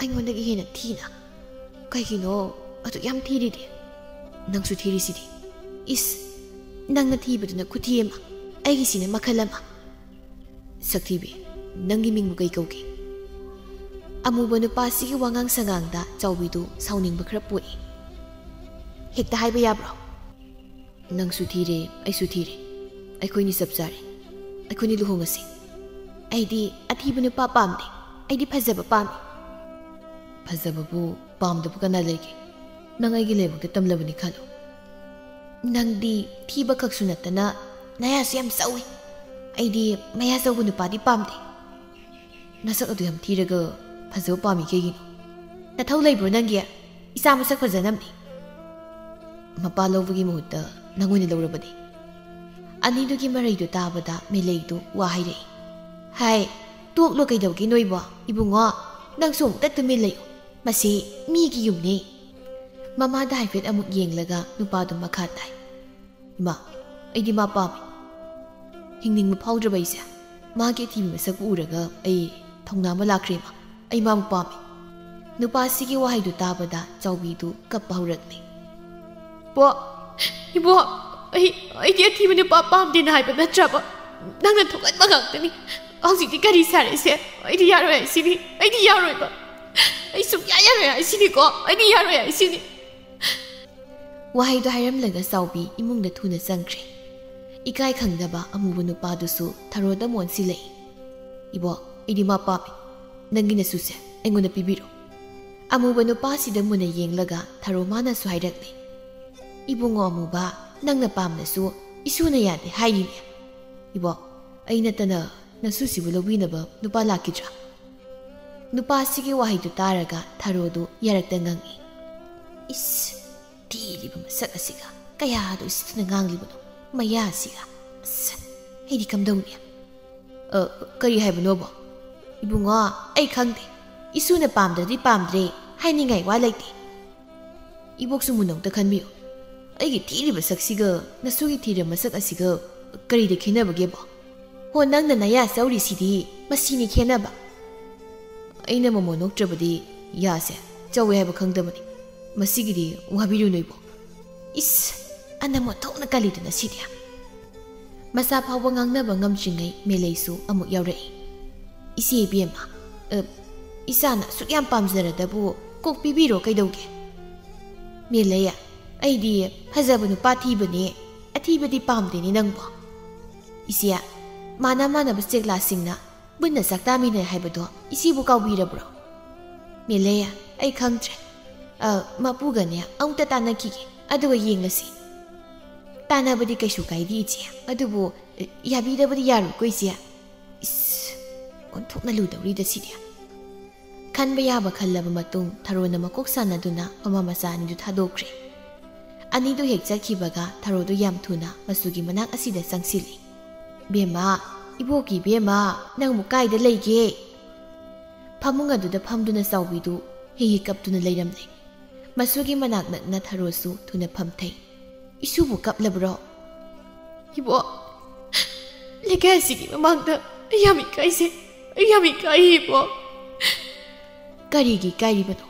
ꯑꯩꯉꯣꯟꯗꯒꯤ ꯍꯦꯟꯅ ꯊꯤꯅ? ꯀꯩꯒꯤꯅꯣ ꯑꯗꯨꯛ ꯌꯥꯝ ꯊꯤꯔꯤꯗꯤ? ꯅꯪꯁꯨ ꯊꯤꯔꯤꯁꯤꯗꯤ꯫ ꯏꯁ, ꯅꯪꯅ ꯊꯤꯕꯗꯨꯅ ꯈꯨꯊꯤ ꯑꯃ, ꯑꯩꯒꯤꯁꯤꯅ ꯃꯈꯜ ꯑꯃ꯫" "ꯁꯛꯊꯤꯕꯤ, ꯅꯪꯒꯤ ꯃꯤꯡꯕꯨ ꯀꯩ ꯀꯧꯒꯦ?" ꯑꯃꯨꯕ ꯅꯨꯄꯥꯁꯤꯒꯤ ꯋꯥꯉꯥꯡ ꯁꯉꯥꯡꯗ ꯆꯥꯎꯕꯤꯗꯨ ꯁꯥꯎꯅꯤꯡꯕ ꯈꯔ ꯄꯣꯛꯏ꯫ "ꯍꯦꯛꯇ ꯍꯥꯏꯕ ꯌꯥꯕ꯭ꯔꯣ?" "ꯅꯪꯁꯨ ꯊꯤꯔꯦ, ꯑꯩꯁꯨ ꯊꯤꯔꯦ꯫ ꯑꯩꯈꯣꯏꯅꯤ ꯆꯞ ꯆꯥꯔꯦ꯫ ꯑꯩꯈꯣꯏꯅꯤ ꯂꯨꯍꯣꯡꯉꯁꯤ꯫" "ꯑꯩꯗꯤ ꯑꯊꯤꯕ ꯅꯨꯄꯥ ꯄꯥꯝꯗꯦ꯫ ꯑꯩꯗꯤ ꯐꯖꯕ ꯄꯥꯝꯃꯤ꯫" "ꯐꯖꯕꯕꯨ ꯄꯥꯝꯗꯕ ꯀꯅꯥ ꯂꯩꯒꯦ? ꯅꯪ ꯑꯩꯒꯤ ꯂꯥꯏꯕꯛꯇ ꯇꯝꯂꯕꯅꯤ ꯈꯜꯂꯨ꯫" "ꯅꯪꯗꯤ ꯊꯤꯕ ꯈꯛꯁꯨ ꯅꯠꯇꯅ ꯅꯌꯥꯁꯨ ꯌꯥꯝ ꯆꯧꯏ꯫ ꯑꯩꯗꯤ ꯃꯌꯥ ꯆꯧꯕ ꯅꯨꯄꯥꯗꯤ ꯄꯥꯝꯗꯦ꯫" "ꯅꯁꯛ ꯑꯗꯨ ꯌꯥꯝ ꯊꯤꯔꯒ ꯐꯖꯕ ꯄꯥꯝꯃꯤ ꯀꯩꯒꯤꯅꯣ? ꯅꯊꯧ ꯂꯩꯕ꯭ꯔꯣ ꯅꯪꯒꯤ? ꯏꯆꯥ ꯃꯁꯛ ꯐꯖꯅꯕꯅꯤ꯫" ꯃꯄꯥ ꯂꯧꯕꯒꯤ ꯃꯍꯨꯠꯇ ꯅꯪ ꯑꯣꯏꯅ ꯂꯧꯔꯕꯅꯤ꯫ ꯑꯅꯤꯗꯨꯒꯤ ꯃꯔꯩꯗꯨ ꯇꯥꯕꯗ ꯃꯦꯂꯩꯗꯨ ꯋꯥ ꯍꯥꯏꯔꯛꯏ꯫ "ꯍꯥꯏ, ꯇꯣꯛꯂꯣ ꯀꯩꯗꯧꯒꯦ ꯅꯣꯏꯕꯣ? ꯏꯕꯨꯡꯉꯣ, ꯅꯪꯁꯨ ꯑꯃꯨꯛꯇ ꯇꯨꯃꯤꯟ ꯂꯩꯌꯨ꯫ ꯃꯁꯤ ꯃꯤꯒꯤ ꯌꯨꯝꯅꯤ꯫" ꯃꯃꯥꯗ ꯍꯥꯏꯐꯦꯠ ꯑꯃꯨꯛ ꯌꯦꯡꯂꯒ ꯅꯨꯄꯥꯗꯨ ꯃꯈꯥ ꯇꯥꯏ꯫ "ꯏꯃꯥ, ꯑꯩꯗꯤ ꯃꯥ ꯄꯥꯝꯃꯤ꯫ ꯍꯤꯡꯅꯤꯡꯕ ꯐꯥꯎꯗ꯭ꯔꯕ ꯑꯩꯁꯦ? ꯃꯥꯒꯤ ꯑꯊꯤꯕ ꯃꯁꯛꯄꯨ ꯎꯔꯒ ꯑꯩ ꯊꯧꯅꯥ ꯑꯃ ꯂꯥꯛꯈ꯭ꯔꯦ ꯏꯃꯥ꯫ ꯑꯩ ꯃꯥꯕꯨ ꯄꯥꯝꯃꯤ꯫" ꯅꯨꯄꯥꯁꯤꯒꯤ ꯋꯥꯍꯩꯗꯨ ꯇꯥꯕꯗ ꯆꯥꯎꯕꯤꯗꯨ ꯀꯞꯄ ꯍꯧꯔꯛꯂꯦ꯫ "ꯄꯣ, ꯏꯕꯣ, ꯑꯩ, ꯑꯩꯗꯤ ꯑꯊꯤꯕ ꯅꯨꯄꯥ ꯄꯥꯝꯗꯦꯅ ꯍꯥꯏꯕ ꯅꯠꯇ꯭ꯔꯕ? ꯅꯪꯅ ꯊꯣꯛꯍꯟꯕ ꯉꯥꯛꯇꯅꯤ꯫ ꯍꯧꯖꯤꯛꯇꯤ ꯀꯔꯤ ꯁꯥꯔꯦꯁꯦ? ꯑꯩꯗꯤ ꯌꯥꯔꯣꯏ ꯍꯥꯏꯁꯤꯅꯤ꯫ ꯑꯩꯗꯤ ꯌꯥꯔꯣꯏꯕ꯫ ꯑꯩ ꯁꯨꯡꯌꯥ ꯌꯥꯔꯣꯏ ꯍꯥꯏꯁꯤꯅꯤꯀꯣ꯫ ꯑꯩꯗꯤ ꯌꯥꯔꯣꯏ ꯍꯥꯏꯁꯤꯅꯤ꯫" ꯋꯥꯍꯩꯗꯣ ꯍꯥꯏꯔꯝꯂꯒ ꯆꯥꯎꯕꯤ ꯏꯃꯨꯡꯗ ꯊꯨꯅ ꯆꯪꯈ꯭ꯔꯦ꯫ ꯏꯀꯥꯏ ꯈꯪꯗꯕ ꯑꯃꯨꯕ ꯅꯨꯄꯥꯗꯨꯁꯨ ꯊꯔꯣꯗ ꯃꯣꯟꯁꯤꯜꯂꯛꯏ꯫ "ꯏꯕꯣꯛ, ꯑꯩꯗꯤ ꯃꯥ ꯄꯥꯝꯃꯤ꯫ ꯅꯪꯒꯤ ꯅꯁꯨꯁꯦ ꯑꯩꯉꯣꯟꯗ ꯄꯤꯕꯤꯔꯣ꯫" ꯑꯃꯨꯕ ꯅꯨꯄꯥꯁꯤꯗ ꯃꯨꯟꯅ ꯌꯦꯡꯂꯒ ꯊꯔꯣ ꯃꯥꯅꯁꯨ ꯍꯥꯏꯔꯛꯂꯤ꯫ "ꯏꯕꯨꯡꯉꯣ ꯑꯃꯨꯕ, ꯅꯪꯅ ꯄꯥꯝꯅꯁꯨ ꯏꯁꯨꯅ ꯌꯥꯗꯦ ꯍꯥꯏꯔꯤꯅꯦ꯫ ꯏꯕꯣꯛ, ꯑꯩ ꯅꯠꯇꯅ ꯅꯁꯨꯁꯤꯕꯨ ꯂꯧꯕꯤꯅꯕ ꯅꯨꯄꯥ ꯂꯥꯛꯈꯤꯗ꯭ꯔꯥ?" ꯅꯨꯄꯥꯁꯤꯒꯤ ꯋꯥꯍꯩꯗꯨ ꯇꯥꯔꯒ ꯊꯔꯣꯗꯨ ꯌꯥꯔꯛꯇ ꯉꯪꯏ꯫ "ꯏꯁ, ꯊꯤꯔꯤꯕ ꯃꯁꯛ ꯑꯁꯤꯒ ꯀꯌꯥꯗ ꯎꯁꯤꯠꯇꯅ ꯉꯥꯡꯂꯤꯕꯅꯣ, ꯃꯌꯥꯁꯤꯒ꯫ ꯑꯁ, ꯑꯩꯗꯤ ꯀꯝꯗꯧꯅꯤ?" "ꯑ, ꯀꯔꯤ ꯍꯥꯏꯕꯅꯣꯕ?" "ꯏꯕꯨꯡꯉꯣ, ꯑꯩ ꯈꯪꯗꯦ꯫ ꯏꯁꯨꯅ ꯄꯥꯝꯗ꯭ꯔꯗꯤ ꯄꯥꯝꯗ꯭ꯔꯦ ꯍꯥꯏꯅꯤꯡꯉꯥꯏ ꯋꯥ ꯂꯩꯇꯦ꯫" "ꯏꯕꯣꯛꯁꯨ ꯃꯨꯟꯅ ꯑꯝꯇ ꯈꯟꯕꯤꯌꯨ꯫ ꯑꯩꯒꯤ ꯊꯤꯔꯤꯕ ꯁꯛꯁꯤꯒ ꯅꯁꯨꯒꯤ ꯊꯤꯔꯕ ꯃꯁꯛ ꯑꯁꯤꯒ ꯀꯔꯤꯗ ꯈꯦꯠꯅꯕꯒꯦꯕꯣ? ꯍꯣ, ꯅꯪꯅ ꯅꯌꯥ ꯆꯧꯔꯤꯁꯤꯗꯤ ꯃꯁꯤꯅꯤ ꯈꯦꯠꯅꯕ꯫ ꯑꯩꯅ ꯃꯃꯣꯟ ꯅꯣꯛꯇ꯭ꯔꯕꯗꯤ ꯌꯥꯁꯦ ꯆꯧꯋꯦ ꯍꯥꯏꯕ ꯈꯪꯗꯕꯅꯤ꯫ ꯃꯁꯤꯒꯤꯗꯤ ꯋꯥꯕꯤꯔꯨꯅꯨ ꯏꯕꯣꯛ꯫" ꯏꯁ, ꯑꯅꯝ ꯑꯣꯟꯊꯣꯛꯅ ꯀꯜꯂꯤꯗꯨꯅ ꯁꯤꯗꯤ꯫ ꯃꯆꯥ ꯐꯥꯎꯕ ꯉꯥꯡꯅꯕ ꯉꯝꯗ꯭ꯔꯤꯉꯩ ꯃꯦꯂꯩꯁꯨ ꯑꯃꯨꯛ ꯌꯥꯎꯔꯛꯏ꯫ "ꯏꯆꯦ ꯏꯕꯦꯝꯃ, ꯑ, ꯏꯆꯥꯅ ꯑꯁꯨꯛ ꯌꯥꯝ ꯄꯥꯝꯖꯔꯗꯕꯨ ꯀꯣꯛ ꯄꯤꯕꯤꯔꯣ ꯀꯩꯗꯧꯒꯦ?" "ꯃꯦꯂꯩ, ꯑꯩꯗꯤ ꯐꯖꯕ ꯅꯨꯄꯥ ꯊꯤꯕꯅꯦ, ꯑꯊꯤꯕꯗꯤ ꯄꯥꯝꯗꯦꯅꯦ ꯅꯪꯕꯣ꯫" "ꯏꯆꯦ, ꯃꯥꯅ ꯃꯥꯟꯅꯕ ꯆꯦꯛꯂꯥꯁꯤꯡꯅ ꯄꯨꯟꯅ ꯆꯥꯛ ꯆꯥꯃꯤꯟꯅꯩ ꯍꯥꯏꯕꯗꯣ ꯏꯆꯦꯕꯨ ꯀꯥꯎꯕꯤꯔꯕ꯭ꯔꯣ?" "ꯃꯦꯂꯩ, ꯑꯩ ꯈꯪꯗ꯭ꯔꯦ꯫ ꯑ, ꯃꯄꯨꯒꯅꯦ ꯑꯃꯨꯛꯇ ꯇꯥꯟꯅꯈꯤꯒꯦ, ꯑꯗꯨꯒ ꯌꯦꯡꯂꯁꯤ꯫" "ꯇꯥꯟꯅꯕꯗꯤ ꯀꯩꯁꯨ ꯀꯥꯏꯗꯦ ꯏꯆꯦ, ꯑꯗꯨꯕꯨ, ꯑ, ꯌꯥꯕꯤꯗꯕꯗꯤ ꯌꯥꯔꯣꯏꯀꯣ ꯏꯆꯦ꯫" ꯏꯁ, ꯑꯣꯟꯊꯣꯛꯅ ꯂꯨꯗꯧꯔꯤꯗ ꯁꯤꯗꯤ꯫ ꯈꯟꯕ ꯌꯥꯕ ꯈꯜꯂꯕ ꯃꯇꯨꯡ ꯊꯔꯣꯅ ꯃꯀꯣꯛ ꯁꯥꯟꯅꯗꯨꯅ ꯃꯃꯥ ꯃꯆꯥ ꯑꯅꯤꯗꯨ ꯊꯥꯗꯣꯛꯈ꯭ꯔꯦ꯫ ꯑꯅꯤꯗꯨ ꯍꯦꯛ ꯆꯠꯈꯤꯕꯒ ꯊꯔꯣꯗꯨ ꯌꯥꯝ ꯊꯨꯅ ꯃꯆꯨꯒꯤ ꯃꯅꯥꯛ ꯑꯁꯤꯗ ꯆꯪꯁꯤꯜꯂꯤ꯫ "ꯕꯦꯝꯃ, ꯏꯕꯣꯛꯀꯤ ꯕꯦꯝꯃ, ꯅꯪꯕꯨ ꯀꯥꯏꯗ ꯂꯩꯒꯦ?" ꯐꯃꯨꯡ ꯑꯗꯨꯗ ꯐꯝꯗꯨꯅ ꯆꯥꯎꯕꯤꯗꯨ ꯍꯤ ꯍꯤ ꯀꯞꯇꯨꯅ ꯂꯩꯔꯝꯂꯦ꯫ ꯃꯆꯨꯒꯤ ꯃꯅꯥꯛ ꯅꯛꯅ ꯊꯔꯣꯁꯨ ꯊꯨꯅ ꯐꯝꯊꯩ꯫ "ꯏꯁꯨꯕꯨ ꯀꯞꯂꯕ꯭ꯔꯣ?" "ꯏꯕꯣꯛ, ꯂꯩꯀꯥꯏ ꯑꯁꯤꯒꯤ ꯃꯃꯥꯡꯗ ꯑꯩ ꯌꯥꯝ ꯏꯀꯥꯏꯖꯩ꯫ ꯑꯩ ꯌꯥꯝ ꯏꯀꯥꯏ ꯏꯕꯣꯛ꯫" "ꯀꯔꯤꯒꯤ ꯏꯀꯥꯏꯔꯤꯕꯅꯣ?"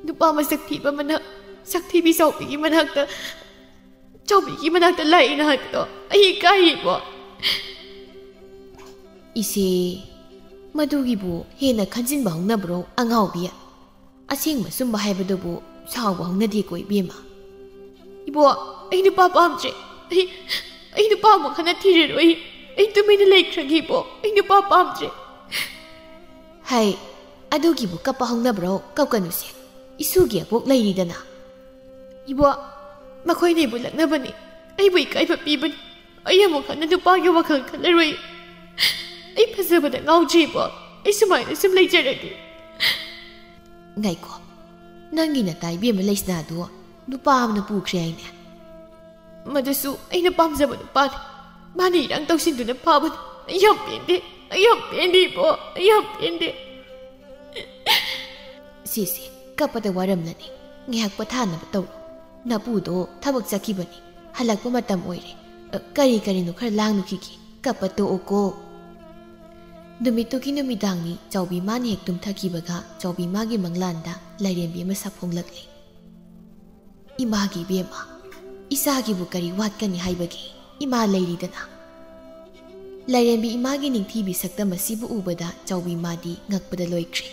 "ꯅꯨꯄꯥ ꯃꯁꯛ ꯊꯤꯕ ꯑꯃꯅ ꯁꯛ ꯊꯤꯕꯤ ꯆꯥꯎꯕꯤꯒꯤ ꯃꯅꯥꯛꯇ, ꯆꯥꯎꯕꯤꯒꯤ ꯃꯅꯥꯛꯇ ꯂꯥꯛꯏꯅ ꯍꯥꯏꯕꯗꯣ ꯑꯩ ꯏꯀꯥꯏ ꯏꯕꯣꯛ꯫" "ꯏꯆꯦ, ꯃꯗꯨꯒꯤꯕꯨ ꯍꯦꯟꯅ ꯈꯟꯖꯤꯟꯕ ꯍꯧꯅꯕ꯭ꯔꯣ ꯑꯉꯥꯎꯕꯤ? ꯑꯁꯦꯡꯕ ꯑꯆꯨꯝꯕ ꯍꯥꯏꯕꯗꯨꯕꯨ ꯁꯥꯎꯕ ꯍꯧꯅꯗꯦꯀꯣ ꯏꯕꯦꯝꯃ꯫" "ꯏꯕꯣꯛ, ꯑꯩ ꯅꯨꯄꯥ ꯄꯥꯝꯗ꯭ꯔꯦ꯫ ꯑꯩ, ꯑꯩ ꯅꯨꯄꯥ ꯑꯃꯨꯛ ꯍꯟꯅ ꯊꯤꯔꯔꯣꯏ꯫ ꯑꯩ ꯇꯨꯃꯤꯟꯅ ꯂꯩꯈ꯭ꯔꯒꯦ ꯏꯕꯣꯛ꯫ ꯑꯩ ꯅꯨꯄꯥ ꯄꯥꯝꯗ꯭ꯔꯦ꯫ ꯍꯩ, ꯑꯗꯨꯒꯤꯕꯨ ꯀꯞꯄ ꯍꯧꯅꯕ꯭ꯔꯣ? ꯀꯞꯀꯅꯨꯁꯦ꯫ ꯏꯁꯨꯒꯤ ꯑꯕꯣꯛ ꯂꯩꯔꯤꯗꯅ꯫ ꯏꯕꯣꯛ, ꯃꯈꯣꯏꯅ ꯑꯩꯕꯨ ꯂꯛꯅꯕꯅꯤ, ꯑꯩꯕꯨ ꯏꯀꯥꯏꯕ ꯄꯤꯕꯅꯤ꯫ ꯑꯩ ꯑꯃꯨꯛ ꯍꯟꯅ ꯅꯨꯄꯥꯒꯤ ꯋꯥꯈꯜ ꯈꯜꯂꯔꯣꯏ꯫ ꯑꯩ ꯐꯖꯕꯗ ꯉꯥꯎꯖꯩ ꯏꯕꯣꯛ꯫ ꯑꯩ ꯁꯨꯃꯥꯏꯅ ꯁꯨꯝ ꯂꯩꯖꯔꯒꯦ꯫ ꯉꯥꯏꯈꯣ, ꯅꯪꯒꯤ ꯅꯇꯥ ꯏꯕꯦꯝꯃ ꯂꯩꯁꯅꯥꯗꯨ ꯅꯨꯄꯥ ꯑꯃꯅ ꯄꯨꯈ꯭ꯔꯦ ꯍꯥꯏꯅꯦ? ꯃꯗꯨꯁꯨ ꯑꯩꯅ ꯄꯥꯝꯖꯕ ꯅꯨꯄꯥꯅꯤ꯫ ꯃꯥꯅ ꯏꯔꯥꯡ ꯇꯧꯁꯤꯟꯗꯨꯅ ꯐꯥꯕꯅꯤ꯫ ꯑꯩ ꯌꯥꯝ ꯄꯦꯟꯗꯦ, ꯑꯩ ꯌꯥꯝ ꯄꯦꯟꯗꯦ ꯏꯕꯣꯛ, ꯑꯩ ꯌꯥꯝ ꯄꯦꯟꯗꯦ꯫ ꯁꯤꯁꯦ, ꯀꯞꯄꯗ ꯋꯥꯔꯝꯂꯅꯤ꯫ ꯉꯥꯏꯍꯥꯛ ꯄꯣꯊꯥꯅꯕ ꯇꯧꯔꯣ꯫ ꯅꯄꯨꯗꯣ ꯊꯕꯛ ꯆꯠꯈꯤꯕꯅꯤ꯫ ꯍꯜꯂꯛꯄ ꯃꯇꯝ ꯑꯣꯏꯔꯦ꯫ ꯑ, ꯀꯔꯤ ꯀꯔꯤꯅꯣ ꯈꯔ ꯂꯥꯡꯂꯨꯈꯤꯒꯦ꯫ ꯀꯞꯄ ꯇꯣꯛꯑꯣꯀꯣ꯫ ꯅꯨꯃꯤꯠꯇꯨꯒꯤ ꯅꯨꯃꯤꯗꯥꯡꯅꯤ꯫ ꯆꯥꯎꯕꯤ ꯃꯥꯅ ꯍꯦꯛ ꯇꯨꯝꯊꯈꯤꯕꯒ ꯆꯥꯎꯕꯤ ꯃꯥꯒꯤ ꯃꯪꯂꯥꯟꯗ ꯂꯥꯏꯔꯦꯝꯕꯤ ꯑꯃ ꯁꯥꯐꯣꯡꯂꯛꯂꯦ꯫ ꯏꯃꯥꯒꯤ ꯏꯕꯦꯝꯃ, ꯏꯆꯥꯒꯤꯕꯨ ꯀꯔꯤ ꯋꯥꯠꯀꯅꯤ ꯍꯥꯏꯕꯒꯦ? ꯏꯃꯥ ꯂꯩꯔꯤꯗꯅ꯫ ꯂꯥꯏꯔꯦꯝꯕꯤ ꯏꯃꯥꯒꯤ ꯅꯤꯡꯊꯤꯕꯤ ꯁꯛꯇꯝ ꯑꯁꯤꯕꯨ ꯎꯕꯗ ꯆꯥꯎꯕꯤ ꯃꯥꯗꯤ ꯉꯛꯄꯗ ꯂꯣꯏꯈ꯭ꯔꯦ꯫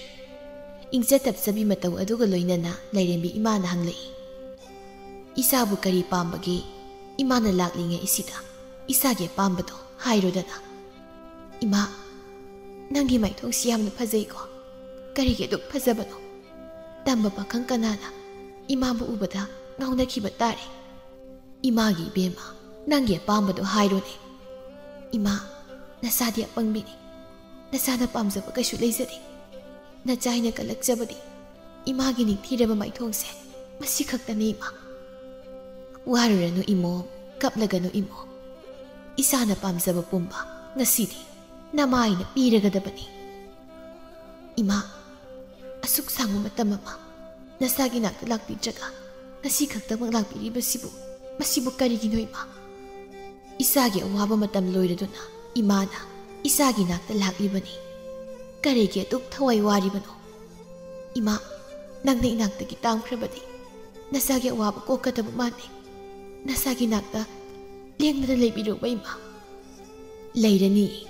ꯏꯪꯖ ꯇꯞꯆꯕꯤ ꯃꯇꯧ ꯑꯗꯨꯒ ꯂꯣꯏꯅꯅ ꯂꯥꯏꯔꯦꯝꯕꯤ ꯏꯃꯥꯅ ꯍꯪꯂꯛꯏ, "ꯏꯆꯥꯕꯨ ꯀꯔꯤ ꯄꯥꯝꯕꯒꯦ? ꯏꯃꯥꯅ ꯂꯥꯛꯂꯤꯉꯩ ꯑꯁꯤꯗ ꯏꯆꯥꯒꯤ ꯑꯄꯥꯝꯕꯗꯣ ꯍꯥꯏꯔꯣꯗꯅ꯫" "ꯏꯃꯥ, ꯅꯪꯒꯤ ꯃꯥꯏꯊꯣꯡꯁꯤ ꯌꯥꯝꯅ ꯐꯖꯩꯀꯣ꯫ ꯀꯔꯤꯒꯤ ꯑꯗꯨꯛ ꯐꯖꯕꯅꯣ? ꯇꯝꯕ ꯄꯥꯈꯪ ꯀꯅꯥꯅ ꯏꯃꯥꯕꯨ ꯎꯕꯗ ꯉꯥꯎꯅꯈꯤꯕ ꯇꯥꯔꯦ? ꯏꯃꯥꯒꯤ ꯏꯕꯦꯝꯃ, ꯅꯪꯒꯤ ꯑꯄꯥꯝꯕꯗꯣ ꯍꯥꯏꯔꯣꯅꯦ꯫ ꯏꯃꯥ, ꯅꯆꯥꯗꯤ ꯑꯄꯪꯕꯤꯅꯤ꯫ ꯅꯆꯥꯅ ꯄꯥꯝꯖꯕ ꯀꯩꯁꯨ ꯂꯩꯖꯗꯦ꯫ ꯅꯆꯥ ꯑꯩꯅ ꯀꯜꯂꯛꯆꯕꯗꯤ ꯏꯃꯥꯒꯤ ꯅꯤꯡꯊꯤꯔꯕ ꯃꯥꯏꯊꯣꯡꯁꯦ ꯃꯁꯤ ꯈꯛꯇꯅꯤ ꯏꯃꯥ꯫" "ꯋꯥꯔꯨꯔꯅꯨ ꯏꯃꯣ, ꯀꯞꯂꯒꯅꯨ ꯏꯃꯣ꯫ ꯏꯆꯥꯅ ꯄꯥꯝꯖꯕ ꯄꯨꯝꯕ ꯉꯁꯤꯗꯤ ꯅꯃꯥ ꯑꯩꯅ ꯄꯤꯔꯒꯗꯕꯅꯤ꯫" "ꯏꯃꯥ, ꯑꯁꯨꯛ ꯁꯥꯡꯕ ꯃꯇꯝ ꯑꯃ ꯅꯆꯥꯒꯤ ꯅꯥꯛꯇ ꯂꯥꯛꯄꯤꯗ꯭ꯔꯒ ꯉꯁꯤ ꯈꯛꯇꯃꯛ ꯂꯥꯛꯄꯤꯔꯤꯕꯁꯤꯕꯨ, ꯃꯁꯤꯕꯨ ꯀꯔꯤꯒꯤꯅꯣ ꯏꯃꯥ?" ꯏꯆꯥꯒꯤ ꯑꯋꯥꯕ ꯃꯇꯝ ꯂꯣꯏꯔꯗꯨꯅ ꯏꯃꯥꯅ ꯏꯆꯥꯒꯤ ꯅꯥꯛꯇ ꯂꯥꯛꯂꯤꯕꯅꯤ꯫ ꯀꯔꯤꯒꯤ ꯑꯗꯨꯛ ꯊꯋꯥꯏ ꯋꯥꯔꯤꯕꯅꯣ? "ꯏꯃꯥ, ꯅꯪꯅ ꯏꯅꯥꯛꯇꯒꯤ ꯇꯥꯝꯈ꯭ꯔꯕꯗꯤ ꯅꯆꯥꯒꯤ ꯑꯋꯥꯕ ꯀꯣꯛꯀꯗꯕ ꯃꯥꯟꯗꯦ꯫ ꯅꯆꯥꯒꯤ ꯅꯥꯛꯇ ꯂꯦꯡꯗꯅ ꯂꯩꯕꯤꯔꯨꯕ ꯏꯃꯥ꯫" "ꯂꯩꯔꯅꯤ,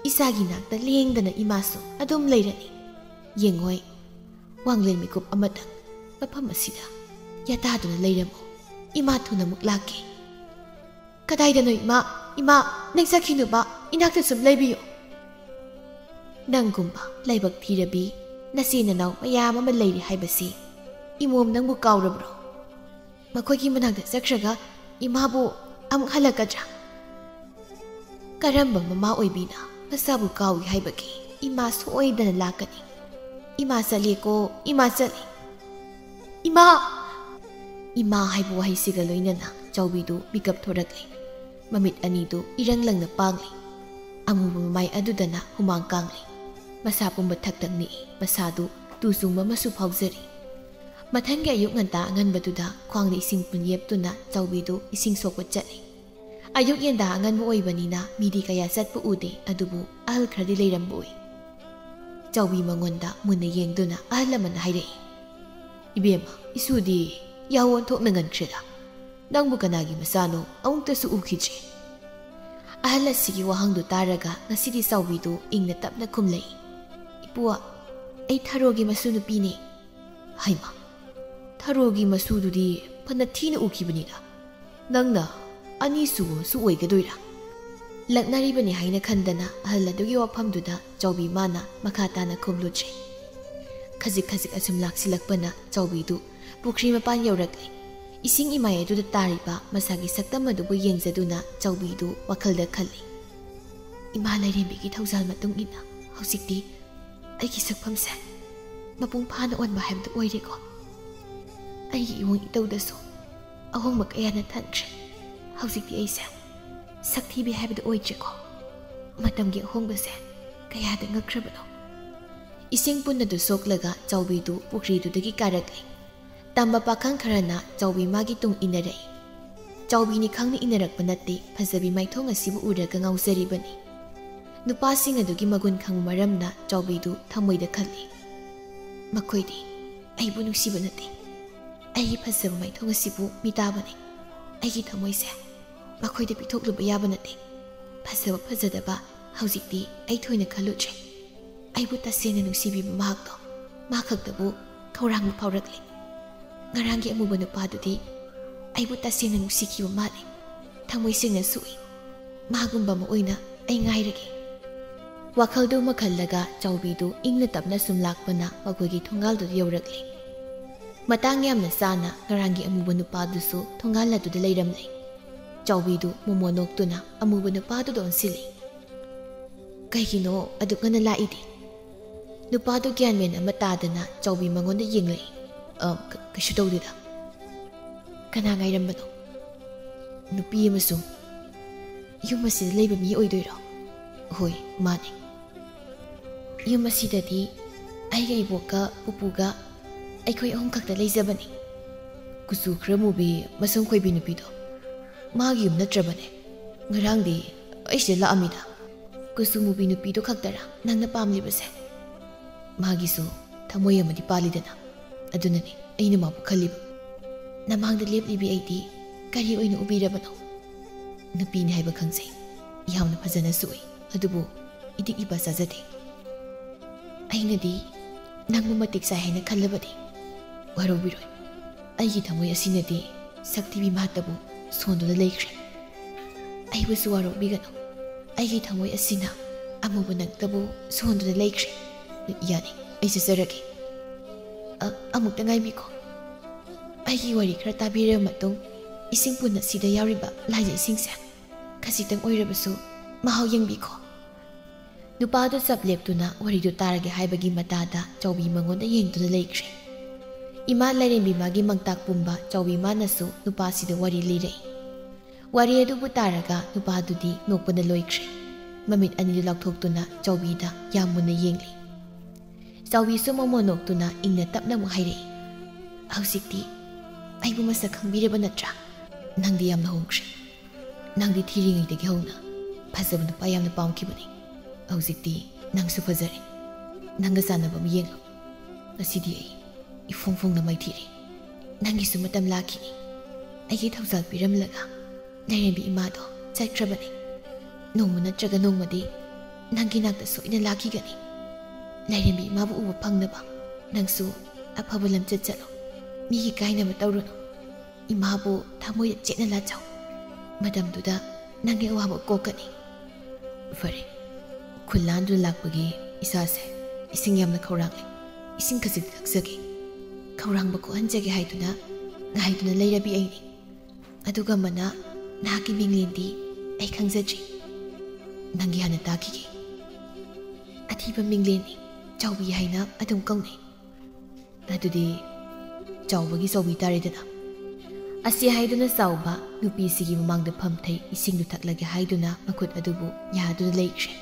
ꯏꯆꯥꯒꯤ ꯅꯥꯛꯇ ꯂꯦꯡꯗꯅ ꯏꯃꯥꯁꯨ ꯑꯗꯨꯝ ꯂꯩꯔꯅꯤ꯫ ꯌꯦꯡꯉꯣꯏ, ꯋꯥꯡꯂꯦꯟ ꯃꯤꯀꯨꯞ ꯑꯃꯇꯪ ꯃꯐꯝ ꯑꯁꯤꯗ ꯌꯥꯇꯥꯗꯨꯅ ꯂꯩꯔꯝꯃꯨ꯫ ꯏꯃꯥ ꯊꯨꯅꯃꯨꯛ ꯂꯥꯛꯀꯦ꯫" "ꯀꯗꯥꯏꯗꯅꯣ ꯏꯃꯥ? ꯏꯃꯥ, ꯅꯪ ꯆꯠꯈꯤꯅꯨꯕ, ꯏꯅꯥꯛꯇ ꯁꯨꯝ ꯂꯩꯕꯤꯌꯨ꯫ ꯅꯪꯒꯨꯝꯕ ꯂꯥꯏꯕꯛ ꯊꯤꯔꯕꯤ ꯅꯆꯦ ꯅꯅꯥꯎ ꯃꯌꯥꯝ ꯑꯃ ꯂꯩꯔꯤ ꯍꯥꯏꯕꯁꯤ ꯏꯃꯣꯝ ꯅꯪꯕꯨ ꯀꯥꯎꯔꯕ꯭ꯔꯣ? ꯃꯈꯣꯏꯒꯤ ꯃꯅꯥꯛꯇ ꯆꯠꯈ꯭ꯔꯒ ꯏꯃꯥꯕꯨ ꯑꯃꯨꯛ ꯍꯜꯂꯛꯀꯗ꯭ꯔꯥ?" ꯀꯔꯝꯕ ꯃꯃꯥ ꯑꯣꯏꯕꯤꯅ ꯃꯆꯥꯕꯨ ꯀꯥꯎꯏ ꯍꯥꯏꯕꯒꯤ? ꯏꯃꯥ ꯁꯣꯏꯗꯅ ꯂꯥꯛꯀꯅꯤ꯫ "ꯏꯃꯥ ꯆꯠꯂꯦꯀꯣ, ꯏꯃꯥ ꯆꯠꯂꯦ꯫ ꯏꯃꯥ!" ꯏꯃꯥ ꯍꯥꯏꯕ ꯋꯥꯍꯩꯁꯤꯒ ꯂꯣꯏꯅꯅ ꯆꯥꯎꯕꯤꯗꯨ ꯃꯤꯀꯞ ꯊꯣꯔꯛꯂꯦ꯫ ꯃꯃꯤꯠ ꯑꯅꯤꯗꯨ ꯏꯔꯪ ꯂꯪꯅ ꯄꯥꯡꯂꯤ꯫ ꯑꯃꯨꯕ ꯃꯃꯥꯏ ꯑꯗꯨꯗꯅ ꯍꯨꯃꯥꯡ ꯀꯥꯡꯂꯤ꯫ ꯃꯁꯥ ꯄꯨꯝꯕ ꯊꯛ ꯊꯛ ꯅꯤꯛꯏ꯫ ꯃꯁꯥꯗꯨ ꯇꯨ ꯆꯨꯡꯕ ꯑꯃꯁꯨ ꯐꯥꯎꯖꯔꯤ꯫ ꯃꯊꯪꯒꯤ ꯑꯌꯨꯛ ꯉꯟꯇꯥ ꯑꯉꯟꯕꯗꯨꯗ ꯈ꯭ꯋꯥꯡꯗ ꯏꯁꯤꯡ ꯄꯨꯟ ꯌꯦꯞꯇꯨꯅ ꯆꯥꯎꯕꯤꯗꯨ ꯏꯁꯤꯡ ꯁꯣꯛꯄ ꯆꯠꯂꯤ꯫ ꯑꯌꯨꯛ ꯌꯦꯟꯗꯥ ꯑꯉꯟꯕ ꯑꯣꯏꯕꯅꯤꯅ ꯃꯤꯗꯤ ꯀꯌꯥ ꯆꯠꯄ ꯎꯗꯦ, ꯑꯗꯨꯕꯨ ꯑꯍꯜ ꯈꯔꯗꯤ ꯂꯩꯔꯝꯕ ꯎꯏ꯫ ꯆꯥꯎꯕꯤ ꯃꯉꯣꯟꯗ ꯃꯨꯟꯅ ꯌꯦꯡꯗꯨꯅ ꯑꯍꯜ ꯑꯃꯅ ꯍꯥꯏꯔꯛꯏ, "ꯏꯕꯦꯝꯃ, ꯏꯁꯨꯗꯤ ꯌꯥꯍꯧ ꯑꯣꯟꯊꯣꯛꯅ ꯉꯟꯈ꯭ꯔꯦꯗ꯫ ꯅꯪꯕꯨ ꯀꯅꯥꯒꯤ ꯃꯆꯥꯅꯣ ꯑꯃꯨꯛꯇꯁꯨ ꯎꯈꯤꯗ꯭ꯔꯤ?" ꯑꯍꯜ ꯑꯁꯤꯒꯤ ꯋꯥꯍꯪꯗꯨ ꯇꯥꯔꯒ ꯉꯁꯤꯗꯤ ꯆꯥꯎꯕꯤꯗꯨ ꯏꯪꯅ ꯇꯞꯅ ꯈꯨꯝꯂꯛꯏ, "ꯏꯄꯨ, ꯑꯩ ꯊꯔꯣꯒꯤ ꯃꯁꯨ ꯅꯨꯄꯤꯅꯤ꯫" "ꯍꯩꯃ, ꯊꯔꯣꯒꯤ ꯃꯁꯨꯗꯨꯗꯤ ꯐꯅ ꯊꯤꯅ ꯎꯈꯤꯕꯅꯤꯗ꯫ ꯅꯪꯅ ꯑꯅꯤꯁꯨꯕ ꯑꯃꯁꯨ ꯑꯣꯏꯒꯗꯣꯏꯔꯥ?" ꯂꯛꯅꯔꯤꯕꯅꯤ ꯍꯥꯏꯅ ꯈꯟꯗꯅ ꯑꯍꯜ ꯑꯗꯨꯒꯤ ꯋꯥꯐꯝꯗꯨꯗ ꯆꯥꯎꯕꯤ ꯃꯥꯅ ꯃꯈꯥ ꯇꯥꯅ ꯈꯨꯝꯂꯨꯗ꯭ꯔꯦ꯫ ꯈꯖꯤꯛ ꯈꯖꯤꯛ ꯑꯁꯨꯝ ꯂꯥꯛꯁꯤꯜꯂꯛꯄꯅ ꯆꯥꯎꯕꯤꯗꯨ ꯄꯨꯈ꯭ꯔꯤ ꯃꯄꯥꯟ ꯌꯧꯔꯛꯂꯦ꯫ ꯏꯁꯤꯡ ꯏꯃꯥꯏ ꯑꯗꯨꯗ ꯇꯥꯔꯤꯕ ꯃꯁꯥꯒꯤ ꯁꯛꯇꯝ ꯑꯗꯨꯕꯨ ꯌꯦꯡꯖꯗꯨꯅ ꯆꯥꯎꯕꯤꯗꯨ ꯋꯥꯈꯜꯗ ꯈꯜꯂꯤ, "ꯏꯃꯥ ꯂꯥꯏꯔꯦꯝꯕꯤꯒꯤ ꯊꯧꯖꯥꯜ ꯃꯇꯨꯡ ꯏꯟꯅ ꯍꯧꯖꯤꯛꯇꯤ ꯑꯩꯒꯤ ꯁꯛꯐꯝꯁꯦ ꯃꯄꯨꯡ ꯐꯥꯅ ꯑꯣꯟꯕ ꯍꯥꯏꯕꯗꯨ ꯑꯣꯏꯔꯦꯀꯣ꯫ ꯑꯩꯒꯤ ꯏꯋꯣꯡ ꯏꯇꯧꯗꯁꯨ ꯑꯍꯣꯡꯕ ꯀꯌꯥꯅ ꯊꯟꯈ꯭ꯔꯦ꯫ ꯍꯧꯖꯤꯛꯇꯤ ꯑꯩꯁꯦ ꯁꯛꯊꯤꯕꯤ ꯍꯥꯏꯕꯗꯨ ꯑꯣꯏꯗ꯭ꯔꯦꯀꯣ꯫ ꯃꯇꯝꯒꯤ ꯑꯍꯣꯡꯕꯁꯦ ꯀꯌꯥꯗ ꯉꯛꯈ꯭ꯔꯕꯅꯣ꯫" ꯏꯁꯤꯡ ꯄꯨꯟꯅꯗꯨ ꯁꯣꯛꯂꯒ ꯆꯥꯎꯕꯤꯗꯨ ꯄꯨꯈ꯭ꯔꯤꯗꯨꯗꯒꯤ ꯀꯥꯔꯛꯂꯦ꯫ ꯇꯝꯕ ꯄꯥꯈꯪ ꯈꯔꯅ ꯆꯥꯎꯕꯤ ꯃꯥꯒꯤ ꯇꯨꯡ ꯏꯟꯅꯔꯛꯏ꯫ ꯆꯥꯎꯕꯤꯅꯤ ꯈꯪꯅ ꯏꯟꯅꯔꯛꯄ ꯅꯠꯇꯦ, ꯐꯖꯕꯤ ꯃꯥꯏꯊꯣꯡ ꯑꯁꯤꯕꯨ ꯎꯔꯒ ꯉꯥꯎꯖꯔꯤꯕꯅꯤ꯫ ꯅꯨꯄꯥꯁꯤꯡ ꯑꯗꯨꯒꯤ ꯃꯒꯨꯟ ꯈꯪꯕ ꯃꯔꯝꯅ ꯆꯥꯎꯕꯤꯗꯨ ꯊꯃꯣꯏꯗ ꯈꯜꯂꯤ, "ꯃꯈꯣꯏꯗꯤ ꯑꯩꯕꯨ ꯅꯨꯡꯁꯤꯕ ꯅꯠꯇꯦ꯫ ꯑꯩꯒꯤ ꯐꯖꯕ ꯃꯥꯏꯊꯣꯡ ꯑꯁꯤꯕꯨ ꯃꯤꯇꯥꯕꯅꯤ꯫ ꯑꯩꯒꯤ ꯊꯃꯣꯏꯁꯦ ꯃꯈꯣꯏꯗ ꯄꯤꯊꯣꯛꯂꯨꯕ ꯌꯥꯕ ꯅꯠꯇꯦ꯫ ꯐꯖꯕ ꯐꯖꯗꯕ ꯍꯧꯖꯤꯛꯇꯤ ꯑꯩ ꯊꯣꯏꯅ ꯈꯜꯂꯨꯗ꯭ꯔꯦ꯫ ꯑꯩꯕꯨ ꯇꯁꯦꯡꯅ ꯅꯨꯡꯁꯤꯕꯤꯕ ꯃꯍꯥꯛꯇꯣ ꯃꯥ ꯈꯛꯇꯕꯨ ꯈꯧꯔꯥꯡꯕ ꯐꯥꯎꯔꯛꯂꯦ꯫ ꯉꯔꯥꯡꯒꯤ ꯑꯃꯨꯕ ꯅꯨꯄꯥꯗꯨꯗꯤ ꯑꯩꯕꯨ ꯇꯁꯦꯡꯅ ꯅꯨꯡꯁꯤꯈꯤꯕ ꯃꯥꯜꯂꯤ꯫ ꯊꯃꯣꯏ ꯁꯦꯡꯅ ꯁꯣꯛꯏ꯫ ꯃꯥꯒꯨꯝꯕ ꯑꯃ ꯑꯣꯏꯅ ꯑꯩ ꯉꯥꯏꯔꯒꯦ꯫ ꯋꯥꯈꯜꯗꯨ ꯃꯈꯜꯂꯒ ꯆꯥꯎꯕꯤꯗꯨ ꯏꯪꯅ ꯇꯞꯅ ꯁꯨꯝ ꯂꯥꯛꯄꯅ ꯃꯈꯣꯏꯒꯤ ꯊꯣꯡꯒꯥꯜꯗꯨꯗ ꯌꯧꯔꯛꯂꯦ꯫ ꯃꯇꯥꯡ ꯌꯥꯝꯅ ꯆꯥꯅ ꯉꯔꯥꯡꯒꯤ ꯑꯃꯨꯕ ꯅꯨꯄꯥꯗꯨꯁꯨ ꯊꯣꯡꯒꯥꯜ ꯑꯗꯨꯗ ꯂꯩꯔꯝꯂꯦ꯫ ꯆꯥꯎꯕꯤꯗꯨ ꯃꯣꯃꯣ ꯅꯣꯛꯇꯨꯅ ꯑꯃꯨꯕ ꯅꯨꯄꯥꯗꯨꯗ ꯑꯣꯟꯁꯤꯜꯂꯤ꯫ "ꯀꯩꯒꯤꯅꯣ ꯑꯗꯨꯛ ꯉꯟꯅ ꯂꯥꯛꯏꯗꯤ?" ꯅꯨꯄꯥꯗꯨ ꯒ꯭ꯌꯥꯟ ꯃꯦꯟ ꯑꯃ ꯇꯥꯗꯅ ꯆꯥꯎꯕꯤ ꯃꯉꯣꯟꯗ ꯌꯦꯡꯂꯛꯏ꯫ "ꯑ, ꯀ-, ꯀꯩꯁꯨ ꯇꯧꯗꯦꯗ꯫" "ꯀꯅꯥ ꯉꯥꯏꯔꯝꯕꯅꯣ?" "ꯅꯨꯄꯤ ꯑꯃꯁꯨ꯫" "ꯌꯨꯝ ꯑꯁꯤꯗ ꯂꯩꯕ ꯃꯤ ꯑꯣꯏꯗꯣꯏꯔꯣ?" "ꯍꯣꯏ, ꯃꯥꯅꯦ꯫" "ꯌꯨꯝ ꯑꯁꯤꯗꯗꯤ ꯑꯩꯒ ꯏꯕꯣꯛꯀ ꯄꯨꯄꯨꯒ ꯑꯩꯈꯣꯏ ꯑꯍꯨꯝ ꯈꯛꯇ ꯂꯩꯖꯕꯅꯤ꯫" "ꯀꯨꯆꯨ ꯈꯔ ꯃꯨꯕꯤ, ꯃꯁꯝ ꯈꯣꯏꯕꯤ ꯅꯨꯄꯤꯗꯣ ꯃꯥꯒꯤ ꯌꯨꯝ ꯅꯠꯇ꯭ꯔꯕꯅꯦ? ꯉꯔꯥꯡꯗꯤ ꯑꯩꯁꯤꯗ ꯂꯥꯛꯑꯝꯃꯤꯗ꯫" "ꯀꯨꯆꯨ « ꯃꯨꯕꯤ ꯅꯨꯄꯤꯗꯨ ꯈꯛꯇꯔꯥ ꯅꯪꯅ ꯄꯥꯝꯂꯤꯕꯁꯦ?" "ꯃꯥꯒꯤꯁꯨ ꯊꯃꯣꯏ ꯑꯃꯗꯤ ꯄꯥꯜꯂꯤꯗꯅ, ꯑꯗꯨꯅꯅꯤ ꯑꯩꯅ ꯃꯥꯕꯨ ꯈꯜꯂꯤꯕ꯫" "ꯅꯃꯥꯡꯗ ꯂꯦꯞꯂꯤꯕꯤ ꯑꯩꯗꯤ ꯀꯔꯤ ꯑꯣꯏꯅ ꯎꯕꯤꯔꯕꯅꯣ?" "ꯅꯨꯄꯤꯅꯤ ꯍꯥꯏꯕ ꯈꯪꯖꯩ, ꯌꯥꯝꯅ ꯐꯖꯅꯁꯨ ꯎꯏ, ꯑꯗꯨꯕꯨ ꯏꯗꯤꯛ ꯏꯕ ꯆꯥꯖꯗꯦ꯫" "ꯑꯩꯅꯗꯤ ꯅꯪꯕꯨ ꯃꯇꯤꯛ ꯆꯥꯏ ꯍꯥꯏꯅ ꯈꯜꯂꯕꯅꯤ꯫" "ꯋꯥꯔꯧꯕꯤꯔꯣꯏ, ꯑꯩꯒꯤ ꯊꯃꯣꯏ ꯑꯁꯤꯅꯗꯤ ꯁꯛ ꯊꯤꯕꯤ ꯃꯍꯥꯛꯇꯕꯨ ꯁꯣꯟꯗꯨꯅ ꯂꯩꯈ꯭ꯔꯦ꯫" "ꯑꯩꯕꯨꯁꯨ ꯋꯥꯔꯧꯕꯤꯒꯅꯨ, ꯑꯩꯒꯤ ꯊꯃꯣꯏ ꯑꯁꯤꯅ ꯑꯃꯨꯕ ꯅꯪꯇꯕꯨ ꯁꯣꯟꯗꯨꯅ ꯂꯩꯈ꯭ꯔꯦ꯫" "ꯌꯥꯅꯤ, ꯑꯩ ꯆꯠꯆꯔꯒꯦ꯫" "ꯑ-, ꯑꯃꯨꯛꯇ ꯉꯥꯏꯕꯤꯈꯣ꯫ ꯑꯩꯒꯤ ꯋꯥꯔꯤ ꯈꯔ ꯇꯥꯕꯤꯔꯕ ꯃꯇꯨꯡ, ꯏꯁꯤꯡ ꯄꯨꯟ ꯑꯁꯤꯗ ꯌꯥꯎꯔꯤꯕ ꯂꯥꯏꯖꯩꯁꯤꯡꯁꯦ ꯈꯖꯤꯛꯇꯪ ꯑꯣꯏꯔꯕꯁꯨ ꯃꯍꯥꯎ ꯌꯦꯡꯕꯤꯈꯣ꯫" ꯅꯨꯄꯥꯗꯨ ꯆꯞ ꯂꯦꯞꯇꯨꯅ ꯋꯥꯔꯤꯗꯨ ꯇꯥꯔꯒꯦ ꯍꯥꯏꯕꯒꯤ ꯃꯇꯥꯗ ꯆꯥꯎꯕꯤ ꯃꯉꯣꯟꯗ ꯌꯦꯡꯗꯨꯅ ꯂꯩꯈ꯭ꯔꯦ꯫ ꯏꯃꯥ ꯂꯥꯏꯔꯦꯝꯕꯤ ꯃꯥꯒꯤ ꯃꯪꯇꯥꯛ ꯄꯨꯝꯕ ꯆꯥꯎꯕꯤ ꯃꯥꯅꯁꯨ ꯅꯨꯄꯥꯁꯤꯗ ꯋꯥꯔꯤ ꯂꯤꯔꯛꯏ꯫ ꯋꯥꯔꯤ ꯑꯗꯨꯕꯨ ꯇꯥꯔꯒ ꯅꯨꯄꯥꯗꯨꯗꯤ ꯅꯣꯛꯄꯅ ꯂꯣꯏꯈ꯭ꯔꯦ꯫ ꯃꯃꯤꯠ ꯑꯅꯤꯗꯨ ꯂꯥꯎꯊꯣꯛꯇꯨꯅ ꯆꯥꯎꯕꯤꯗ ꯌꯥꯝ ꯃꯨꯟꯅ ꯌꯦꯡꯂꯤ꯫ ꯆꯥꯎꯕꯤꯁꯨ ꯃꯣꯃꯣ ꯅꯣꯛꯇꯨꯅ ꯏꯪꯅ ꯇꯞꯅ ꯑꯃꯨꯛ ꯍꯥꯏꯔꯛꯏ, "ꯍꯧꯖꯤꯛꯇꯤ ꯑꯩꯕꯨ ꯃꯁꯛ ꯈꯪꯕꯤꯔꯕ ꯅꯠꯇ꯭ꯔꯥ? ꯅꯪꯗꯤ ꯌꯥꯝꯅ ꯍꯣꯡꯈ꯭ꯔꯦ꯫ ꯅꯪꯗꯤ ꯊꯤꯔꯤꯉꯩꯗꯒꯤ ꯍꯧꯅ ꯐꯖꯕ ꯅꯨꯄꯥ ꯌꯥꯝꯅ ꯄꯥꯝꯈꯤꯕꯅꯤ꯫ ꯍꯧꯖꯤꯛꯇꯤ ꯅꯪꯁꯨ ꯐꯖꯔꯦ꯫ ꯅꯪꯒ ꯆꯥꯟꯅꯕ ꯑꯃ ꯌꯦꯡꯂꯣ꯫ ꯉꯁꯤꯗꯤ ꯑꯩ ꯏꯐꯣꯡ ꯐꯣꯡꯅ ꯃꯥꯏꯊꯤꯔꯦ꯫ ꯅꯪꯒꯤꯁꯨ ꯃꯇꯝ ꯂꯥꯛꯈꯤꯅꯤ꯫ ꯑꯩꯒꯤ ꯊꯧꯖꯥꯜ ꯄꯤꯔꯝꯂꯒ ꯂꯥꯏꯔꯦꯝꯕꯤ ꯏꯃꯥꯗꯣ ꯆꯠꯈ꯭ꯔꯕꯅꯤ꯫ ꯅꯣꯡꯃ ꯅꯠꯇ꯭ꯔꯒ ꯅꯣꯡꯃꯗꯤ ꯅꯪꯒꯤ ꯅꯥꯛꯇ ꯁꯣꯏꯅ ꯂꯥꯛꯈꯤꯒꯅꯤ꯫ ꯂꯥꯏꯔꯦꯝꯕꯤ ꯏꯃꯥꯕꯨ ꯎꯕ ꯐꯪꯅꯕ ꯅꯪꯁꯨ ꯑꯐꯕ ꯂꯝꯆꯠ ꯆꯠꯂꯣ꯫ ꯃꯤꯒꯤ ꯀꯥꯏꯅꯕ ꯇꯧꯔꯨꯅꯨ꯫ ꯏꯃꯥꯕꯨ ꯊꯃꯣꯏꯗ ꯆꯦꯠꯅ ꯂꯥꯠꯆꯧ꯫ ꯃꯇꯝꯗꯨꯗ ꯅꯪꯒꯤ ꯑꯋꯥꯕ ꯀꯣꯛꯀꯅꯤ꯫ ꯐꯔꯦ, ꯈꯨꯜ ꯂꯥꯟꯗꯨꯅ ꯂꯥꯛꯄꯒꯤ ꯏꯁꯥꯁꯦ ꯏꯁꯤꯡ ꯌꯥꯝꯅ ꯈꯧꯔꯥꯡꯂꯦ꯫ ꯏꯁꯤꯡ ꯈꯖꯤꯛꯇ ꯊꯛꯆꯒꯦ꯫ ꯈꯧꯔꯥꯡꯕ ꯀꯣꯛꯍꯟꯖꯒꯦ ꯍꯥꯏꯗꯨꯅ ꯉꯥꯏꯗꯨꯅ ꯂꯩꯔꯕꯤ ꯑꯩꯅꯤ꯫ ꯑꯗꯨꯒ ꯃꯅꯥ, ꯅꯍꯥꯛꯀꯤ ꯃꯤꯡꯂꯦꯟꯗꯤ ꯑꯩ ꯈꯪꯖꯗ꯭ꯔꯤ꯫ ꯅꯪꯒꯤ ꯍꯥꯟꯅ ꯇꯥꯈꯤꯒꯦ꯫ ꯑꯊꯤꯕ ꯃꯤꯡꯂꯦꯟꯅꯤ꯫ ꯆꯥꯎꯕꯤ ꯍꯥꯏꯅ ꯑꯗꯨꯝ ꯀꯧꯅꯩ꯫ ꯑꯗꯨꯗꯤ ꯆꯥꯎꯕꯒꯤ ꯆꯥꯎꯕꯤ ꯇꯥꯔꯦꯗꯅ꯫ ꯑꯁꯤ ꯍꯥꯏꯗꯨꯅ ꯆꯥꯎꯕ ꯅꯨꯄꯤꯁꯤꯒꯤ ꯃꯃꯥꯡꯗ ꯐꯝꯊꯩ꯫ ꯏꯁꯤꯡꯗꯨ ꯊꯛꯂꯒꯦ ꯍꯥꯏꯗꯨꯅ ꯃꯈꯨꯠ ꯑꯗꯨꯕꯨ ꯌꯥꯗꯨꯅ ꯂꯩꯈ꯭ꯔꯦ꯫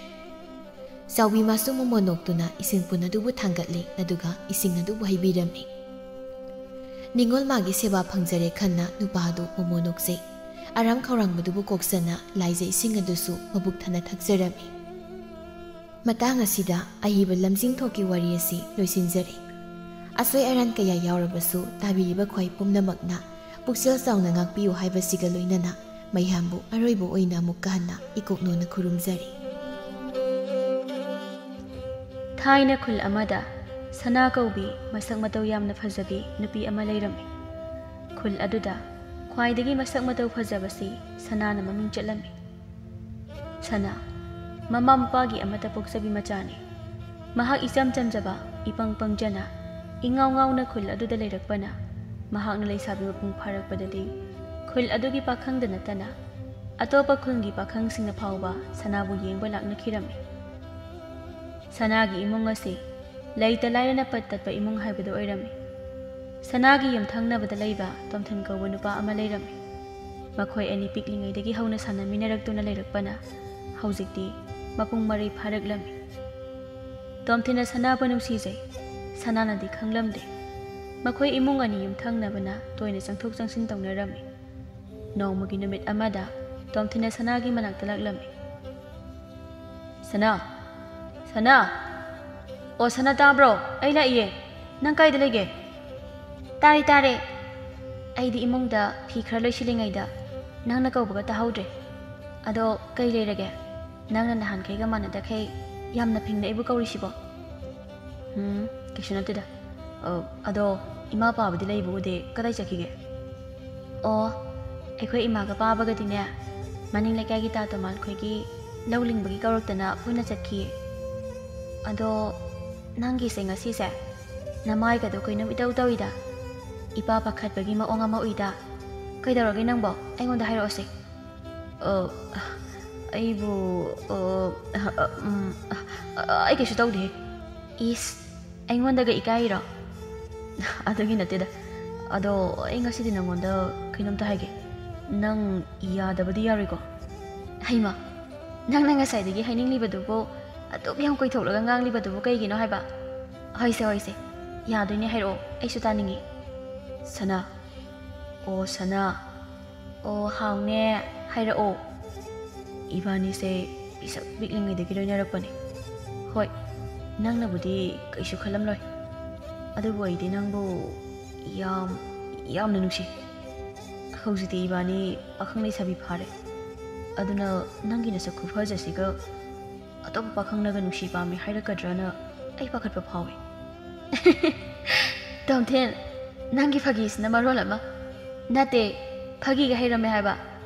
ꯆꯥꯎꯕꯤ ꯃꯥꯁꯨ ꯃꯃꯣꯟ ꯅꯣꯛꯇꯨꯅ ꯏꯁꯤꯡ ꯄꯨꯟ ꯑꯗꯨꯕꯨ ꯊꯥꯡꯒꯠꯂꯦ, ꯑꯗꯨꯒ ꯏꯁꯤꯡ ꯑꯗꯨꯕꯨ ꯍꯩꯕꯤꯔꯝꯃꯤ꯫ ꯅꯤꯉꯣꯜ ꯃꯥꯒꯤ ꯁꯦꯕꯥ ꯐꯪꯖꯔꯦ ꯈꯟꯅ ꯅꯨꯄꯥ ꯑꯗꯨ ꯃꯃꯣꯟ ꯅꯣꯛꯆꯩ꯫ ꯑꯔꯥꯝ ꯈꯧꯔꯥꯡꯕꯗꯨꯕꯨ ꯀꯣꯛꯆꯅ ꯂꯥꯏꯖ ꯏꯁꯤꯡ ꯑꯗꯨꯁꯨ ꯃꯕꯨꯛ ꯊꯟꯅ ꯊꯛꯆꯔꯝꯃꯤ꯫ ꯃꯇꯥꯡ ꯑꯁꯤꯗ ꯑꯏꯕ ꯂꯝꯖꯤꯡ ꯊꯣꯛꯀꯤ ꯋꯥꯔꯤ ꯑꯁꯤ ꯂꯣꯏꯁꯤꯟꯖꯔꯦ꯫ ꯑꯁꯣꯏ ꯑꯔꯥꯟ ꯀꯌꯥ ꯌꯥꯎꯔꯕꯁꯨ ꯇꯥꯕꯤꯔꯤꯕ ꯈ꯭ꯋꯥꯏ ꯄꯨꯝꯅꯃꯛꯅ ꯄꯨꯛꯆꯦꯜ ꯆꯥꯎꯅ ꯉꯥꯛꯄꯤꯌꯨ ꯍꯥꯏꯕꯁꯤꯒ ꯂꯣꯏꯅꯅ ꯃꯌꯥꯝꯕꯨ ꯑꯔꯣꯏꯕ ꯑꯣꯏꯅ ꯑꯃꯨꯛꯀ ꯍꯟꯅ ꯏꯀꯣꯛꯅꯣꯅ ꯈꯨꯔꯨꯝꯖꯔꯤ꯫ ꯊꯥꯏꯅ ꯈꯨꯜ ꯑꯃꯗ ꯁꯅꯥ ꯀꯧꯕꯤ ꯃꯁꯛ ꯃꯇꯧ ꯌꯥꯝꯅ ꯐꯖꯕꯤ ꯅꯨꯄꯤ ꯑꯃ ꯂꯩꯔꯝꯃꯤ꯫ ꯈꯨꯜ ꯑꯗꯨꯗ ꯈ꯭ꯋꯥꯏꯗꯒꯤ ꯃꯁꯛ ꯃꯇꯧ ꯐꯖꯕꯁꯤ ꯁꯅꯥꯅ ꯃꯃꯤꯡ ꯆꯠꯂꯝꯃꯤ꯫ ꯁꯅꯥ, ꯃꯃꯥ ꯃꯄꯥꯒꯤ ꯑꯃꯠꯇ ꯄꯣꯛꯆꯕꯤ ꯃꯆꯥꯅꯤ꯫ ꯃꯍꯥꯛ ꯏꯆꯝ ꯆꯝꯖꯕ, ꯏꯄꯪ ꯄꯪꯖꯅ, ꯏꯉꯥꯎ ꯉꯥꯎꯅ ꯈꯨꯜ ꯑꯗꯨꯗ ꯂꯩꯔꯛꯄꯅ, ꯃꯍꯥꯛꯅ ꯂꯩꯁꯥꯕꯤ ꯃꯄꯨꯡ ꯐꯥꯔꯛꯄꯗꯗꯤ ꯈꯨꯜ ꯑꯗꯨꯒꯤ ꯄꯥꯈꯪꯗ ꯅꯠꯇꯅ ꯑꯇꯣꯞꯄ ꯈꯨꯜꯒꯤ ꯄꯥꯈꯪꯁꯤꯡꯅ ꯐꯥꯎꯕ ꯁꯅꯥꯕꯨ ꯌꯦꯡꯕ ꯂꯥꯛꯅꯈꯤꯔꯝꯃꯤ꯫ ꯁꯅꯥꯒꯤ ꯏꯃꯨꯡ ꯑꯁꯤ ꯂꯩꯇ ꯂꯥꯏꯔꯅ ꯄꯠ ꯇꯠꯄ ꯏꯃꯨꯡ ꯍꯥꯏꯕꯗꯨ ꯑꯣꯏꯔꯝꯃꯤ꯫ ꯁꯅꯥꯒꯤ ꯌꯨꯝꯊꯪꯅꯕꯗ ꯂꯩꯕ ꯇꯣꯝꯊꯤꯟ ꯀꯧꯕ ꯅꯨꯄꯥ ꯑꯃ ꯂꯩꯔꯝꯃꯤ꯫ ꯃꯈꯣꯏ ꯑꯅꯤ ꯄꯤꯛꯂꯤꯉꯩꯗꯒꯤ ꯍꯧꯅ ꯁꯥꯟꯅꯃꯤꯟꯅꯔꯛꯇꯨꯅ ꯂꯩꯔꯛꯄꯅ ꯍꯧꯖꯤꯛꯇꯤ ꯃꯄꯨꯡ ꯃꯔꯩ ꯐꯥꯔꯛꯂꯝꯃꯤ꯫ ꯇꯣꯝꯊꯤꯟꯅ ꯁꯅꯥꯕꯨ ꯅꯨꯡꯁꯤꯖꯩ꯫ ꯁꯅꯥꯅꯗꯤ ꯈꯪꯂꯝꯗꯦ꯫ ꯃꯈꯣꯏ ꯏꯃꯨꯡ ꯑꯅꯤ ꯌꯨꯝꯊꯪꯅꯕꯅ ꯇꯣꯏꯅ ꯆꯪꯊꯣꯛ ꯆꯪꯁꯤꯟ ꯇꯧꯅꯔꯝꯃꯤ꯫ ꯅꯣꯡꯃꯒꯤ ꯅꯨꯃꯤꯠ ꯑꯃꯗ ꯇꯣꯝꯊꯤꯟꯅ ꯁꯅꯥꯒꯤ ꯃꯅꯥꯛꯇ ꯂꯥꯛꯂꯝꯃꯤ꯫ "ꯁꯅꯥ! ꯁꯅꯥ! ꯑꯣ ꯁꯅꯥ, ꯇꯥꯕ꯭ꯔꯣ? ꯑꯩ ꯂꯥꯛꯏꯌꯦ꯫ ꯅꯪ ꯀꯥꯏꯗ ꯂꯩꯒꯦ?" "ꯇꯥꯔꯦ, ꯇꯥꯔꯦ꯫ ꯑꯩꯗꯤ ꯏꯃꯨꯡꯗ ꯐꯤ ꯈꯔ ꯂꯣꯏꯁꯤꯜꯂꯤꯉꯩꯗ ꯅꯪꯅ ꯀꯧꯕꯒ ꯇꯥꯍꯧꯗ꯭ꯔꯦ꯫ ꯑꯗꯣ ꯀꯩ ꯂꯩꯔꯒꯦ? ꯅꯪꯅ ꯅꯍꯥꯟꯈꯩꯒ ꯃꯥꯟꯅꯗꯈꯩ ꯌꯥꯝꯅ ꯐꯤꯡꯅ ꯑꯩꯕꯨ ꯀꯧꯔꯤꯁꯤꯕꯣ?" "ꯎꯝ, ꯀꯩꯁꯨ ꯅꯠꯇꯦꯗ꯫ ꯑ, ꯑꯗꯣ ꯏꯃꯥ ꯄꯥꯕꯗꯤ ꯂꯩꯕ ꯎꯗꯦ, ꯀꯗꯥꯏ ꯆꯠꯈꯤꯒꯦ?" "ꯑꯣ, ꯑꯩꯈꯣꯏ ꯏꯃꯥꯒ ꯄꯥꯕꯒꯗꯤꯅꯦ, ꯃꯅꯤꯡ ꯂꯩꯀꯥꯏꯒꯤ ꯇꯥ ꯇꯣꯃꯥꯟ ꯈꯣꯏꯒꯤ ꯂꯧ ꯂꯤꯡꯕꯒꯤ ꯀꯧꯔꯛꯇꯅ ꯄꯨꯟꯅ ꯆꯠꯈꯤ꯫ ꯑꯗꯣ ꯅꯪꯒꯤꯁꯦ ꯉꯁꯤꯁꯦ ꯅꯃꯥꯏꯒꯗꯣ ꯀꯩꯅꯣꯝ ꯏꯇꯧ ꯇꯧꯏꯗ꯫ ꯏꯄꯥ ꯄꯥꯈꯠꯄꯒꯤ ꯃꯑꯣꯡ ꯑꯃ ꯎꯏꯗ꯫ ꯀꯩꯗꯧꯔꯒꯦ ꯅꯪꯕꯣ? ꯑꯩꯉꯣꯟꯗ ꯍꯥꯏꯔꯛꯑꯣꯁꯦ꯫ "ꯑ, ꯑꯩꯕꯨ, ꯑ, ꯑ, ꯎꯝ, ꯑ, ꯑ, ꯑꯩ ꯀꯩꯁꯨ ꯇꯧꯗꯦꯍꯦ꯫" "ꯏꯁ, ꯑꯩꯉꯣꯟꯗꯒ ꯏꯀꯥꯏꯔꯣ?" "ꯑꯗꯨꯒꯤ ꯅꯠꯇꯦꯗ꯫ ꯑꯗꯣ ꯑꯩ ꯉꯁꯤꯗꯤ ꯅꯪꯉꯣꯟꯗ ꯀꯩꯅꯣꯝꯇ ꯍꯥꯏꯒꯦ꯫ ꯅꯪ ꯌꯥꯗꯕꯗꯤ ꯌꯥꯔꯣꯏꯀꯣ?" "ꯍꯩꯃꯥ, ꯅꯪꯅ ꯉꯁꯥꯏꯗꯒꯤ ꯍꯥꯏꯅꯤꯡꯂꯤꯕꯗꯨꯕꯨ ꯑꯗꯨꯛ ꯌꯥꯝ ꯀꯣꯏꯊꯣꯛꯂꯒ ꯉꯥꯡꯂꯤꯕꯗꯨꯕꯨ ꯀꯩꯒꯤꯅꯣ ꯍꯥꯏꯕ?" "ꯍꯣꯏꯁꯦ, ꯍꯣꯏꯁꯦ, ꯌꯥꯗꯣꯏꯅꯦ, ꯍꯥꯏꯔꯛꯑꯣ, ꯑꯩꯁꯨ ꯇꯥꯅꯤꯡꯉꯤ꯫" "ꯁꯅꯥ, ꯑꯣ ꯁꯅꯥ, ꯑꯣ ꯍꯥꯎꯅꯦ, ꯍꯥꯏꯔꯛꯑꯣ꯫" "ꯏꯕꯥꯅꯤꯁꯦ ꯄꯤꯁꯛ ꯄꯤꯛꯂꯤꯉꯩꯗꯒꯤ ꯂꯣꯏꯅꯔꯛꯄꯅꯦ꯫ ꯍꯣꯏ, ꯅꯪꯅꯕꯨꯗꯤ ꯀꯩꯁꯨ ꯈꯜꯂꯝꯂꯣꯏ, ꯑꯗꯨꯕꯨ ꯑꯩꯗꯤ ꯅꯪꯕꯨ ꯌꯥꯝ, ꯌꯥꯝꯅ ꯅꯨꯡꯁꯤ꯫ ꯍꯧꯖꯤꯛꯇꯤ ꯏꯕꯥꯅꯤ ꯄꯥꯈꯪ ꯂꯩꯁꯥꯕꯤ ꯐꯥꯔꯦ꯫ ꯑꯗꯨꯅ ꯅꯪꯒꯤ ꯅꯁꯛ ꯈꯨꯐꯖꯁꯤꯒ ꯑꯇꯣꯞꯄ ꯄꯥꯈꯪꯅꯒ ꯅꯨꯡꯁꯤ ꯄꯥꯝꯃꯤ ꯍꯥꯏꯔꯛꯀꯗ꯭ꯔꯅ ꯑꯩ ꯄꯥꯈꯠꯄ ꯐꯥꯎꯏ꯫" "ꯇꯣꯝꯊꯤꯟ, ꯅꯪꯒꯤ ꯐꯥꯒꯤꯁꯤꯅ ꯃꯔꯣꯜ ꯑꯃ꯫ ꯅꯠꯇꯦ, ꯐꯥꯒꯤꯒ ꯍꯩꯔꯝꯃꯦ ꯍꯥꯏꯕ꯫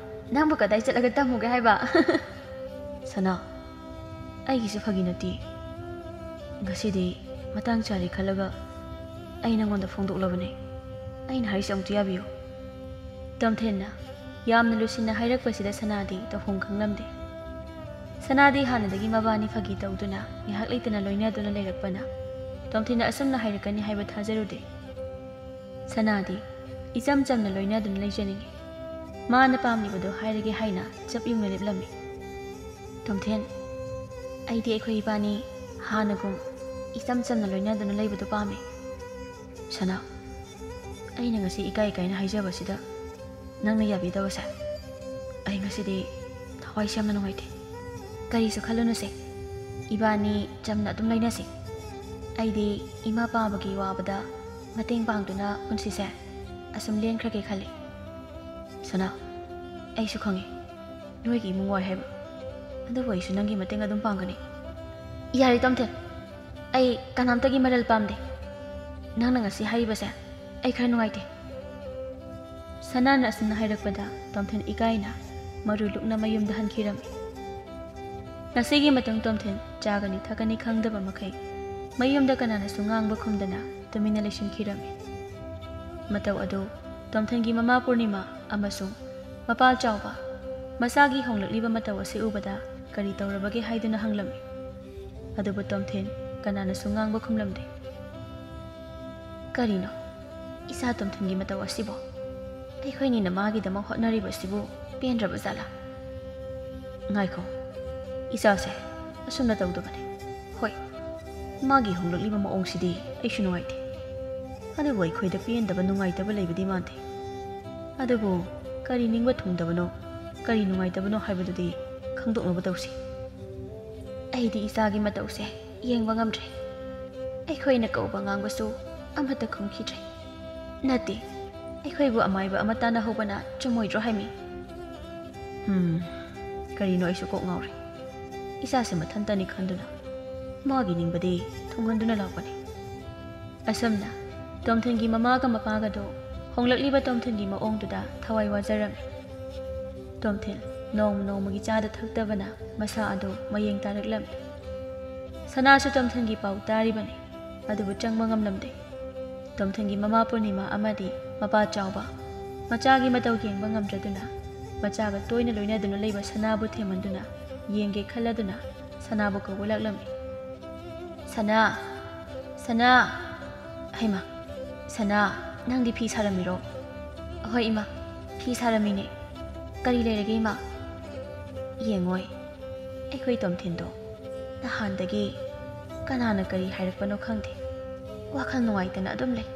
ꯅꯪꯕꯨ ꯀꯗꯥꯏ ꯆꯠꯂꯒ ꯇꯝꯃꯨꯒꯦ ꯍꯥꯏꯕ?" "ꯁꯅꯥ, ꯑꯩꯒꯤꯁꯨ ꯐꯥꯒꯤ ꯅꯠꯇꯦ꯫ ꯉꯁꯤꯗꯤ ꯃꯇꯥꯡ ꯆꯥꯔꯦ ꯈꯜꯂꯒ ꯑꯩ ꯅꯪꯉꯣꯟꯗ ꯐꯣꯡꯗꯣꯛꯂꯕꯅꯦ꯫ ꯑꯩꯅ ꯍꯥꯏꯔꯤꯁꯦ ꯑꯃꯨꯛꯇ ꯌꯥꯕꯤꯌꯨ꯫" ꯇꯣꯝꯊꯤꯟꯅ ꯌꯥꯝꯅ ꯂꯨꯁꯤꯟꯅ ꯍꯥꯏꯔꯛꯄꯁꯤꯗ ꯁꯅꯥꯗꯤ ꯇꯧꯐꯝ ꯈꯪꯂꯝꯗꯦ꯫ ꯁꯅꯥꯗꯤ ꯍꯥꯟꯅꯗꯒꯤ ꯃꯕꯥꯅꯤ ꯐꯥꯒꯤ ꯇꯧꯗꯨꯅ ꯉꯥꯏꯍꯥꯛ ꯂꯩꯇꯅ ꯂꯣꯏꯅꯗꯨꯅ ꯂꯩꯔꯛꯄꯅ ꯇꯣꯝꯊꯤꯟꯅ ꯑꯁꯨꯝꯅ ꯍꯥꯏꯔꯛꯀꯅꯤ ꯍꯥꯏꯕ ꯊꯥꯖꯔꯨꯗꯦ꯫ ꯁꯅꯥꯗꯤ ꯏꯆꯝ ꯆꯝꯅ ꯂꯣꯏꯅꯗꯨꯅ ꯂꯩꯖꯅꯤꯡꯉꯤ꯫ ꯃꯥꯅ ꯄꯥꯝꯂꯤꯕꯗꯨ ꯍꯥꯏꯔꯒꯦ ꯍꯥꯏꯅ ꯆꯞ ꯌꯨꯡꯅ ꯂꯦꯞꯂꯝꯃꯤ꯫ "ꯇꯣꯝꯊꯤꯟ, ꯑꯩꯗꯤ ꯑꯩꯈꯣꯏ ꯏꯕꯥꯅꯤ ꯍꯥꯟꯅꯒꯨꯝ ꯏꯆꯝ ꯆꯝꯅ ꯂꯣꯏꯅꯗꯨꯅ ꯂꯩꯕꯗꯨ ꯄꯥꯝꯃꯤ꯫" "ꯁꯅꯥ, ꯑꯩꯅ ꯉꯁꯤ ꯏꯀꯥꯏ ꯏꯀꯥꯏꯅ ꯍꯥꯏꯖꯕꯁꯤꯗ ꯅꯪꯅ ꯌꯥꯕꯤꯗꯕꯁꯦ ꯑꯩ ꯉꯁꯤꯗꯤ ꯊꯋꯥꯏꯁꯦ ꯌꯥꯝꯅ ꯅꯨꯡꯉꯥꯏꯇꯦ꯫ ꯀꯔꯤꯁꯨ ꯈꯜꯂꯨꯅꯨꯁꯦ, ꯏꯕꯥꯅꯤ ꯆꯝꯅ ꯑꯗꯨꯝ ꯂꯩꯅꯁꯤ꯫ ꯑꯩꯗꯤ ꯏꯃꯥ ꯄꯥꯕꯒꯤ ꯋꯥꯕꯗ ꯃꯇꯦꯡ ꯄꯥꯡꯗꯨꯅ ꯄꯨꯟꯁꯤꯁꯦ ꯑꯁꯨꯝ ꯂꯦꯟꯈ꯭ꯔꯒꯦ ꯈꯜꯂꯤ꯫" "ꯁꯅꯥ, ꯑꯩꯁꯨ ꯈꯪꯉꯤ ꯅꯣꯏꯒꯤ ꯏꯃꯨꯡ ꯋꯥꯏ ꯍꯥꯏꯕ, ꯑꯗꯨꯕꯨ ꯑꯩꯁꯨ ꯅꯪꯒꯤ ꯃꯇꯦꯡ ꯑꯗꯨꯝ ꯄꯥꯡꯒꯅꯤ꯫" "ꯌꯥꯔꯦ ꯇꯣꯝꯊꯤꯟ, ꯑꯩ ꯀꯅꯥꯝꯇꯒꯤ ꯃꯔꯜ ꯄꯥꯝꯗꯦ꯫ ꯅꯪꯅ ꯉꯁꯤ ꯍꯥꯏꯔꯤꯕꯁꯦ ꯑꯩ ꯈꯔ ꯅꯨꯡꯉꯥꯏꯇꯦ꯫" ꯁꯅꯥꯅ ꯑꯁꯨꯝꯅ ꯍꯥꯏꯔꯛꯄꯗ ꯇꯣꯝꯊꯤꯟ ꯏꯀꯥꯏꯅ ꯃꯔꯨ ꯂꯨꯛꯅ ꯃꯌꯨꯝꯗ ꯍꯟꯈꯤꯔꯝꯃꯤ꯫ ꯉꯁꯤꯒꯤ ꯃꯇꯨꯡ ꯇꯣꯝꯊꯤꯟ ꯆꯥꯒꯅꯤ ꯊꯛꯀꯅꯤ ꯈꯪꯗꯕ ꯃꯈꯩ ꯃꯌꯨꯝꯗ ꯀꯅꯥꯅꯁꯨ ꯉꯥꯡꯕ ꯈꯨꯝꯗꯅ ꯇꯨꯃꯤꯟꯅ ꯂꯩꯁꯤꯟꯈꯤꯔꯝꯃꯤ꯫ ꯃꯇꯧ ꯑꯗꯨ ꯇꯣꯝꯊꯤꯟꯒꯤ ꯃꯃꯥ ꯄꯨꯔꯅꯤꯃꯥ ꯑꯃꯁꯨꯡ ꯃꯄꯥ ꯆꯥꯎꯕ ꯃꯆꯥꯒꯤ ꯍꯣꯡꯂꯛꯂꯤꯕ ꯃꯇꯧ ꯑꯁꯤ ꯎꯕꯗ ꯀꯔꯤ ꯇꯧꯔꯕꯒꯦ ꯍꯥꯏꯗꯨꯅ ꯍꯪꯂꯝꯃꯤ꯫ ꯑꯗꯨꯕꯨ ꯇꯣꯝꯊꯤꯟ ꯀꯅꯥꯅꯁꯨ ꯉꯥꯡꯕ ꯈꯨꯝꯂꯝꯗꯦ꯫ ꯀꯔꯤꯅꯣ ꯏꯆꯥ ꯇꯣꯝꯊꯤꯟꯒꯤ ꯃꯇꯧ ꯑꯁꯤꯕꯣ? ꯑꯩꯈꯣꯏꯅꯤꯅ ꯃꯥꯒꯤꯗꯃꯛ ꯍꯣꯠꯅꯔꯤꯕꯁꯤꯕꯨ ꯄꯦꯟꯗ꯭ꯔꯕ ꯖꯥꯠꯂꯥ? ꯉꯥꯏꯈꯣ, ꯏꯆꯥꯁꯦ ꯑꯁꯨꯝꯅ ꯇꯧꯗꯕꯅꯤ꯫ ꯍꯣꯏ, ꯃꯥꯒꯤ ꯍꯣꯡꯂꯛꯂꯤꯕ ꯃꯑꯣꯡꯁꯤꯗꯤ ꯑꯩꯁꯨ ꯅꯨꯡꯉꯥꯏꯇꯦ꯫ ꯑꯗꯨꯕꯨ ꯑꯩꯈꯣꯏꯗ ꯄꯦꯟꯗꯕ ꯅꯨꯡꯉꯥꯏꯇꯕ ꯂꯩꯕꯗꯤ ꯃꯥꯟꯗꯦ꯫ ꯑꯗꯨꯕꯨ ꯀꯔꯤ ꯅꯤꯡꯕ ꯊꯨꯡꯗꯕꯅꯣ, ꯀꯔꯤ ꯅꯨꯡꯉꯥꯏꯇꯕꯅꯣ ꯍꯥꯏꯕꯗꯨꯗꯤ ꯈꯪꯗꯣꯛꯅꯕ ꯇꯧꯁꯤ꯫ ꯑꯩꯗꯤ ꯏꯆꯥꯒꯤ ꯃꯇꯧꯁꯦ ꯌꯦꯡꯕ ꯉꯝꯗ꯭ꯔꯦ꯫ ꯑꯩꯈꯣꯏꯅ ꯀꯧꯕ ꯉꯥꯡꯕꯁꯨ ꯑꯃꯠꯇ ꯈꯨꯝꯈꯤꯗ꯭ꯔꯦ꯫ ꯅꯠꯇꯦ, ꯑꯩꯈꯣꯏꯕꯨ ꯑꯃꯥꯏꯕ ꯑꯃ ꯇꯥꯟꯅꯍꯧꯕꯅ ꯆꯨꯝꯃꯣꯏꯗ꯭ꯔꯣ ꯍꯥꯏꯃꯤ? ꯎꯝ, ꯀꯔꯤꯅꯣ ꯑꯩꯁꯨ ꯀꯣꯛ ꯉꯥꯎꯔꯦ꯫ ꯏꯆꯥꯁꯦ ꯃꯊꯟꯇꯅꯤ ꯈꯟꯗꯨꯅ ꯃꯥꯒꯤ ꯅꯤꯡꯕꯗꯤ ꯊꯨꯡꯍꯟꯗꯨꯅ ꯂꯥꯛꯄꯅꯤ꯫ ꯑꯁꯨꯝꯅ ꯇꯣꯝꯊꯤꯟꯒꯤ ꯃꯃꯥꯒ ꯃꯄꯥꯒꯗꯣ ꯍꯣꯡꯂꯛꯂꯤꯕ ꯇꯣꯝꯊꯤꯟꯒꯤ ꯃꯑꯣꯡꯗꯨꯗ ꯊꯋꯥꯏ ꯋꯥꯖꯔꯝꯃꯤ꯫ ꯇꯣꯝꯊꯤꯟ ꯅꯣꯡꯃ ꯅꯣꯡꯃꯒꯤ ꯆꯥꯗ ꯊꯛꯇꯕꯅ ꯃꯁꯥ ꯑꯗꯨ ꯃꯌꯦꯡ ꯇꯥꯔꯛꯂꯝꯃꯤ꯫ ꯁꯅꯥꯁꯨ ꯇꯣꯝꯊꯤꯟꯒꯤ ꯄꯥꯎ ꯇꯥꯔꯤꯕꯅꯤ, ꯑꯗꯨꯕꯨ ꯆꯪꯕ ꯉꯝꯂꯝꯗꯦ꯫ ꯇꯣꯝꯊꯤꯟꯒꯤ ꯃꯃꯥ ꯄꯨꯔꯅꯤꯃꯥ ꯑꯃꯗꯤ ꯃꯄꯥ ꯆꯥꯎꯕ ꯃꯆꯥꯒꯤ ꯃꯇꯧ ꯌꯦꯡꯕ ꯉꯝꯗ꯭ꯔꯗꯨꯅ ꯃꯆꯥꯒ ꯇꯣꯏꯅ ꯂꯣꯏꯅꯗꯨꯅ ꯂꯩꯕ ꯁꯅꯥꯕꯨ ꯊꯦꯝꯍꯟꯗꯨꯅ ꯌꯦꯡꯒꯦ ꯈꯜꯂꯗꯨꯅ ꯁꯅꯥꯕꯨ ꯀꯧꯕ ꯂꯥꯛꯂꯝꯃꯤ꯫ "ꯁꯅꯥ! ꯁꯅꯥ!" "ꯍꯩꯃꯥ! ꯁꯅꯥ, ꯅꯪꯗꯤ ꯐꯤ ꯁꯥꯔꯝꯃꯤꯔꯣ?" "ꯑꯍꯣꯏ ꯏꯃꯥ, ꯐꯤ ꯁꯥꯔꯝꯃꯤꯅꯦ꯫ ꯀꯔꯤ ꯂꯩꯔꯒꯦ ꯏꯃꯥ?" "ꯌꯦꯡꯉꯣꯏ, ꯑꯩꯈꯣꯏ ꯇꯣꯝꯊꯤꯟꯗꯣ ꯅꯍꯥꯟꯗꯒꯤ ꯀꯅꯥꯅ ꯀꯔꯤ ꯍꯥꯏꯔꯛꯄꯅꯣ ꯈꯪꯗꯦ, ꯋꯥꯈꯜ ꯅꯨꯡꯉꯥꯏꯇꯅ ꯑꯗꯨꯝ ꯂꯩ꯫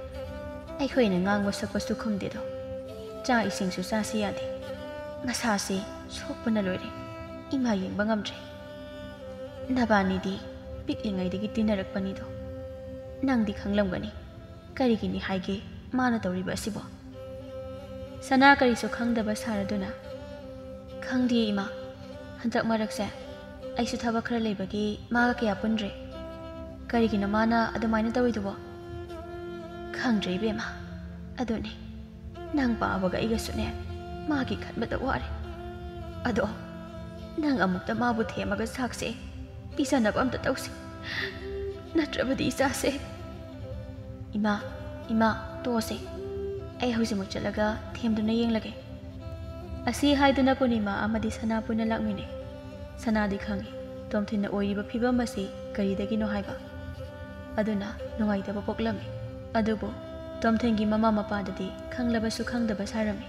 ꯑꯩꯈꯣꯏꯅ ꯉꯥꯡꯕ ꯁꯛꯄꯁꯨ ꯈꯨꯝꯗꯦꯗꯣ꯫ ꯆꯥꯛ ꯏꯁꯤꯡꯁꯨ ꯆꯥꯁꯤ ꯌꯥꯗꯦ꯫ ꯃꯁꯥꯁꯦ ꯁꯣꯛꯄꯅ ꯂꯣꯏꯔꯦ꯫ ꯏꯃꯥ ꯌꯦꯡꯕ ꯉꯝꯗ꯭ꯔꯦ꯫ ꯅꯕꯥꯅꯤꯗꯤ ꯄꯤꯛꯂꯤꯉꯩꯗꯒꯤ ꯇꯤꯟꯅꯔꯛꯄꯅꯤꯗꯣ꯫ ꯅꯪꯗꯤ ꯈꯪꯂꯝꯒꯅꯤ꯫ ꯀꯔꯤꯒꯤꯅꯤ ꯍꯥꯏꯒꯦ ꯃꯥꯅ ꯇꯧꯔꯤꯕ ꯑꯁꯤꯕꯣ?" ꯁꯅꯥ ꯀꯔꯤꯁꯨ ꯈꯪꯗꯕ ꯁꯥꯔꯗꯨꯅ, "ꯈꯪꯗꯦ ꯏꯃꯥ, ꯍꯟꯗꯛ ꯃꯔꯛꯁꯦ ꯑꯩꯁꯨ ꯊꯕꯛ ꯈꯔ ꯂꯩꯕꯒꯤ ꯃꯥꯒ ꯀꯌꯥ ꯄꯨꯟꯗ꯭ꯔꯦ꯫ ꯀꯔꯤꯒꯤꯅꯣ ꯃꯥꯅ ꯑꯗꯨꯃꯥꯏꯅ ꯇꯧꯔꯤꯗꯨꯕꯣ?" "ꯈꯪꯗ꯭ꯔꯦ ꯏꯕꯦꯝꯃ, ꯑꯗꯨꯅꯤ꯫ ꯅꯪ ꯄꯥꯕꯒ ꯑꯩꯒꯁꯨꯅꯦ ꯃꯥꯒꯤ ꯈꯟꯕꯗ ꯋꯥꯔꯦ꯫ ꯑꯗꯣ ꯅꯪ ꯑꯃꯨꯛꯇ ꯃꯥꯕꯨ ꯊꯦꯝꯃꯒ ꯆꯥꯛꯁꯦ ꯄꯤꯖꯅꯕ ꯑꯝꯇ ꯇꯧꯁꯤ, ꯅꯠꯇ꯭ꯔꯕꯗꯤ ꯏꯆꯥꯁꯦ꯫ ꯏꯃꯥ, ꯏꯃꯥ, ꯇꯣꯛꯑꯁꯦ꯫ ꯑꯩ ꯍꯧꯖꯤꯛꯃꯛ ꯆꯠꯂꯒ ꯊꯦꯝꯗꯨꯅ ꯌꯦꯡꯂꯒꯦ꯫ ꯑꯁꯤ ꯍꯥꯏꯗꯨꯅ ꯄꯨꯔꯅꯤꯃꯥ ꯑꯃꯗꯤ ꯁꯅꯥ ꯄꯨꯟꯅ ꯂꯥꯛꯃꯤꯟꯅꯩ꯫ ꯁꯅꯥꯗꯤ ꯈꯪꯏ ꯇꯣꯝꯊꯤꯟꯅ ꯑꯣꯏꯔꯤꯕ ꯐꯤꯕꯝ ꯑꯁꯤ ꯀꯔꯤꯗꯒꯤꯅꯣ ꯍꯥꯏꯕ꯫ ꯑꯗꯨꯅ ꯅꯨꯡꯉꯥꯏꯇꯕ ꯄꯣꯛꯂꯝꯃꯤ꯫ ꯑꯗꯨꯕꯨ ꯇꯣꯝꯊꯤꯟꯒꯤ ꯃꯃꯥ ꯃꯄꯥꯗꯗꯤ ꯈꯪꯂꯕꯁꯨ ꯈꯪꯗꯕ ꯁꯥꯔꯝꯃꯤ꯫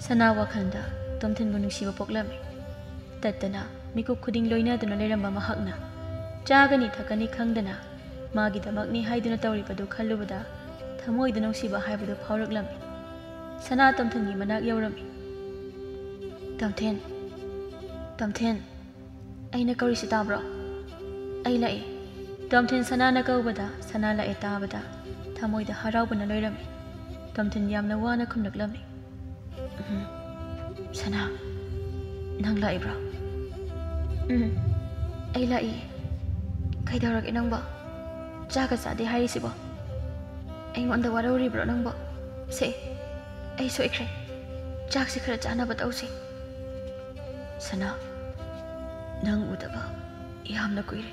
ꯁꯅꯥ ꯋꯥꯈꯜꯗ ꯇꯣꯝꯊꯤꯟꯕꯨ ꯅꯨꯡꯁꯤꯕ ꯄꯣꯛꯂꯝꯃꯤ꯫ ꯇꯠꯇꯅ ꯃꯤꯀꯨꯞ ꯈꯨꯗꯤꯡ ꯂꯣꯏꯅꯗꯨꯅ ꯂꯩꯔꯝꯕ ꯃꯍꯥꯛꯅ ꯆꯥꯒꯅꯤ ꯊꯛꯀꯅꯤ ꯈꯪꯗꯅ ꯃꯥꯒꯤꯗꯃꯛꯅꯤ ꯍꯥꯏꯗꯨꯅ ꯇꯧꯔꯤꯕꯗꯨ ꯈꯜꯂꯨꯕꯗ ꯊꯃꯣꯏꯗ ꯅꯨꯡꯁꯤꯕ ꯍꯥꯏꯕꯗꯨ ꯐꯥꯎꯔꯛꯂꯝꯃꯤ꯫ ꯁꯅꯥ ꯇꯣꯝꯊꯤꯟꯒꯤ ꯃꯅꯥꯛ ꯌꯧꯔꯝꯃꯤ꯫ "ꯇꯣꯝꯊꯤꯟ, ꯇꯣꯝꯊꯤꯟ, ꯑꯩꯅ ꯀꯧꯔꯤꯁꯤ ꯇꯥꯕ꯭ꯔꯣ? ꯑꯩ ꯂꯥꯛꯑꯦ꯫" ꯇꯣꯝꯊꯤꯟ ꯁꯅꯥꯅ ꯀꯧꯕꯗ ꯁꯅꯥ ꯂꯥꯛꯑꯦ ꯇꯥꯕꯗ ꯊꯃꯣꯏꯗ ꯍꯔꯥꯎꯕꯅ ꯂꯣꯏꯔꯝꯃꯤ꯫ ꯇꯣꯝꯊꯤꯟ ꯌꯥꯝꯅ ꯋꯥꯅ ꯈꯨꯝꯂꯛꯂꯝꯃꯤ꯫ "ꯎꯝ, ꯁꯅꯥ, ꯅꯪ ꯂꯥꯛꯏꯕ꯭ꯔꯣ?" "ꯎꯝ, ꯑꯩ ꯂꯥꯛꯏ꯫ ꯀꯩꯗꯧꯔꯒꯦ ꯅꯪꯕꯣ? ꯆꯥꯒ ꯆꯥꯗꯦ ꯍꯥꯏꯔꯤꯁꯤꯕꯣ? ꯑꯩꯉꯣꯟꯗ ꯋꯥꯔꯧꯔꯤꯕ꯭ꯔꯣ ꯅꯪꯕꯣ? ꯁꯦ, ꯑꯩ ꯁꯣꯏꯈ꯭ꯔꯦ꯫ ꯆꯥꯛꯁꯤ ꯈꯔ ꯆꯥꯅꯕ ꯇꯧꯁꯤ꯫" "ꯁꯅꯥ, ꯅꯪ ꯎꯗꯕ ꯌꯥꯝꯅ ꯀꯨꯏꯔꯦ꯫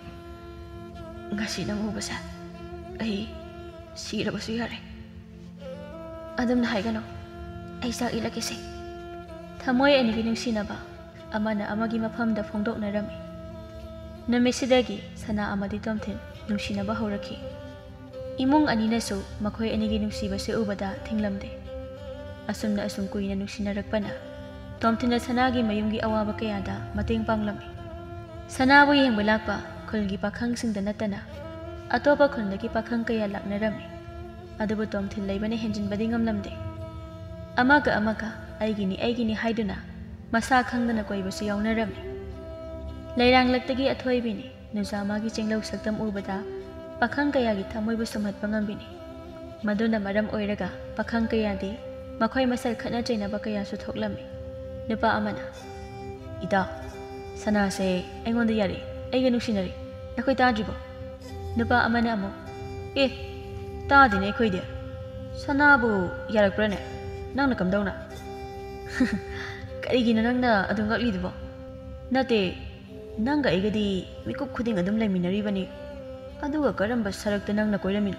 ꯉꯁꯤ ꯅꯪ ꯎꯕꯁꯦ ꯑꯩ ꯁꯤꯔꯕꯁꯨ ꯌꯥꯔꯦ꯫" "ꯑꯗꯨꯝꯅ ꯍꯥꯏꯒꯅꯨ꯫ ꯑꯩ ꯆꯥꯛ ꯏꯜꯂꯛꯀꯦꯁꯦ꯫" ꯊꯃꯣꯏ ꯑꯅꯤꯒꯤ ꯅꯨꯡꯁꯤꯅꯕ ꯑꯃꯅ ꯑꯃꯒꯤ ꯃꯐꯝꯗ ꯐꯣꯡꯗꯣꯛꯅꯔꯝꯃꯤ꯫ ꯅꯨꯃꯤꯠꯁꯤꯗꯒꯤ ꯁꯅꯥ ꯑꯃꯗꯤ ꯇꯣꯝꯊꯤꯟ ꯅꯨꯡꯁꯤꯅꯕ ꯍꯧꯔꯛꯈꯤ꯫ ꯏꯃꯨꯡ ꯑꯅꯤꯅꯁꯨ ꯃꯈꯣꯏ ꯑꯅꯤꯒꯤ ꯅꯨꯡꯁꯤꯕꯁꯦ ꯎꯕꯗ ꯊꯤꯡꯂꯝꯗꯦ꯫ ꯑꯁꯨꯝꯅ ꯑꯁꯨꯝ ꯀꯨꯏꯅ ꯅꯨꯡꯁꯤꯅꯔꯛꯄꯅ ꯇꯣꯝꯊꯤꯟꯅ ꯁꯅꯥꯒꯤ ꯃꯌꯨꯝꯒꯤ ꯑꯋꯥꯕ ꯀꯌꯥꯗ ꯃꯇꯦꯡ ꯄꯥꯡꯂꯝꯃꯤ꯫ ꯁꯅꯥꯕꯨ ꯌꯦꯡꯕ ꯂꯥꯛꯄ ꯈꯨꯜꯒꯤ ꯄꯥꯈꯪꯁꯤꯡꯗ ꯅꯠꯇꯅ ꯑꯇꯣꯞꯄ ꯈꯨꯜꯗꯒꯤ ꯄꯥꯈꯪ ꯀꯌꯥ ꯂꯥꯛꯅꯔꯝꯃꯤ꯫ ꯑꯗꯨꯕꯨ ꯇꯣꯝꯊꯤꯟ ꯂꯩꯕꯅ ꯍꯦꯟꯖꯤꯟꯕꯗꯤ ꯉꯝꯂꯝꯗꯦ꯫ ꯑꯃꯒ ꯑꯃꯒ "ꯑꯩꯒꯤꯅꯤ, ꯑꯩꯒꯤꯅꯤ" ꯍꯥꯏꯗꯨꯅ ꯃꯁꯥ ꯈꯪꯗꯅ ꯀꯣꯏꯕꯁꯨ ꯌꯥꯎꯅꯔꯝꯃꯤ꯫ ꯂꯩꯔꯥꯡꯂꯛꯇꯒꯤ ꯑꯊꯣꯏꯕꯤꯅꯤ ꯅꯨꯖꯥꯃꯥꯒꯤ ꯆꯦꯡꯂꯧ ꯁꯛꯇꯝ ꯎꯕꯗ ꯄꯥꯈꯪ ꯀꯌꯥꯒꯤ ꯊꯃꯣꯏꯕꯨ ꯁꯨꯝꯍꯠꯄ ꯉꯝꯕꯤꯅꯤ꯫ ꯃꯗꯨꯅ ꯃꯔꯝ ꯑꯣꯏꯔꯒ ꯄꯥꯈꯪ ꯀꯌꯥꯗꯤ ꯃꯈꯣꯏ ꯃꯁꯦꯜ ꯈꯠꯅ ꯆꯩꯅꯕ ꯀꯌꯥꯁꯨ ꯊꯣꯛꯂꯝꯃꯤ꯫ ꯅꯨꯄꯥ ꯑꯃꯅ, "ꯏꯇꯥꯎ, ꯁꯅꯥꯁꯦ ꯑꯩꯉꯣꯟꯗ ꯌꯥꯔꯤ, ꯑꯩꯒ ꯅꯨꯡꯁꯤꯅꯔꯤ, ꯅꯈꯣꯏ ꯇꯥꯗ꯭ꯔꯤꯕꯣ?" ꯅꯨꯄꯥ ꯑꯃꯅ ꯑꯃꯨꯛ, "ꯑꯦ, ꯇꯥꯗꯦꯅꯦ ꯑꯩꯈꯣꯏꯗꯤ꯫ ꯁꯅꯥꯕꯨ ꯌꯥꯔꯛꯄ꯭ꯔꯅꯦ? ꯅꯪꯅ ꯀꯝꯗꯧꯅ? ꯀꯔꯤꯒꯤꯅꯣ ꯅꯪꯅ ꯑꯗꯨꯝ ꯉꯛꯂꯤꯗꯨꯕꯣ? ꯅꯠꯇꯦ, ꯅꯪꯒ ꯑꯩꯒꯗꯤ ꯃꯤꯀꯨꯞ ꯈꯨꯗꯤꯡ ꯑꯗꯨꯝ ꯂꯩꯃꯤꯟꯅꯔꯤꯕꯅꯤ꯫ ꯑꯗꯨꯒ ꯀꯔꯝꯕ ꯁꯔꯛꯇ ꯅꯪꯅ ꯀꯣꯏꯔꯝꯃꯤꯅꯣ?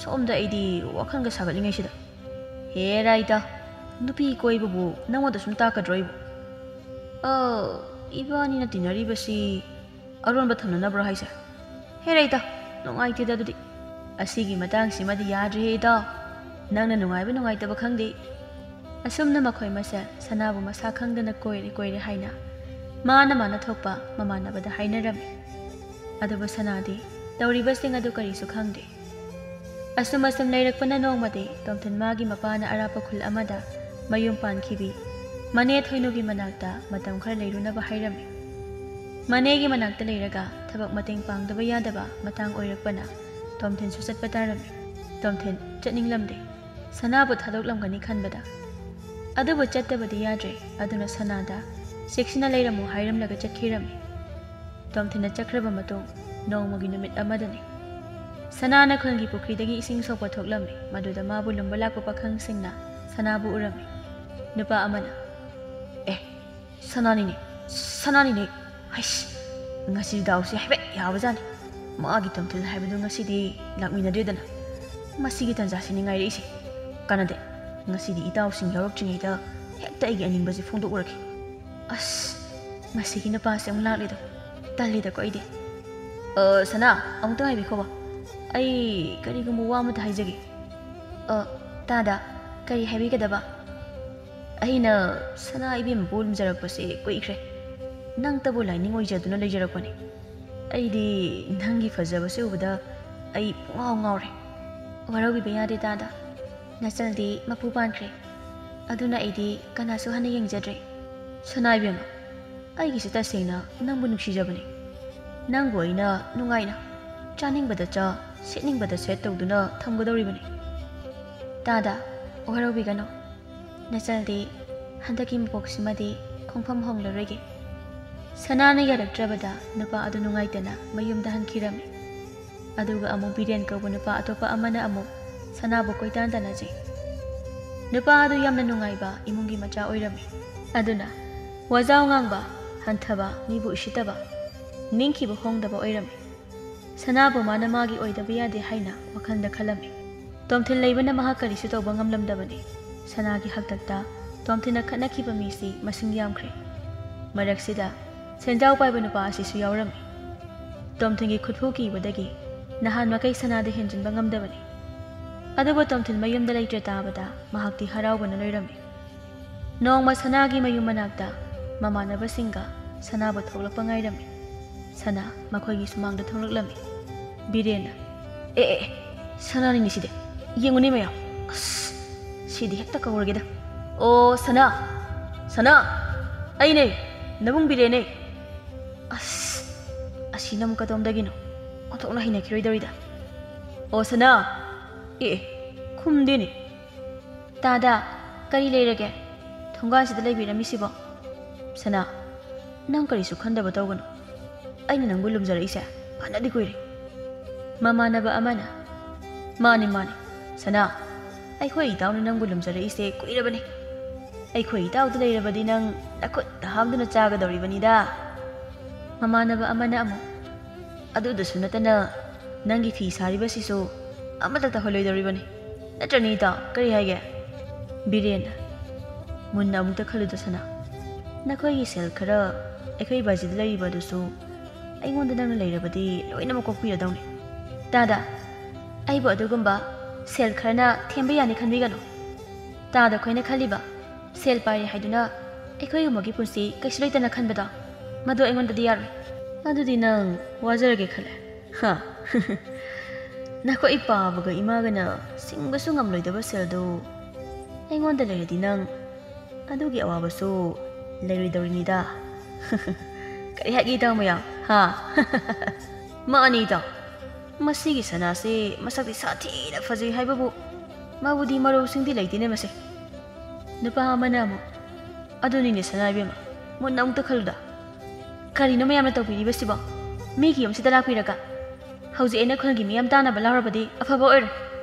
ꯁꯣꯝꯗ ꯑꯩꯗꯤ ꯋꯥꯈꯜꯒ ꯁꯥꯒꯠꯂꯤꯉꯩꯁꯤꯗ꯫ ꯍꯦ ꯔꯥꯏꯇꯥ, ꯅꯨꯄꯤ ꯀꯣꯏꯕꯕꯨ ꯅꯪꯉꯣꯟꯗ ꯁꯨꯝ ꯇꯥꯛꯀꯗ꯭ꯔꯣ ꯑꯩꯕꯨ? ꯑ, ꯏꯕꯥꯅꯤꯅ ꯇꯤꯟꯅꯔꯤꯕꯁꯤ ꯑꯔꯣꯟꯕ ꯊꯝꯅꯅꯕ꯭ꯔꯣ ꯍꯥꯏꯁꯦ? ꯍꯦ ꯔꯥꯏꯇꯥ, ꯅꯨꯡꯉꯥꯏꯇꯦꯗ ꯑꯗꯨꯗꯤ꯫ ꯑꯁꯤꯒꯤ ꯃꯇꯥꯡꯁꯤꯃꯗꯤ ꯌꯥꯗ꯭ꯔꯦꯍꯦ ꯏꯇꯥꯎ꯫ ꯅꯪꯅ ꯅꯨꯡꯉꯥꯏꯕ ꯅꯨꯡꯉꯥꯏꯇꯕ ꯈꯪꯗꯦ꯫ ꯑꯁꯨꯝꯅ ꯃꯈꯣꯏ ꯃꯁꯦꯜ ꯁꯅꯥꯕꯨ ꯃꯁꯥ ꯈꯪꯗꯅ ꯀꯣꯏꯔꯦ ꯀꯣꯏꯔꯦ ꯍꯥꯏꯅ ꯃꯥꯅ ꯃꯥꯅ ꯊꯣꯛꯄ ꯃꯃꯥꯟꯅꯕꯗ ꯍꯥꯏꯅꯔꯝꯃꯤ꯫ ꯑꯗꯨꯕꯨ ꯁꯅꯥꯗꯤ ꯇꯧꯔꯤꯕꯁꯤꯡ ꯑꯗꯨ ꯀꯔꯤꯁꯨ ꯈꯪꯗꯦ꯫ ꯑꯁꯨꯝ ꯑꯁꯨꯝ ꯂꯩꯔꯛꯄꯅ ꯅꯣꯡꯃꯗꯤ ꯇꯣꯝꯊꯤꯟ ꯃꯥꯒꯤ ꯃꯄꯥꯅ ꯑꯔꯥꯞꯄ ꯈꯨꯜ ꯑꯃꯗ ꯃꯌꯨꯝ ꯄꯥꯟꯈꯤꯕꯤ ꯃꯅꯦ ꯊꯣꯏꯅꯨꯒꯤ ꯃꯅꯥꯛꯇ ꯃꯇꯝ ꯈꯔ ꯂꯩꯔꯨꯅꯕ ꯍꯥꯏꯔꯝꯃꯤ꯫ ꯃꯅꯦꯒꯤ ꯃꯅꯥꯛꯇ ꯂꯩꯔꯒ ꯊꯕꯛ ꯃꯇꯦꯡ ꯄꯥꯡꯗꯕ ꯌꯥꯗꯕ ꯃꯇꯥꯡ ꯑꯣꯏꯔꯛꯄꯅ ꯇꯣꯝꯊꯤꯟꯁꯨ ꯆꯠꯄ ꯇꯥꯔꯝꯃꯤ꯫ ꯇꯣꯝꯊꯤꯟ ꯆꯠꯅꯤꯡꯂꯝꯗꯦ꯫ ꯁꯅꯥꯕꯨ ꯊꯥꯗꯣꯛꯂꯝꯒꯅꯤ ꯈꯟꯕꯗ꯫ ꯑꯗꯨꯕꯨ ꯆꯠꯇꯕꯗꯤ ꯌꯥꯗ꯭ꯔꯦ꯫ ꯑꯗꯨꯅ ꯁꯅꯥꯗ ꯆꯦꯛꯁꯤꯟꯅ ꯂꯩꯔꯝꯃꯨ ꯍꯥꯏꯔꯝꯂꯒ ꯆꯠꯈꯤꯔꯝꯃꯤ꯫ ꯇꯣꯝꯊꯤꯟꯅ ꯆꯠꯈ꯭ꯔꯕ ꯃꯇꯨꯡ ꯅꯣꯡꯃꯒꯤ ꯅꯨꯃꯤꯠ ꯑꯃꯗꯅꯤ꯫ ꯁꯅꯥꯅ ꯈꯨꯜꯒꯤ ꯄꯨꯈ꯭ꯔꯤꯗꯒꯤ ꯏꯁꯤꯡ ꯁꯣꯛꯄ ꯊꯣꯛꯂꯝꯃꯤ꯫ ꯃꯗꯨꯗ ꯃꯥꯕꯨ ꯂꯨꯝꯕ ꯂꯥꯛꯄ ꯄꯥꯈꯪꯁꯤꯡꯅ ꯁꯅꯥꯕꯨ ꯎꯔꯝꯃꯤ꯫ ꯅꯨꯄꯥ ꯑꯃꯅ, "ꯑꯦ, ꯁꯅꯥꯅꯤꯅꯦ, ꯁꯅꯥꯅꯤꯅꯦ꯫ ꯍꯩꯁ, ꯉꯁꯤ ꯗꯥꯎꯁꯦ ꯍꯥꯏꯐꯦꯠ ꯌꯥꯕꯖꯥꯠꯅꯤ꯫ ꯃꯥꯒꯤ ꯇꯣꯝꯊꯤꯟ ꯍꯥꯏꯕꯗꯨ ꯉꯁꯤꯗꯤ ꯂꯥꯛꯃꯤꯟꯅꯗꯦꯗꯅ꯫ ꯃꯁꯤꯒꯤ ꯇꯟꯖꯥꯁꯤꯅꯤ ꯉꯥꯏꯔꯛꯏꯁꯦ꯫ ꯀꯥꯟꯅꯗꯦ, ꯉꯁꯤꯗꯤ ꯏꯇꯥꯎꯁꯤꯡ ꯌꯥꯎꯔꯛꯇ꯭ꯔꯤꯉꯩꯗ ꯍꯦꯛꯇ ꯑꯩꯒꯤ ꯑꯅꯤꯡꯕꯁꯤ ꯐꯣꯡꯗꯣꯛꯎꯔꯒꯦ꯫ ꯑꯁ, ꯃꯁꯤꯒꯤ ꯅꯨꯄꯥꯁꯦ ꯑꯃꯨꯛ ꯂꯥꯛꯂꯦꯗꯣ꯫ ꯇꯜꯂꯤꯗꯀꯣ ꯑꯩꯗꯤ꯫ ꯑ, ꯁꯅꯥ, ꯑꯃꯨꯛꯇ ꯉꯥꯏꯕꯤꯈꯣꯕ꯫ ꯑꯩ ꯀꯔꯤꯒꯨꯝꯕ ꯋꯥ ꯑꯃꯇ ꯍꯥꯏꯖꯒꯦ꯫ ꯑ, ꯇꯥꯗ, ꯀꯔꯤ ꯍꯥꯏꯕꯤꯒꯗꯕ?" "ꯑꯩꯅ ꯁꯅꯥ ꯏꯕꯦꯝꯃꯕꯨ ꯂꯨꯝꯖꯔꯛꯄꯁꯦ ꯀꯨꯏꯈ꯭ꯔꯦ꯫ ꯅꯪꯇꯕꯨ ꯂꯥꯏꯅꯤꯡ ꯑꯣꯏꯖꯗꯨꯅ ꯂꯩꯖꯔꯛꯄꯅꯤ꯫ ꯑꯩꯗꯤ ꯅꯪꯒꯤ ꯐꯖꯕꯁꯦ ꯎꯕꯗ ꯑꯩ ꯄꯨꯡꯉꯥꯎ ꯉꯥꯎꯔꯦ꯫ ꯋꯥꯔꯧꯕꯤꯕ ꯌꯥꯗꯦ ꯇꯥꯗ꯫ ꯅꯆꯜꯗꯤ ꯃꯄꯨ ꯄꯥꯟꯈ꯭ꯔꯦ꯫ ꯑꯗꯨꯅ ꯑꯩꯗꯤ ꯀꯅꯥꯁꯨ ꯍꯟꯅ ꯌꯦꯡꯖꯗ꯭ꯔꯦ꯫ ꯁꯅꯥ ꯏꯕꯦꯝꯃ, ꯑꯩꯒꯤꯁꯦ ꯇꯁꯦꯡꯅ ꯅꯪꯕꯨ ꯅꯨꯡꯁꯤꯖꯕꯅꯤ꯫ ꯅꯪꯕꯨ ꯑꯩꯅ ꯅꯨꯡꯉꯥꯏꯅ ꯆꯥꯅꯤꯡꯕꯗ ꯆꯥ, ꯁꯦꯠꯅꯤꯡꯕꯗ ꯁꯦꯠ ꯇꯧꯗꯨꯅ ꯊꯝꯒꯗꯧꯔꯤꯕꯅꯤ꯫ ꯇꯥꯗ, ꯋꯥꯔꯧꯕꯤꯒꯅꯨ꯫ ꯅꯆꯜꯗꯤ ꯍꯟꯗꯛꯀꯤ ꯃꯄꯣꯛꯁꯤꯃꯗꯤ ꯈꯣꯡꯐꯝ ꯍꯣꯡꯂꯔꯣꯏꯒꯦ꯫" ꯁꯅꯥꯅ ꯌꯥꯔꯛꯇ꯭ꯔꯕꯗ ꯅꯨꯄꯥ ꯑꯗꯨ ꯅꯨꯡꯉꯥꯏꯇꯅ ꯃꯌꯨꯝꯗ ꯍꯟꯈꯤꯔꯝꯃꯤ꯫ ꯑꯗꯨꯒ ꯑꯃꯨꯛ ꯕꯤꯔꯦꯟ ꯀꯧꯕ ꯅꯨꯄꯥ ꯑꯇꯣꯞꯄ ꯑꯃꯅ ꯑꯃꯨꯛ ꯁꯅꯥꯕꯨ ꯀꯣꯏꯇꯥꯟ ꯇꯥꯟꯅꯖꯩ꯫ ꯅꯨꯄꯥ ꯑꯗꯨ ꯌꯥꯝꯅ ꯅꯨꯡꯉꯥꯏꯕ ꯏꯃꯨꯡꯒꯤ ꯃꯆꯥ ꯑꯣꯏꯔꯝꯃꯤ꯫ ꯑꯗꯨꯅ ꯋꯥꯖꯥꯎ ꯉꯥꯡꯕ, ꯍꯟꯊꯕ, ꯃꯤꯕꯨ ꯎꯁꯤꯠꯇꯕ, ꯅꯤꯡꯈꯤꯕ ꯍꯣꯡꯗꯕ ꯑꯣꯏꯔꯝꯃꯤ꯫ ꯁꯅꯥꯕꯨ ꯃꯥꯅ ꯃꯥꯒꯤ ꯑꯣꯏꯗꯕ ꯌꯥꯗꯦ ꯍꯥꯏꯅ ꯋꯥꯈꯜꯗ ꯈꯜꯂꯝꯃꯤ꯫ ꯇꯣꯝꯊꯤꯟ ꯂꯩꯕꯅ ꯃꯍꯥꯛ ꯀꯔꯤꯁꯨ ꯇꯧꯕ ꯉꯝꯂꯝꯗꯕꯅꯤ꯫ ꯁꯅꯥꯒꯤ ꯍꯥꯛꯇꯛꯇ ꯇꯣꯝꯊꯤꯟꯅ ꯈꯠꯅꯈꯤꯕ ꯃꯤꯁꯤ ꯃꯁꯤꯡ ꯌꯥꯝꯈ꯭ꯔꯦ꯫ ꯃꯔꯛꯁꯤꯗ ꯁꯦꯟꯖꯥꯎ ꯄꯥꯏꯕ ꯅꯨꯄꯥ ꯑꯁꯤꯁꯨ ꯌꯥꯎꯔꯝꯃꯤ꯫ ꯇꯣꯝꯊꯤꯟꯒꯤ ꯈꯨꯠꯐꯨ ꯀꯤꯕꯗꯒꯤ ꯅꯍꯥꯟ ꯃꯈꯩ ꯁꯅꯥꯗ ꯍꯦꯟꯖꯤꯟꯕ ꯉꯝꯗꯕꯅꯤ꯫ ꯑꯗꯨꯕꯨ ꯇꯣꯝꯊꯤꯟ ꯃꯌꯨꯝꯗ ꯂꯩꯇ꯭ꯔꯦ ꯇꯥꯕꯗ ꯃꯍꯥꯛꯇꯤ ꯍꯔꯥꯎꯕꯅ ꯂꯣꯏꯔꯝꯃꯤ꯫ ꯅꯣꯡꯃ ꯁꯅꯥꯒꯤ ꯃꯌꯨꯝ ꯃꯅꯥꯛꯇ ꯃꯃꯥꯟꯅꯕꯁꯤꯡꯒ ꯁꯅꯥꯕꯨ ꯊꯣꯛꯂꯛꯄ ꯉꯥꯏꯔꯝꯃꯤ꯫ ꯁꯅꯥ ꯃꯈꯣꯏꯒꯤ ꯁꯨꯃꯥꯡꯗ ꯊꯣꯛꯂꯛꯂꯝꯃꯤ꯫ ꯕꯤꯔꯦꯟꯅ, "ꯑꯦ, ꯑꯦ, ꯑꯦ, ꯁꯅꯥꯅꯤꯅꯦ ꯁꯤꯗꯤ꯫ ꯌꯦꯡꯉꯨꯅꯦ ꯃꯌꯥꯝ꯫ ꯑꯁ, ꯁꯤꯗꯤ ꯍꯦꯛꯇ ꯀꯧꯔꯒꯦꯗ꯫ ꯑꯣ, ꯁꯅꯥ! ꯁꯅꯥ! ꯑꯩꯅꯦ, ꯅꯕꯨꯡ ꯕꯤꯔꯦꯟꯅꯦ꯫ ꯑꯁ, ꯑꯁꯤꯅ ꯑꯃꯨꯛ ꯀꯗꯣꯝꯗꯒꯤꯅꯣ? ꯑꯣꯟꯊꯣꯛꯅ ꯍꯩꯅꯈꯤꯔꯣꯏꯗꯧꯔꯤꯗ꯫ ꯑꯣ, ꯁꯅꯥ! ꯑꯦ, ꯑꯦ, ꯈꯨꯝꯗꯦꯅꯦ꯫ ꯇꯥꯗ, ꯀꯔꯤ ꯂꯩꯔꯒꯦ? ꯊꯣꯡꯒꯥꯟꯁꯤꯗ ꯂꯩꯕꯤꯔꯝꯃꯤꯁꯤꯕꯣ?" "ꯁꯅꯥ, ꯅꯪ ꯀꯔꯤꯁꯨ ꯈꯟꯗꯕ ꯇꯧꯒꯅꯨ꯫ ꯑꯩꯅ ꯅꯪꯕꯨ ꯂꯨꯝꯖꯔꯛꯏꯁꯦ ꯐꯅꯗꯤ ꯀꯨꯏꯔꯦ꯫" ꯃꯃꯥꯟꯅꯕ ꯑꯃꯅ, "ꯃꯥꯅꯤ, ꯃꯥꯅꯤ, ꯁꯅꯥ, ꯑꯩꯈꯣꯏ ꯏꯇꯥꯎꯅ ꯅꯪꯕꯨ ꯂꯨꯝꯖꯔꯛꯏꯁꯦ ꯀꯨꯏꯔꯕꯅꯤ꯫ ꯑꯩꯈꯣꯏ ꯏꯇꯥꯎꯗ ꯂꯩꯔꯕꯗꯤ ꯅꯪ ꯅꯈꯨꯠꯇ ꯍꯥꯝꯗꯨꯅ ꯆꯥꯒꯗꯧꯔꯤꯕꯅꯤꯗ꯫" ꯃꯃꯥꯟꯅꯕ ꯑꯃꯅ ꯑꯃꯨꯛ, "ꯑꯗꯨꯗꯁꯨ ꯅꯠꯇꯅ ꯅꯪꯒꯤ ꯐꯤ ꯁꯥꯔꯤꯕꯁꯤꯁꯨ ꯑꯃꯠꯇ ꯇꯧꯍꯜꯂꯣꯏꯗꯧꯔꯤꯕꯅꯤ꯫ ꯅꯠꯇ꯭ꯔꯅꯦ ꯏꯇꯥꯎ, ꯀꯔꯤ ꯍꯥꯏꯒꯦ?" ꯕꯤꯔꯦꯟꯅ, "ꯃꯨꯟꯅ ꯑꯃꯨꯛꯇ ꯈꯜꯂꯨꯗ ꯁꯅꯥ꯫ ꯅꯈꯣꯏꯒꯤ ꯁꯦꯜ ꯈꯔ ꯑꯩꯈꯣꯏ ꯕꯥꯖꯤꯗ ꯂꯩꯔꯤꯕ ꯑꯗꯨꯁꯨ ꯑꯩꯉꯣꯟꯗ ꯅꯪꯅ ꯂꯩꯔꯕꯗꯤ ꯂꯣꯏꯅꯃꯛ ꯀꯣꯛꯄꯤꯔꯗꯧꯅꯤ꯫" "ꯇꯥꯗ, ꯑꯩꯕꯨ ꯑꯗꯨꯒꯨꯝꯕ ꯁꯦꯜ ꯈꯔꯅ ꯊꯦꯝꯕ ꯌꯥꯅꯤ ꯈꯟꯕꯤꯒꯅꯨ꯫ ꯇꯥꯗ, ꯑꯩꯈꯣꯏꯅ ꯈꯜꯂꯤꯕ ꯁꯦꯜ ꯄꯥꯏꯔꯦ ꯍꯥꯏꯗꯨꯅ ꯑꯩꯈꯣꯏꯒꯨꯝꯕꯒꯤ ꯄꯨꯟꯁꯤ ꯀꯩꯁꯨ ꯂꯩꯇꯅ ꯈꯟꯕꯗꯣ, ꯃꯗꯨ ꯑꯩꯉꯣꯟꯗꯗꯤ ꯌꯥꯔꯣꯏ꯫" "ꯑꯗꯨꯗꯤ ꯅꯪ ꯋꯥꯖꯔꯒꯦ ꯈꯜꯂꯦ? ꯍꯥ?" "ꯅꯈꯣꯏ ꯄꯥꯕꯒ ꯏꯃꯥꯒꯅ ꯁꯤꯡꯕꯁꯨ ꯉꯝꯂꯣꯏꯗꯕ ꯁꯦꯜꯗꯨ ꯑꯩꯉꯣꯟꯗ ꯂꯩꯔꯗꯤ ꯅꯪ ꯑꯗꯨꯒꯤ ꯑꯋꯥꯕꯁꯨ ꯂꯩꯔꯣꯏꯗꯧꯔꯤꯅꯤꯗ꯫" "ꯀꯔꯤ ꯍꯥꯏꯒꯦ ꯏꯇꯥꯎ ꯃꯌꯥꯝ? ꯍꯥ?" "ꯃꯥꯅꯤ ꯏꯇꯥꯎ꯫ ꯃꯁꯤꯒꯤ ꯁꯅꯥꯁꯦ ꯃꯁꯛꯇꯤ ꯁꯥꯊꯤꯅ ꯐꯖꯩ ꯍꯥꯏꯕꯕꯨ ꯃꯥꯕꯨꯗꯤ ꯃꯔꯧꯁꯤꯡꯗꯤ ꯂꯩꯇꯦꯅꯦ ꯃꯁꯦ꯫" ꯅꯨꯄꯥ ꯑꯃꯅ ꯑꯃꯨꯛ, "ꯑꯗꯨꯅꯤꯅꯦ ꯁꯅꯥ ꯏꯕꯦꯝꯃ, ꯃꯨꯟꯅ ꯑꯃꯨꯛꯇ ꯈꯜꯂꯨꯗ꯫ ꯀꯔꯤꯅꯣ ꯃꯌꯥꯝꯅ ꯇꯧꯕꯤꯔꯤꯕꯁꯤꯕꯣ? ꯃꯤꯒꯤ ꯌꯨꯝꯁꯤꯗ ꯂꯥꯛꯄꯤꯔꯒ ꯍꯧꯖꯤꯛ ꯑꯩꯅ ꯈꯨꯜꯒꯤ ꯃꯤꯌꯥꯝ ꯇꯥꯟꯅꯕ ꯂꯥꯎꯔꯕꯗꯤ ꯑꯐꯕ ꯑꯣꯏꯔꯣꯏ꯫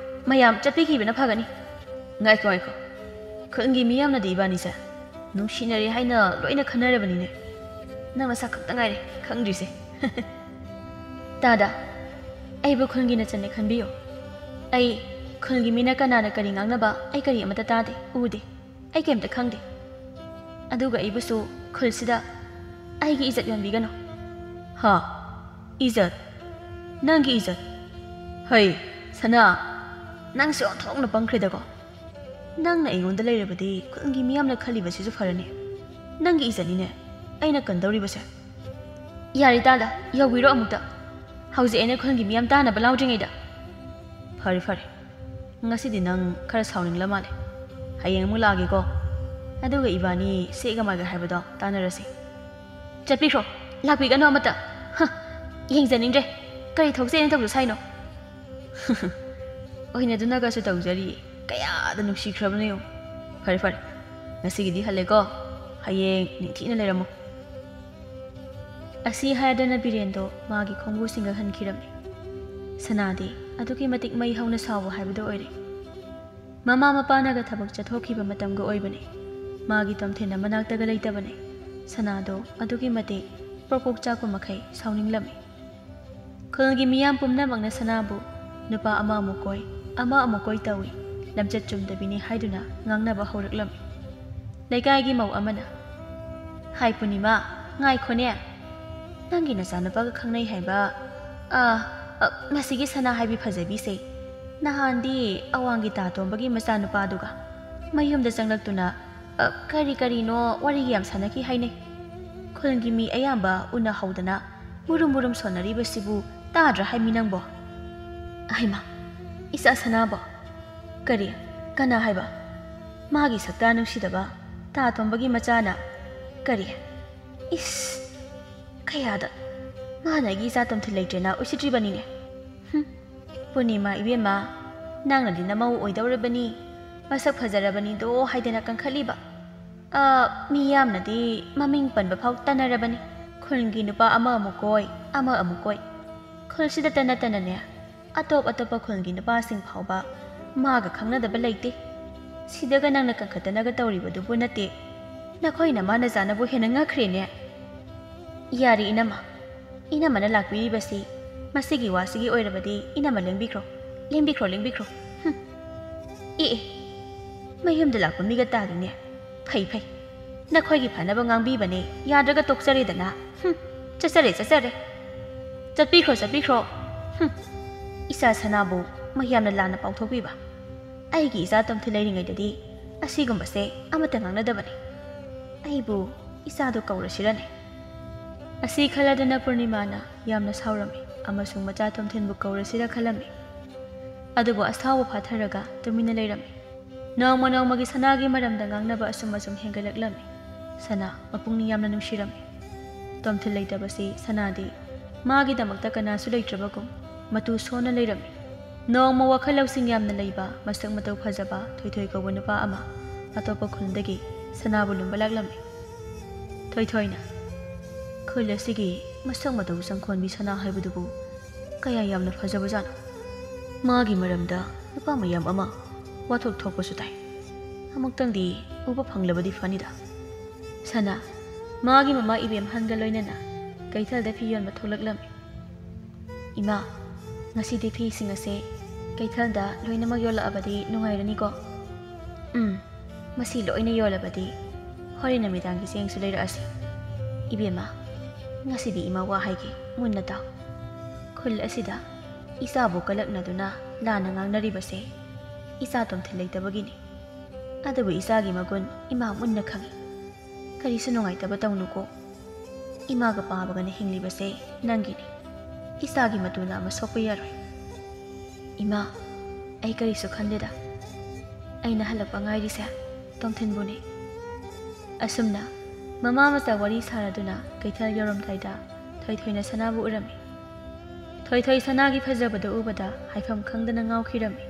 ꯃꯌꯥꯝ ꯆꯠꯄꯤꯈꯤꯕꯅ ꯐꯒꯅꯤ꯫" "ꯉꯥꯏꯈꯣ, ꯉꯥꯏꯈꯣ꯫ ꯈꯨꯟꯒꯤ ꯃꯤꯌꯥꯝꯅꯗꯤ ꯏꯕꯥꯅꯤꯁꯦ ꯅꯨꯡꯁꯤꯅꯔꯦ ꯍꯥꯏꯅ ꯂꯣꯏꯅ ꯈꯟꯅꯔꯕꯅꯤꯅꯦ꯫ ꯅꯪ ꯅꯁꯥ ꯈꯛꯇ ꯉꯥꯏꯔꯦ ꯈꯪꯗ꯭ꯔꯤꯁꯦ꯫ ꯇꯥꯗ, ꯑꯩꯕꯨ ꯈꯨꯟꯒꯤ ꯅꯆꯟꯅꯦ ꯈꯟꯕꯤꯌꯨ꯫ ꯑꯩ ꯈꯨꯟꯒꯤ ꯃꯤꯅ ꯀꯅꯥꯅ ꯀꯔꯤ ꯉꯥꯡꯅꯕ ꯑꯩ ꯀꯔꯤ ꯑꯃꯠꯇ ꯇꯥꯗꯦ, ꯎꯗꯦ꯫ ꯑꯩ ꯀꯩꯝꯇ ꯈꯪꯗꯦ꯫ ꯑꯗꯨꯒ ꯑꯩꯕꯨꯁꯨ ꯈꯨꯜꯁꯤꯗ ꯑꯩꯒꯤ ꯏꯖꯠ ꯌꯣꯟꯕꯤꯒꯅꯨ꯫ ꯍꯥ? ꯏꯖꯠ? ꯅꯪꯒꯤ ꯏꯖꯠ? ꯍꯩ, ꯁꯅꯥ, ꯅꯪꯁꯦ ꯑꯣꯟꯊꯣꯛꯅ ꯄꯪꯈ꯭ꯔꯦꯗꯀꯣ꯫ ꯅꯪꯅ ꯑꯩꯉꯣꯟꯗ ꯂꯩꯔꯕꯗꯤ ꯈꯨꯟꯒꯤ ꯃꯤꯌꯥꯝꯅ ꯈꯜꯂꯤꯕꯁꯤꯁꯨ ꯐꯔꯅꯤ꯫ ꯅꯪꯒꯤ ꯏꯖꯠꯅꯤꯅꯦ ꯑꯩꯅ ꯀꯟꯗꯧꯔꯤꯕꯁꯦ꯫ ꯌꯥꯔꯦ ꯇꯥꯗ, ꯌꯧꯕꯤꯔꯣ ꯑꯃꯨꯛꯇ꯫ ꯍꯧꯖꯤꯛ ꯑꯩꯅ ꯈꯨꯟꯒꯤ ꯃꯤꯌꯥꯝ ꯇꯥꯅꯕ ꯂꯥꯎꯗ꯭ꯔꯤꯉꯩꯗ꯫ ꯐꯔꯦ, ꯐꯔꯦ꯫ ꯉꯁꯤꯗꯤ ꯅꯪ ꯈꯔ ꯁꯥꯎꯅꯤꯡꯂ ꯃꯥꯜꯂꯦ꯫ ꯍꯌꯦꯡ ꯑꯃꯨꯛ ꯂꯥꯛꯑꯒꯦꯀꯣ꯫ ꯑꯗꯨꯒ ꯏꯕꯥꯅꯤ ꯁꯦꯒ ꯃꯥꯏꯒ ꯍꯥꯏꯕꯗꯣ ꯇꯥꯟꯅꯔꯁꯤ꯫ ꯆꯠꯄꯤꯈ꯭ꯔꯣ꯫ ꯂꯥꯛꯄꯤꯒꯅꯨ ꯑꯃꯠꯇ꯫ ꯍ, ꯌꯦꯡꯖꯅꯤꯡꯗ꯭ꯔꯦ꯫ ꯀꯔꯤ ꯊꯣꯛꯆꯩꯅ ꯇꯧꯖ ꯁꯥꯏꯅꯣ? ꯑꯣꯏꯅꯗꯨꯅꯒꯁꯨ ꯇꯧꯖꯔꯤ꯫ ꯀꯌꯥꯗ ꯅꯨꯡꯁꯤꯈ꯭ꯔꯕꯅꯣ ꯌꯦꯡꯉꯨ꯫ ꯐꯔꯦ, ꯐꯔꯦ꯫ ꯉꯁꯤꯒꯤꯗꯤ ꯍꯜꯂꯦꯀꯣ꯫ ꯍꯌꯦꯡ ꯅꯤꯡꯊꯤꯅ ꯂꯩꯔꯝꯃꯨ꯫ ꯑꯁꯤ ꯍꯥꯏꯗꯅ ꯕꯤꯔꯦꯟꯗꯣ ꯃꯥꯒꯤ ꯈꯣꯡꯕꯨꯁꯤꯡꯒ ꯍꯟꯈꯤꯔꯝꯃꯤ꯫ ꯁꯅꯥꯗꯤ ꯑꯗꯨꯛꯀꯤ ꯃꯇꯤꯛ ꯃꯩ ꯍꯧꯅ ꯁꯥꯎꯕ ꯍꯥꯏꯕꯗꯨ ꯑꯣꯏꯔꯦ꯫ ꯃꯃꯥ ꯃꯄꯥꯅꯒ ꯊꯕꯛ ꯆꯠꯊꯣꯛꯈꯤꯕ ꯃꯇꯝꯒ ꯑꯣꯏꯕꯅꯤ꯫ ꯃꯥꯒꯤ ꯇꯣꯝꯊꯤꯟ ꯃꯅꯥꯛꯇꯒ ꯂꯩꯇꯕꯅꯤ꯫ ꯁꯅꯥꯗꯣ ꯑꯗꯨꯛꯀꯤ ꯃꯇꯤꯛ ꯄ꯭ꯔꯣꯛ ꯄ꯭ꯔꯣꯛ ꯆꯥꯛꯄ ꯃꯈꯩ ꯁꯥꯎꯅꯤꯡꯂꯝꯃꯤ꯫ ꯈꯨꯜꯒꯤ ꯃꯤꯌꯥꯝ ꯄꯨꯝꯅꯃꯛꯅ ꯁꯅꯥꯕꯨ ꯅꯨꯄꯥ ꯑꯃ ꯑꯃꯨꯛ ꯀꯣꯏ, ꯑꯃ ꯑꯃꯨꯛ ꯀꯣꯏ ꯇꯧꯏ, ꯂꯝꯆꯠ ꯆꯨꯝꯗꯕꯤꯅꯤ ꯍꯥꯏꯗꯨꯅ ꯉꯥꯡꯅꯕ ꯍꯧꯔꯛꯂꯝꯃꯤ꯫ ꯂꯩꯀꯥꯏꯒꯤ ꯃꯧ ꯑꯃꯅ, "ꯍꯥꯏ ꯄꯨꯔꯅꯤꯃꯥ, ꯉꯥꯏꯈꯣꯅꯦ꯫ ꯅꯪꯒꯤ ꯅꯆꯥꯅꯨꯄꯥꯒ ꯈꯪꯅꯩ ꯍꯥꯏꯕ, ꯑ, ꯑ, ꯃꯁꯤꯒꯤ ꯁꯅꯥ ꯍꯥꯏꯕꯤ ꯐꯖꯕꯤꯁꯦ ꯅꯍꯥꯟꯗꯤ ꯑꯋꯥꯡꯒꯤ ꯇꯥ ꯇꯣꯝꯕꯒꯤ ꯃꯆꯥꯅꯨꯄꯥꯗꯨꯒ ꯃꯌꯨꯝꯗ ꯆꯪꯂꯛꯇꯨꯅ, ꯑ, ꯀꯔꯤ ꯀꯔꯤꯅꯣ ꯋꯥꯔꯤꯒ ꯌꯥꯝ ꯁꯥꯟꯅꯈꯤ ꯍꯥꯏꯅꯩ꯫ ꯈꯨꯜꯒꯤ ꯃꯤ ꯑꯌꯥꯝꯕ ꯎꯅꯍꯧꯗꯅ ꯃꯨꯔꯨꯝ ꯃꯨꯔꯨꯝ ꯁꯣꯟꯅꯔꯤꯕꯁꯤꯕꯨ ꯇꯥꯗ꯭ꯔꯥ ꯍꯥꯏꯃꯤ ꯅꯪꯕꯣ?" ꯑꯍꯩꯃꯥ, ꯏꯆꯥ ꯁꯅꯥꯕꯣ? ꯀꯔꯤ? ꯀꯅꯥ ꯍꯥꯏꯕ? ꯃꯥꯒꯤ ꯁꯛꯇꯥ ꯅꯨꯡꯁꯤꯗꯕ ꯇꯥ ꯇꯣꯝꯕꯒꯤ ꯃꯆꯥꯅ? ꯀꯔꯤ? ꯏꯁ! ꯀꯌꯥꯗ ꯃꯥꯅ ꯑꯩꯒꯤ ꯏꯆꯥ ꯇꯝꯊꯤꯜ ꯂꯩꯇ꯭ꯔꯦꯅ ꯎꯁꯤꯠꯇ꯭ꯔꯤꯕꯅꯤꯅꯦ꯫ ꯍꯨꯝ, ꯄꯨꯔꯅꯤꯃꯥ ꯏꯕꯦꯝꯃ, ꯅꯪꯅꯗꯤ ꯅꯃꯧ ꯑꯣꯏꯗꯧꯔꯕꯅꯤ, ꯃꯁꯛ ꯐꯖꯔꯕꯅꯤꯗꯣ ꯍꯥꯏꯗꯅ ꯀꯟꯈꯠꯂꯤꯕ꯫ ꯑ, ꯃꯤ ꯌꯥꯝꯅꯗꯤ ꯃꯃꯤꯡ ꯄꯟꯕ ꯐꯥꯎ ꯇꯟꯅꯔꯕꯅꯤ꯫ ꯈꯨꯜꯒꯤ ꯅꯨꯄꯥ ꯑꯃ ꯑꯃꯨꯛ ꯀꯣꯏ, ꯑꯃ ꯑꯃꯨꯛ ꯀꯣꯏ꯫ ꯈꯨꯜꯁꯤꯗꯇ ꯅꯠꯇꯅꯅꯦ, ꯑꯇꯣꯞ ꯑꯇꯣꯞꯄ ꯈꯨꯜꯒꯤ ꯅꯨꯄꯥꯁꯤꯡ ꯐꯥꯎꯕ ꯃꯥꯒ ꯈꯪꯅꯗꯕ ꯂꯩꯇꯦ꯫ ꯁꯤꯗꯒ ꯅꯪꯅ ꯀꯟꯈꯠꯇꯅꯒ ꯇꯧꯔꯤꯕꯗꯨꯕꯨ ꯅꯠꯇꯦ, ꯅꯈꯣꯏ ꯅꯃꯥ ꯅꯆꯥꯅꯕꯨ ꯍꯦꯟꯅ ꯉꯛꯈ꯭ꯔꯦꯅꯦ꯫ ꯌꯥꯔꯦ ꯏꯅꯝꯃ, ꯏꯅꯝꯃꯅ ꯂꯥꯛꯄꯤꯔꯤꯕꯁꯤ ꯃꯁꯤꯒꯤ ꯋꯥꯁꯤꯒꯤ ꯑꯣꯏꯔꯕꯗꯤ ꯏꯅꯝꯃ ꯂꯦꯡꯕꯤꯈ꯭ꯔꯣ, ꯂꯦꯡꯕꯤꯈ꯭ꯔꯣ, ꯂꯦꯡꯕꯤꯈ꯭ꯔꯣ꯫ ꯍꯨꯝ꯫ ꯑꯦ ꯑꯦ, ꯃꯌꯨꯝꯗ ꯂꯥꯛꯄ ꯃꯤꯒ ꯇꯥꯔꯤꯅꯦ꯫ ꯐꯩ ꯐꯩ, ꯅꯈꯣꯏꯒꯤ ꯐꯅꯕ ꯉꯥꯡꯕꯤꯕꯅꯦ, ꯌꯥꯗ꯭ꯔꯒ ꯇꯣꯛꯆꯔꯦꯗꯅ꯫ ꯍꯨꯝ꯫ ꯆꯠꯆꯔꯦ, ꯆꯠꯆꯔꯦ꯫ ꯆꯠꯄꯤꯈ꯭ꯔꯣ, ꯆꯠꯄꯤꯈ꯭ꯔꯣ꯫ ꯍꯨꯝ꯫ ꯏꯆꯥ ꯁꯅꯥꯕꯨ ꯃꯌꯥꯝꯅ ꯂꯥꯟꯅ ꯄꯥꯎꯊꯣꯛꯄꯤꯕ꯫ ꯑꯩꯒꯤ ꯏꯆꯥ ꯇꯣꯝꯊꯤꯟ ꯂꯩꯔꯤꯉꯩꯗꯗꯤ ꯑꯁꯤꯒꯨꯝꯕꯁꯦ ꯑꯃꯠꯇ ꯉꯥꯡꯅꯗꯕꯅꯤ꯫ ꯑꯩꯕꯨ ꯏꯆꯥꯗꯣ ꯀꯧꯔꯁꯤꯔꯅꯦ? ꯑꯁꯤ ꯈꯜꯂꯗꯅ ꯄꯨꯔꯅꯤꯃꯥꯅ ꯌꯥꯝꯅ ꯁꯥꯎꯔꯝꯃꯤ ꯑꯃꯁꯨꯡ ꯃꯆꯥ ꯇꯣꯝꯊꯤꯟꯕꯨ ꯀꯧꯔꯁꯤꯔ ꯈꯜꯂꯝꯃꯤ꯫ ꯑꯗꯨꯕꯨ ꯑꯁꯥꯎꯕ ꯐꯥꯊꯔꯒ ꯇꯨꯃꯤꯟꯅ ꯂꯩꯔꯝꯃꯤ꯫ ꯅꯣꯡꯃ ꯅꯣꯡꯃꯒꯤ ꯁꯅꯥꯒꯤ ꯃꯔꯝꯗ ꯉꯥꯡꯅꯕ ꯑꯁꯨꯝ ꯑꯁꯨꯝ ꯍꯦꯟꯒꯠꯂꯛꯂꯝꯃꯤ꯫ ꯁꯅꯥ ꯃꯄꯨꯛꯅꯤꯡ ꯌꯥꯝꯅ ꯅꯨꯡꯁꯤꯔꯝꯃꯤ꯫ ꯇꯣꯝꯊꯤꯟ ꯂꯩꯇꯕꯁꯤ ꯁꯅꯥꯗꯤ ꯃꯥꯒꯤꯗꯃꯛꯇ ꯀꯅꯥꯁꯨ ꯂꯩꯇ꯭ꯔꯕꯒꯨꯝ ꯃꯇꯨ ꯁꯣꯟꯅ ꯂꯩꯔꯝꯃꯤ꯫ ꯅꯣꯡꯃ ꯋꯥꯈꯜ ꯂꯧꯁꯤꯡ ꯌꯥꯝꯅ ꯂꯩꯕ, ꯃꯁꯛ ꯃꯇꯧ ꯐꯖꯕ ꯊꯣꯏꯊꯣꯏ ꯀꯧꯕ ꯅꯨꯄꯥ ꯑꯃ ꯑꯇꯣꯞꯄ ꯈꯨꯟꯗꯒꯤ ꯁꯅꯥꯕꯨ ꯂꯨꯝꯕ ꯂꯥꯛꯂꯝꯃꯤ꯫ ꯊꯣꯏꯊꯣꯏꯅ, "ꯈꯨꯜ ꯑꯁꯤꯒꯤ ꯃꯁꯛ ꯃꯇꯧ ꯆꯪꯈꯣꯟꯕꯤ ꯁꯅꯥ ꯍꯥꯏꯕꯗꯨꯕꯨ ꯀꯌꯥ ꯌꯥꯝꯅ ꯐꯖꯕꯖꯥꯠꯅꯣ꯫ ꯃꯥꯒꯤ ꯃꯔꯝꯗ ꯅꯨꯄꯥ ꯃꯌꯥꯝ ꯑꯃ ꯋꯥꯊꯣꯛ ꯊꯣꯛꯄꯁꯨ ꯇꯥꯏ꯫ ꯑꯃꯨꯛꯇꯪꯗꯤ ꯎꯕ ꯐꯪꯂꯕꯗꯤ ꯐꯅꯤꯗ꯫" ꯁꯅꯥ ꯃꯥꯒꯤ ꯃꯃꯥ ꯏꯕꯦꯝꯍꯟꯒ ꯂꯣꯏꯅꯅ ꯀꯩꯊꯦꯜꯗ ꯐꯤ ꯌꯣꯟꯕ ꯊꯣꯛꯂꯛꯂꯝꯃꯤ꯫ "ꯏꯃꯥ, ꯉꯁꯤꯗꯤ ꯐꯤꯁꯤꯡ ꯑꯁꯦ ꯀꯩꯊꯦꯜꯗ ꯂꯣꯏꯅꯃꯛ ꯌꯣꯜꯂꯛꯑꯕꯗꯤ ꯅꯨꯡꯉꯥꯏꯔꯅꯤꯀꯣ?" "ꯎꯝ, ꯃꯁꯤ ꯂꯣꯏꯅ ꯌꯣꯜꯂꯕꯗꯤ ꯍꯣꯔꯦꯟ ꯅꯨꯃꯤꯗꯥꯡꯒꯤ ꯆꯦꯡꯁꯨ ꯂꯩꯔꯛꯑꯁꯤ꯫" "ꯏꯕꯦꯝꯃ, ꯉꯁꯤꯗꯤ ꯏꯃꯥ ꯋꯥ ꯍꯥꯏꯒꯦ, ꯃꯨꯟꯅ ꯇꯥꯎ꯫ ꯈꯨꯜ ꯑꯁꯤꯗ ꯏꯆꯥꯕꯨ ꯀꯂꯛꯅꯗꯨꯅ ꯂꯥꯟꯅ ꯉꯥꯡꯅꯔꯤꯕꯁꯦ ꯏꯆꯥ ꯇꯣꯝꯊꯤꯟ ꯂꯩꯇꯕꯒꯤꯅꯤ꯫ ꯑꯗꯨꯕꯨ ꯏꯆꯥꯒꯤ ꯃꯒꯨꯟ ꯏꯃꯥ ꯃꯨꯟꯅ ꯈꯪꯏ꯫ ꯀꯔꯤꯁꯨ ꯅꯨꯡꯉꯥꯏꯇꯕ ꯇꯧꯅꯨꯀꯣ꯫ ꯏꯃꯥꯒ ꯄꯥꯕꯒꯅ ꯍꯤꯡꯂꯤꯕꯁꯦ ꯅꯪꯒꯤꯅꯤ꯫ ꯏꯆꯥꯒꯤ ꯃꯇꯨꯅ ꯑꯃ ꯁꯣꯛꯄ ꯌꯥꯔꯣꯏ꯫" "ꯏꯃꯥ, ꯑꯩ ꯀꯔꯤꯁꯨ ꯈꯟꯗꯦꯗ꯫ ꯑꯩꯅ ꯍꯜꯂꯛꯄ ꯉꯥꯏꯔꯤꯁꯦ ꯇꯣꯝꯊꯤꯟꯕꯨꯅꯤ꯫" ꯑꯁꯨꯝꯅ ꯃꯃꯥ ꯃꯆꯥ ꯋꯥꯔꯤ ꯁꯥꯔꯗꯨꯅ ꯀꯩꯊꯦꯜ ꯌꯧꯔꯝꯗꯥꯏꯗ ꯊꯣꯏꯊꯣꯏꯅ ꯁꯅꯥꯕꯨ ꯎꯔꯝꯃꯤ꯫ ꯊꯣꯏꯊꯣꯏ ꯁꯅꯥꯒꯤ ꯐꯖꯕꯗ ꯎꯕꯗ ꯍꯥꯏꯐꯝ ꯈꯪꯗꯅ ꯉꯥꯎꯈꯤꯔꯝꯃꯤ꯫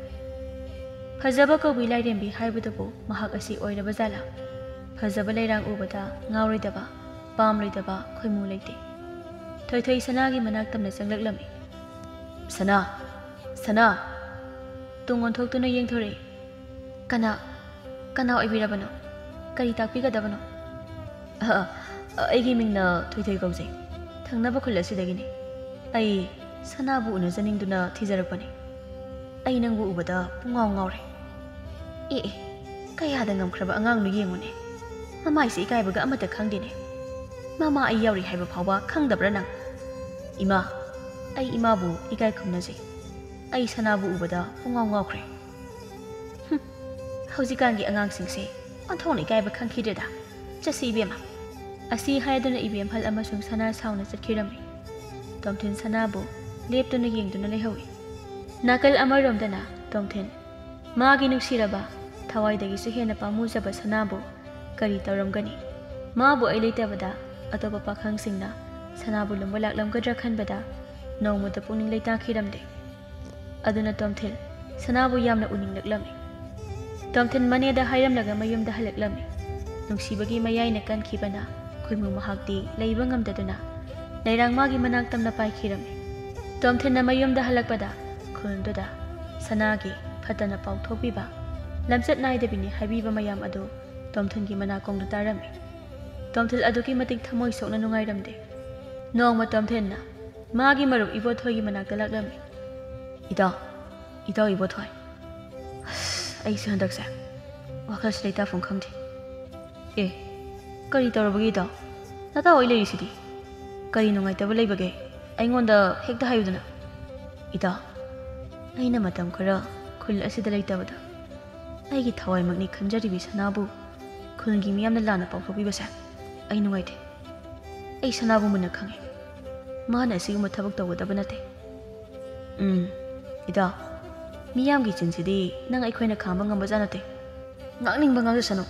ꯐꯖꯕ ꯀꯧꯕꯤ ꯂꯥꯏꯔꯦꯝꯕꯤ ꯍꯥꯏꯕꯗꯨꯕꯨ ꯃꯍꯥꯛ ꯑꯁꯤ ꯑꯣꯏꯔꯕ ꯖꯥꯠꯂꯥ? ꯐꯖꯕ ꯂꯩꯔꯥꯡ ꯎꯕꯗ ꯉꯥꯎꯔꯣꯏꯗꯕ, ꯄꯥꯝꯂꯣꯏꯗꯕ ꯈꯣꯏꯃꯨ ꯂꯩꯇꯦ꯫ ꯊꯣꯏꯊꯣꯏ ꯁꯅꯥꯒꯤ ꯃꯅꯥꯛ ꯇꯝꯅ ꯆꯪꯂꯛꯂꯝꯃꯤ꯫ "ꯁꯅꯥ! ꯁꯅꯥ!" ꯇꯨꯡ ꯑꯣꯟꯊꯣꯛꯇꯨꯅ ꯌꯦꯡꯊꯣꯔꯛꯏ꯫ "ꯀꯅꯥ? ꯀꯅꯥ ꯑꯣꯏꯕꯤꯔꯕꯅꯣ? ꯀꯔꯤ ꯇꯥꯛꯄꯤꯒꯗꯕꯅꯣ? ꯑ, ꯑ, ꯑꯩꯒꯤ ꯃꯤꯡꯅ ꯊꯣꯏꯊꯣꯏ ꯀꯧꯖꯩ꯫ ꯊꯪꯅꯕ ꯈꯨꯜ ꯑꯁꯤꯗꯒꯤꯅꯤ꯫ ꯑꯩ ꯁꯅꯥꯕꯨ ꯎꯅꯖꯅꯤꯡꯗꯨꯅ ꯊꯤꯖꯔꯛꯄꯅꯤ꯫ ꯑꯩ ꯅꯪꯕꯨ ꯎꯕꯗ ꯄꯨꯡꯉꯥꯎ ꯉꯥꯎꯔꯦ꯫ ꯑꯦ, ꯑꯦ, ꯀꯌꯥꯗ ꯉꯝꯈ꯭ꯔꯕ ꯑꯉꯥꯡꯅꯣ ꯌꯦꯡꯉꯨꯅꯦ꯫ ꯃꯃꯥꯏꯁꯦ ꯏꯀꯥꯏꯕꯒ ꯑꯃꯠꯇ ꯈꯪꯗꯦꯅꯦ꯫ ꯃꯃꯥ ꯑꯩ ꯌꯥꯎꯔꯤ ꯍꯥꯏꯕ ꯐꯥꯎꯕ ꯈꯪꯗꯕ꯭ꯔꯥ ꯅꯪ? ꯏꯃꯥ, ꯑꯩ ꯏꯃꯥꯕꯨ ꯏꯀꯥꯏ ꯈꯨꯝꯅꯖꯩ꯫ ꯑꯩ ꯁꯅꯥꯕꯨ ꯎꯕꯗ ꯄꯨꯡꯉꯥꯎ ꯉꯥꯎꯈ꯭ꯔꯦ꯫ ꯍꯨꯝ, ꯍꯧꯖꯤꯛꯀꯥꯟꯒꯤ ꯑꯉꯥꯡꯁꯤꯡꯁꯦ ꯑꯣꯟꯊꯣꯛꯅ ꯏꯀꯥꯏꯕ ꯈꯪꯈꯤꯗ꯭ꯔꯦꯗ꯫ ꯆꯠꯁꯤ ꯏꯕꯦꯝꯃ꯫ ꯑꯁꯤ ꯍꯥꯏꯗꯨꯅ ꯏꯕꯦꯝꯍꯜ ꯑꯃꯁꯨꯡ ꯁꯅꯥ ꯁꯥꯎꯅ ꯆꯠꯈꯤꯔꯝꯃꯤ꯫ ꯇꯣꯝꯊꯤꯟ ꯁꯅꯥꯕꯨ ꯂꯦꯞꯇꯨꯅ ꯌꯦꯡꯗꯨꯅ ꯂꯩꯍꯧꯏ꯫ ꯅꯥꯀꯜ ꯑꯃꯔꯣꯝꯗꯅ ꯇꯣꯝꯊꯤꯟ, ꯃꯥꯒꯤ ꯅꯨꯡꯁꯤꯔꯕ, ꯊꯋꯥꯏꯗꯒꯤꯁꯨ ꯍꯦꯟꯅ ꯄꯥꯝꯃꯨꯖꯕ ꯁꯅꯥꯕꯨ ꯀꯔꯤ ꯇꯧꯔꯝꯒꯅꯤ? ꯃꯥꯕꯨ ꯑꯩ ꯂꯩꯇꯕꯗ ꯑꯇꯣꯞꯄ ꯄꯥꯈꯪꯁꯤꯡꯅ ꯁꯅꯥꯕꯨ ꯂꯨꯝꯕ ꯂꯥꯛꯂꯝꯒꯗ꯭ꯔꯥ ꯈꯟꯕꯗ ꯅꯣꯡꯃꯇ ꯄꯨꯛꯅꯤꯡ ꯂꯩꯇꯥꯈꯤꯔꯝꯗꯦ꯫ ꯑꯗꯨꯅ ꯇꯣꯝꯊꯤꯟ ꯁꯅꯥꯕꯨ ꯌꯥꯝꯅ ꯎꯅꯤꯡꯂꯛꯂꯝꯃꯤ꯫ ꯇꯣꯝꯊꯤꯟ ꯃꯅꯦꯗ ꯍꯥꯏꯔꯝꯂꯒ ꯃꯌꯨꯝꯗ ꯍꯜꯂꯛꯂꯝꯃꯤ꯫ ꯅꯨꯡꯁꯤꯕꯒꯤ ꯃꯌꯥꯏꯅ ꯀꯟꯈꯤꯕꯅ ꯈꯣꯏꯃꯨ ꯃꯍꯥꯛꯇꯤ ꯂꯩꯕ ꯉꯝꯗꯗꯨꯅ ꯂꯩꯔꯥꯡ ꯃꯥꯒꯤ ꯃꯅꯥꯛ ꯇꯝꯅ ꯄꯥꯏꯈꯤꯔꯝꯃꯤ꯫ ꯇꯣꯝꯊꯤꯟꯅ ꯃꯌꯨꯝꯗ ꯍꯜꯂꯛꯄꯗ ꯈꯨꯜꯗꯨꯗ ꯁꯅꯥꯒꯤ ꯐꯠꯇꯅ ꯄꯥꯎ ꯊꯣꯛꯄꯤꯕ, ꯂꯝꯆꯠ ꯅꯥꯏꯗꯕꯤꯅꯤ ꯍꯥꯏꯕꯤꯕ ꯃꯌꯥꯝ ꯑꯗꯨ ꯇꯣꯝꯊꯤꯟꯒꯤ ꯃꯅꯥꯀꯣꯡꯗ ꯇꯥꯔꯝꯃꯤ꯫ ꯇꯣꯝꯊꯤꯟ ꯑꯗꯨꯛꯀꯤ ꯃꯇꯤꯛ ꯊꯃꯣꯏ ꯁꯣꯛꯅ ꯅꯨꯡꯉꯥꯏꯔꯝꯗꯦ꯫ ꯅꯣꯡꯃ ꯇꯣꯝꯊꯤꯟꯅ ꯃꯥꯒꯤ ꯃꯔꯨꯞ ꯏꯕꯣꯊꯣꯏꯒꯤ ꯃꯅꯥꯛꯇ ꯂꯥꯛꯂꯝꯃꯤ꯫ "ꯏꯇꯥꯎ, ꯏꯇꯥꯎ ꯏꯕꯣꯊꯣꯏ, ꯑꯁ, ꯑꯩꯁꯦ ꯍꯟꯗꯛꯁꯦ ꯋꯥꯈꯜꯁꯦ ꯂꯩꯇꯥꯐꯝ ꯈꯪꯗꯦ꯫" "ꯑꯦ, ꯀꯔꯤ ꯇꯧꯔꯕꯒꯦ ꯏꯇꯥꯎ? ꯅꯇꯥꯎ ꯑꯩ ꯂꯩꯔꯤꯁꯤꯗꯤ꯫ ꯀꯔꯤ ꯅꯨꯡꯉꯥꯏꯇꯕ ꯂꯩꯕꯒꯦ? ꯑꯩꯉꯣꯟꯗ ꯍꯦꯛꯇ ꯍꯥꯏꯌꯨꯗꯅ꯫" "ꯏꯇꯥꯎ, ꯑꯩꯅ ꯃꯇꯝ ꯈꯔ ꯈꯨꯜ ꯑꯁꯤꯗ ꯂꯩꯇꯕꯗ ꯑꯩꯒꯤ ꯊꯋꯥꯏꯃꯛꯅꯤ ꯈꯟꯖꯔꯤꯕꯤ ꯁꯅꯥꯕꯨ ꯈꯨꯜꯒꯤ ꯃꯤꯌꯥꯝꯅ ꯂꯥꯟꯅ ꯄꯥꯎꯊꯣꯛꯄꯤꯕꯁꯦ ꯑꯩ ꯅꯨꯡꯉꯥꯏꯇꯦ꯫ ꯑꯩ ꯁꯅꯥꯕꯨ ꯃꯨꯟꯅ ꯈꯪꯉꯤ꯫ ꯃꯥꯅ ꯑꯁꯤꯒꯨꯝꯕ ꯊꯕꯛ ꯇꯧꯒꯗꯕ ꯅꯠꯇꯦ꯫" "ꯎꯝ, ꯏꯇꯥꯎ, ꯃꯤꯌꯥꯝꯒꯤ ꯆꯤꯟꯁꯤꯗꯤ ꯅꯪ ꯑꯩꯈꯣꯏꯅ ꯈꯥꯝꯕ ꯉꯝꯕꯖꯥꯠ ꯅꯠꯇꯦ꯫ ꯉꯥꯡꯅꯤꯡꯕ ꯉꯥꯡꯖꯁꯅꯨ꯫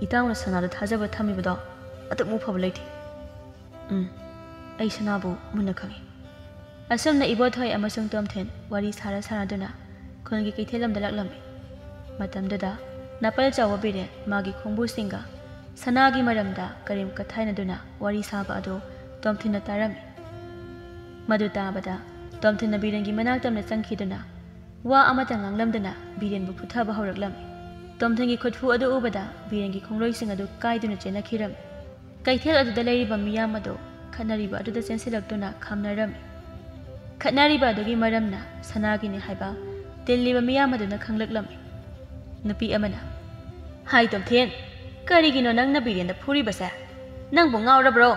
ꯏꯇꯥꯎꯅ ꯁꯅꯥꯗ ꯊꯥꯖꯕ ꯊꯝꯃꯤꯕꯗꯣ ꯑꯗꯨꯃꯨꯛ ꯐꯕ ꯂꯩꯇꯦ꯫ ꯎꯝ, ꯑꯩ ꯁꯅꯥꯕꯨ ꯃꯨꯟꯅ ꯈꯪꯉꯤ꯫" ꯑꯁꯨꯝꯅ ꯏꯕꯣꯊꯣꯏ ꯑꯃꯁꯨꯡ ꯇꯣꯝꯊꯤꯟ ꯋꯥꯔꯤ ꯁꯥꯔ ꯁꯥꯅꯗꯨꯅ ꯈꯨꯜꯒꯤ ꯀꯩꯊꯦꯜ ꯂꯝꯗ ꯂꯥꯛꯂꯝꯃꯤ꯫ ꯃꯇꯝꯗꯨꯗ ꯅꯥꯄꯜ ꯆꯥꯎꯕ ꯕꯤꯔꯦꯟ ꯃꯥꯒꯤ ꯈꯣꯡꯕꯨꯁꯤꯡꯒ ꯁꯅꯥꯒꯤ ꯃꯔꯝꯗ ꯀꯔꯦꯝ ꯀꯊꯥꯏꯅꯗꯨꯅ ꯋꯥꯔꯤ ꯁꯥꯕ ꯑꯗꯨ ꯇꯣꯝꯊꯤꯟꯅ ꯇꯥꯔꯝꯃꯤ꯫ ꯃꯗꯨ ꯇꯥꯕꯗ ꯇꯣꯝꯊꯤꯟꯅ ꯕꯤꯔꯦꯟꯒꯤ ꯃꯅꯥꯛ ꯇꯝꯅ ꯆꯪꯈꯤꯗꯨꯅ ꯋꯥ ꯑꯃꯠꯇ ꯉꯥꯡꯂꯝꯗꯅ ꯕꯤꯔꯦꯟꯕꯨ ꯐꯨꯊꯕ ꯍꯧꯔꯛꯂꯝꯃꯤ꯫ ꯇꯣꯝꯊꯤꯟꯒꯤ ꯈꯨꯠꯐꯨ ꯑꯗꯨ ꯎꯕꯗ ꯕꯤꯔꯦꯟꯒꯤ ꯈꯣꯡꯂꯣꯏꯁꯤꯡ ꯑꯗꯨ ꯀꯥꯏꯗꯨꯅ ꯆꯦꯟꯅꯈꯤꯔꯝꯃꯤ꯫ ꯀꯩꯊꯦꯜ ꯑꯗꯨꯗ ꯂꯩꯔꯤꯕ ꯃꯤꯌꯥꯝ ꯑꯗꯨ ꯈꯠꯅꯔꯤꯕ ꯑꯗꯨꯗ ꯆꯦꯟꯁꯤꯜꯂꯛꯇꯨꯅ ꯈꯥꯝꯅꯔꯝꯃꯤ꯫ ꯈꯠꯅꯔꯤꯕ ꯑꯗꯨꯒꯤ ꯃꯔꯝꯅ ꯁꯅꯥꯒꯤꯅꯤ ꯍꯥꯏꯕ ꯇꯤꯜꯂꯤꯕ ꯃꯤꯌꯥꯝ ꯑꯗꯨꯅ ꯈꯪꯂꯛꯂꯝꯃꯤ꯫ ꯅꯨꯄꯤ ꯑꯃꯅ, "ꯍꯥꯏ ꯇꯣꯝꯊꯤꯟ, ꯀꯔꯤꯒꯤꯅꯣ ꯅꯪꯅ ꯕꯤꯔꯦꯟꯗ ꯐꯨꯔꯤꯕꯁꯦ? ꯅꯪꯕꯨ ꯉꯥꯎꯔꯕ꯭ꯔꯣ?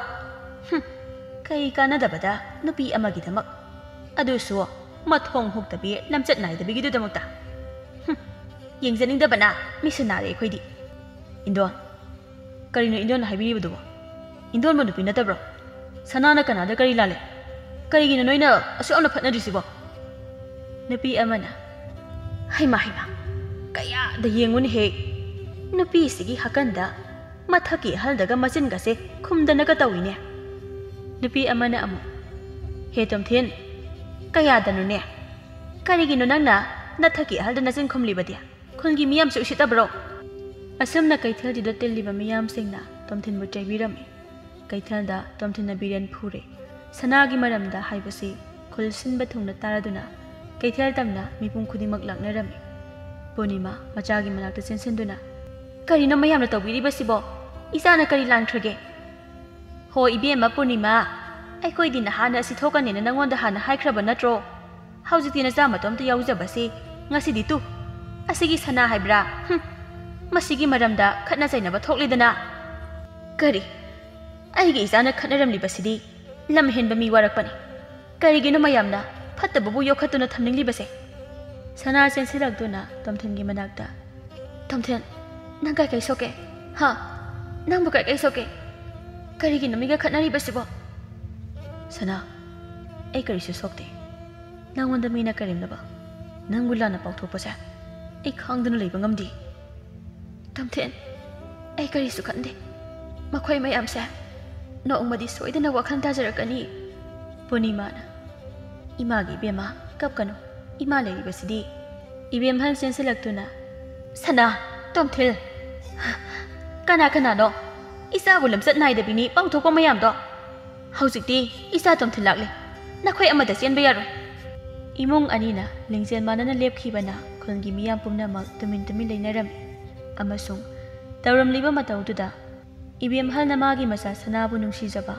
ꯍꯨꯝ, ꯀꯩ ꯀꯥꯟꯅꯗꯕꯗ ꯅꯨꯄꯤ ꯑꯃꯒꯤꯗꯃꯛ, ꯑꯗꯨꯁꯨ ꯃꯊꯣꯡ ꯍꯨꯛꯇꯕꯤ ꯂꯝꯆꯠ ꯅꯥꯏꯗꯕꯤꯒꯤꯗꯨꯗꯃꯛꯇ꯫ ꯍꯨꯝ, ꯌꯦꯡꯖꯅꯤꯡꯗꯕꯅ ꯃꯤꯠꯁꯦ ꯅꯥꯔꯦ ꯑꯩꯈꯣꯏꯗꯤ꯫ ꯏꯟꯗꯣꯟ, ꯀꯔꯤꯅꯣ ꯏꯟꯗꯣꯟꯅ ꯍꯥꯏꯕꯤꯔꯤꯕꯗꯨꯕꯣ? ꯏꯟꯗꯣꯟꯕꯨ ꯅꯨꯄꯤ ꯅꯠꯇꯕ꯭ꯔꯣ? ꯁꯅꯥꯅ ꯀꯅꯥꯗ ꯀꯔꯤ ꯂꯥꯜꯂꯦ? ꯀꯔꯤꯒꯤꯅꯣ ꯅꯣꯏꯅ ꯑꯁꯨꯛ ꯌꯥꯝꯅ ꯐꯠꯅꯗ꯭ꯔꯤꯁꯤꯕꯣ?" ꯅꯨꯄꯤ ꯑꯃꯅ, "ꯍꯩꯃꯥ, ꯍꯩꯃꯥ, ꯀꯌꯥꯗ ꯌꯦꯡꯉꯨꯅꯦꯍꯦ! ꯅꯨꯄꯤꯁꯤꯒꯤ ꯍꯥꯀꯟꯗ ꯃꯊꯛꯀꯤ ꯑꯍꯜꯗꯒ ꯃꯆꯤꯟꯒꯁꯦ ꯈꯨꯝꯗꯅꯒ ꯇꯧꯏꯅꯦ꯫" ꯅꯨꯄꯤ ꯑꯃꯅ ꯑꯃꯨꯛ, "ꯍꯦ ꯇꯣꯝꯊꯤꯟ, ꯀꯌꯥꯗꯅꯣꯅꯦ? ꯀꯔꯤꯒꯤꯅꯣ ꯅꯪꯅ ꯅꯊꯛꯀꯤ ꯑꯍꯜꯗ ꯅꯆꯤꯟ ꯈꯨꯝꯂꯤꯕꯗꯤ? ꯈꯨꯜꯒꯤ ꯃꯤꯌꯥꯝꯁꯨ ꯎꯁꯤꯠꯇꯕ꯭ꯔꯣ?" ꯑꯁꯨꯝꯅ ꯀꯩꯊꯦꯜꯗꯨꯗ ꯇꯤꯜꯂꯤꯕ ꯃꯤꯌꯥꯝꯁꯤꯡꯅ ꯇꯣꯝꯊꯤꯟꯕꯨ ꯆꯩꯕꯤꯔꯝꯃꯤ꯫ ꯀꯩꯊꯦꯜꯗ ꯇꯣꯝꯊꯤꯟꯅ ꯕꯤꯔꯦꯟ ꯐꯨꯔꯦ꯫ ꯁꯅꯥꯒꯤ ꯃꯔꯝꯗ ꯍꯥꯏꯕꯁꯤ ꯈꯨꯜ ꯁꯤꯟꯕ ꯊꯨꯡꯅ ꯇꯥꯔꯗꯨꯅ ꯀꯩꯊꯦꯜ ꯇꯝꯅ ꯃꯤꯄꯨꯝ ꯈꯨꯗꯤꯡꯃꯛ ꯂꯥꯛꯅꯔꯝꯃꯤ꯫ ꯄꯨꯔꯅꯤꯃꯥ ꯃꯆꯥꯒꯤ ꯃꯅꯥꯛꯇ ꯆꯦꯟꯁꯤꯟꯗꯨꯅ, "ꯀꯔꯤꯅꯣ ꯃꯌꯥꯝꯅ ꯇꯧꯕꯤꯔꯤꯕꯁꯤꯕꯣ? ꯏꯆꯥꯅ ꯀꯔꯤ ꯂꯥꯟꯈ꯭ꯔꯒꯦ?" "ꯍꯣ ꯏꯕꯦꯝꯃ ꯄꯨꯔꯅꯤꯃꯥ, ꯑꯩꯈꯣꯏꯗꯤ ꯅꯍꯥꯟꯅ ꯑꯁꯤ ꯊꯣꯛꯀꯅꯤꯅ ꯅꯪꯉꯣꯟꯗ ꯍꯥꯟꯅ ꯍꯥꯏꯈ꯭ꯔꯕ ꯅꯠꯇ꯭ꯔꯣ? ꯍꯧꯖꯤꯛꯇꯤ ꯅꯆꯥ ꯃꯇꯣꯝꯇ ꯌꯥꯎꯖꯕꯁꯤ ꯉꯁꯤꯗꯤ ꯇꯨ, ꯑꯁꯤꯒꯤ ꯁꯅꯥ ꯍꯥꯏꯕ꯭ꯔꯥ? ꯍꯨꯝ, ꯃꯁꯤꯒꯤ ꯃꯔꯝꯗ ꯈꯠꯅ ꯆꯩꯅꯕ ꯊꯣꯛꯂꯤꯗꯅ꯫" "ꯀꯔꯤ? ꯑꯩꯒꯤ ꯏꯆꯥꯅ ꯈꯠꯅꯔꯝꯂꯤꯕꯁꯤꯗꯤ ꯂꯝ ꯍꯦꯟꯕ ꯃꯤ ꯋꯥꯔꯛꯄꯅꯤ꯫ ꯀꯔꯤꯒꯤꯅꯣ ꯃꯌꯥꯝꯅ ꯐꯠꯇꯕꯕꯨ ꯌꯣꯛꯈꯠꯇꯨꯅ ꯊꯝꯅꯤꯡꯂꯤꯕꯁꯦ?" ꯁꯅꯥ ꯆꯦꯟꯁꯤꯜꯂꯛꯇꯨꯅ ꯇꯣꯝꯊꯤꯟꯒꯤ ꯃꯅꯥꯛꯇ, "ꯇꯣꯝꯊꯤꯟ, ꯅꯪ ꯀꯩ ꯀꯩ ꯁꯣꯛꯀꯦ? ꯍꯥ? ꯅꯪꯕꯨ ꯀꯩ ꯀꯩ ꯁꯣꯛꯀꯦ? ꯀꯔꯤꯒꯤꯅꯣ ꯃꯤꯒ ꯈꯠꯅꯔꯤꯕꯁꯤꯕꯣ?" "ꯁꯅꯥ, ꯑꯩ ꯀꯔꯤꯁꯨ ꯁꯣꯛꯇꯦ꯫ ꯅꯪꯉꯣꯟꯗ ꯃꯤꯅ ꯀꯔꯦꯝꯅꯕ, ꯅꯪꯕꯨ ꯂꯥꯟꯅ ꯄꯥꯎꯊꯣꯛꯄꯁꯦ ꯑꯩ ꯈꯥꯡꯗꯨꯅ ꯂꯩꯕ ꯉꯝꯗꯦ꯫" "ꯇꯣꯝꯊꯤꯟ, ꯑꯩ ꯀꯔꯤꯁꯨ ꯈꯟꯗꯦ꯫ ꯃꯈꯣꯏ ꯃꯌꯥꯝꯁꯦ ꯅꯣꯡꯃꯗꯤ ꯁꯣꯏꯗꯅ ꯋꯥꯈꯜ ꯇꯥꯖꯔꯛꯀꯅꯤ꯫" ꯄꯨꯔꯅꯤꯃꯥꯅ, "ꯏꯃꯥꯒꯤ ꯏꯕꯦꯝꯃ, ꯀꯞꯀꯅꯨ꯫ ꯏꯃꯥ ꯂꯩꯔꯤꯕꯁꯤꯗꯤ꯫" ꯏꯕꯦꯝꯍꯜ ꯆꯦꯟꯁꯤꯜꯂꯛꯇꯨꯅ, "ꯁꯅꯥ, ꯇꯣꯝꯊꯤꯜ, ꯀꯅꯥ ꯀꯅꯥꯅꯣ? ꯏꯆꯥꯕꯨ ꯂꯝꯆꯠ ꯅꯥꯏꯗꯕꯤꯅꯤ ꯄꯥꯡꯊꯣꯛꯄ ꯃꯌꯥꯝꯗꯣ꯫ ꯍꯧꯖꯤꯛꯇꯤ ꯏꯆꯥ ꯇꯣꯝꯊꯤꯜ ꯂꯥꯛꯂꯦ꯫ ꯅꯈꯣꯏ ꯑꯃꯠꯇ ꯆꯦꯟꯕ ꯌꯥꯔꯣꯏ꯫" ꯏꯃꯨꯡ ꯑꯅꯤꯅ ꯂꯤꯡꯖꯦꯜ ꯃꯥꯟꯅꯅ ꯂꯦꯞꯈꯤꯕꯅ ꯈꯨꯜꯒꯤ ꯃꯤꯌꯥꯝ ꯄꯨꯝꯅꯃꯛ ꯇꯨꯃꯤꯟ ꯇꯨꯃꯤꯟ ꯂꯩꯅꯔꯝꯃꯤ꯫ ꯑꯃꯁꯨꯡ ꯇꯧꯔꯝꯂꯤꯕ ꯃꯇꯧꯗꯨꯗ ꯏꯕꯦꯝꯍꯜꯅ ꯃꯥꯒꯤ ꯃꯆꯥ ꯁꯅꯥꯕꯨ ꯅꯨꯡꯁꯤꯖꯕ,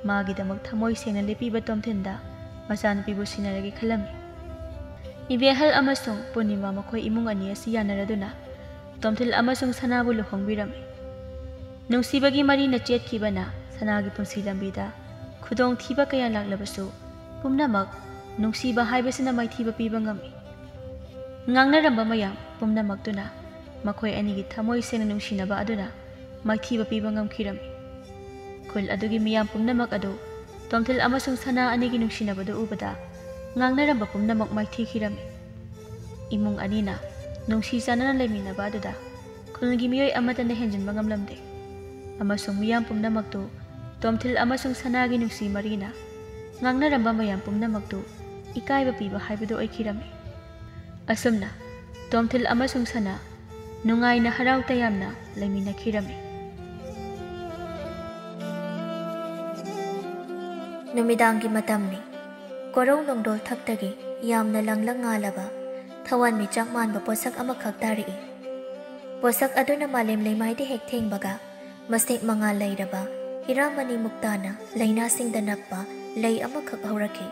ꯃꯥꯒꯤꯗꯃꯛ ꯊꯃꯣꯏ ꯁꯦꯡꯅ ꯂꯦꯞꯄꯤꯕ ꯇꯣꯝꯊꯤꯟꯗ ꯃꯆꯥꯅꯨꯄꯤꯕꯨ ꯁꯤꯟꯅꯔꯒꯦ ꯈꯜꯂꯝꯃꯤ꯫ ꯏꯕꯦꯍꯜ ꯑꯃꯁꯨꯡ ꯄꯨꯔꯅꯤꯃꯥ ꯃꯈꯣꯏ ꯏꯃꯨꯡ ꯑꯅꯤ ꯑꯁꯤ ꯌꯥꯅꯔꯗꯨꯅ ꯇꯣꯝꯊꯤꯜ ꯑꯃꯁꯨꯡ ꯁꯅꯥꯕꯨ ꯂꯨꯍꯣꯡꯕꯤꯔꯝꯃꯤ꯫ ꯅꯨꯡꯁꯤꯕꯒꯤ ꯃꯔꯤꯅ ꯆꯦꯠꯈꯤꯕꯅ ꯁꯅꯥꯒꯤ ꯄꯨꯟꯁꯤ ꯂꯝꯕꯤꯗ ꯈꯨꯗꯣꯡꯊꯤꯕ ꯀꯌꯥ ꯂꯥꯛꯂꯕꯁꯨ, ꯄꯨꯝꯅꯃꯛ ꯅꯨꯡꯁꯤꯕ ꯍꯥꯏꯕꯁꯤꯅ ꯃꯥꯏꯊꯤꯕ ꯄꯤꯕ ꯉꯝꯃꯤ꯫ ꯉꯥꯡꯅꯔꯝꯕ ꯃꯌꯥꯝ ꯄꯨꯝꯅꯃꯛꯇꯨꯅ ꯃꯈꯣꯏ ꯑꯅꯤꯒꯤ ꯊꯃꯣꯏ ꯁꯦꯡꯅ ꯅꯨꯡꯁꯤꯅꯕ ꯑꯗꯨꯅ ꯃꯥꯏꯊꯤꯕ ꯄꯤꯕ ꯉꯝꯈꯤꯔꯝꯃꯤ꯫ ꯈꯨꯜ ꯑꯗꯨꯒꯤ ꯃꯤꯌꯥꯝ ꯄꯨꯝꯅꯃꯛ ꯑꯗꯨ ꯇꯣꯝꯊꯤꯜ ꯑꯃꯁꯨꯡ ꯁꯅꯥ ꯑꯅꯤꯒꯤ ꯅꯨꯡꯁꯤꯅꯕꯗꯨ ꯎꯕꯗ ꯉꯥꯡꯅꯔꯝꯕ ꯄꯨꯝꯅꯃꯛ ꯃꯥꯏꯊꯤꯈꯤꯔꯝꯃꯤ꯫ ꯏꯃꯨꯡ ꯑꯅꯤꯅ ꯅꯨꯡꯁꯤ ꯆꯥꯟꯅꯅ ꯂꯩꯃꯤꯟꯅꯕ ꯑꯗꯨꯗ ꯈꯨꯜꯒꯤ ꯃꯤꯑꯣꯏ ꯑꯃꯠꯇꯅ ꯍꯦꯟꯖꯤꯟꯕ ꯉꯝꯂꯝꯗꯦ, ꯑꯃꯁꯨꯡ ꯃꯤꯌꯥꯝ ꯄꯨꯝꯅꯃꯛꯇꯨ ꯇꯣꯝꯊꯤꯜ ꯑꯃꯁꯨꯡ ꯁꯅꯥꯒꯤ ꯅꯨꯡꯁꯤ ꯃꯔꯤꯅ ꯉꯥꯡꯅꯔꯝꯕ ꯃꯌꯥꯝ ꯄꯨꯝꯅꯃꯛꯇꯨ ꯏꯀꯥꯏꯕ ꯄꯤꯕ ꯍꯥꯏꯕꯗꯨ ꯑꯣꯏꯈꯤꯔꯝꯃꯤ꯫ ꯑꯁꯨꯝꯅ ꯇꯣꯝꯊꯤꯜ ꯑꯃꯁꯨꯡ ꯁꯅꯥ ꯅꯨꯡꯉꯥꯏꯅ ꯍꯔꯥꯎ ꯇꯌꯥꯝꯅ ꯂꯩꯃꯤꯟꯅꯈꯤꯔꯝꯃꯤ꯫ ꯅꯨꯃꯤꯗꯥꯡꯒꯤ ꯃꯇꯝꯅꯤ꯫ ꯀꯣꯔꯧ ꯅꯣꯡꯗꯣꯜ ꯊꯛꯇꯒꯤ ꯌꯥꯝꯅ ꯂꯪꯂꯪ ꯉꯥꯜꯂꯕ, ꯊꯋꯥꯟꯃꯤꯆꯥꯛ ꯃꯥꯟꯕ ꯄꯣꯠꯁꯛ ꯑꯃꯈꯛ ꯇꯥꯔꯛꯏ꯫ ꯄꯣꯠꯁꯛ ꯑꯗꯨꯅ ꯃꯥꯂꯦꯝ ꯂꯩꯃꯥꯏꯗ ꯍꯦꯛ ꯊꯦꯡꯕꯒ, ꯃꯁꯦꯛ ꯃꯉꯥꯜ ꯂꯩꯔꯕ ꯍꯤꯔꯥꯃꯅꯤ ꯃꯨꯛꯇꯥꯅ ꯂꯩꯅꯥꯁꯤꯡꯗ ꯅꯞꯄ ꯂꯩ ꯑꯃꯈꯛ ꯍꯧꯔꯛꯈꯤ꯫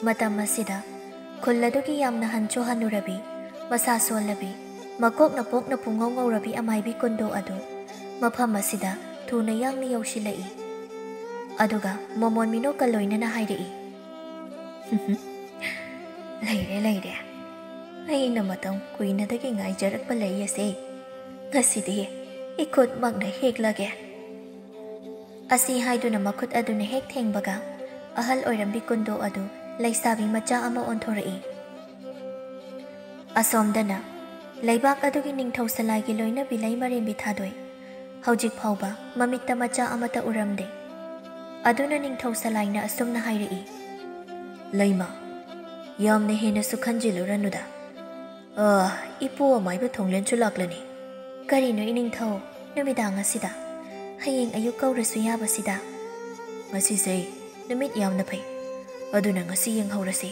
ꯃꯇꯝ ꯑꯁꯤꯗ ꯈꯨꯜ ꯑꯗꯨꯒꯤ ꯌꯥꯝꯅ ꯍꯟꯁꯨ ꯍꯟꯅꯨꯔꯕꯤ, ꯃꯁꯥ ꯁꯣꯜꯂꯕꯤ, ꯃꯀꯣꯛꯅ ꯄꯣꯛꯅ ꯄꯨꯡꯉꯧ ꯉꯧꯔꯕꯤ ꯑꯃꯥꯏꯕꯤ ꯀꯨꯟꯗꯣ ꯑꯗꯨ ꯃꯐꯝ ꯑꯁꯤꯗ ꯊꯨꯅ ꯌꯥꯡꯅ ꯌꯧꯁꯤꯜꯂꯛꯏ꯫ ꯑꯗꯨꯒ ꯃꯣꯃꯣꯟ ꯃꯤꯅꯣꯛꯀ ꯂꯣꯏꯅꯅ ꯍꯥꯏꯔꯛꯏ, "ꯂꯩꯔꯦ, ꯂꯩꯔꯦ꯫ ꯑꯩꯅ ꯃꯇꯝ ꯀꯨꯏꯅꯗꯒꯤ ꯉꯥꯏꯖꯔꯛꯄ ꯂꯩ ꯑꯁꯦ ꯉꯁꯤꯗꯤ ꯏꯈꯨꯠꯃꯛꯅ ꯍꯦꯛꯂꯒꯦ꯫" ꯑꯁꯤ ꯍꯥꯏꯗꯨꯅ ꯃꯈꯨꯠ ꯑꯗꯨꯅ ꯍꯦꯛ ꯊꯦꯡꯕꯒ, ꯑꯍꯜ ꯑꯣꯏꯔꯝꯕꯤ ꯀꯨꯟꯗꯣ ꯑꯗꯨ ꯂꯩꯁꯥꯕꯤ ꯃꯆꯥ ꯑꯃ ꯑꯣꯟꯊꯣꯔꯛꯏ꯫ ꯑꯁꯣꯝꯗꯅ ꯂꯩꯕꯥꯛ ꯑꯗꯨꯒꯤ ꯅꯤꯡꯊꯧ ꯁꯂꯥꯏꯒꯤ ꯂꯣꯏꯅꯕꯤ ꯂꯩꯃꯔꯦꯝꯕꯤ ꯊꯥꯗꯣꯏ ꯍꯧꯖꯤꯛ ꯐꯥꯎꯕ ꯃꯃꯤꯠꯇ ꯃꯆꯥ ꯑꯃꯠꯇ ꯎꯔꯝꯗꯦ꯫ ꯑꯗꯨꯅ ꯅꯤꯡꯊꯧ ꯁꯂꯥꯏꯅ ꯑꯁꯨꯝꯅ ꯍꯥꯏꯔꯛꯏ, "ꯂꯩꯃ, ꯌꯥꯝꯅ ꯍꯦꯟꯅꯁꯨ ꯈꯟꯖꯤꯜꯂꯨꯔꯅꯨꯗ꯫ ꯑ, ꯏꯄꯨ ꯑꯃꯥꯏꯕ ꯊꯣꯡꯂꯦꯟꯁꯨ ꯂꯥꯛꯂꯅꯤ꯫" "ꯀꯔꯤꯅꯣ ꯏꯅꯤꯡꯊꯧ, ꯅꯨꯃꯤꯗꯥꯡ ꯑꯁꯤꯗ? ꯍꯌꯦꯡ ꯑꯌꯨꯛ ꯀꯧꯔꯁꯨ ꯌꯥꯕꯁꯤꯗ?" "ꯉꯁꯤꯁꯦ ꯅꯨꯃꯤꯠ ꯌꯥꯝꯅ ꯐꯩ, ꯑꯗꯨꯅ ꯉꯁꯤ ꯌꯦꯡꯍꯧꯔꯁꯤ꯫"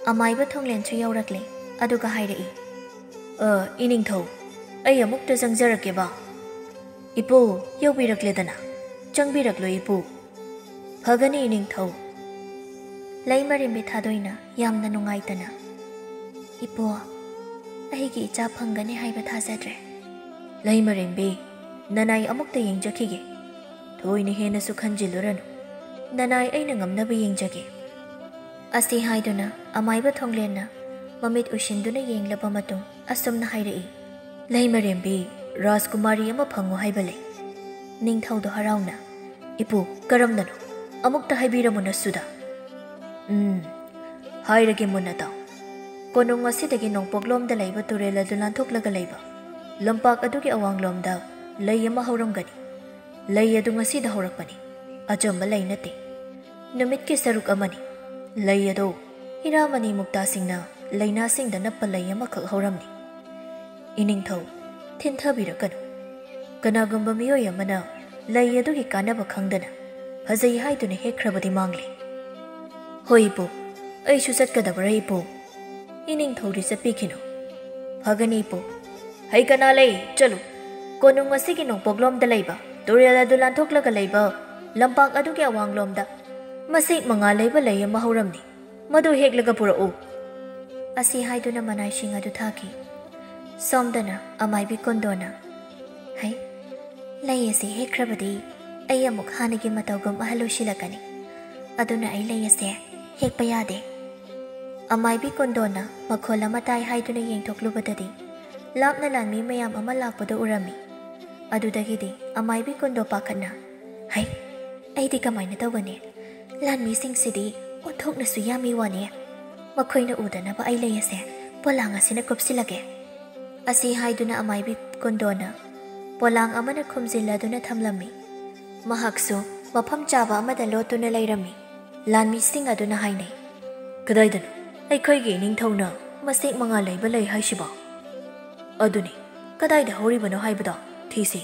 ꯑꯃꯥꯏꯕ ꯊꯣꯡꯂꯦꯟꯁꯨ ꯌꯧꯔꯛꯂꯦ, ꯑꯗꯨꯒ ꯍꯥꯏꯔꯛꯏ, "ꯑ, ꯏꯅꯤꯡꯊꯧ, ꯑꯩ ꯑꯃꯨꯛꯇ ꯆꯪꯖꯔꯛꯀꯦꯕ꯫ ꯏꯄꯨ, ꯌꯧꯕꯤꯔꯛꯂꯦꯗꯅ꯫ ꯆꯪꯕꯤꯔꯛꯂꯣ ꯏꯄꯨ꯫ ꯐꯒꯅꯤ ꯏꯅꯤꯡꯊꯧ꯫ ꯂꯩꯃꯔꯦꯝꯕꯤ ꯊꯥꯗꯣꯏꯅ ꯌꯥꯝꯅ ꯅꯨꯡꯉꯥꯏꯇꯅ, "ꯏꯄꯨ, ꯑꯩꯒꯤ ꯏꯆꯥ ꯐꯪꯒꯅꯤ ꯍꯥꯏꯕ ꯊꯥꯖꯗ꯭ꯔꯦ꯫" "ꯂꯩꯃꯔꯦꯝꯕꯤ, ꯅꯅꯥꯏ ꯑꯃꯨꯛꯇ ꯌꯦꯡꯖꯈꯤꯒꯦ꯫ ꯊꯣꯏꯅ ꯍꯦꯟꯅꯁꯨ ꯈꯟꯖꯤꯜꯂꯨꯔꯅꯨ꯫ ꯅꯅꯥꯏ ꯑꯩꯅ ꯉꯝꯅꯕ ꯌꯦꯡꯖꯒꯦ꯫" ꯑꯁꯤ ꯍꯥꯏꯗꯨꯅ ꯑꯃꯥꯏꯕ ꯊꯣꯡꯂꯦꯟꯅ ꯃꯃꯤꯠ ꯎꯏꯁꯤꯟꯗꯨꯅ ꯌꯦꯡꯂꯕ ꯃꯇꯨꯡ ꯑꯁꯨꯝꯅ ꯍꯥꯏꯔꯛꯏ, "ꯂꯩꯃꯔꯦꯝꯕꯤ, ꯔꯥꯖꯀꯨꯃꯥꯔꯤ ꯑꯃ ꯐꯪꯉꯨ ꯍꯥꯏꯕ ꯂꯩ꯫" ꯅꯤꯡꯊꯧꯗꯣ ꯍꯔꯥꯎꯅ, "ꯏꯄꯨ, ꯀꯔꯝꯅꯅꯣ? ꯑꯃꯨꯛꯇ ꯍꯥꯏꯕꯤꯔꯝꯃꯨ ꯅꯁꯨꯗ꯫" "ꯎꯝ, ꯍꯥꯏꯔꯒꯦ ꯃꯨꯟꯅ ꯇꯥꯎ꯫ ꯀꯣꯅꯨꯡ ꯑꯁꯤꯗꯒꯤ ꯅꯣꯡꯄꯣꯛꯂꯣꯝꯗ ꯂꯩꯕ ꯇꯨꯔꯦꯜ ꯑꯗꯨ ꯂꯥꯟꯊꯣꯛꯂꯒ ꯂꯩꯕ ꯂꯝꯄꯥꯛ ꯑꯗꯨꯒꯤ ꯑꯋꯥꯡꯂꯣꯝꯗ ꯂꯩ ꯑꯃ ꯍꯧꯔꯝꯒꯅꯤ꯫ ꯂꯩ ꯑꯗꯨ ꯉꯁꯤꯗ ꯍꯧꯔꯛꯄꯅꯤ꯫ ꯑꯆꯝꯕ ꯂꯩ ꯅꯠꯇꯦ꯫ ꯅꯨꯃꯤꯠꯀꯤ ꯁꯔꯨꯛ ꯑꯃꯅꯤ꯫ ꯂꯩ ꯑꯗꯨ ꯍꯤꯔꯥꯃꯅꯤ ꯃꯨꯛꯇꯥꯁꯤꯡꯅ ꯂꯩꯅꯥꯁꯤꯡꯗ ꯅꯞꯄ ꯂꯩ ꯑꯃꯈꯛ ꯍꯧꯔꯝꯅꯤ꯫ ꯏꯅꯤꯡꯊꯧ, ꯊꯤꯟꯊꯕꯤꯔꯛꯀꯅꯨ꯫ ꯀꯅꯥꯒꯨꯝꯕ ꯃꯤꯑꯣꯏ ꯑꯃꯅ ꯂꯩ ꯑꯗꯨꯒꯤ ꯀꯥꯟꯅꯕ ꯈꯪꯗꯅ ꯐꯖꯩ ꯍꯥꯏꯗꯨꯅ ꯍꯦꯛꯈ꯭ꯔꯕꯗꯤ ꯃꯥꯡꯂꯦ꯫" "ꯍꯣꯏ ꯏꯄꯨ, ꯑꯩꯁꯨ ꯆꯠꯀꯗꯕ꯭ꯔꯥ ꯏꯄꯨ?" ꯏꯅꯤꯡꯊꯧꯗꯤ ꯆꯠꯄꯤꯈꯤꯅꯨ꯫ "ꯐꯒꯅꯤ ꯏꯄꯨ꯫ ꯍꯩ ꯀꯅꯥ ꯂꯩ, ꯆꯠꯂꯨ꯫ ꯀꯣꯅꯨꯡ ꯑꯁꯤꯒꯤ ꯅꯣꯡꯄꯣꯛꯂꯣꯝꯗ ꯂꯩꯕ ꯇꯨꯔꯦꯜ ꯑꯗꯨ ꯂꯥꯟꯊꯣꯛꯂꯒ ꯂꯩꯕ ꯂꯝꯄꯥꯛ ꯑꯗꯨꯒꯤ ꯑꯋꯥꯡꯂꯣꯝꯗ ꯃꯁꯤꯡ ꯃꯉꯥ ꯂꯩꯕ ꯂꯩ ꯑꯃ ꯍꯧꯔꯝꯅꯤ꯫ ꯃꯗꯨ ꯍꯦꯛꯂꯒ ꯄꯨꯔꯛꯎ꯫" ꯑꯁꯤ ꯍꯥꯏꯗꯨꯅ ꯃꯅꯥꯏꯁꯤꯡ ꯑꯗꯨ ꯊꯥꯈꯤ꯫ ꯁꯣꯝꯗꯅ ꯑꯃꯥꯏꯕꯤ ꯀꯨꯟꯗꯣꯅ, "ꯍꯩ, ꯂꯩ ꯑꯁꯤ ꯍꯦꯛꯈ꯭ꯔꯕꯗꯤ ꯑꯩ ꯑꯃꯨꯛ ꯍꯥꯟꯅꯒꯤ ꯃꯇꯧꯒꯨꯝ ꯑꯍꯜ ꯑꯣꯏꯁꯤꯜꯂꯛꯀꯅꯤ꯫ ꯑꯗꯨꯅ ꯑꯩ ꯂꯩ ꯑꯁꯦ ꯍꯦꯛꯄ ꯌꯥꯗꯦ꯫" ꯑꯃꯥꯏꯕꯤ ꯀꯨꯟꯗꯣꯅ ꯃꯈꯣꯜ ꯑꯃ ꯇꯥꯏ ꯍꯥꯏꯗꯨꯅ ꯌꯦꯡꯊꯣꯛꯂꯨꯕꯗꯗꯤ ꯂꯥꯞꯅ ꯂꯥꯟꯃꯤ ꯃꯌꯥꯝ ꯑꯃ ꯂꯥꯛꯄꯗꯨ ꯎꯔꯝꯃꯤ꯫ ꯑꯗꯨꯗꯒꯤꯗꯤ ꯑꯃꯥꯏꯕꯤ ꯀꯨꯟꯗꯣ ꯄꯥꯈꯠꯅ, "ꯍꯩ, ꯑꯩꯗꯤ ꯀꯃꯥꯏꯅ ꯇꯧꯒꯅꯤ? ꯂꯥꯟꯃꯤꯁꯤꯡꯁꯤꯗꯤ ꯑꯣꯟꯊꯣꯛꯅꯁꯨ ꯌꯥꯝꯃꯤ ꯋꯥꯅꯤ꯫ ꯃꯈꯣꯏꯅ ꯎꯗꯅꯕ ꯑꯩ ꯂꯩ ꯑꯁꯦ ꯄꯣꯂꯥꯡ ꯑꯁꯤꯅ ꯀꯨꯞꯁꯤꯜꯂꯒꯦ꯫" ꯑꯁꯤ ꯍꯥꯏꯗꯨꯅ ꯑꯃꯥꯏꯕꯤ ꯀꯨꯟꯗꯣꯅ ꯄꯣꯂꯥꯡ ꯑꯃꯅ ꯈꯨꯝꯖꯤꯜꯂꯗꯨꯅ ꯊꯝꯂꯝꯃꯤ꯫ ꯃꯍꯥꯛꯁꯨ ꯃꯐꯝ ꯆꯥꯕ ꯑꯃꯗ ꯂꯣꯠꯇꯨꯅ ꯂꯩꯔꯝꯃꯤ꯫ ꯂꯥꯟꯃꯤꯁꯤꯡ ꯑꯗꯨꯅ ꯍꯥꯏꯅꯩ, "ꯀꯗꯥꯏꯗꯅꯣ ꯑꯩꯈꯣꯏꯒꯤ ꯏꯅꯤꯡꯊꯧꯅ ꯃꯁꯦꯛ ꯃꯉꯥ ꯂꯩꯕ ꯂꯩ ꯍꯥꯏꯁꯤꯕꯣ? ꯑꯗꯨꯅꯤ, ꯀꯗꯥꯏꯗ ꯍꯧꯔꯤꯕꯅꯣ ꯍꯥꯏꯕꯗꯣ ꯊꯤꯁꯤ꯫"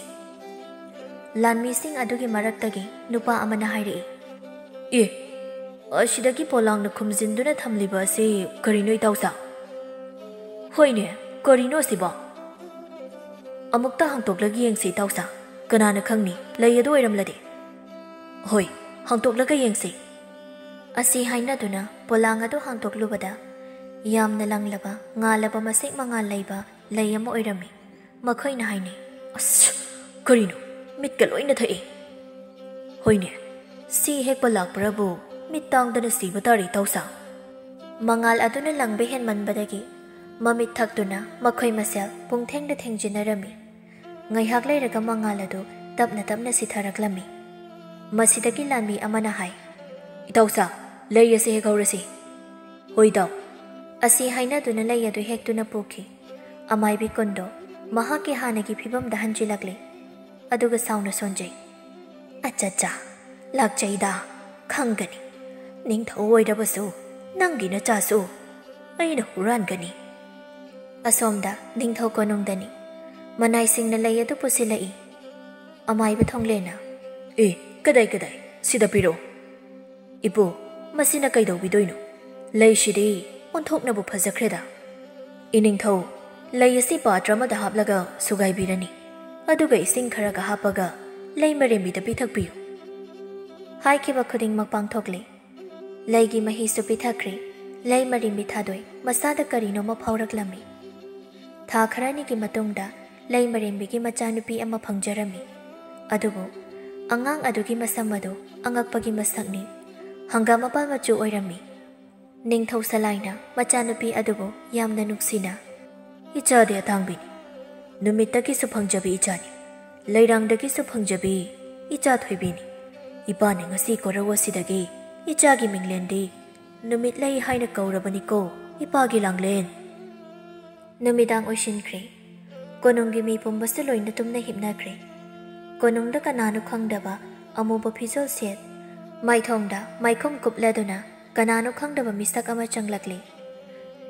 ꯂꯥꯟꯃꯤꯁꯤꯡ ꯑꯗꯨꯒꯤ ꯃꯔꯛꯇꯒꯤ ꯅꯨꯄꯥ ꯑꯃꯅ ꯍꯥꯏꯔꯛꯏ, "ꯑꯦ, ꯑꯁꯤꯗꯒꯤ ꯄꯣꯂꯥꯡꯅ ꯈꯨꯝꯖꯤꯟꯗꯨꯅ ꯊꯝꯂꯤꯕ ꯑꯁꯤ ꯀꯔꯤꯅꯣ ꯏꯇꯥꯎꯁꯥ? ꯍꯣꯏꯅꯦ, ꯀꯔꯤꯅꯣ ꯑꯁꯤꯕꯣ?" "ꯑꯃꯨꯛꯇ ꯍꯥꯡꯇꯣꯛꯂꯒ ꯌꯦꯡꯁꯤ, ꯏꯇꯥꯎꯁꯥ꯫ ꯀꯅꯥꯅ ꯈꯪꯅꯤ, ꯂꯩ ꯑꯗꯨ ꯑꯣꯏꯔꯝꯂꯗꯤ?" "ꯍꯣꯏ, ꯍꯥꯡꯇꯣꯛꯂꯒ ꯌꯦꯡꯁꯤ꯫" ꯑꯁꯤ ꯍꯥꯏꯅꯗꯨꯅ ꯄꯣꯂꯥꯡ ꯑꯗꯨ ꯍꯥꯡꯇꯣꯛꯂꯨꯕꯗ, ꯌꯥꯝꯅ ꯂꯪꯂꯕ, ꯉꯥꯜꯂꯕ, ꯃꯁꯦꯛ ꯃꯉꯥꯜ ꯂꯩꯕ ꯂꯩ ꯑꯃ ꯑꯣꯏꯔꯝꯃꯤ꯫ ꯃꯈꯣꯏꯅ ꯍꯥꯏꯅꯩ, "ꯑꯁ, ꯀꯔꯤꯅꯣ? ꯃꯤꯠꯀ ꯂꯣꯏꯅ ꯊꯛꯏ!" "ꯍꯣꯏꯅꯦ, ꯁꯤ ꯍꯦꯛꯄ ꯂꯥꯛꯄ꯭ꯔꯕꯨ ꯃꯤꯠ ꯇꯥꯡꯗꯅ ꯁꯤꯕ ꯇꯥꯔꯦ, ꯏꯇꯥꯎꯁꯥ!" ꯃꯉꯥꯜ ꯑꯗꯨꯅ ꯂꯪꯕ ꯍꯦꯟꯃꯟꯕꯗꯒꯤ ꯃꯃꯤꯠ ꯊꯛꯇꯨꯅ ꯃꯈꯣꯏ ꯃꯁꯦꯜ ꯄꯨꯡꯊꯦꯡꯗ ꯊꯦꯡꯖꯤꯟꯅꯔꯝꯃꯤ꯫ ꯉꯥꯏꯍꯥꯛ ꯂꯩꯔꯒ ꯃꯉꯥꯜ ꯑꯗꯨ ꯇꯞꯅ ꯇꯞꯅ ꯁꯤꯊꯔꯛꯂꯝꯃꯤ꯫ ꯃꯁꯤꯗꯒꯤ ꯂꯥꯟꯃꯤ ꯑꯃꯅ ꯍꯥꯏ, "ꯏꯇꯥꯎꯁꯥ, ꯂꯩ ꯑꯁꯤ ꯍꯦꯛꯍꯧꯔꯁꯤ꯫" "ꯍꯣꯏ ꯏꯇꯥꯎ꯫" ꯑꯁꯤ ꯍꯥꯏꯅꯗꯨꯅ ꯂꯩ ꯑꯗꯨ ꯍꯦꯛꯇꯨꯅ ꯄꯨꯈꯤ꯫ ꯑꯃꯥꯏꯕꯤ ꯀꯨꯟꯗꯣ ꯃꯍꯥꯛꯀꯤ ꯍꯥꯟꯅꯒꯤ ꯐꯤꯕꯝꯗ ꯍꯟꯖꯤꯜꯂꯛꯂꯦ꯫ ꯑꯗꯨꯒ ꯁꯥꯎꯅ ꯁꯣꯟꯖꯩ, "ꯑꯠꯆꯥ, ꯑꯠꯆꯥ, ꯂꯥꯛꯆꯩꯗ, ꯈꯪꯒꯅꯤ꯫ ꯅꯤꯡꯊꯧ ꯑꯣꯏꯔꯕꯁꯨ ꯅꯪꯒꯤ ꯅꯆꯥꯁꯨ ꯑꯩꯅ ꯍꯨꯔꯥꯟꯒꯅꯤ꯫" ꯑꯁꯣꯝꯗ ꯅꯤꯡꯊꯧ ꯀꯣꯅꯨꯡꯗꯅꯤ꯫ ꯃꯅꯥꯏꯁꯤꯡꯅ ꯂꯩ ꯑꯗꯨ ꯄꯨꯁꯤꯜꯂꯛꯏ꯫ ꯑꯃꯥꯏꯕ ꯊꯣꯡꯂꯦꯅ, "ꯑꯦ, ꯀꯗꯥꯏ, ꯀꯗꯥꯏ? ꯁꯤꯗ ꯄꯤꯔꯛꯑꯣ꯫" "ꯏꯄꯨ, ꯃꯁꯤꯅ ꯀꯩꯗꯧꯕꯤꯗꯣꯏꯅꯣ? ꯂꯩꯁꯤꯗꯤ ꯑꯣꯟꯊꯣꯛꯅꯕꯨ ꯐꯖꯈ꯭ꯔꯦꯗ꯫" "ꯏꯅꯤꯡꯊꯧ, ꯂꯩ ꯑꯁꯤ ꯄꯥꯇ꯭ꯔ ꯑꯃꯗ ꯍꯥꯞꯂꯒ ꯁꯨꯒꯥꯏꯕꯤꯔꯅꯤ꯫ ꯑꯗꯨꯒ ꯏꯁꯤꯡ ꯈꯔꯒ ꯍꯥꯞꯄꯒ ꯂꯩ ꯃꯔꯦꯝꯕꯤꯗ ꯄꯤꯊꯛꯄꯤꯌꯨ꯫" ꯍꯥꯏꯈꯤꯕ ꯈꯨꯗꯤꯡꯃꯛ ꯄꯥꯡꯊꯣꯛꯂꯦ꯫ ꯂꯩꯒꯤ ꯃꯍꯤꯁꯨ ꯄꯤꯊꯛꯈ꯭ꯔꯦ꯫ ꯂꯩ ꯃꯔꯦꯝꯕꯤ ꯊꯥꯗꯣꯏ ꯃꯁꯥꯗ ꯀꯔꯤꯅꯣꯃ ꯐꯥꯎꯔꯛꯂꯝꯃꯤ꯫ ꯊꯥ ꯈꯔꯅꯤꯒꯤ ꯃꯇꯨꯡꯗ ꯂꯩ ꯃꯔꯦꯝꯕꯤꯒꯤ ꯃꯆꯥꯅꯨꯄꯤ ꯑꯃ ꯐꯪꯖꯔꯝꯃꯤ꯫ ꯑꯗꯨꯕꯨ ꯑꯉꯥꯡ ꯑꯗꯨꯒꯤ ꯃꯁꯝ ꯑꯗꯨ ꯑꯉꯛꯄꯒꯤ ꯃꯁꯛꯅꯤ꯫ ꯍꯪꯒꯥꯝ ꯃꯄꯥꯜ ꯃꯆꯨ ꯑꯣꯏꯔꯝꯃꯤ꯫ ꯅꯤꯡꯊꯧ ꯁꯂꯥꯏꯅ ꯃꯆꯥꯅꯨꯄꯤ ꯑꯗꯨꯕꯨ ꯌꯥꯝꯅ ꯅꯨꯡꯁꯤꯅ, "ꯏꯆꯥꯗꯤ ꯑꯇꯥꯡꯕꯤꯅꯤ꯫ ꯅꯨꯃꯤꯠꯇꯒꯤꯁꯨ ꯐꯪꯖꯕꯤ ꯏꯆꯥꯅꯤ꯫ ꯂꯩꯔꯥꯡꯗꯒꯤꯁꯨ ꯐꯪꯖꯕꯤ ꯏꯆꯥ ꯊꯣꯏꯕꯤꯅꯤ꯫ ꯏꯄꯥꯅ ꯉꯁꯤ ꯀꯣꯔꯧ ꯑꯁꯤꯗꯒꯤ ꯏꯆꯥꯒꯤ ꯃꯤꯡꯂꯦꯟꯗꯤ ꯅꯨꯃꯤꯠꯂꯩ ꯍꯥꯏꯅ ꯀꯧꯔꯕꯅꯤꯀꯣ, ꯏꯄꯥꯒꯤ ꯂꯥꯡꯂꯦꯟ꯫" ꯅꯨꯃꯤꯗꯥꯡ ꯑꯣꯏꯁꯤꯟꯈ꯭ꯔꯦ꯫ ꯀꯣꯅꯨꯡꯒꯤ ꯃꯤ ꯄꯨꯝꯕꯁꯨ ꯂꯣꯏꯅ ꯇꯨꯝꯅ ꯍꯤꯞꯅꯈ꯭ꯔꯦ꯫ ꯀꯣꯅꯨꯡꯗ ꯀꯅꯥꯅꯣ ꯈꯪꯗꯕ ꯑꯃꯨꯕ ꯐꯤꯖꯣꯜ ꯁꯦꯠ, ꯃꯥꯏꯊꯣꯡꯗ ꯃꯥꯏꯈꯨꯝ ꯀꯨꯞꯂꯗꯨꯅ ꯀꯅꯥꯅꯣ ꯈꯪꯗꯕ ꯃꯤꯁꯛ ꯑꯃ ꯆꯪꯂꯛꯂꯦ꯫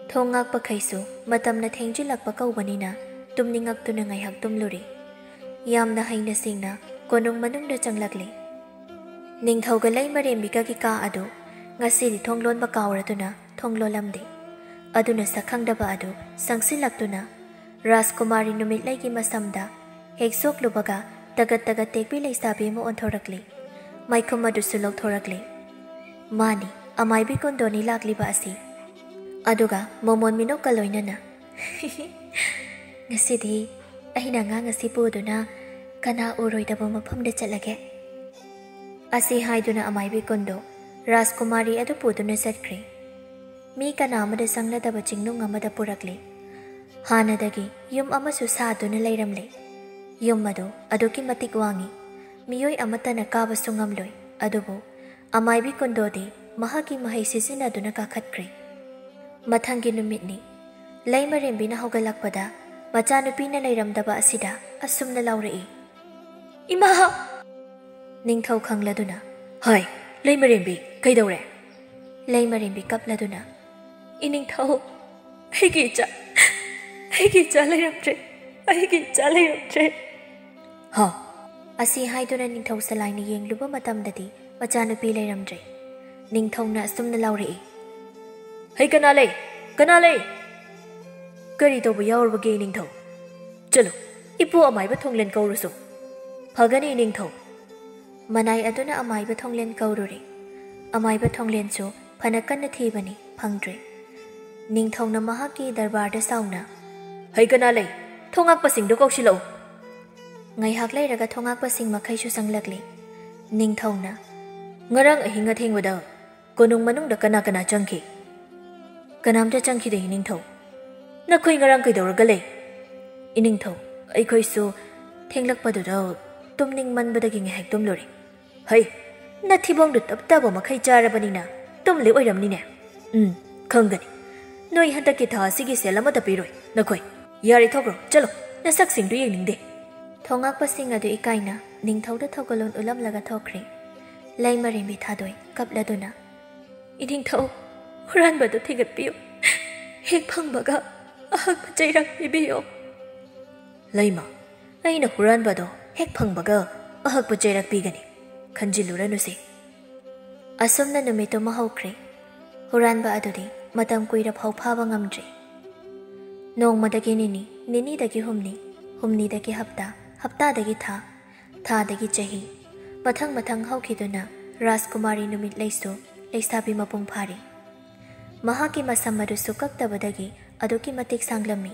ꯊꯣꯡ ꯉꯥꯛꯄꯈꯩꯁꯨ ꯃꯇꯝꯅ ꯊꯦꯡꯖꯤꯜꯂꯛꯄ ꯀꯧꯕꯅꯤꯅ ꯇꯨꯝꯅꯤꯡꯉꯛꯇꯨꯅ ꯉꯥꯏꯍꯥꯛ ꯇꯨꯝꯂꯨꯔꯦ꯫ ꯌꯥꯝꯅ ꯍꯩꯅ ꯁꯤꯡꯅ ꯀꯣꯅꯨꯡ ꯃꯅꯨꯡꯗ ꯆꯪꯂꯛꯂꯦ꯫ ꯅꯤꯡꯊꯧꯒ ꯂꯩꯃꯔꯦꯝꯕꯤꯒꯒꯤ ꯀꯥ ꯑꯗꯨ ꯉꯁꯤꯗꯤ ꯊꯣꯡ ꯂꯣꯟꯕ ꯀꯥꯎꯔꯗꯨꯅ ꯊꯣꯡ ꯂꯣꯜꯂꯝꯗꯦ꯫ ꯑꯗꯨꯅ ꯁꯛꯈꯪꯗꯕ ꯑꯗꯨ ꯆꯪꯁꯤꯜꯂꯛꯇꯨꯅ, ꯔꯥꯖꯀꯨꯃꯥꯔꯤ ꯅꯨꯃꯤꯠꯂꯩꯒꯤ ꯃꯁꯝꯗ ꯍꯦꯛ ꯁꯣꯛꯂꯨꯕꯒ ꯇꯒꯠ ꯇꯒꯠ ꯇꯦꯛꯄꯤ ꯂꯩꯁꯥꯕꯤ ꯑꯃ ꯑꯣꯟꯊꯣꯔꯛꯂꯤ꯫ ꯃꯥꯏꯈꯨꯝ ꯑꯗꯨꯁꯨ ꯂꯧꯊꯣꯔꯛꯂꯤ꯫ ꯃꯥꯅꯤ, ꯑꯃꯥꯏꯕꯤ ꯀꯨꯟꯗꯣꯅꯤ ꯂꯥꯛꯂꯤꯕ ꯑꯁꯤ꯫ ꯑꯗꯨꯒ ꯃꯣꯃꯣꯟ ꯃꯤꯅꯣꯛꯀ ꯂꯣꯏꯅꯅ, "ꯉꯁꯤꯗꯤ ꯑꯩꯅ ꯑꯉꯥꯡ ꯑꯁꯤ ꯄꯨꯗꯨꯅ ꯀꯅꯥ ꯎꯔꯣꯏꯗꯕ ꯃꯐꯝꯗ ꯆꯠꯂꯒꯦ?" ꯑꯁꯤ ꯍꯥꯏꯗꯨꯅ ꯑꯃꯥꯏꯕꯤ ꯀꯨꯟꯗꯣ ꯔꯥꯖꯀꯨꯃꯥꯔꯤ ꯑꯗꯨ ꯄꯨꯗꯨꯅ ꯆꯠꯈ꯭ꯔꯦ꯫ ꯃꯤ ꯀꯅꯥ ꯑꯃꯗ ꯆꯪꯅꯗꯕ ꯆꯤꯡꯅꯨꯡ ꯑꯃꯗ ꯄꯨꯔꯛꯂꯦ꯫ ꯍꯥꯟꯅꯗꯒꯤ ꯌꯨꯝ ꯑꯃꯁꯨ ꯁꯥꯗꯨꯅ ꯂꯩꯔꯝꯂꯦ꯫ ꯌꯨꯝ ꯑꯗꯨ ꯑꯗꯨꯛꯀꯤ ꯃꯇꯤꯛ ꯋꯥꯡꯉꯤ, ꯃꯤꯑꯣꯏ ꯑꯃꯠꯇꯅ ꯀꯥꯕꯁꯨ ꯉꯝꯂꯣꯏ꯫ ꯑꯗꯨꯕꯨ ꯑꯃꯥꯏꯕꯤ ꯀꯨꯟꯗꯣꯗꯤ ꯃꯍꯥꯛꯀꯤ ꯃꯍꯩ ꯁꯤꯖꯤꯟꯅꯗꯨꯅ ꯀꯥꯈꯠꯈ꯭ꯔꯦ꯫ ꯃꯊꯪꯒꯤ ꯅꯨꯃꯤꯠꯅꯤ꯫ ꯂꯩꯃꯔꯦꯝꯕꯤꯅ ꯍꯧꯒꯠꯂꯛꯄꯗ ꯃꯆꯥꯅꯨꯄꯤꯅ ꯂꯩꯔꯝꯗꯕ ꯑꯁꯤꯗ ꯑꯁꯨꯝꯅ ꯂꯥꯎꯔꯛꯏ, "ꯏꯃꯥ!" ꯅꯤꯡꯊꯧ ꯈꯪꯂꯗꯨꯅ, "ꯍꯥꯏ, ꯂꯩꯃꯔꯦꯝꯕꯤ, ꯀꯩꯗꯧꯔꯦ?" ꯂꯩꯃꯔꯦꯝꯕꯤ ꯀꯞꯂꯗꯨꯅ, "ꯏꯅꯤꯡꯊꯧ, ꯑꯩꯒꯤ ꯏꯆꯥ, ꯑꯩꯒꯤ ꯏꯆꯥ ꯂꯩꯔꯝꯗ꯭ꯔꯦ, ꯑꯩꯒꯤ ꯏꯆꯥ ꯂꯩꯔꯝꯗ꯭ꯔꯦ!" "ꯍꯥ?" ꯑꯁꯤ ꯍꯥꯏꯗꯨꯅ ꯅꯤꯡꯊꯧ ꯁꯂꯥꯏꯅ ꯌꯦꯡꯂꯨꯕ ꯃꯇꯝꯗꯗꯤ ꯃꯆꯥꯅꯨꯄꯤ ꯂꯩꯔꯝꯗ꯭ꯔꯦ꯫ ꯅꯤꯡꯊꯧꯅ ꯑꯁꯨꯝꯅ ꯂꯥꯎꯔꯛꯏ, "ꯍꯩ, ꯀꯅꯥ ꯂꯩ? ꯀꯅꯥ ꯂꯩ? ꯀꯔꯤ ꯇꯧꯕ ꯌꯥꯎꯔꯕꯒꯦ, ꯏꯅꯤꯡꯊꯧ? ꯆꯠꯂꯨ, ꯏꯄꯨ ꯑꯃꯥꯏꯕ ꯊꯣꯡꯂꯦꯟ ꯀꯧꯔꯨꯁꯨ꯫" "ꯐꯒꯅꯤ, ꯏꯅꯤꯡꯊꯧ꯫" ꯃꯅꯥꯏ ꯑꯗꯨꯅ ꯑꯃꯥꯏꯕ ꯊꯣꯡꯂꯦꯟ ꯀꯧꯔꯨꯔꯦ꯫ ꯑꯃꯥꯏꯕ ꯊꯣꯡꯂꯦꯟꯁꯨ ꯐꯅ ꯀꯟꯅ ꯊꯤꯕꯅꯤ, ꯐꯪꯗ꯭ꯔꯦ꯫ ꯅꯤꯡꯊꯧꯅ ꯃꯍꯥꯛꯀꯤ ꯗꯔꯕꯥꯔꯗ ꯁꯥꯎꯅ, "ꯍꯩ, ꯀꯅꯥ ꯂꯩ? ꯊꯣꯡꯉꯥꯛꯄꯁꯤꯡꯗꯨ ꯀꯧꯁꯤꯜꯂꯛꯎ꯫" ꯉꯥꯏꯍꯥꯛ ꯂꯩꯔꯒ ꯊꯣꯡꯉꯥꯛꯄꯁꯤꯡ ꯃꯈꯩꯁꯨ ꯆꯪꯂꯛꯂꯦ꯫ ꯅꯤꯡꯊꯧꯅ, "ꯉꯔꯥꯡ ꯑꯍꯤꯡ ꯑꯊꯦꯡꯕꯗ ꯀꯣꯅꯨꯡ ꯃꯅꯨꯡꯗ ꯀꯅꯥ ꯀꯅꯥ ꯆꯪꯈꯤ?" "ꯀꯅꯥꯝꯇ ꯆꯪꯈꯤꯗꯦ, ꯏꯅꯤꯡꯊꯧ꯫" "ꯅꯈꯣꯏ ꯉꯔꯥꯡ ꯀꯩꯗꯧꯔꯒ ꯂꯩ?" "ꯏꯅꯤꯡꯊꯧ, ꯑꯩꯈꯣꯏꯁꯨ ꯊꯦꯡꯂꯛꯄꯗꯨꯗ ꯇꯨꯝꯅꯤꯡꯃꯟꯕꯗꯒꯤ ꯉꯥꯏꯍꯥꯛ ꯇꯨꯝꯂꯨꯔꯦ꯫" "ꯍꯩ, ꯅꯊꯤꯕꯣꯡꯗꯨ ꯇꯞ ꯇꯥꯕ ꯃꯈꯩ ꯆꯥꯔꯕꯅꯤꯅ ꯇꯨꯝꯂꯤ ꯑꯣꯏꯔꯝꯅꯤꯅꯦ꯫ ꯎꯝ, ꯈꯪꯒꯅꯤ꯫ ꯅꯣꯏ ꯍꯟꯗꯛꯀꯤ ꯊꯥ ꯑꯁꯤꯒꯤ ꯁꯦꯜ ꯑꯃꯠꯇ ꯄꯤꯔꯣꯏ, ꯅꯈꯣꯏ꯫ ꯌꯥꯔꯦ, ꯊꯣꯛꯈ꯭ꯔꯣ, ꯆꯠꯂꯣ꯫ ꯅꯁꯛꯁꯤꯡꯗꯨ ꯌꯦꯡꯅꯤꯡꯗꯦ꯫" ꯊꯣꯉꯥꯛꯄꯁꯤꯡ ꯑꯗꯨ ꯏꯀꯥꯏꯅ ꯅꯤꯡꯊꯧꯗ ꯊꯧꯒꯜꯂꯣꯟ ꯎꯠꯂꯝꯂꯒ ꯊꯣꯛꯈ꯭ꯔꯦ꯫ ꯂꯩꯃꯔꯦꯝꯕꯤ ꯊꯥꯗꯣꯏ ꯀꯞꯂꯗꯨꯅ, "ꯏꯅꯤꯡꯊꯧ, ꯍꯨꯔꯥꯟꯕꯗꯨ ꯊꯤꯒꯠꯄꯤꯌꯨ꯫ ꯍꯦꯛ ꯐꯪꯕꯒ ꯑꯍꯛꯄ ꯆꯩꯔꯥꯛ ꯄꯤꯕꯤꯌꯨ꯫" "ꯂꯩꯃ, ꯑꯩꯅ ꯍꯨꯔꯥꯟꯕꯗꯣ ꯍꯦꯛ ꯐꯪꯕꯒ ꯑꯍꯛꯄ ꯆꯩꯔꯥꯛ ꯄꯤꯒꯅꯤ꯫ ꯈꯟꯖꯤꯜꯂꯨꯔꯅꯨꯁꯦ꯫" ꯑꯁꯨꯝꯅ ꯅꯨꯃꯤꯠꯇꯨꯃ ꯍꯧꯈ꯭ꯔꯦ꯫ ꯍꯨꯔꯥꯟꯕ ꯑꯗꯨꯗꯤ ꯃꯇꯝ ꯀꯨꯏꯔ ꯐꯥꯎ ꯐꯥꯕ ꯉꯝꯗ꯭ꯔꯦ꯫ ꯅꯣꯡꯃꯗꯒꯤ ꯅꯤꯅꯤ, ꯅꯤꯅꯤꯗꯒꯤ ꯍꯨꯝꯅꯤ, ꯍꯨꯝꯅꯤꯗꯒꯤ ꯍꯞꯇꯥ, ꯍꯞꯇꯥꯗꯒꯤ ꯊꯥ, ꯊꯥꯗꯒꯤ ꯆꯍꯤ, ꯃꯊꯪ ꯃꯊꯪ ꯍꯧꯈꯤꯗꯨꯅ ꯔꯥꯖꯀꯨꯃꯥꯔꯤ ꯅꯨꯃꯤꯠꯂꯩꯁꯨ ꯂꯩꯁꯥꯕꯤ ꯃꯄꯨꯡ ꯐꯥꯔꯤ꯫ ꯃꯍꯥꯛꯀꯤ ꯃꯁꯝ ꯑꯗꯨꯁꯨ ꯀꯛꯇꯕꯗꯒꯤ ꯑꯗꯨꯛꯀꯤ ꯃꯇꯤꯛ ꯁꯥꯡꯂꯝꯃꯤ꯫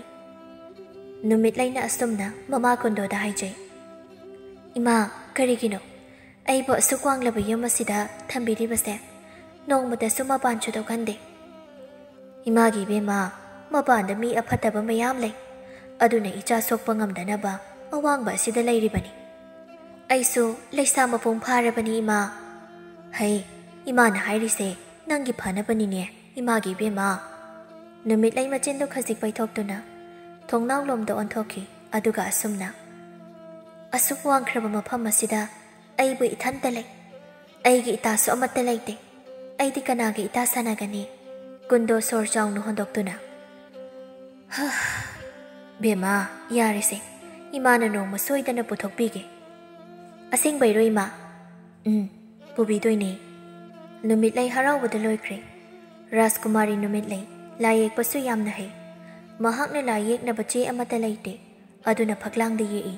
ꯅꯨꯃꯤꯠꯂꯩꯅ ꯑꯁꯨꯝꯅ ꯃꯃꯥ ꯀꯨꯟꯗꯣꯗ ꯍꯥꯏꯖꯩ, "ꯏꯃꯥ, ꯀꯔꯤꯒꯤꯅꯣ ꯑꯩꯕꯨ ꯑꯁꯨꯛ ꯋꯥꯡꯂꯕ ꯌꯨꯝ ꯑꯁꯤꯗ ꯊꯝꯕꯤꯔꯤꯕꯁꯦ? ꯅꯣꯡꯃꯇꯁꯨ ꯃꯄꯥꯟꯁꯨ ꯊꯣꯛꯍꯟꯗꯦ꯫ ꯏꯃꯥꯒꯤ ꯏꯕꯦꯝꯃ, ꯃꯄꯥꯟꯗ ꯃꯤ ꯑꯐꯠꯇꯕ ꯃꯌꯥꯝ ꯂꯩ, ꯑꯗꯨꯅ ꯏꯆꯥ ꯁꯣꯛꯄ ꯉꯝꯗꯅꯕ ꯑꯋꯥꯡꯕ ꯑꯁꯤꯗ ꯂꯩꯔꯤꯕꯅꯤ꯫ ꯑꯩꯁꯨ ꯂꯩꯁꯥ ꯃꯄꯨꯡ ꯐꯥꯔꯕꯅꯤ, ꯏꯃꯥ꯫" "ꯍꯩ, ꯏꯃꯥꯅ ꯍꯥꯏꯔꯤꯁꯦ ꯅꯪꯒꯤ ꯐꯅꯕꯅꯤꯅꯦ, ꯏꯃꯥꯒꯤ ꯏꯕꯦꯝꯃ꯫" ꯅꯨꯃꯤꯠꯂꯩ ꯃꯆꯤꯟꯗꯨ ꯈꯖꯤꯛ ꯄꯩꯊꯣꯛꯇꯨꯅ ꯊꯣꯡꯅꯥꯎ ꯂꯣꯝꯗ ꯑꯣꯟꯊꯣꯛꯈꯤ, ꯑꯗꯨꯒ ꯑꯁꯨꯝꯅ, "ꯑꯁꯨꯛ ꯋꯥꯡꯈ꯭ꯔꯕ ꯃꯐꯝ ꯑꯁꯤꯗ ꯑꯩꯕꯨ ꯏꯊꯟꯇ ꯂꯩ꯫ ꯑꯩꯒꯤ ꯏꯇꯥꯁꯨ ꯑꯃꯠꯇ ꯂꯩꯇꯦ꯫ ꯑꯩꯗꯤ ꯀꯅꯥꯒ ꯏꯇꯥ ꯁꯥꯟꯅꯒꯅꯤ?" ꯀꯨꯟꯗꯣ ꯁꯣꯔ ꯆꯥꯎꯅ ꯍꯣꯟꯗꯣꯛꯇꯨꯅ, "ꯍꯥ, ꯕꯦꯝꯃ, ꯌꯥꯔꯦꯁꯦ, ꯏꯃꯥꯅ ꯅꯣꯡꯃ ꯁꯣꯏꯗꯅ ꯄꯨꯊꯣꯛꯄꯤꯒꯦ꯫" "ꯑꯁꯦꯡꯕꯩꯔꯣ, ꯏꯃꯥ?" "ꯎꯝ, ꯄꯨꯕꯤꯗꯣꯏꯅꯦ꯫" ꯅꯨꯃꯤꯠꯂꯩ ꯍꯔꯥꯎꯕꯗ ꯂꯣꯏꯈ꯭ꯔꯦ꯫ ꯔꯥꯖꯀꯨꯃꯥꯔꯤ ꯅꯨꯃꯤꯠꯂꯩ ꯂꯥꯏ ꯌꯦꯛꯄꯁꯨ ꯌꯥꯝꯅ ꯍꯩ꯫ ꯃꯍꯥꯛꯅ ꯂꯥꯏ ꯌꯦꯛꯅꯕ ꯆꯦ ꯑꯃꯠꯇ ꯂꯩꯇꯦ, ꯑꯗꯨꯅ ꯐꯛꯂꯥꯡꯗ ꯌꯦꯛꯏ꯫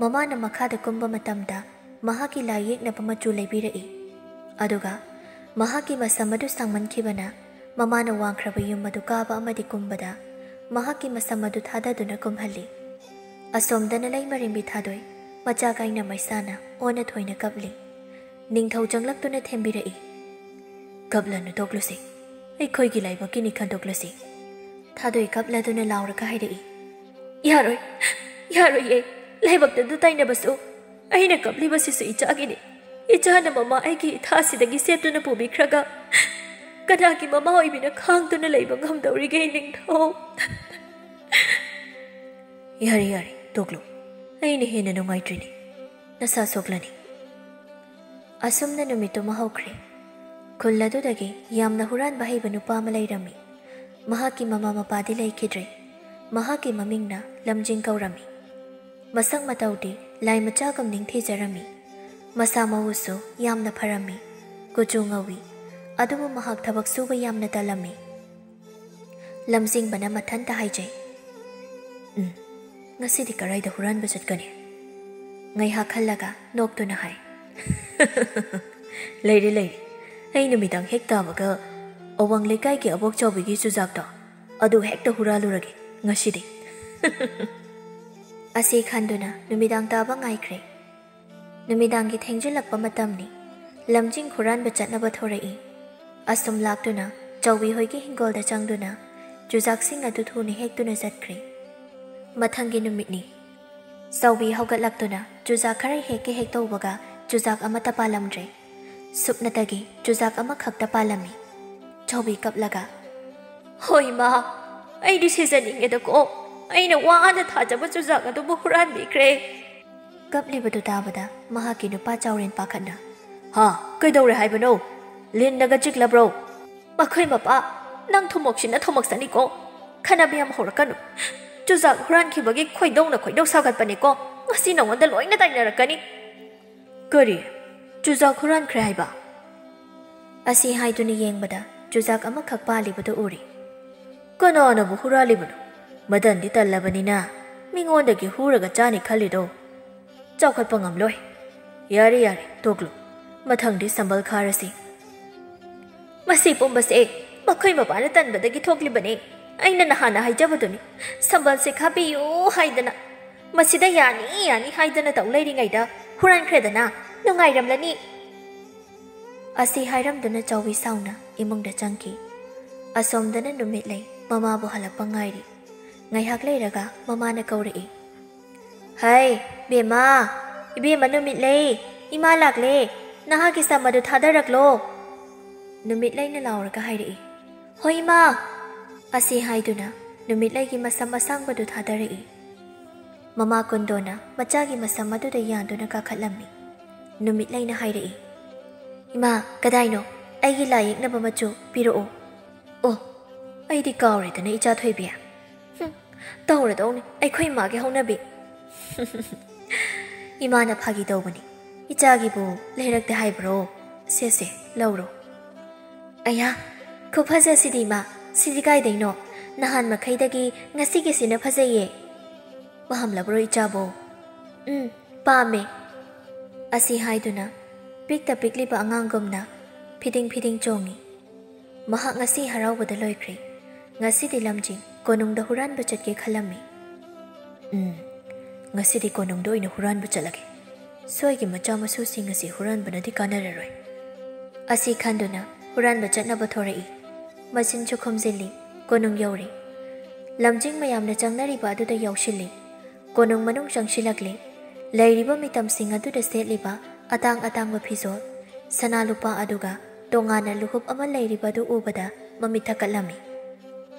ꯃꯃꯥꯅ ꯃꯈꯥꯗ ꯀꯨꯝꯕ ꯃꯇꯝꯗ ꯃꯍꯥꯛꯀꯤ ꯂꯥꯏ ꯌꯦꯛꯅꯕ ꯃꯆꯨ ꯂꯩꯕꯤꯔꯛꯏ꯫ ꯑꯗꯨꯒ ꯃꯍꯥꯛꯀꯤ ꯃꯁꯝ ꯑꯗꯨ ꯁꯥꯡꯃꯟꯈꯤꯕꯅ ꯃꯃꯥꯅ ꯋꯥꯡꯈ꯭ꯔꯕ ꯌꯨꯝ ꯑꯗꯨ ꯀꯥꯕ ꯑꯃꯗꯤ ꯀꯨꯝꯕꯗ ꯃꯍꯥꯛꯀꯤ ꯃꯁꯝ ꯑꯗꯨ ꯊꯥꯗꯗꯨꯅ ꯀꯨꯝꯍꯜꯂꯤ꯫ ꯑꯁꯣꯝꯗꯅ ꯂꯩꯃꯔꯦꯝꯕꯤ ꯊꯥꯗꯣꯏ ꯃꯆꯥ ꯀꯥꯏꯅ ꯃꯩꯁꯥꯅ ꯑꯣꯟꯅ ꯊꯣꯏꯅ ꯀꯞꯂꯤ꯫ ꯅꯤꯡꯊꯧ ꯆꯪꯂꯛꯇꯨꯅ ꯊꯦꯝꯕꯤꯔꯛꯏ꯫ "ꯀꯞꯂꯅꯨ, ꯇꯣꯛꯂꯨꯁꯤ꯫ ꯑꯩꯈꯣꯏꯒꯤ ꯂꯥꯏꯕꯛꯀꯤꯅꯤ, ꯈꯟꯗꯣꯛꯂꯁꯤ꯫" ꯊꯥꯗꯣꯏ ꯀꯞꯂꯗꯨꯅ ꯂꯥꯎꯔꯒ ꯍꯥꯏꯔꯛꯏ꯫ "ꯌꯥꯔꯣꯏ, ꯌꯥꯔꯣꯏꯌꯦ꯫ ꯂꯥꯏꯕꯛꯇ ꯑꯗꯨ ꯇꯥꯏꯅꯕꯁꯨ ꯑꯩꯅ ꯀꯞꯂꯤꯕꯁꯤꯁꯨ ꯏꯆꯥꯒꯤꯅꯤ꯫ ꯏꯆꯥꯅ ꯃꯃꯥ ꯑꯩꯒꯤ ꯏꯊꯥꯁꯤꯗꯒꯤ ꯁꯦꯠꯇꯨꯅ ꯄꯨꯕꯤꯈ꯭ꯔꯒ ꯀꯅꯥꯒꯤ ꯃꯃꯥ ꯑꯣꯏꯕꯤꯅ ꯈꯥꯡꯗꯨꯅ ꯂꯩꯕ ꯉꯝꯗꯧꯔꯤꯒꯦ, ꯅꯤꯡꯊꯧ?" "ꯌꯥꯔꯦ, ꯌꯥꯔꯦ, ꯇꯣꯛꯂꯣ꯫ ꯑꯩꯅ ꯍꯦꯟꯅ ꯅꯨꯡꯉꯥꯏꯇ꯭ꯔꯤꯅꯦ꯫ ꯅꯁꯥ ꯁꯣꯛꯂꯅꯤ꯫" ꯑꯁꯨꯝꯅ ꯅꯨꯃꯤꯠꯇꯨꯃ ꯍꯧꯈ꯭ꯔꯦ꯫ ꯈꯨꯜ ꯑꯗꯨꯗꯒꯤ ꯌꯥꯝꯅ ꯍꯨꯔꯥꯟꯕ ꯍꯩꯕ ꯅꯨꯄꯥ ꯑꯃ ꯂꯩꯔꯝꯃꯤ꯫ ꯃꯍꯥꯛꯀꯤ ꯃꯃꯥ ꯃꯄꯥꯗꯤ ꯂꯩꯈꯤꯗ꯭ꯔꯦ꯫ ꯃꯍꯥꯛꯀꯤ ꯃꯃꯤꯡꯅ ꯂꯝꯖꯤꯡ ꯀꯧꯔꯝꯃꯤ꯫ ꯃꯁꯛ ꯃꯇꯧꯗꯤ ꯂꯥꯏ ꯃꯆꯥꯒꯨꯝ ꯅꯤꯡꯊꯤꯖꯔꯝꯃꯤ꯫ ꯃꯁꯥ ꯃꯎꯁꯨ ꯌꯥꯝꯅ ꯐꯔꯝꯃꯤ꯫ ꯀꯨꯆꯨ ꯉꯧꯏ꯫ ꯑꯗꯨꯕꯨ ꯃꯍꯥꯛ ꯊꯕꯛ ꯁꯨꯕ ꯌꯥꯝꯅ ꯇꯜꯂꯝꯃꯤ꯫ ꯂꯝꯖꯤꯡꯕꯅ ꯃꯊꯟꯇ ꯍꯥꯏꯖꯩ, "ꯎꯝ, ꯉꯁꯤꯗꯤ ꯀꯔꯥꯏꯗ ꯍꯨꯔꯥꯟꯕ ꯆꯠꯀꯅꯤ?" ꯉꯥꯏꯍꯥꯛ ꯈꯜꯂꯒ ꯅꯣꯛꯇꯨꯅ ꯍꯥꯏ꯫ "ꯂꯩꯔꯦ, ꯂꯩꯔꯦ꯫ ꯑꯩ ꯅꯨꯃꯤꯗꯥꯡ ꯍꯦꯛ ꯇꯥꯕꯒ ꯑꯋꯥꯡ ꯂꯩꯀꯥꯏꯒꯤ ꯑꯕꯣꯛ ꯆꯥꯎꯕꯤꯒꯤ ꯆꯨꯖꯥꯛꯇꯣ ꯑꯗꯨ ꯍꯦꯛꯇ ꯍꯨꯔꯥꯜꯂꯨꯔꯒꯦ ꯉꯁꯤꯗꯤ꯫" ꯑꯁꯤ ꯈꯟꯗꯨꯅ ꯅꯨꯃꯤꯗꯥꯡ ꯇꯥꯕ ꯉꯥꯏꯈ꯭ꯔꯦ꯫ ꯅꯨꯃꯤꯗꯥꯡꯒꯤ ꯊꯦꯡꯖꯤꯜꯂꯛꯄ ꯃꯇꯝꯅꯤ꯫ ꯂꯝꯖꯤꯡ ꯍꯨꯔꯥꯟꯕ ꯆꯠꯅꯕ ꯊꯣꯔꯛꯏ꯫ ꯑꯁꯨꯝ ꯂꯥꯛꯇꯨꯅ ꯆꯥꯎꯕꯤ ꯍꯣꯏꯒꯤ ꯍꯤꯡꯒꯣꯜꯗ ꯆꯪꯗꯨꯅ ꯆꯨꯖꯥꯛꯁꯤꯡ ꯑꯗꯨ ꯊꯨꯅ ꯍꯦꯛꯇꯨꯅ ꯆꯠꯈ꯭ꯔꯦ꯫ ꯃꯊꯪꯒꯤ ꯅꯨꯃꯤꯠꯅꯤ꯫ ꯆꯥꯎꯕꯤ ꯍꯧꯒꯠꯂꯛꯇꯨꯅ ꯆꯨꯖꯥꯛ ꯈꯔ ꯍꯦꯛꯀꯦ ꯍꯦꯛ ꯇꯧꯕꯒ ꯆꯨꯖꯥꯛ ꯑꯃꯠꯇ ꯄꯥꯜꯂꯝꯗ꯭ꯔꯦ꯫ ꯁꯨꯞꯅꯇꯒꯤ ꯆꯨꯖꯥꯛ ꯑꯃꯈꯛꯇ ꯄꯥꯜꯂꯝꯃꯤ꯫ ꯆꯥꯎꯕꯤ ꯀꯞꯂꯒ, "ꯍꯣꯏ ꯃꯥ, ꯑꯩꯗꯤ ꯁꯤꯖꯅꯤꯡꯉꯦꯗꯀꯣ꯫ ꯑꯩꯅ ꯋꯥꯅ ꯊꯥꯖꯕ ꯆꯨꯖꯥꯛ ꯑꯗꯨꯕꯨ ꯍꯨꯔꯥꯟꯕꯤꯈ꯭ꯔꯦ꯫" ꯀꯞꯂꯤꯕꯗꯨ ꯇꯥꯕꯗ ꯃꯍꯥꯛꯀꯤ ꯅꯨꯄꯥ ꯆꯥꯎꯔꯦꯟ ꯄꯥꯈꯠꯅ, "ꯍꯥ, ꯀꯩꯗꯧꯔꯦ ꯍꯥꯏꯕꯅꯣ? ꯂꯤꯟꯅꯒ ꯆꯤꯛꯂꯕ꯭ꯔꯣ?" "ꯃꯈꯣꯏ ꯃꯄꯥ, ꯅꯪ ꯊꯨꯝꯃꯣꯛꯁꯤꯟꯅ ꯊꯨꯝꯃꯛꯁꯅꯤꯀꯣ꯫ ꯈꯠꯅꯕ ꯌꯥꯝ ꯍꯧꯔꯛꯀꯅꯨ꯫ ꯆꯨꯖꯥꯛ ꯍꯨꯔꯥꯟꯈꯤꯕꯒꯤ ꯈꯣꯏꯗꯧꯅ ꯈꯣꯏꯗꯧ ꯁꯥꯎꯒꯠꯄꯅꯤꯀꯣ꯫ ꯉꯁꯤ ꯅꯉꯣꯟꯗ ꯂꯣꯏꯅ ꯇꯥꯏꯅꯔꯛꯀꯅꯤ꯫" "ꯀꯔꯤ? ꯆꯨꯖꯥꯛ ꯍꯨꯔꯥꯟꯈ꯭ꯔꯦ ꯍꯥꯏꯕ?" ꯑꯁꯤ ꯍꯥꯏꯗꯨꯅ ꯌꯦꯡꯕꯗ ꯆꯨꯖꯥꯛ ꯑꯃꯈꯛ ꯄꯥꯜꯂꯤꯕꯗꯨ ꯎꯔꯦ꯫ "ꯀꯅꯥꯅꯕꯨ ꯍꯨꯔꯥꯜꯂꯤꯕꯅꯣ? ꯃꯇꯟꯗꯤ ꯇꯜꯂꯕꯅꯤꯅ ꯃꯤꯉꯣꯟꯗꯒꯤ ꯍꯨꯔꯒ ꯆꯥꯅꯤ ꯈꯜꯂꯤꯗꯣ ꯆꯥꯎꯈꯠꯄ ꯉꯝꯂꯣꯏ꯫ ꯌꯥꯔꯦ, ꯌꯥꯔꯦ, ꯇꯣꯛꯂꯣ꯫ ꯃꯊꯪꯗꯤ ꯁꯝꯕꯜ ꯈꯥꯔꯁꯤ꯫" "ꯃꯁꯤ ꯄꯨꯝꯕꯁꯦ ꯃꯈꯣꯏ ꯃꯄꯥꯅ ꯇꯟꯕꯗꯒꯤ ꯊꯣꯛꯂꯤꯕꯅꯦ꯫ ꯑꯩꯅ ꯅꯍꯥꯟꯅ ꯍꯥꯏꯖꯕꯗꯨꯅꯤ, ꯁꯝꯕꯜꯁꯦ ꯈꯥꯕꯤꯌꯨ ꯍꯥꯏꯗꯅ꯫ ꯃꯁꯤꯗ ꯌꯥꯅꯤ ꯌꯥꯅꯤ ꯍꯥꯏꯗꯅ ꯇꯧ ꯂꯩꯔꯤꯉꯩꯗ ꯍꯨꯔꯥꯟꯈ꯭ꯔꯦꯗꯅ, ꯅꯨꯡꯉꯥꯏꯔꯝꯂꯅꯤ꯫" ꯑꯁꯤ ꯍꯥꯏꯔꯝꯗꯨꯅ ꯆꯥꯎꯕꯤ ꯁꯥꯎꯅ ꯏꯃꯨꯡꯗ ꯆꯪꯈꯤ꯫ ꯑꯁꯣꯝꯗꯅ ꯅꯨꯃꯤꯠꯂꯩ ꯃꯃꯥꯕꯨ ꯍꯜꯂꯛꯄ ꯉꯥꯏꯔꯤ꯫ ꯉꯥꯏꯍꯥꯛ ꯂꯩꯔꯒ ꯃꯃꯥꯅ ꯀꯧꯔꯛꯏ꯫ "ꯍꯩ, ꯕꯦꯝꯃ, ꯏꯕꯦꯝꯃ ꯅꯨꯃꯤꯠꯂꯩ, ꯏꯃꯥ ꯂꯥꯛꯂꯦ, ꯅꯍꯥꯛꯀꯤ ꯁꯝ ꯑꯗꯨ ꯊꯥꯗꯔꯛꯂꯣ꯫" ꯅꯨꯃꯤꯠꯂꯩꯅ ꯂꯥꯎꯔꯒ ꯍꯥꯏꯔꯛꯏ꯫ "ꯍꯣꯏ, ꯏꯃꯥ!" ꯑꯁꯤ ꯍꯥꯏꯗꯨꯅ ꯅꯨꯃꯤꯠꯂꯩꯒꯤ ꯃꯁꯝ ꯑꯁꯥꯡꯕꯗꯨ ꯊꯥꯗꯔꯛꯏ꯫ ꯃꯃꯥ ꯀꯨꯟꯗꯣꯅ ꯃꯆꯥꯒꯤ ꯃꯁꯝ ꯑꯗꯨꯗ ꯌꯥꯟꯗꯨꯅ ꯀꯥꯈꯠꯂꯝꯃꯤ꯫ ꯅꯨꯃꯤꯠꯂꯩꯅ ꯍꯥꯏꯔꯛꯏ, "ꯏꯃꯥ, ꯀꯗꯥꯏꯅꯣ? ꯑꯩꯒꯤ ꯂꯥꯏ ꯌꯦꯛꯅꯕ ꯃꯆꯨ ꯄꯤꯔꯛꯑꯣ꯫" "ꯑꯣ, ꯑꯩꯗꯤ ꯀꯥꯎꯔꯦꯗꯅ, ꯏꯆꯥ ꯊꯣꯏꯕꯤ꯫ ꯍꯨꯝ, ꯇꯧꯔꯗꯧꯅꯤ ꯑꯩꯈꯣꯏ ꯏꯃꯥꯒꯤ ꯍꯧꯅꯕꯤ꯫" "ꯏꯃꯥꯅ ꯐꯥꯒꯤ ꯇꯧꯕꯅꯤ꯫ ꯏꯆꯥꯒꯤꯕꯨ ꯂꯩꯔꯛꯇꯦ ꯍꯥꯏꯕ꯭ꯔꯣ? ꯁꯦ, ꯁꯦ, ꯂꯧꯔꯣ꯫" "ꯑꯌꯥ, ꯈꯨꯐꯖꯁꯤꯗꯤ ꯏꯃꯥ, ꯁꯤꯗꯤ ꯀꯥꯏꯗꯩꯅꯣ? ꯅꯍꯥꯟ ꯃꯈꯩꯗꯒꯤ ꯉꯁꯤꯒꯤꯁꯤꯅ ꯐꯖꯩꯌꯦ꯫" ꯄꯥꯝꯂꯕ꯭ꯔꯣ ꯏꯆꯥꯕꯣ? "ꯎꯝ, ꯄꯥꯝꯃꯦ" ꯑꯁꯤ ꯍꯥꯏꯗꯨꯅ ꯄꯤꯛꯇ ꯄꯤꯛꯂꯤꯕ ꯑꯉꯥꯡꯒꯨꯝꯅ ꯐꯤꯗꯤꯡ ꯐꯤꯗꯤꯡ ꯆꯣꯡꯉꯤ꯫ ꯃꯍꯥꯛ ꯉꯁꯤ ꯍꯔꯥꯎꯕꯗ ꯂꯣꯏꯈ꯭ꯔꯦ꯫ ꯉꯁꯤꯗꯤ ꯂꯝꯖꯤꯡ ꯀꯣꯅꯨꯡꯗ ꯍꯨꯔꯥꯟꯕ ꯆꯠꯀꯦ ꯈꯜꯂꯝꯃꯤ꯫ "ꯎꯝ, ꯉꯁꯤꯗꯤ ꯀꯣꯅꯨꯡꯗ ꯑꯣꯏꯅ ꯍꯨꯔꯥꯟꯕ ꯆꯠꯂꯒꯦ꯫ ꯁ꯭ꯋꯥꯏꯒꯤ ꯃꯆꯥ ꯃꯁꯨꯁꯤꯡ ꯑꯁꯤ ꯍꯨꯔꯥꯟꯕꯅꯗꯤ ꯀꯥꯟꯅꯔꯔꯣꯏ" ꯑꯁꯤ ꯈꯟꯗꯨꯅ ꯍꯨꯔꯥꯟꯕ ꯆꯠꯅꯕ ꯊꯣꯔꯛꯏ꯫ ꯃꯆꯤꯟꯁꯨ ꯈꯨꯝꯖꯤꯜꯂꯤ꯫ ꯀꯣꯅꯨꯡ ꯌꯧꯔꯦ꯫ ꯂꯝꯖꯤꯡ ꯃꯌꯥꯝꯅ ꯆꯪꯅꯔꯤꯕ ꯑꯗꯨꯗ ꯌꯥꯎꯁꯤꯜꯂꯤ꯫ ꯀꯣꯅꯨꯡ ꯃꯅꯨꯡ ꯆꯪꯁꯤꯜꯂꯛꯂꯦ꯫ ꯂꯩꯔꯤꯕ ꯃꯤꯇꯝꯁꯤꯡ ꯑꯗꯨꯗ ꯁꯦꯠꯂꯤꯕ ꯑꯇꯥꯡ ꯑꯇꯥꯡꯕ ꯐꯤꯖꯣꯜ, ꯁꯅꯥ ꯂꯨꯄꯥ ꯑꯗꯨꯒ ꯇꯣꯉꯥꯟꯅ ꯂꯨꯍꯨꯞ ꯑꯃ ꯂꯩꯔꯤꯕ ꯑꯗꯨ ꯎꯕꯗ ꯃꯃꯤꯠ ꯊꯛꯀꯠꯂꯝꯃꯤ꯫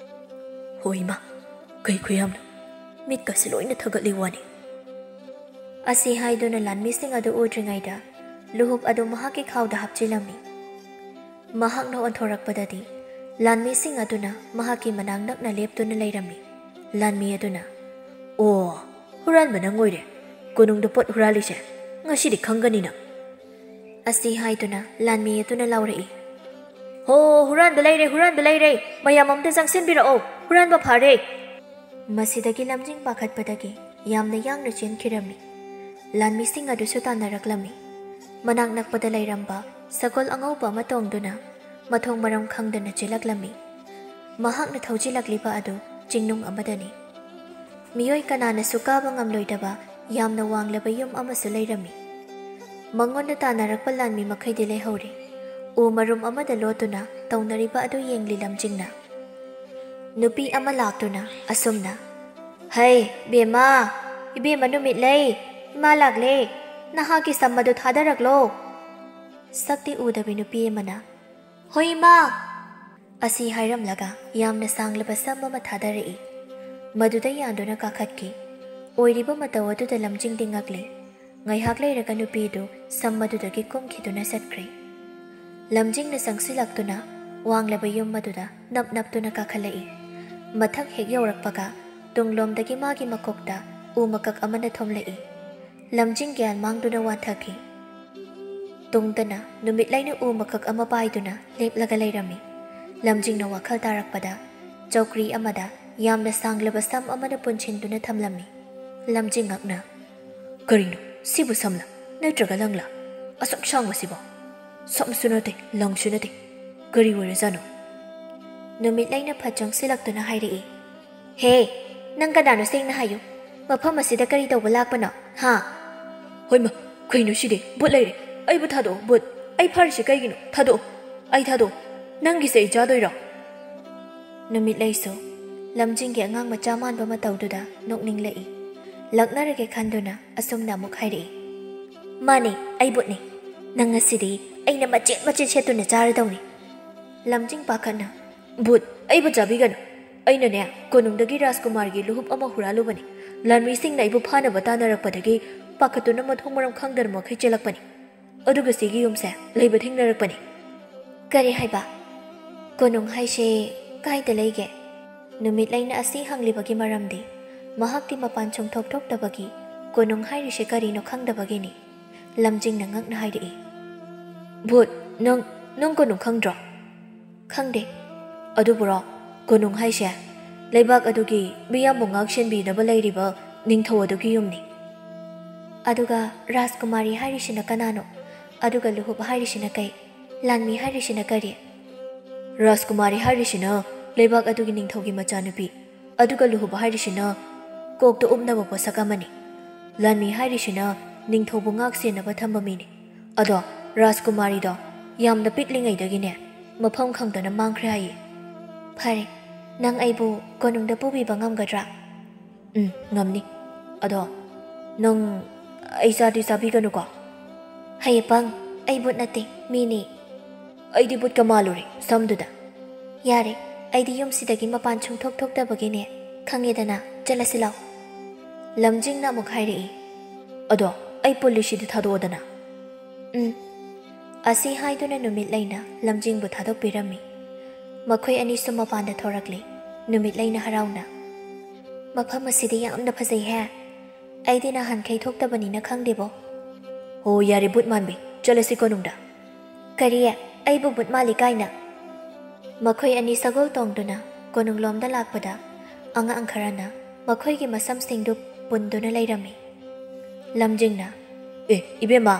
"ꯍꯣ ꯏꯃꯥ, ꯀꯩ ꯈꯨꯌꯥꯝꯅꯣ! ꯃꯤꯠꯀꯁꯤ ꯂꯣꯏꯅ ꯊꯛꯀꯠꯂꯤ ꯋꯥꯅꯤ" ꯑꯁꯤ ꯍꯥꯏꯗꯨꯅ ꯂꯥꯟꯃꯤꯁꯤꯡ ꯑꯗꯨ ꯎꯗ꯭ꯔꯤꯉꯩꯗ ꯂꯨꯍꯨꯞ ꯑꯗꯨ ꯃꯍꯥꯛꯀꯤ ꯈꯥꯎꯗ ꯍꯥꯞꯆꯤꯜꯂꯝꯃꯤ꯫ ꯃꯍꯥꯛꯅ ꯑꯣꯟꯊꯣꯔꯛꯄꯗꯗꯤ ꯂꯥꯟꯃꯤꯁꯤꯡ ꯑꯗꯨꯅ ꯃꯍꯥꯛꯀꯤ ꯃꯅꯥꯛ ꯅꯛꯅ ꯂꯦꯞꯇꯨꯅ ꯂꯩꯔꯝꯃꯤ꯫ ꯂꯥꯟꯃꯤ ꯑꯗꯨꯅ, "ꯑꯣ, ꯍꯨꯔꯥꯟꯕ ꯅꯪ ꯑꯣꯏꯔꯦ꯫ ꯀꯣꯅꯨꯡꯗ ꯄꯣꯠ ꯍꯨꯔꯥꯜꯂꯤꯁꯦ ꯉꯁꯤꯗꯤ ꯈꯪꯒꯅꯤ ꯅꯪ" ꯑꯁꯤ ꯍꯥꯏꯗꯨꯅ ꯂꯥꯟꯃꯤ ꯑꯗꯨꯅ ꯂꯥꯎꯔꯛꯏ꯫ "ꯍꯣ, ꯍꯨꯔꯥꯟꯕ ꯂꯩꯔꯦ, ꯍꯨꯔꯥꯟꯕ ꯂꯩꯔꯦ! ꯃꯌꯥꯝ ꯑꯝꯇ ꯆꯪꯁꯤꯟꯕꯤꯔꯛꯑꯣ, ꯍꯨꯔꯥꯟꯕ ꯐꯥꯔꯦ!" ꯃꯁꯤꯗꯒꯤ ꯂꯝꯖꯤꯡ ꯄꯥꯈꯠꯄꯗꯒꯤ ꯌꯥꯝꯅ ꯌꯥꯡꯅ ꯆꯦꯟꯈꯤꯔꯝꯃꯤ꯫ ꯂꯥꯟꯃꯤꯁꯤꯡ ꯑꯗꯨꯁꯨ ꯇꯥꯟꯅꯔꯛꯂꯝꯃꯤ꯫ ꯃꯅꯥꯛ ꯅꯛꯄꯗ ꯂꯩꯔꯝꯕ ꯁꯒꯣꯜ ꯑꯉꯧꯕ ꯑꯃ ꯇꯣꯡꯗꯨꯅ ꯃꯊꯣꯡ ꯃꯔꯝ ꯈꯪꯗꯅ ꯆꯦꯜꯂꯛꯂꯝꯃꯤ꯫ ꯃꯍꯥꯛꯅ ꯊꯧꯖꯤꯜꯂꯛꯂꯤꯕ ꯑꯗꯨ ꯆꯤꯡꯅꯨꯡ ꯑꯃꯗꯅꯤ꯫ ꯃꯤꯑꯣꯏ ꯀꯅꯥꯅꯁꯨ ꯀꯥꯕ ꯉꯝꯂꯣꯏꯗꯕ ꯌꯥꯝꯅ ꯋꯥꯡꯂꯕ ꯌꯨꯝ ꯑꯃꯁꯨ ꯂꯩꯔꯝꯃꯤ꯫ ꯃꯉꯣꯟꯗ ꯇꯥꯟꯅꯔꯛꯄ ꯂꯥꯟꯃꯤ ꯃꯈꯩꯗꯤ ꯂꯩꯍꯧꯔꯦ꯫ ꯎ ꯃꯔꯨꯝ ꯑꯃꯗ ꯂꯣꯠꯇꯨꯅ ꯇꯧꯅꯔꯤꯕ ꯑꯗꯨ ꯌꯦꯡꯂꯤ ꯂꯝꯖꯤꯡꯅ꯫ ꯅꯨꯄꯤ ꯑꯃ ꯂꯥꯛꯇꯨꯅ ꯑꯁꯨꯝꯅ, "ꯍꯩ, ꯏꯕꯦꯝꯃ, ꯏꯕꯦꯝꯃ ꯅꯨꯃꯤꯠꯂꯩ, ꯏꯃꯥ ꯂꯥꯛꯂꯦ, ꯅꯍꯥꯛꯀꯤ ꯁꯝ ꯑꯗꯨ ꯊꯥꯗꯔꯛꯂꯣ!" ꯁꯛꯇꯤ ꯎꯗꯕꯤ ꯅꯨꯄꯤ ꯑꯃꯅ, "ꯍꯣꯏ ꯏꯃꯥ!" ꯑꯁꯤ ꯍꯥꯏꯔꯝꯂꯒ ꯌꯥꯝꯅ ꯁꯥꯡꯂꯕ ꯁꯝ ꯑꯃ ꯊꯥꯗꯔꯛꯏ꯫ ꯃꯗꯨꯗ ꯌꯥꯟꯗꯨꯅ ꯀꯥꯈꯠꯈꯤ꯫ ꯑꯣꯏꯔꯤꯕ ꯃꯇꯧ ꯑꯗꯨꯗ ꯂꯝꯖꯤꯡꯗꯤ ꯉꯛꯂꯤ꯫ ꯉꯥꯏꯍꯥꯛ ꯂꯩꯔꯒ ꯅꯨꯄꯤꯗꯨ ꯁꯝ ꯑꯗꯨꯗꯒꯤ ꯀꯨꯝꯈꯤꯗꯨꯅ ꯆꯠꯈ꯭ꯔꯦ꯫ ꯂꯝꯖꯤꯡꯅ ꯆꯪꯁꯤꯜꯂꯛꯇꯨꯅ ꯋꯥꯡꯂꯕ ꯌꯨꯝ ꯑꯗꯨꯗ ꯅꯞ ꯅꯞꯇꯨꯅ ꯀꯥꯈꯠꯂꯛꯏ꯫ ꯃꯊꯛ ꯍꯦꯛ ꯌꯧꯔꯛꯄꯒ ꯇꯨꯡꯂꯣꯝꯗꯒꯤ ꯃꯥꯒꯤ ꯃꯀꯣꯛꯇ ꯎ ꯃꯀꯛ ꯑꯃꯅ ꯊꯣꯝꯂꯛꯏ꯫ ꯂꯝꯖꯤꯡ ꯒ꯭ꯌꯥꯟ ꯃꯥꯡꯗꯨꯅ ꯋꯥꯟꯊꯈꯤ꯫ ꯇꯨꯡꯗꯅ ꯅꯨꯃꯤꯠꯂꯩꯅ ꯎ ꯃꯀꯛ ꯑꯃ ꯄꯥꯏꯗꯨꯅ ꯂꯦꯞꯂꯒ ꯂꯩꯔꯝꯃꯤ꯫ ꯂꯝꯖꯤꯡꯅ ꯋꯥꯈꯜ ꯇꯥꯔꯛꯄꯗ ꯆꯧꯀ꯭ꯔꯤ ꯑꯃꯗ ꯌꯥꯝꯅ ꯁꯥꯡꯂꯕ ꯁꯝ ꯑꯃꯅ ꯄꯨꯟꯁꯤꯟꯗꯨꯅ ꯊꯝꯂꯝꯃꯤ꯫ ꯂꯝꯖꯤꯡꯉꯛꯅ, "ꯀꯔꯤꯅꯣ? ꯁꯤꯕꯨ ꯁꯝꯂꯥ? ꯅꯠꯇ꯭ꯔꯒ ꯂꯪꯂꯥ? ꯑꯁꯨꯛ ꯁꯥꯡꯕꯁꯤꯕꯣ?" "ꯁꯝꯁꯨ ꯅꯠꯇꯦ, ꯂꯪꯁꯨ ꯅꯠꯇꯦ꯫ ꯀꯔꯤ ꯑꯣꯏꯔꯖꯥꯠꯅꯣ?" ꯅꯨꯃꯤꯠꯂꯩꯅ ꯐꯠ ꯆꯪꯁꯤꯜꯂꯛꯇꯨꯅ ꯍꯥꯏꯔꯛꯏ, "ꯍꯦ, ꯅꯪ ꯀꯅꯥꯅꯣ ꯁꯦꯡꯅ ꯍꯥꯏꯌꯨ꯫ ꯃꯐꯝ ꯑꯁꯤꯗ ꯀꯔꯤ ꯇꯧꯕ ꯂꯥꯛꯄꯅꯣ, ꯍꯥ?" "ꯍꯣꯏꯃ, ꯀꯩꯅꯣ ꯁꯤꯗꯤ? ꯕꯨꯠ ꯂꯩꯔꯦ꯫ ꯑꯩꯕꯨ ꯊꯥꯗꯣꯛꯑꯣ, ꯕꯨꯠ꯫ ꯑꯩ ꯐꯥꯔꯤꯁꯤ ꯀꯩꯒꯤꯅꯣ? ꯊꯥꯗꯣꯛꯑꯣ꯫ ꯑꯩ ꯊꯥꯗꯣꯛꯑꯣ꯫ ꯅꯪꯒꯤꯁꯦ ꯑꯩ ꯆꯥꯗꯣꯏꯔꯣ?" ꯅꯨꯃꯤꯠꯂꯩꯁꯨ ꯂꯝꯖꯤꯡꯒꯤ ꯑꯉꯥꯡ ꯃꯆꯥ ꯃꯥꯟꯕ ꯃꯇꯧꯗꯨꯗ ꯅꯣꯛꯅꯤꯡꯂꯛꯏ꯫ ꯂꯛꯅꯔꯒꯦ ꯈꯟꯗꯨꯅ ꯑꯁꯨꯝꯅ ꯑꯃꯨꯛ ꯍꯥꯏꯔꯛꯏ, "ꯃꯥꯅꯦ, ꯑꯩ ꯕꯨꯠꯅꯦ꯫ ꯅꯪ ꯉꯁꯤꯗꯤ ꯑꯩꯅ ꯃꯆꯦꯠ ꯃꯆꯦꯠ ꯁꯦꯠꯇꯨꯅ ꯆꯥꯔꯗꯧꯅꯤ꯫" ꯂꯝꯖꯤꯡ ꯄꯥꯈꯠꯅ, "ꯕꯨꯠ, ꯑꯩꯕꯨ ꯆꯥꯕꯤꯒꯅꯨ꯫ ꯑꯩꯅꯅꯦ, ꯀꯣꯅꯨꯡꯗꯒꯤ ꯔꯥꯖꯀꯨꯃꯥꯔꯒꯤ ꯂꯨꯍꯨꯞ ꯑꯃ ꯍꯨꯔꯥꯜꯂꯨꯕꯅꯤ꯫ ꯂꯥꯟꯃꯤꯁꯤꯡꯅ ꯑꯩꯕꯨ ꯐꯥꯅꯕ ꯇꯥꯟꯅꯔꯛꯄꯗꯒꯤ ꯄꯥꯈꯠꯇꯨꯅ ꯃꯊꯣꯡ ꯃꯔꯝ ꯈꯪꯗꯅ ꯃꯈꯩ ꯆꯦꯜꯂꯛꯄꯅꯤ꯫ ꯑꯗꯨꯒ ꯁꯤꯒꯤ ꯌꯨꯝꯁꯦ ꯂꯩꯕ ꯊꯦꯡꯅꯔꯛꯄꯅꯤ꯫" "ꯀꯔꯤ ꯍꯥꯏꯕ? ꯀꯣꯅꯨꯡ ꯍꯥꯏꯁꯦ ꯀꯥꯏꯗ ꯂꯩꯒꯦ?" ꯅꯨꯃꯤꯠꯂꯩꯅ ꯑꯁꯤ ꯍꯪꯂꯤꯕꯒꯤ ꯃꯔꯝꯗꯤ ꯃꯍꯥꯛꯇꯤ ꯃꯄꯥꯟ ꯁꯨꯡꯊꯣꯛ ꯊꯣꯛꯇꯕꯒꯤ ꯀꯣꯅꯨꯡ ꯍꯥꯏꯔꯤꯁꯦ ꯀꯔꯤꯅꯣ ꯈꯪꯗꯕꯒꯤꯅꯤ꯫ ꯂꯝꯖꯤꯡꯅ ꯉꯛꯅ ꯍꯥꯏꯔꯛꯏ, "ꯚꯨꯠ, ꯅꯪ, ꯅꯪ ꯀꯣꯅꯨꯡ ꯈꯪꯗ꯭ꯔꯣ?" "ꯈꯪꯗꯦ꯫" "ꯑꯗꯨꯕꯨꯔꯣ, ꯀꯣꯅꯨꯡ ꯍꯥꯏꯁꯦ ꯂꯩꯕꯥꯛ ꯑꯗꯨꯒꯤ ꯃꯤꯌꯥꯝꯕꯨ ꯉꯥꯛ ꯁꯦꯟꯕꯤꯅꯕ ꯂꯩꯔꯤꯕ ꯅꯤꯡꯊꯧ ꯑꯗꯨꯒꯤ ꯌꯨꯝꯅꯤ꯫" "ꯑꯗꯨꯒ ꯔꯥꯖꯀꯨꯃꯥꯔꯤ ꯍꯥꯏꯔꯤꯁꯤꯅ ꯀꯅꯥꯅꯣ? ꯑꯗꯨꯒ ꯂꯨꯍꯨꯞ ꯍꯥꯏꯔꯤꯁꯤꯅ ꯀꯩ? ꯂꯥꯟꯃꯤ ꯍꯥꯏꯔꯤꯁꯤꯅ ꯀꯔꯤ?" "ꯔꯥꯖꯀꯨꯃꯥꯔꯤ ꯍꯥꯏꯔꯤꯁꯤꯅ ꯂꯩꯕꯥꯛ ꯑꯗꯨꯒꯤ ꯅꯤꯡꯊꯧꯒꯤ ꯃꯆꯥꯅꯨꯄꯤ, ꯑꯗꯨꯒ ꯂꯨꯍꯨꯞ ꯍꯥꯏꯔꯤꯁꯤꯅ ꯀꯣꯛꯇ ꯎꯞꯅꯕ ꯄꯣꯠꯁꯛ ꯑꯃꯅꯤ꯫ ꯂꯥꯟꯃꯤ ꯍꯥꯏꯔꯤꯁꯤꯅ ꯅꯤꯡꯊꯧꯕꯨ ꯉꯥꯛ ꯁꯦꯟꯅꯕ ꯊꯝꯕ ꯃꯤꯅꯤ꯫ ꯑꯗꯣ ꯔꯥꯖꯀꯨꯃꯥꯔꯤꯗꯣ ꯌꯥꯝꯅ ꯄꯤꯛꯂꯤꯉꯩꯗꯒꯤꯅꯦ ꯃꯐꯝ ꯈꯪꯗꯅ ꯃꯥꯡꯈ꯭ꯔꯦ ꯍꯥꯏꯌꯦ꯫" "ꯐꯔꯦ, ꯅꯪ ꯑꯩꯕꯨ ꯀꯣꯅꯨꯡꯗ ꯄꯨꯕꯤꯕ ꯉꯝꯒꯗ꯭ꯔꯥ?" "ꯎꯝ, ꯉꯝꯅꯤ꯫ ꯑꯗꯣ ꯅꯪ ꯑꯩ ꯆꯥꯗꯤ ꯆꯥꯕꯤꯒꯅꯨꯀꯣ꯫" "ꯍꯩ ꯑꯄꯪ, ꯑꯩ ꯕꯨꯠ ꯅꯠꯇꯦ, ꯃꯤꯅꯤ꯫" "ꯑꯩꯗꯤ ꯕꯨꯠꯀ ꯃꯥꯜꯂꯨꯔꯦ ꯁꯝꯗꯨꯗ꯫" "ꯌꯥꯔꯦ, ꯑꯩꯗꯤ ꯌꯨꯝꯁꯤꯗꯒꯤ ꯃꯄꯥꯟ ꯁꯨꯡꯊꯣꯛ ꯊꯣꯛꯇꯕꯒꯤꯅꯦ, ꯈꯪꯉꯦꯗꯅ, ꯆꯠꯂꯁꯤ ꯂꯥꯎ꯫" ꯂꯝꯖꯤꯡꯅ ꯑꯃꯨꯛ ꯍꯥꯏꯔꯛꯏ, "ꯑꯗꯣ ꯑꯩ ꯄꯨꯜꯂꯤꯁꯤꯗꯤ ꯊꯥꯗꯣꯛꯑꯣꯗꯅ꯫" "ꯎꯝ꯫" ꯑꯁꯤ ꯍꯥꯏꯗꯨꯅ ꯅꯨꯃꯤꯠꯂꯩꯅ ꯂꯝꯖꯤꯡꯕꯨ ꯊꯥꯗꯣꯛꯄꯤꯔꯝꯃꯤ꯫ ꯃꯈꯣꯏ ꯑꯅꯤꯁꯨ ꯃꯄꯥꯟꯗ ꯊꯣꯔꯛꯂꯤ꯫ ꯅꯨꯃꯤꯠꯂꯩꯅ ꯍꯔꯥꯎꯅ, "ꯃꯐꯝ ꯑꯁꯤꯗꯤ ꯌꯥꯝꯅ ꯐꯖꯩꯍꯦ꯫ ꯑꯩꯗꯤ ꯅꯍꯥꯟꯈꯩ ꯊꯣꯛꯇꯕꯅꯤꯅ ꯈꯪꯗꯦꯕꯣ꯫" "ꯍꯣ, ꯌꯥꯔꯦ ꯕꯨꯠ ꯃꯥꯟꯕꯤ, ꯆꯠꯂꯁꯤ ꯀꯣꯅꯨꯡꯗ꯫" "ꯀꯔꯤ? ꯑꯩꯕꯨ ꯕꯨꯠ ꯃꯥꯜꯂꯤ ꯀꯥꯏꯅ?" ꯃꯈꯣꯏ ꯑꯅꯤ ꯁꯒꯣꯜ ꯇꯣꯡꯗꯨꯅ ꯀꯣꯅꯨꯡꯂꯣꯝꯗ ꯂꯥꯛꯄꯗ ꯑꯉꯥꯡ ꯈꯔꯅ ꯃꯈꯣꯏꯒꯤ ꯃꯁꯝꯁꯤꯡꯗꯨ ꯄꯨꯟꯗꯨꯅ ꯂꯩꯔꯝꯃꯤ꯫ ꯂꯝꯖꯤꯡꯅ, "ꯑꯦ, ꯏꯕꯦꯝꯃ,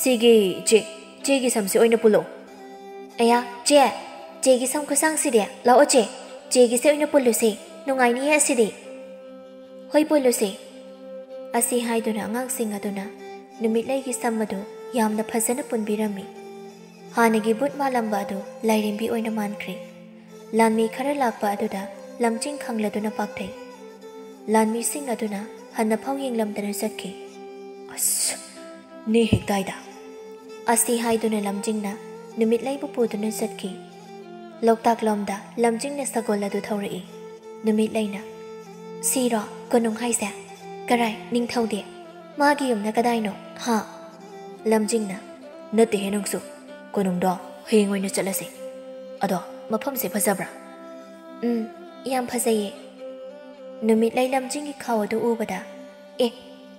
ꯁꯤꯒꯤ ꯆꯦ, ꯆꯦꯒꯤ ꯁꯝꯁꯤ ꯑꯣꯏꯅ ꯄꯨꯜꯂꯛꯑꯣ꯫" "ꯑꯌꯥ, ꯆꯦ, ꯆꯦꯒꯤ ꯁꯝ ꯈꯨꯁꯥꯡꯁꯤꯗꯤ, ꯂꯥꯛꯑꯣ ꯆꯦ, ꯆꯦꯒꯤꯁꯦ ꯑꯣꯏꯅ ꯄꯨꯜꯂꯨꯁꯦ, ꯅꯨꯡꯉꯥꯏꯅꯤꯌꯦ ꯑꯁꯤꯗꯤ꯫" "ꯍꯣꯏ, ꯄꯨꯜꯂꯨꯁꯦ꯫" ꯑꯁꯤ ꯍꯥꯏꯗꯨꯅ ꯑꯉꯥꯡꯁꯤꯡ ꯑꯗꯨꯅ ꯅꯨꯃꯤꯠꯂꯩꯒꯤ ꯁꯝ ꯑꯗꯨ ꯌꯥꯝꯅ ꯐꯖꯅ ꯄꯨꯟꯕꯤꯔꯝꯃꯤ꯫ ꯍꯥꯟꯅꯒꯤ ꯕꯨꯠ ꯃꯥꯜꯂꯝꯕ ꯑꯗꯨ ꯂꯥꯏꯔꯦꯝꯕꯤ ꯑꯣꯏꯅ ꯃꯥꯟꯈ꯭ꯔꯦ꯫ ꯂꯥꯟꯃꯤ ꯈꯔ ꯂꯥꯛꯄ ꯑꯗꯨꯗ ꯂꯝꯖꯤꯡ ꯈꯪꯂꯗꯨꯅ ꯄꯥꯛꯊꯩ꯫ ꯂꯥꯟꯃꯤꯁꯤꯡ ꯑꯗꯨꯅ ꯍꯟꯅ ꯐꯥꯎ ꯌꯦꯡꯂꯝꯗꯅ ꯆꯠꯈꯤ꯫ "ꯑꯁ, ꯅꯦ ꯍꯦꯛꯇꯥꯏꯗ!" ꯑꯁꯤ ꯍꯥꯏꯗꯨꯅ ꯂꯝꯖꯤꯡꯅ ꯅꯨꯃꯤꯠꯂꯩꯕꯨ ꯄꯨꯗꯨꯅ ꯆꯠꯈꯤ꯫ ꯂꯣꯛꯇꯥꯛ ꯂꯣꯝꯗ ꯂꯝꯖꯤꯡꯅ ꯁꯒꯣꯜ ꯑꯗꯨ ꯊꯧꯔꯛꯏ꯫ ꯅꯨꯃꯤꯠꯂꯩꯅ, "ꯁꯤꯔꯣ ꯀꯣꯅꯨꯡ ꯍꯥꯏꯁꯦ? ꯀꯔꯥꯏ, ꯅꯤꯡꯊꯧꯗꯤ? ꯃꯥꯒꯤ ꯌꯨꯝꯅ ꯀꯗꯥꯏꯅꯣ, ꯍꯥ?" ꯂꯝꯖꯤꯡꯅ, "ꯅꯠꯇꯦꯍꯦ ꯅꯪꯁꯨ꯫ ꯀꯣꯅꯨꯡꯗꯣ ꯍꯌꯦꯡ ꯑꯣꯏꯅ ꯆꯠꯂꯁꯦ꯫ ꯑꯗꯣ ꯃꯐꯝꯁꯦ ꯐꯖꯕ꯭ꯔꯥ?" "ꯎꯝ, ꯌꯥꯝ ꯐꯖꯩꯌꯦ꯫" ꯅꯨꯃꯤꯠꯂꯩ ꯂꯝꯖꯤꯡꯒꯤ ꯈꯥꯎ ꯑꯗꯨ ꯎꯕꯗ, "ꯑꯦ,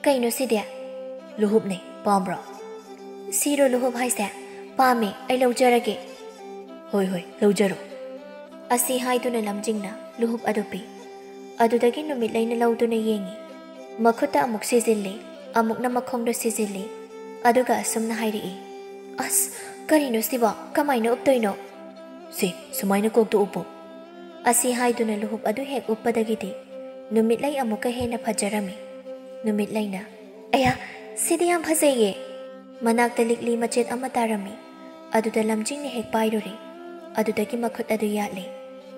ꯀꯩꯅꯣ ꯁꯤꯗꯤ?" "ꯂꯨꯍꯨꯞꯅꯦ, ꯄꯥꯝꯕ꯭ꯔꯣ?" "ꯁꯤꯔꯣ ꯂꯨꯍꯨꯞ ꯍꯥꯏꯁꯦ? ꯄꯥꯝꯃꯦ, ꯑꯩ ꯂꯧꯖꯔꯒꯦ꯫" "ꯍꯣꯏ, ꯍꯣꯏ, ꯂꯧꯖꯔꯣ꯫" ꯑꯁꯤ ꯍꯥꯏꯗꯨꯅ ꯂꯝꯖꯤꯡꯅ ꯂꯨꯍꯨꯞ ꯑꯗꯨ ꯄꯤ꯫ ꯑꯗꯨꯗꯒꯤ ꯅꯨꯃꯤꯠꯂꯩꯅ ꯂꯧꯗꯨꯅ ꯌꯦꯡꯉꯤ꯫ ꯃꯈꯨꯠꯇ ꯑꯃꯨꯛ ꯁꯤꯖꯤꯜꯂꯤ, ꯑꯃꯨꯛꯅ ꯃꯈꯣꯡꯗ ꯁꯤꯖꯤꯜꯂꯤ, ꯑꯗꯨꯒ ꯑꯁꯨꯝꯅ ꯍꯥꯏꯔꯛꯏ, "ꯑꯁ, ꯀꯔꯤꯅꯣ ꯁꯤꯕꯣ? ꯀꯃꯥꯏꯅ ꯎꯞꯇꯣꯏꯅꯣ?" "ꯁꯤ, ꯁꯨꯃꯥꯏꯅ ꯀꯣꯛꯇ ꯎꯞꯄꯨ꯫" ꯑꯁꯤ ꯍꯥꯏꯗꯨꯅ ꯂꯨꯍꯨꯞ ꯑꯗꯨ ꯍꯦꯛ ꯎꯞꯄꯗꯒꯤꯗꯤ ꯅꯨꯃꯤꯠꯂꯩ ꯑꯃꯨꯛꯀ ꯍꯦꯟꯅ ꯐꯖꯔꯝꯃꯤ꯫ ꯅꯨꯃꯤꯠꯂꯩꯅ, "ꯑꯌꯥ, ꯁꯤꯗꯤ ꯌꯥꯝ ꯐꯖꯩꯌꯦ!" ꯃꯅꯥꯛꯇ ꯂꯤꯛꯂꯤ ꯃꯆꯦꯠ ꯑꯃ ꯇꯥꯔꯝꯃꯤ꯫ ꯑꯗꯨꯗ ꯂꯝꯖꯤꯡꯅ ꯍꯦꯛ ꯄꯥꯏꯔꯨꯔꯦ꯫ ꯑꯗꯨꯗꯒꯤ ꯃꯈꯨꯠ ꯑꯗꯨ ꯌꯥꯠꯂꯦ꯫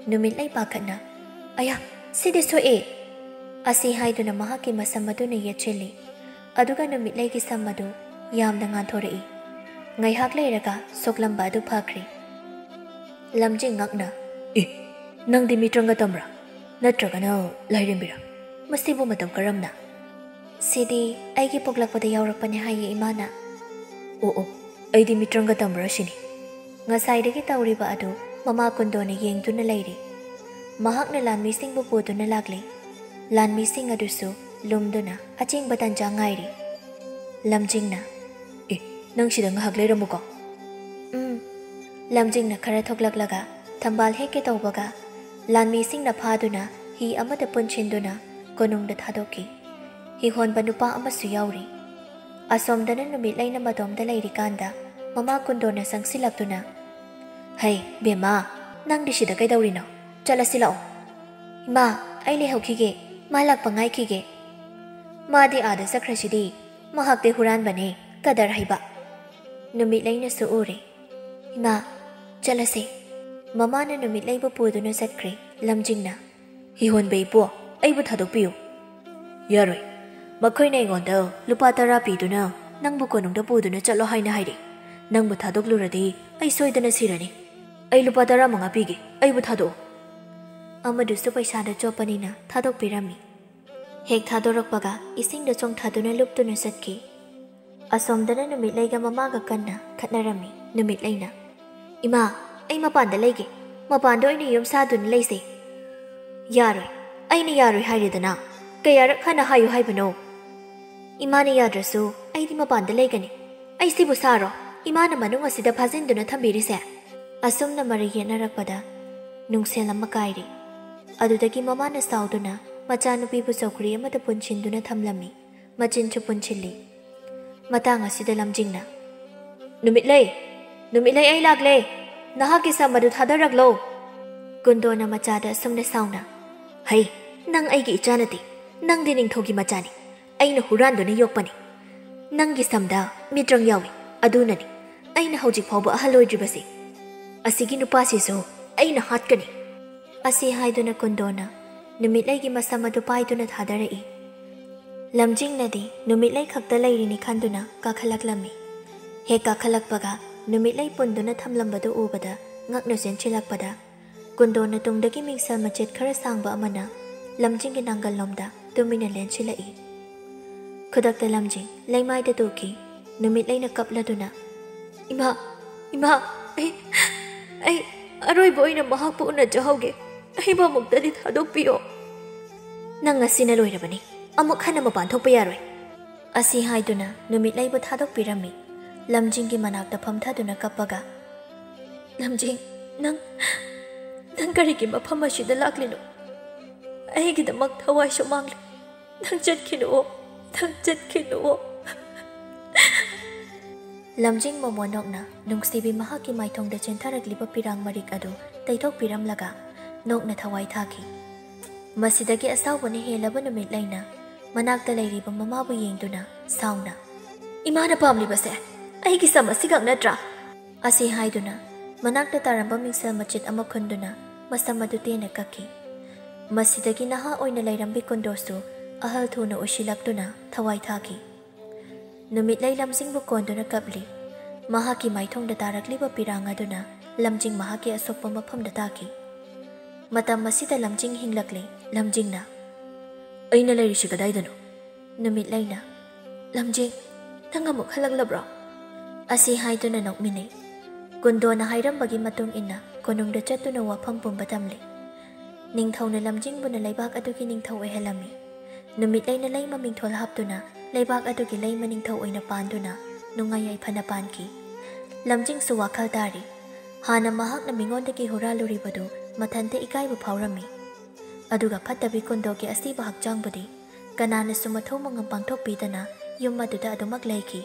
ꯅꯨꯃꯤꯠꯂꯩ ꯄꯥꯈꯠꯅ, "ꯑꯌꯥ, ꯁꯤꯗꯤ ꯁꯣꯛꯑꯦ!" ꯑꯁꯤ ꯍꯥꯏꯗꯨꯅ ꯃꯍꯥꯛꯀꯤ ꯃꯁꯝ ꯑꯗꯨꯅ ꯌꯦꯠꯁꯤꯜꯂꯤ꯫ ꯑꯗꯨꯒ ꯅꯨꯃꯤꯠꯂꯩꯒꯤ ꯁꯝ ꯑꯗꯨ ꯌꯥꯝꯅ ꯉꯥꯟꯊꯣꯔꯛꯏ꯫ ꯉꯥꯏꯍꯥꯛ ꯂꯩꯔꯒ ꯁꯣꯛꯂꯝꯕ ꯑꯗꯨ ꯐꯈ꯭ꯔꯦ꯫ ꯂꯝꯖꯤꯡ ꯉꯛꯅ, "ꯑꯦ, ꯅꯪꯗꯤ ꯃꯤꯇ꯭ꯔꯪꯒ ꯇꯝꯕ꯭ꯔꯥ? ꯅꯠꯇ꯭ꯔꯒꯅ ꯂꯥꯏꯔꯦꯝꯕꯤꯔꯥ? ꯃꯁꯤꯕꯨ ꯃꯇꯧ ꯀꯔꯝꯅ?" "ꯁꯤꯗꯤ ꯑꯩꯒꯤ ꯄꯣꯛꯂꯛꯄꯗ ꯌꯥꯎꯔꯛꯄꯅꯦ ꯍꯥꯏꯌꯦ ꯏꯃꯥꯅ꯫" "ꯑꯣ, ꯑꯣ, ꯑꯩꯗꯤ ꯃꯤꯇ꯭ꯔꯪꯒ ꯇꯝꯕ꯭ꯔꯥ ꯁꯤꯅꯤ꯫" ꯉꯁꯥꯏꯗꯒꯤ ꯇꯧꯔꯤꯕ ꯑꯗꯨ ꯃꯃꯥ ꯀꯨꯟꯗꯣꯅ ꯌꯦꯡꯗꯨꯅ ꯂꯩꯔꯤ꯫ ꯃꯍꯥꯛꯅ ꯂꯥꯟꯃꯤꯁꯤꯡꯕꯨ ꯄꯨꯗꯨꯅ ꯂꯥꯛꯂꯤ꯫ ꯂꯥꯟꯃꯤꯁꯤꯡ ꯑꯗꯨꯁꯨ ꯂꯨꯝꯗꯨꯅ ꯑꯆꯦꯡꯕ ꯇꯟꯖꯥ ꯉꯥꯏꯔꯤ꯫ ꯂꯝꯖꯤꯡꯅ, "ꯑꯦ, ꯅꯪ ꯁꯤꯗ ꯉꯥꯏꯍꯥꯛ ꯂꯩꯔꯝꯃꯨꯀꯣ꯫" "ꯎꯝ꯫" ꯂꯝꯖꯤꯡꯅ ꯈꯔ ꯊꯣꯛꯂꯛꯂꯒ ꯊꯝꯕꯥꯜ ꯍꯦꯛꯀꯦ ꯇꯧꯕꯒ ꯂꯥꯟꯃꯤꯁꯤꯡꯅ ꯐꯥꯗꯨꯅ ꯍꯤ ꯑꯃꯗ ꯄꯨꯟꯁꯤꯟꯗꯨꯅ ꯀꯣꯅꯨꯡꯗ ꯊꯥꯗꯣꯛꯈꯤ꯫ ꯍꯤꯍꯣꯟꯕ ꯅꯨꯄꯥ ꯑꯃꯁꯨ ꯌꯥꯎꯔꯤ꯫ ꯑꯁꯣꯝꯗꯅ ꯅꯨꯃꯤꯠꯂꯩꯅ ꯃꯇꯣꯝꯗ ꯂꯩꯔꯤꯀꯥꯟꯗ ꯃꯃꯥ ꯀꯨꯟꯗꯣꯅ ꯆꯪꯁꯤꯜꯂꯛꯇꯨꯅ, "ꯍꯩ, ꯕꯦꯝꯃ, ꯅꯪꯗꯤ ꯁꯤꯗ ꯀꯩꯗꯧꯔꯤꯅꯣ? ꯆꯠꯂꯁꯤ ꯂꯥꯛꯑꯣ꯫" "ꯏꯃꯥ, ꯑꯩ ꯂꯩꯍꯧꯈꯤꯒꯦ, ꯃꯥ ꯂꯥꯛꯄ ꯉꯥꯏꯈꯤꯒꯦ꯫" "ꯃꯥꯗꯤ ꯑꯥꯗ ꯆꯠꯈ꯭ꯔꯁꯤꯗꯤ, ꯃꯍꯥꯛꯇꯤ ꯍꯨꯔꯥꯟꯕꯅꯦ, ꯀꯗꯔ ꯍꯩꯕ꯫" ꯅꯨꯃꯤꯠꯂꯩꯅꯁꯨ ꯎꯔꯦ꯫ "ꯏꯃꯥ, ꯆꯠꯂꯁꯦ꯫" ꯃꯃꯥꯅ ꯅꯨꯃꯤꯠꯂꯩꯕꯨ ꯄꯨꯗꯨꯅ ꯆꯠꯈ꯭ꯔꯦ꯫ ꯂꯝꯖꯤꯡꯅ, "ꯍꯤꯍꯣꯟꯕ ꯏꯄꯨ, ꯑꯩꯕꯨ ꯊꯥꯗꯣꯛꯄꯤꯌꯨ꯫" "ꯌꯥꯔꯣꯏ꯫ ꯃꯈꯣꯏꯅ ꯑꯩꯉꯣꯟꯗ ꯂꯨꯄꯥ ꯇꯔꯥ ꯄꯤꯗꯨꯅ ꯅꯪꯕꯨ ꯀꯣꯅꯨꯡꯗ ꯄꯨꯗꯨꯅ ꯆꯠꯂꯣ ꯍꯥꯏꯅ ꯍꯥꯏꯔꯤ꯫ ꯅꯪꯕꯨ ꯊꯥꯗꯣꯛꯂꯨꯔꯗꯤ ꯑꯩ ꯁꯣꯏꯗꯅ ꯁꯤꯔꯅꯤ꯫ ꯑꯩ ꯂꯨꯄꯥ ꯇꯔꯥ ꯃꯉꯥ ꯄꯤꯒꯦ, ꯑꯩꯕꯨ ꯊꯥꯗꯣꯛꯑꯣ꯫" ꯑꯃꯗꯨꯁꯨ ꯄꯩꯁꯥꯗ ꯆꯣꯞꯄꯅꯤꯅ ꯊꯥꯗꯣꯛꯄꯤꯔꯝꯃꯤ꯫ ꯍꯦꯛ ꯊꯥꯗꯣꯔꯛꯄꯒ ꯏꯁꯤꯡꯗ ꯆꯣꯡꯊꯗꯨꯅ ꯂꯨꯞꯇꯨꯅ ꯆꯠꯈꯤ꯫ ꯑꯁꯣꯝꯗꯅ ꯅꯨꯃꯤꯠꯂꯩꯒ ꯃꯃꯥꯒ ꯀꯟꯅ ꯈꯠꯅꯔꯝꯃꯤ꯫ ꯅꯨꯃꯤꯠꯂꯩꯅ, "ꯏꯃꯥ, ꯑꯩ ꯃꯄꯥꯟꯗ ꯂꯩꯒꯦ꯫ ꯃꯄꯥꯟꯗ ꯑꯣꯏꯅ ꯌꯨꯝ ꯁꯥꯗꯨꯅ ꯂꯩꯁꯦ꯫" "ꯌꯥꯔꯣꯏ꯫ ꯑꯩꯅ ꯌꯥꯔꯣꯏ ꯍꯥꯏꯔꯦꯗꯅ꯫ ꯀꯌꯥꯔꯛ ꯍꯟꯅ ꯍꯥꯏꯌꯨ ꯍꯥꯏꯕꯅꯣ?" "ꯏꯃꯥꯅ ꯌꯥꯗ꯭ꯔꯁꯨ ꯑꯩꯗꯤ ꯃꯄꯥꯟꯗ ꯂꯩꯒꯅꯤ꯫ ꯑꯩ ꯁꯤꯕꯨ ꯁꯥꯔꯣ ꯏꯃꯥꯅ ꯃꯅꯨꯡ ꯑꯁꯤꯗ ꯐꯥꯖꯤꯟꯗꯨꯅ ꯊꯝꯕꯤꯔꯤꯁꯦ?" ꯑꯁꯨꯝꯅ ꯃꯔꯩ ꯌꯦꯠꯅꯔꯛꯄꯗ ꯅꯨꯡꯁꯦꯜ ꯑꯃ ꯀꯥꯏꯔꯤ꯫ ꯑꯗꯨꯗꯒꯤ ꯃꯃꯥꯅ ꯁꯥꯎꯗꯨꯅ ꯃꯆꯥꯅꯨꯄꯤꯕꯨ ꯆꯧꯀ꯭ꯔꯤ ꯑꯃꯗ ꯄꯨꯟꯁꯤꯟꯗꯨꯅ ꯊꯝꯂꯝꯃꯤ꯫ ꯃꯆꯤꯟꯁꯨ ꯄꯨꯟꯁꯤꯜꯂꯤ꯫ ꯃꯇꯥꯡ ꯑꯁꯤꯗ ꯂꯝꯖꯤꯡꯅ, "ꯅꯨꯃꯤꯠꯂꯩ, ꯅꯨꯃꯤꯠꯂꯩ, ꯑꯩ ꯂꯥꯛꯂꯦ꯫ ꯅꯍꯥꯛꯀꯤ ꯁꯝ ꯑꯗꯨ ꯊꯥꯗꯔꯛꯂꯣ꯫" ꯀꯨꯟꯗꯣꯅ ꯃꯆꯥꯗ ꯑꯁꯨꯝꯅ ꯁꯥꯎꯅ, "ꯍꯩ, ꯅꯪ ꯑꯩꯒꯤ ꯏꯆꯥ ꯅꯠꯇꯦ꯫ ꯅꯪꯗꯤ ꯅꯤꯡꯊꯧꯒꯤ ꯃꯆꯥꯅꯤ꯫ ꯑꯩꯅ ꯍꯨꯔꯥꯟꯗꯨꯅ ꯌꯣꯛꯄꯅꯤ꯫ ꯅꯪꯒꯤ ꯁꯝꯗ ꯃꯤꯇ꯭ꯔꯪ ꯌꯥꯎꯏ꯫ ꯑꯗꯨꯅꯅꯤ ꯑꯩꯅ ꯍꯧꯖꯤꯛ ꯐꯥꯎꯕ ꯑꯍꯜ ꯑꯣꯏꯗ꯭ꯔꯤꯕꯁꯤ꯫ ꯑꯁꯤꯒꯤ ꯅꯨꯄꯥꯁꯤꯁꯨ ꯑꯩꯅ ꯍꯥꯠꯀꯅꯤ꯫" ꯑꯁꯤ ꯍꯥꯏꯗꯨꯅ ꯀꯨꯟꯗꯣꯅ ꯅꯨꯃꯤꯠꯂꯩꯒꯤ ꯃꯁꯝ ꯑꯗꯨ ꯄꯥꯏꯗꯨꯅ ꯊꯥꯗꯔꯛꯏ꯫ ꯂꯝꯖꯤꯡꯅꯗꯤ ꯅꯨꯃꯤꯠꯂꯩ ꯈꯛꯇ ꯂꯩꯔꯤꯅꯤ ꯈꯟꯗꯨꯅ ꯀꯥꯈꯠꯂꯛꯂꯝꯃꯤ꯫ ꯍꯦꯛ ꯀꯥꯈꯠꯂꯛꯄꯒ ꯅꯨꯃꯤꯠꯂꯩ ꯄꯨꯟꯗꯨꯅ ꯊꯝꯂꯝꯕꯗꯨ ꯎꯕꯗ ꯉꯛꯅ ꯆꯦꯟꯁꯤꯜꯂꯛꯄꯗ, ꯀꯨꯟꯗꯣꯅ ꯇꯨꯡꯗꯒꯤ ꯃꯤꯡꯁꯦꯜ ꯃꯆꯦꯠ ꯈꯔ ꯁꯥꯡꯕ ꯑꯃꯅ ꯂꯝꯖꯤꯡꯒꯤ ꯅꯥꯡꯒꯜꯂꯣꯝꯗ ꯇꯨꯃꯤꯟꯅ ꯂꯦꯟꯁꯤꯜꯂꯛꯏ꯫ ꯈꯨꯗꯛꯇ ꯂꯝꯖꯤꯡ ꯂꯩꯃꯥꯏꯗ ꯇꯨꯈꯤ꯫ ꯅꯨꯃꯤꯠꯂꯩꯅ ꯀꯞꯂꯗꯨꯅ, "ꯏꯃꯥ, ꯏꯃꯥ, ꯑꯩ, ꯑꯩ ꯑꯔꯣꯏꯕ ꯑꯣꯏꯅ ꯃꯍꯥꯛꯄꯨ ꯎꯅꯖꯍꯧꯒꯦ꯫ ꯑꯩꯕꯨ ꯑꯃꯨꯛꯇꯗꯤ ꯊꯥꯗꯣꯛꯄꯤꯌꯣ꯫" "ꯅꯪ ꯉꯁꯤꯅ ꯂꯣꯏꯔꯕꯅꯤ꯫ ꯑꯃꯨꯛ ꯍꯟꯅ ꯃꯄꯥꯟ ꯊꯣꯛꯄ ꯌꯥꯔꯣꯏ꯫" ꯑꯁꯤ ꯍꯥꯏꯗꯨꯅ ꯅꯨꯃꯤꯠꯂꯩꯕꯨ ꯊꯥꯗꯣꯛꯄꯤꯔꯝꯃꯤ꯫ ꯂꯝꯖꯤꯡꯒꯤ ꯃꯅꯥꯛꯇ ꯐꯝꯊꯗꯨꯅ ꯀꯞꯄꯒ, "ꯂꯝꯖꯤꯡ, ꯅꯪ, ꯅꯪ ꯀꯔꯤꯒꯤ ꯃꯐꯝ ꯑꯁꯤꯗ ꯂꯥꯛꯂꯤꯅꯣ? ꯑꯩꯒꯤꯗꯃꯛ ꯊꯋꯥꯏꯁꯨ ꯃꯥꯡꯂꯦ꯫ "ꯅꯪ ꯆꯠꯈꯤꯅꯨꯑꯣ, ꯅꯪ ꯆꯠꯈꯤꯅꯨꯑꯣ꯫" ꯂꯝꯖꯤꯡ ꯃꯃꯣꯟ ꯅꯣꯛꯅ ꯅꯨꯡꯁꯤꯕꯤ ꯃꯍꯥꯛꯀꯤ ꯃꯥꯏꯊꯣꯡꯗ ꯆꯦꯟꯊꯔꯛꯂꯤꯕ ꯄꯤꯔꯥꯡ ꯃꯔꯤꯛ ꯑꯗꯨ ꯇꯩꯊꯣꯛꯄꯤꯔꯝꯂꯒ ꯅꯣꯛꯅ ꯊꯋꯥꯏ ꯊꯥꯈꯤ꯫ ꯃꯁꯤꯗꯒꯤ ꯑꯁꯥꯎꯕꯅ ꯍꯦꯜꯂꯕ ꯅꯨꯃꯤꯠꯂꯩꯅ ꯃꯅꯥꯛꯇ ꯂꯩꯔꯤꯕ ꯃꯃꯥꯕꯨ ꯌꯦꯡꯗꯨꯅ ꯁꯥꯎꯅ, "ꯏꯃꯥꯅ ꯄꯥꯝꯂꯤꯕꯁꯦ ꯑꯩꯒꯤ ꯁꯝ ꯑꯁꯤꯈꯛ ꯅꯠꯇ꯭ꯔꯥ?" ꯑꯁꯤ ꯍꯥꯏꯗꯨꯅ ꯃꯅꯥꯛꯇ ꯇꯥꯔꯝꯕ ꯃꯤꯡꯁꯦꯜ ꯃꯆꯦꯠ ꯑꯃ ꯈꯨꯟꯗꯨꯅ ꯃꯁꯝ ꯑꯗꯨ ꯇꯦꯟꯅ ꯀꯛꯈꯤ꯫ ꯃꯁꯤꯗꯒꯤ ꯅꯍꯥ ꯑꯣꯏꯅ ꯂꯩꯔꯝꯕꯤ ꯀꯨꯟꯗꯣꯁꯨ ꯑꯍꯜ ꯊꯨꯅ ꯑꯣꯏꯁꯤꯜꯂꯛꯇꯨꯅ ꯊꯋꯥꯏ ꯊꯥꯈꯤ꯫ ꯅꯨꯃꯤꯠꯂꯩ ꯂꯝꯖꯤꯡꯕꯨ ꯀꯣꯟꯗꯨꯅ ꯀꯞꯂꯤ꯫ ꯃꯍꯥꯛꯀꯤ ꯃꯥꯏꯊꯣꯡꯗ ꯇꯥꯔꯛꯂꯤꯕ ꯄꯤꯔꯥꯡ ꯑꯗꯨꯅ ꯂꯝꯖꯤꯡ ꯃꯍꯥꯛꯀꯤ ꯑꯁꯣꯛꯄ ꯃꯐꯝꯗ ꯇꯥꯈꯤ꯫ ꯃꯇꯝ ꯑꯁꯤꯗ ꯂꯝꯖꯤꯡ ꯍꯤꯡꯂꯛꯂꯤ꯫ ꯂꯝꯖꯤꯡꯅ, "ꯑꯩꯅ ꯂꯩꯔꯤꯁꯤ ꯀꯗꯥꯏꯗꯅꯣ?" ꯅꯨꯃꯤꯠꯂꯩꯅ, "ꯂꯝꯖꯤꯡ, ꯅꯪ ꯑꯃꯨꯛ ꯍꯜꯂꯛꯂꯕ꯭ꯔꯣ?" ꯑꯁꯤ ꯍꯥꯏꯗꯨꯅ ꯅꯣꯛꯃꯤꯟꯅꯩ꯫ ꯀꯨꯟꯗꯣꯅ ꯍꯥꯏꯔꯝꯕꯒꯤ ꯃꯇꯨꯡ ꯏꯟꯅ ꯀꯣꯅꯨꯡꯗ ꯆꯠꯇꯨꯅ ꯋꯥꯐꯝ ꯄꯨꯝꯕ ꯇꯝꯂꯤ꯫ ꯅꯤꯡꯊꯧꯅ ꯂꯝꯖꯤꯡꯕꯨꯅ ꯂꯩꯕꯥꯛ ꯑꯗꯨꯒꯤ ꯅꯤꯡꯊꯧ ꯑꯣꯏꯍꯜꯂꯝꯃꯤ꯫ ꯅꯨꯃꯤꯠꯂꯩꯅ ꯂꯩꯃ ꯃꯤꯡꯊꯣꯜ ꯍꯥꯞꯇꯨꯅ ꯂꯩꯕꯥꯛ ꯑꯗꯨꯒꯤ ꯂꯩꯃ ꯅꯤꯡꯊꯧ ꯑꯣꯏꯅ ꯄꯥꯟꯗꯨꯅ ꯅꯨꯡꯉꯥꯏ ꯌꯥꯏꯐꯅ ꯄꯥꯟꯈꯤ꯫ ꯂꯝꯖꯤꯡꯁꯨ ꯋꯥꯈꯜ ꯇꯥꯔꯤ꯫ ꯍꯥꯟꯅ ꯃꯍꯥꯛꯅ ꯃꯤꯉꯣꯟꯗꯒꯤ ꯍꯨꯔꯥꯜꯂꯨꯔꯤꯕꯗꯨ ꯃꯊꯟꯇ ꯏꯀꯥꯏꯕ ꯐꯥꯎꯔꯝꯃꯤ꯫ ꯑꯗꯨꯒ ꯐꯠꯇꯕꯤ ꯀꯨꯟꯗꯣꯒꯤ ꯑꯁꯤꯕ ꯍꯛꯆꯥꯡꯕꯨꯗꯤ ꯀꯅꯥꯅꯁꯨ ꯃꯊꯧ ꯃꯉꯝ ꯄꯥꯡꯊꯣꯛꯄꯤꯗꯅ ꯌꯨꯝ ꯑꯗꯨꯗ ꯑꯗꯨꯃꯛ ꯂꯩꯈꯤ꯫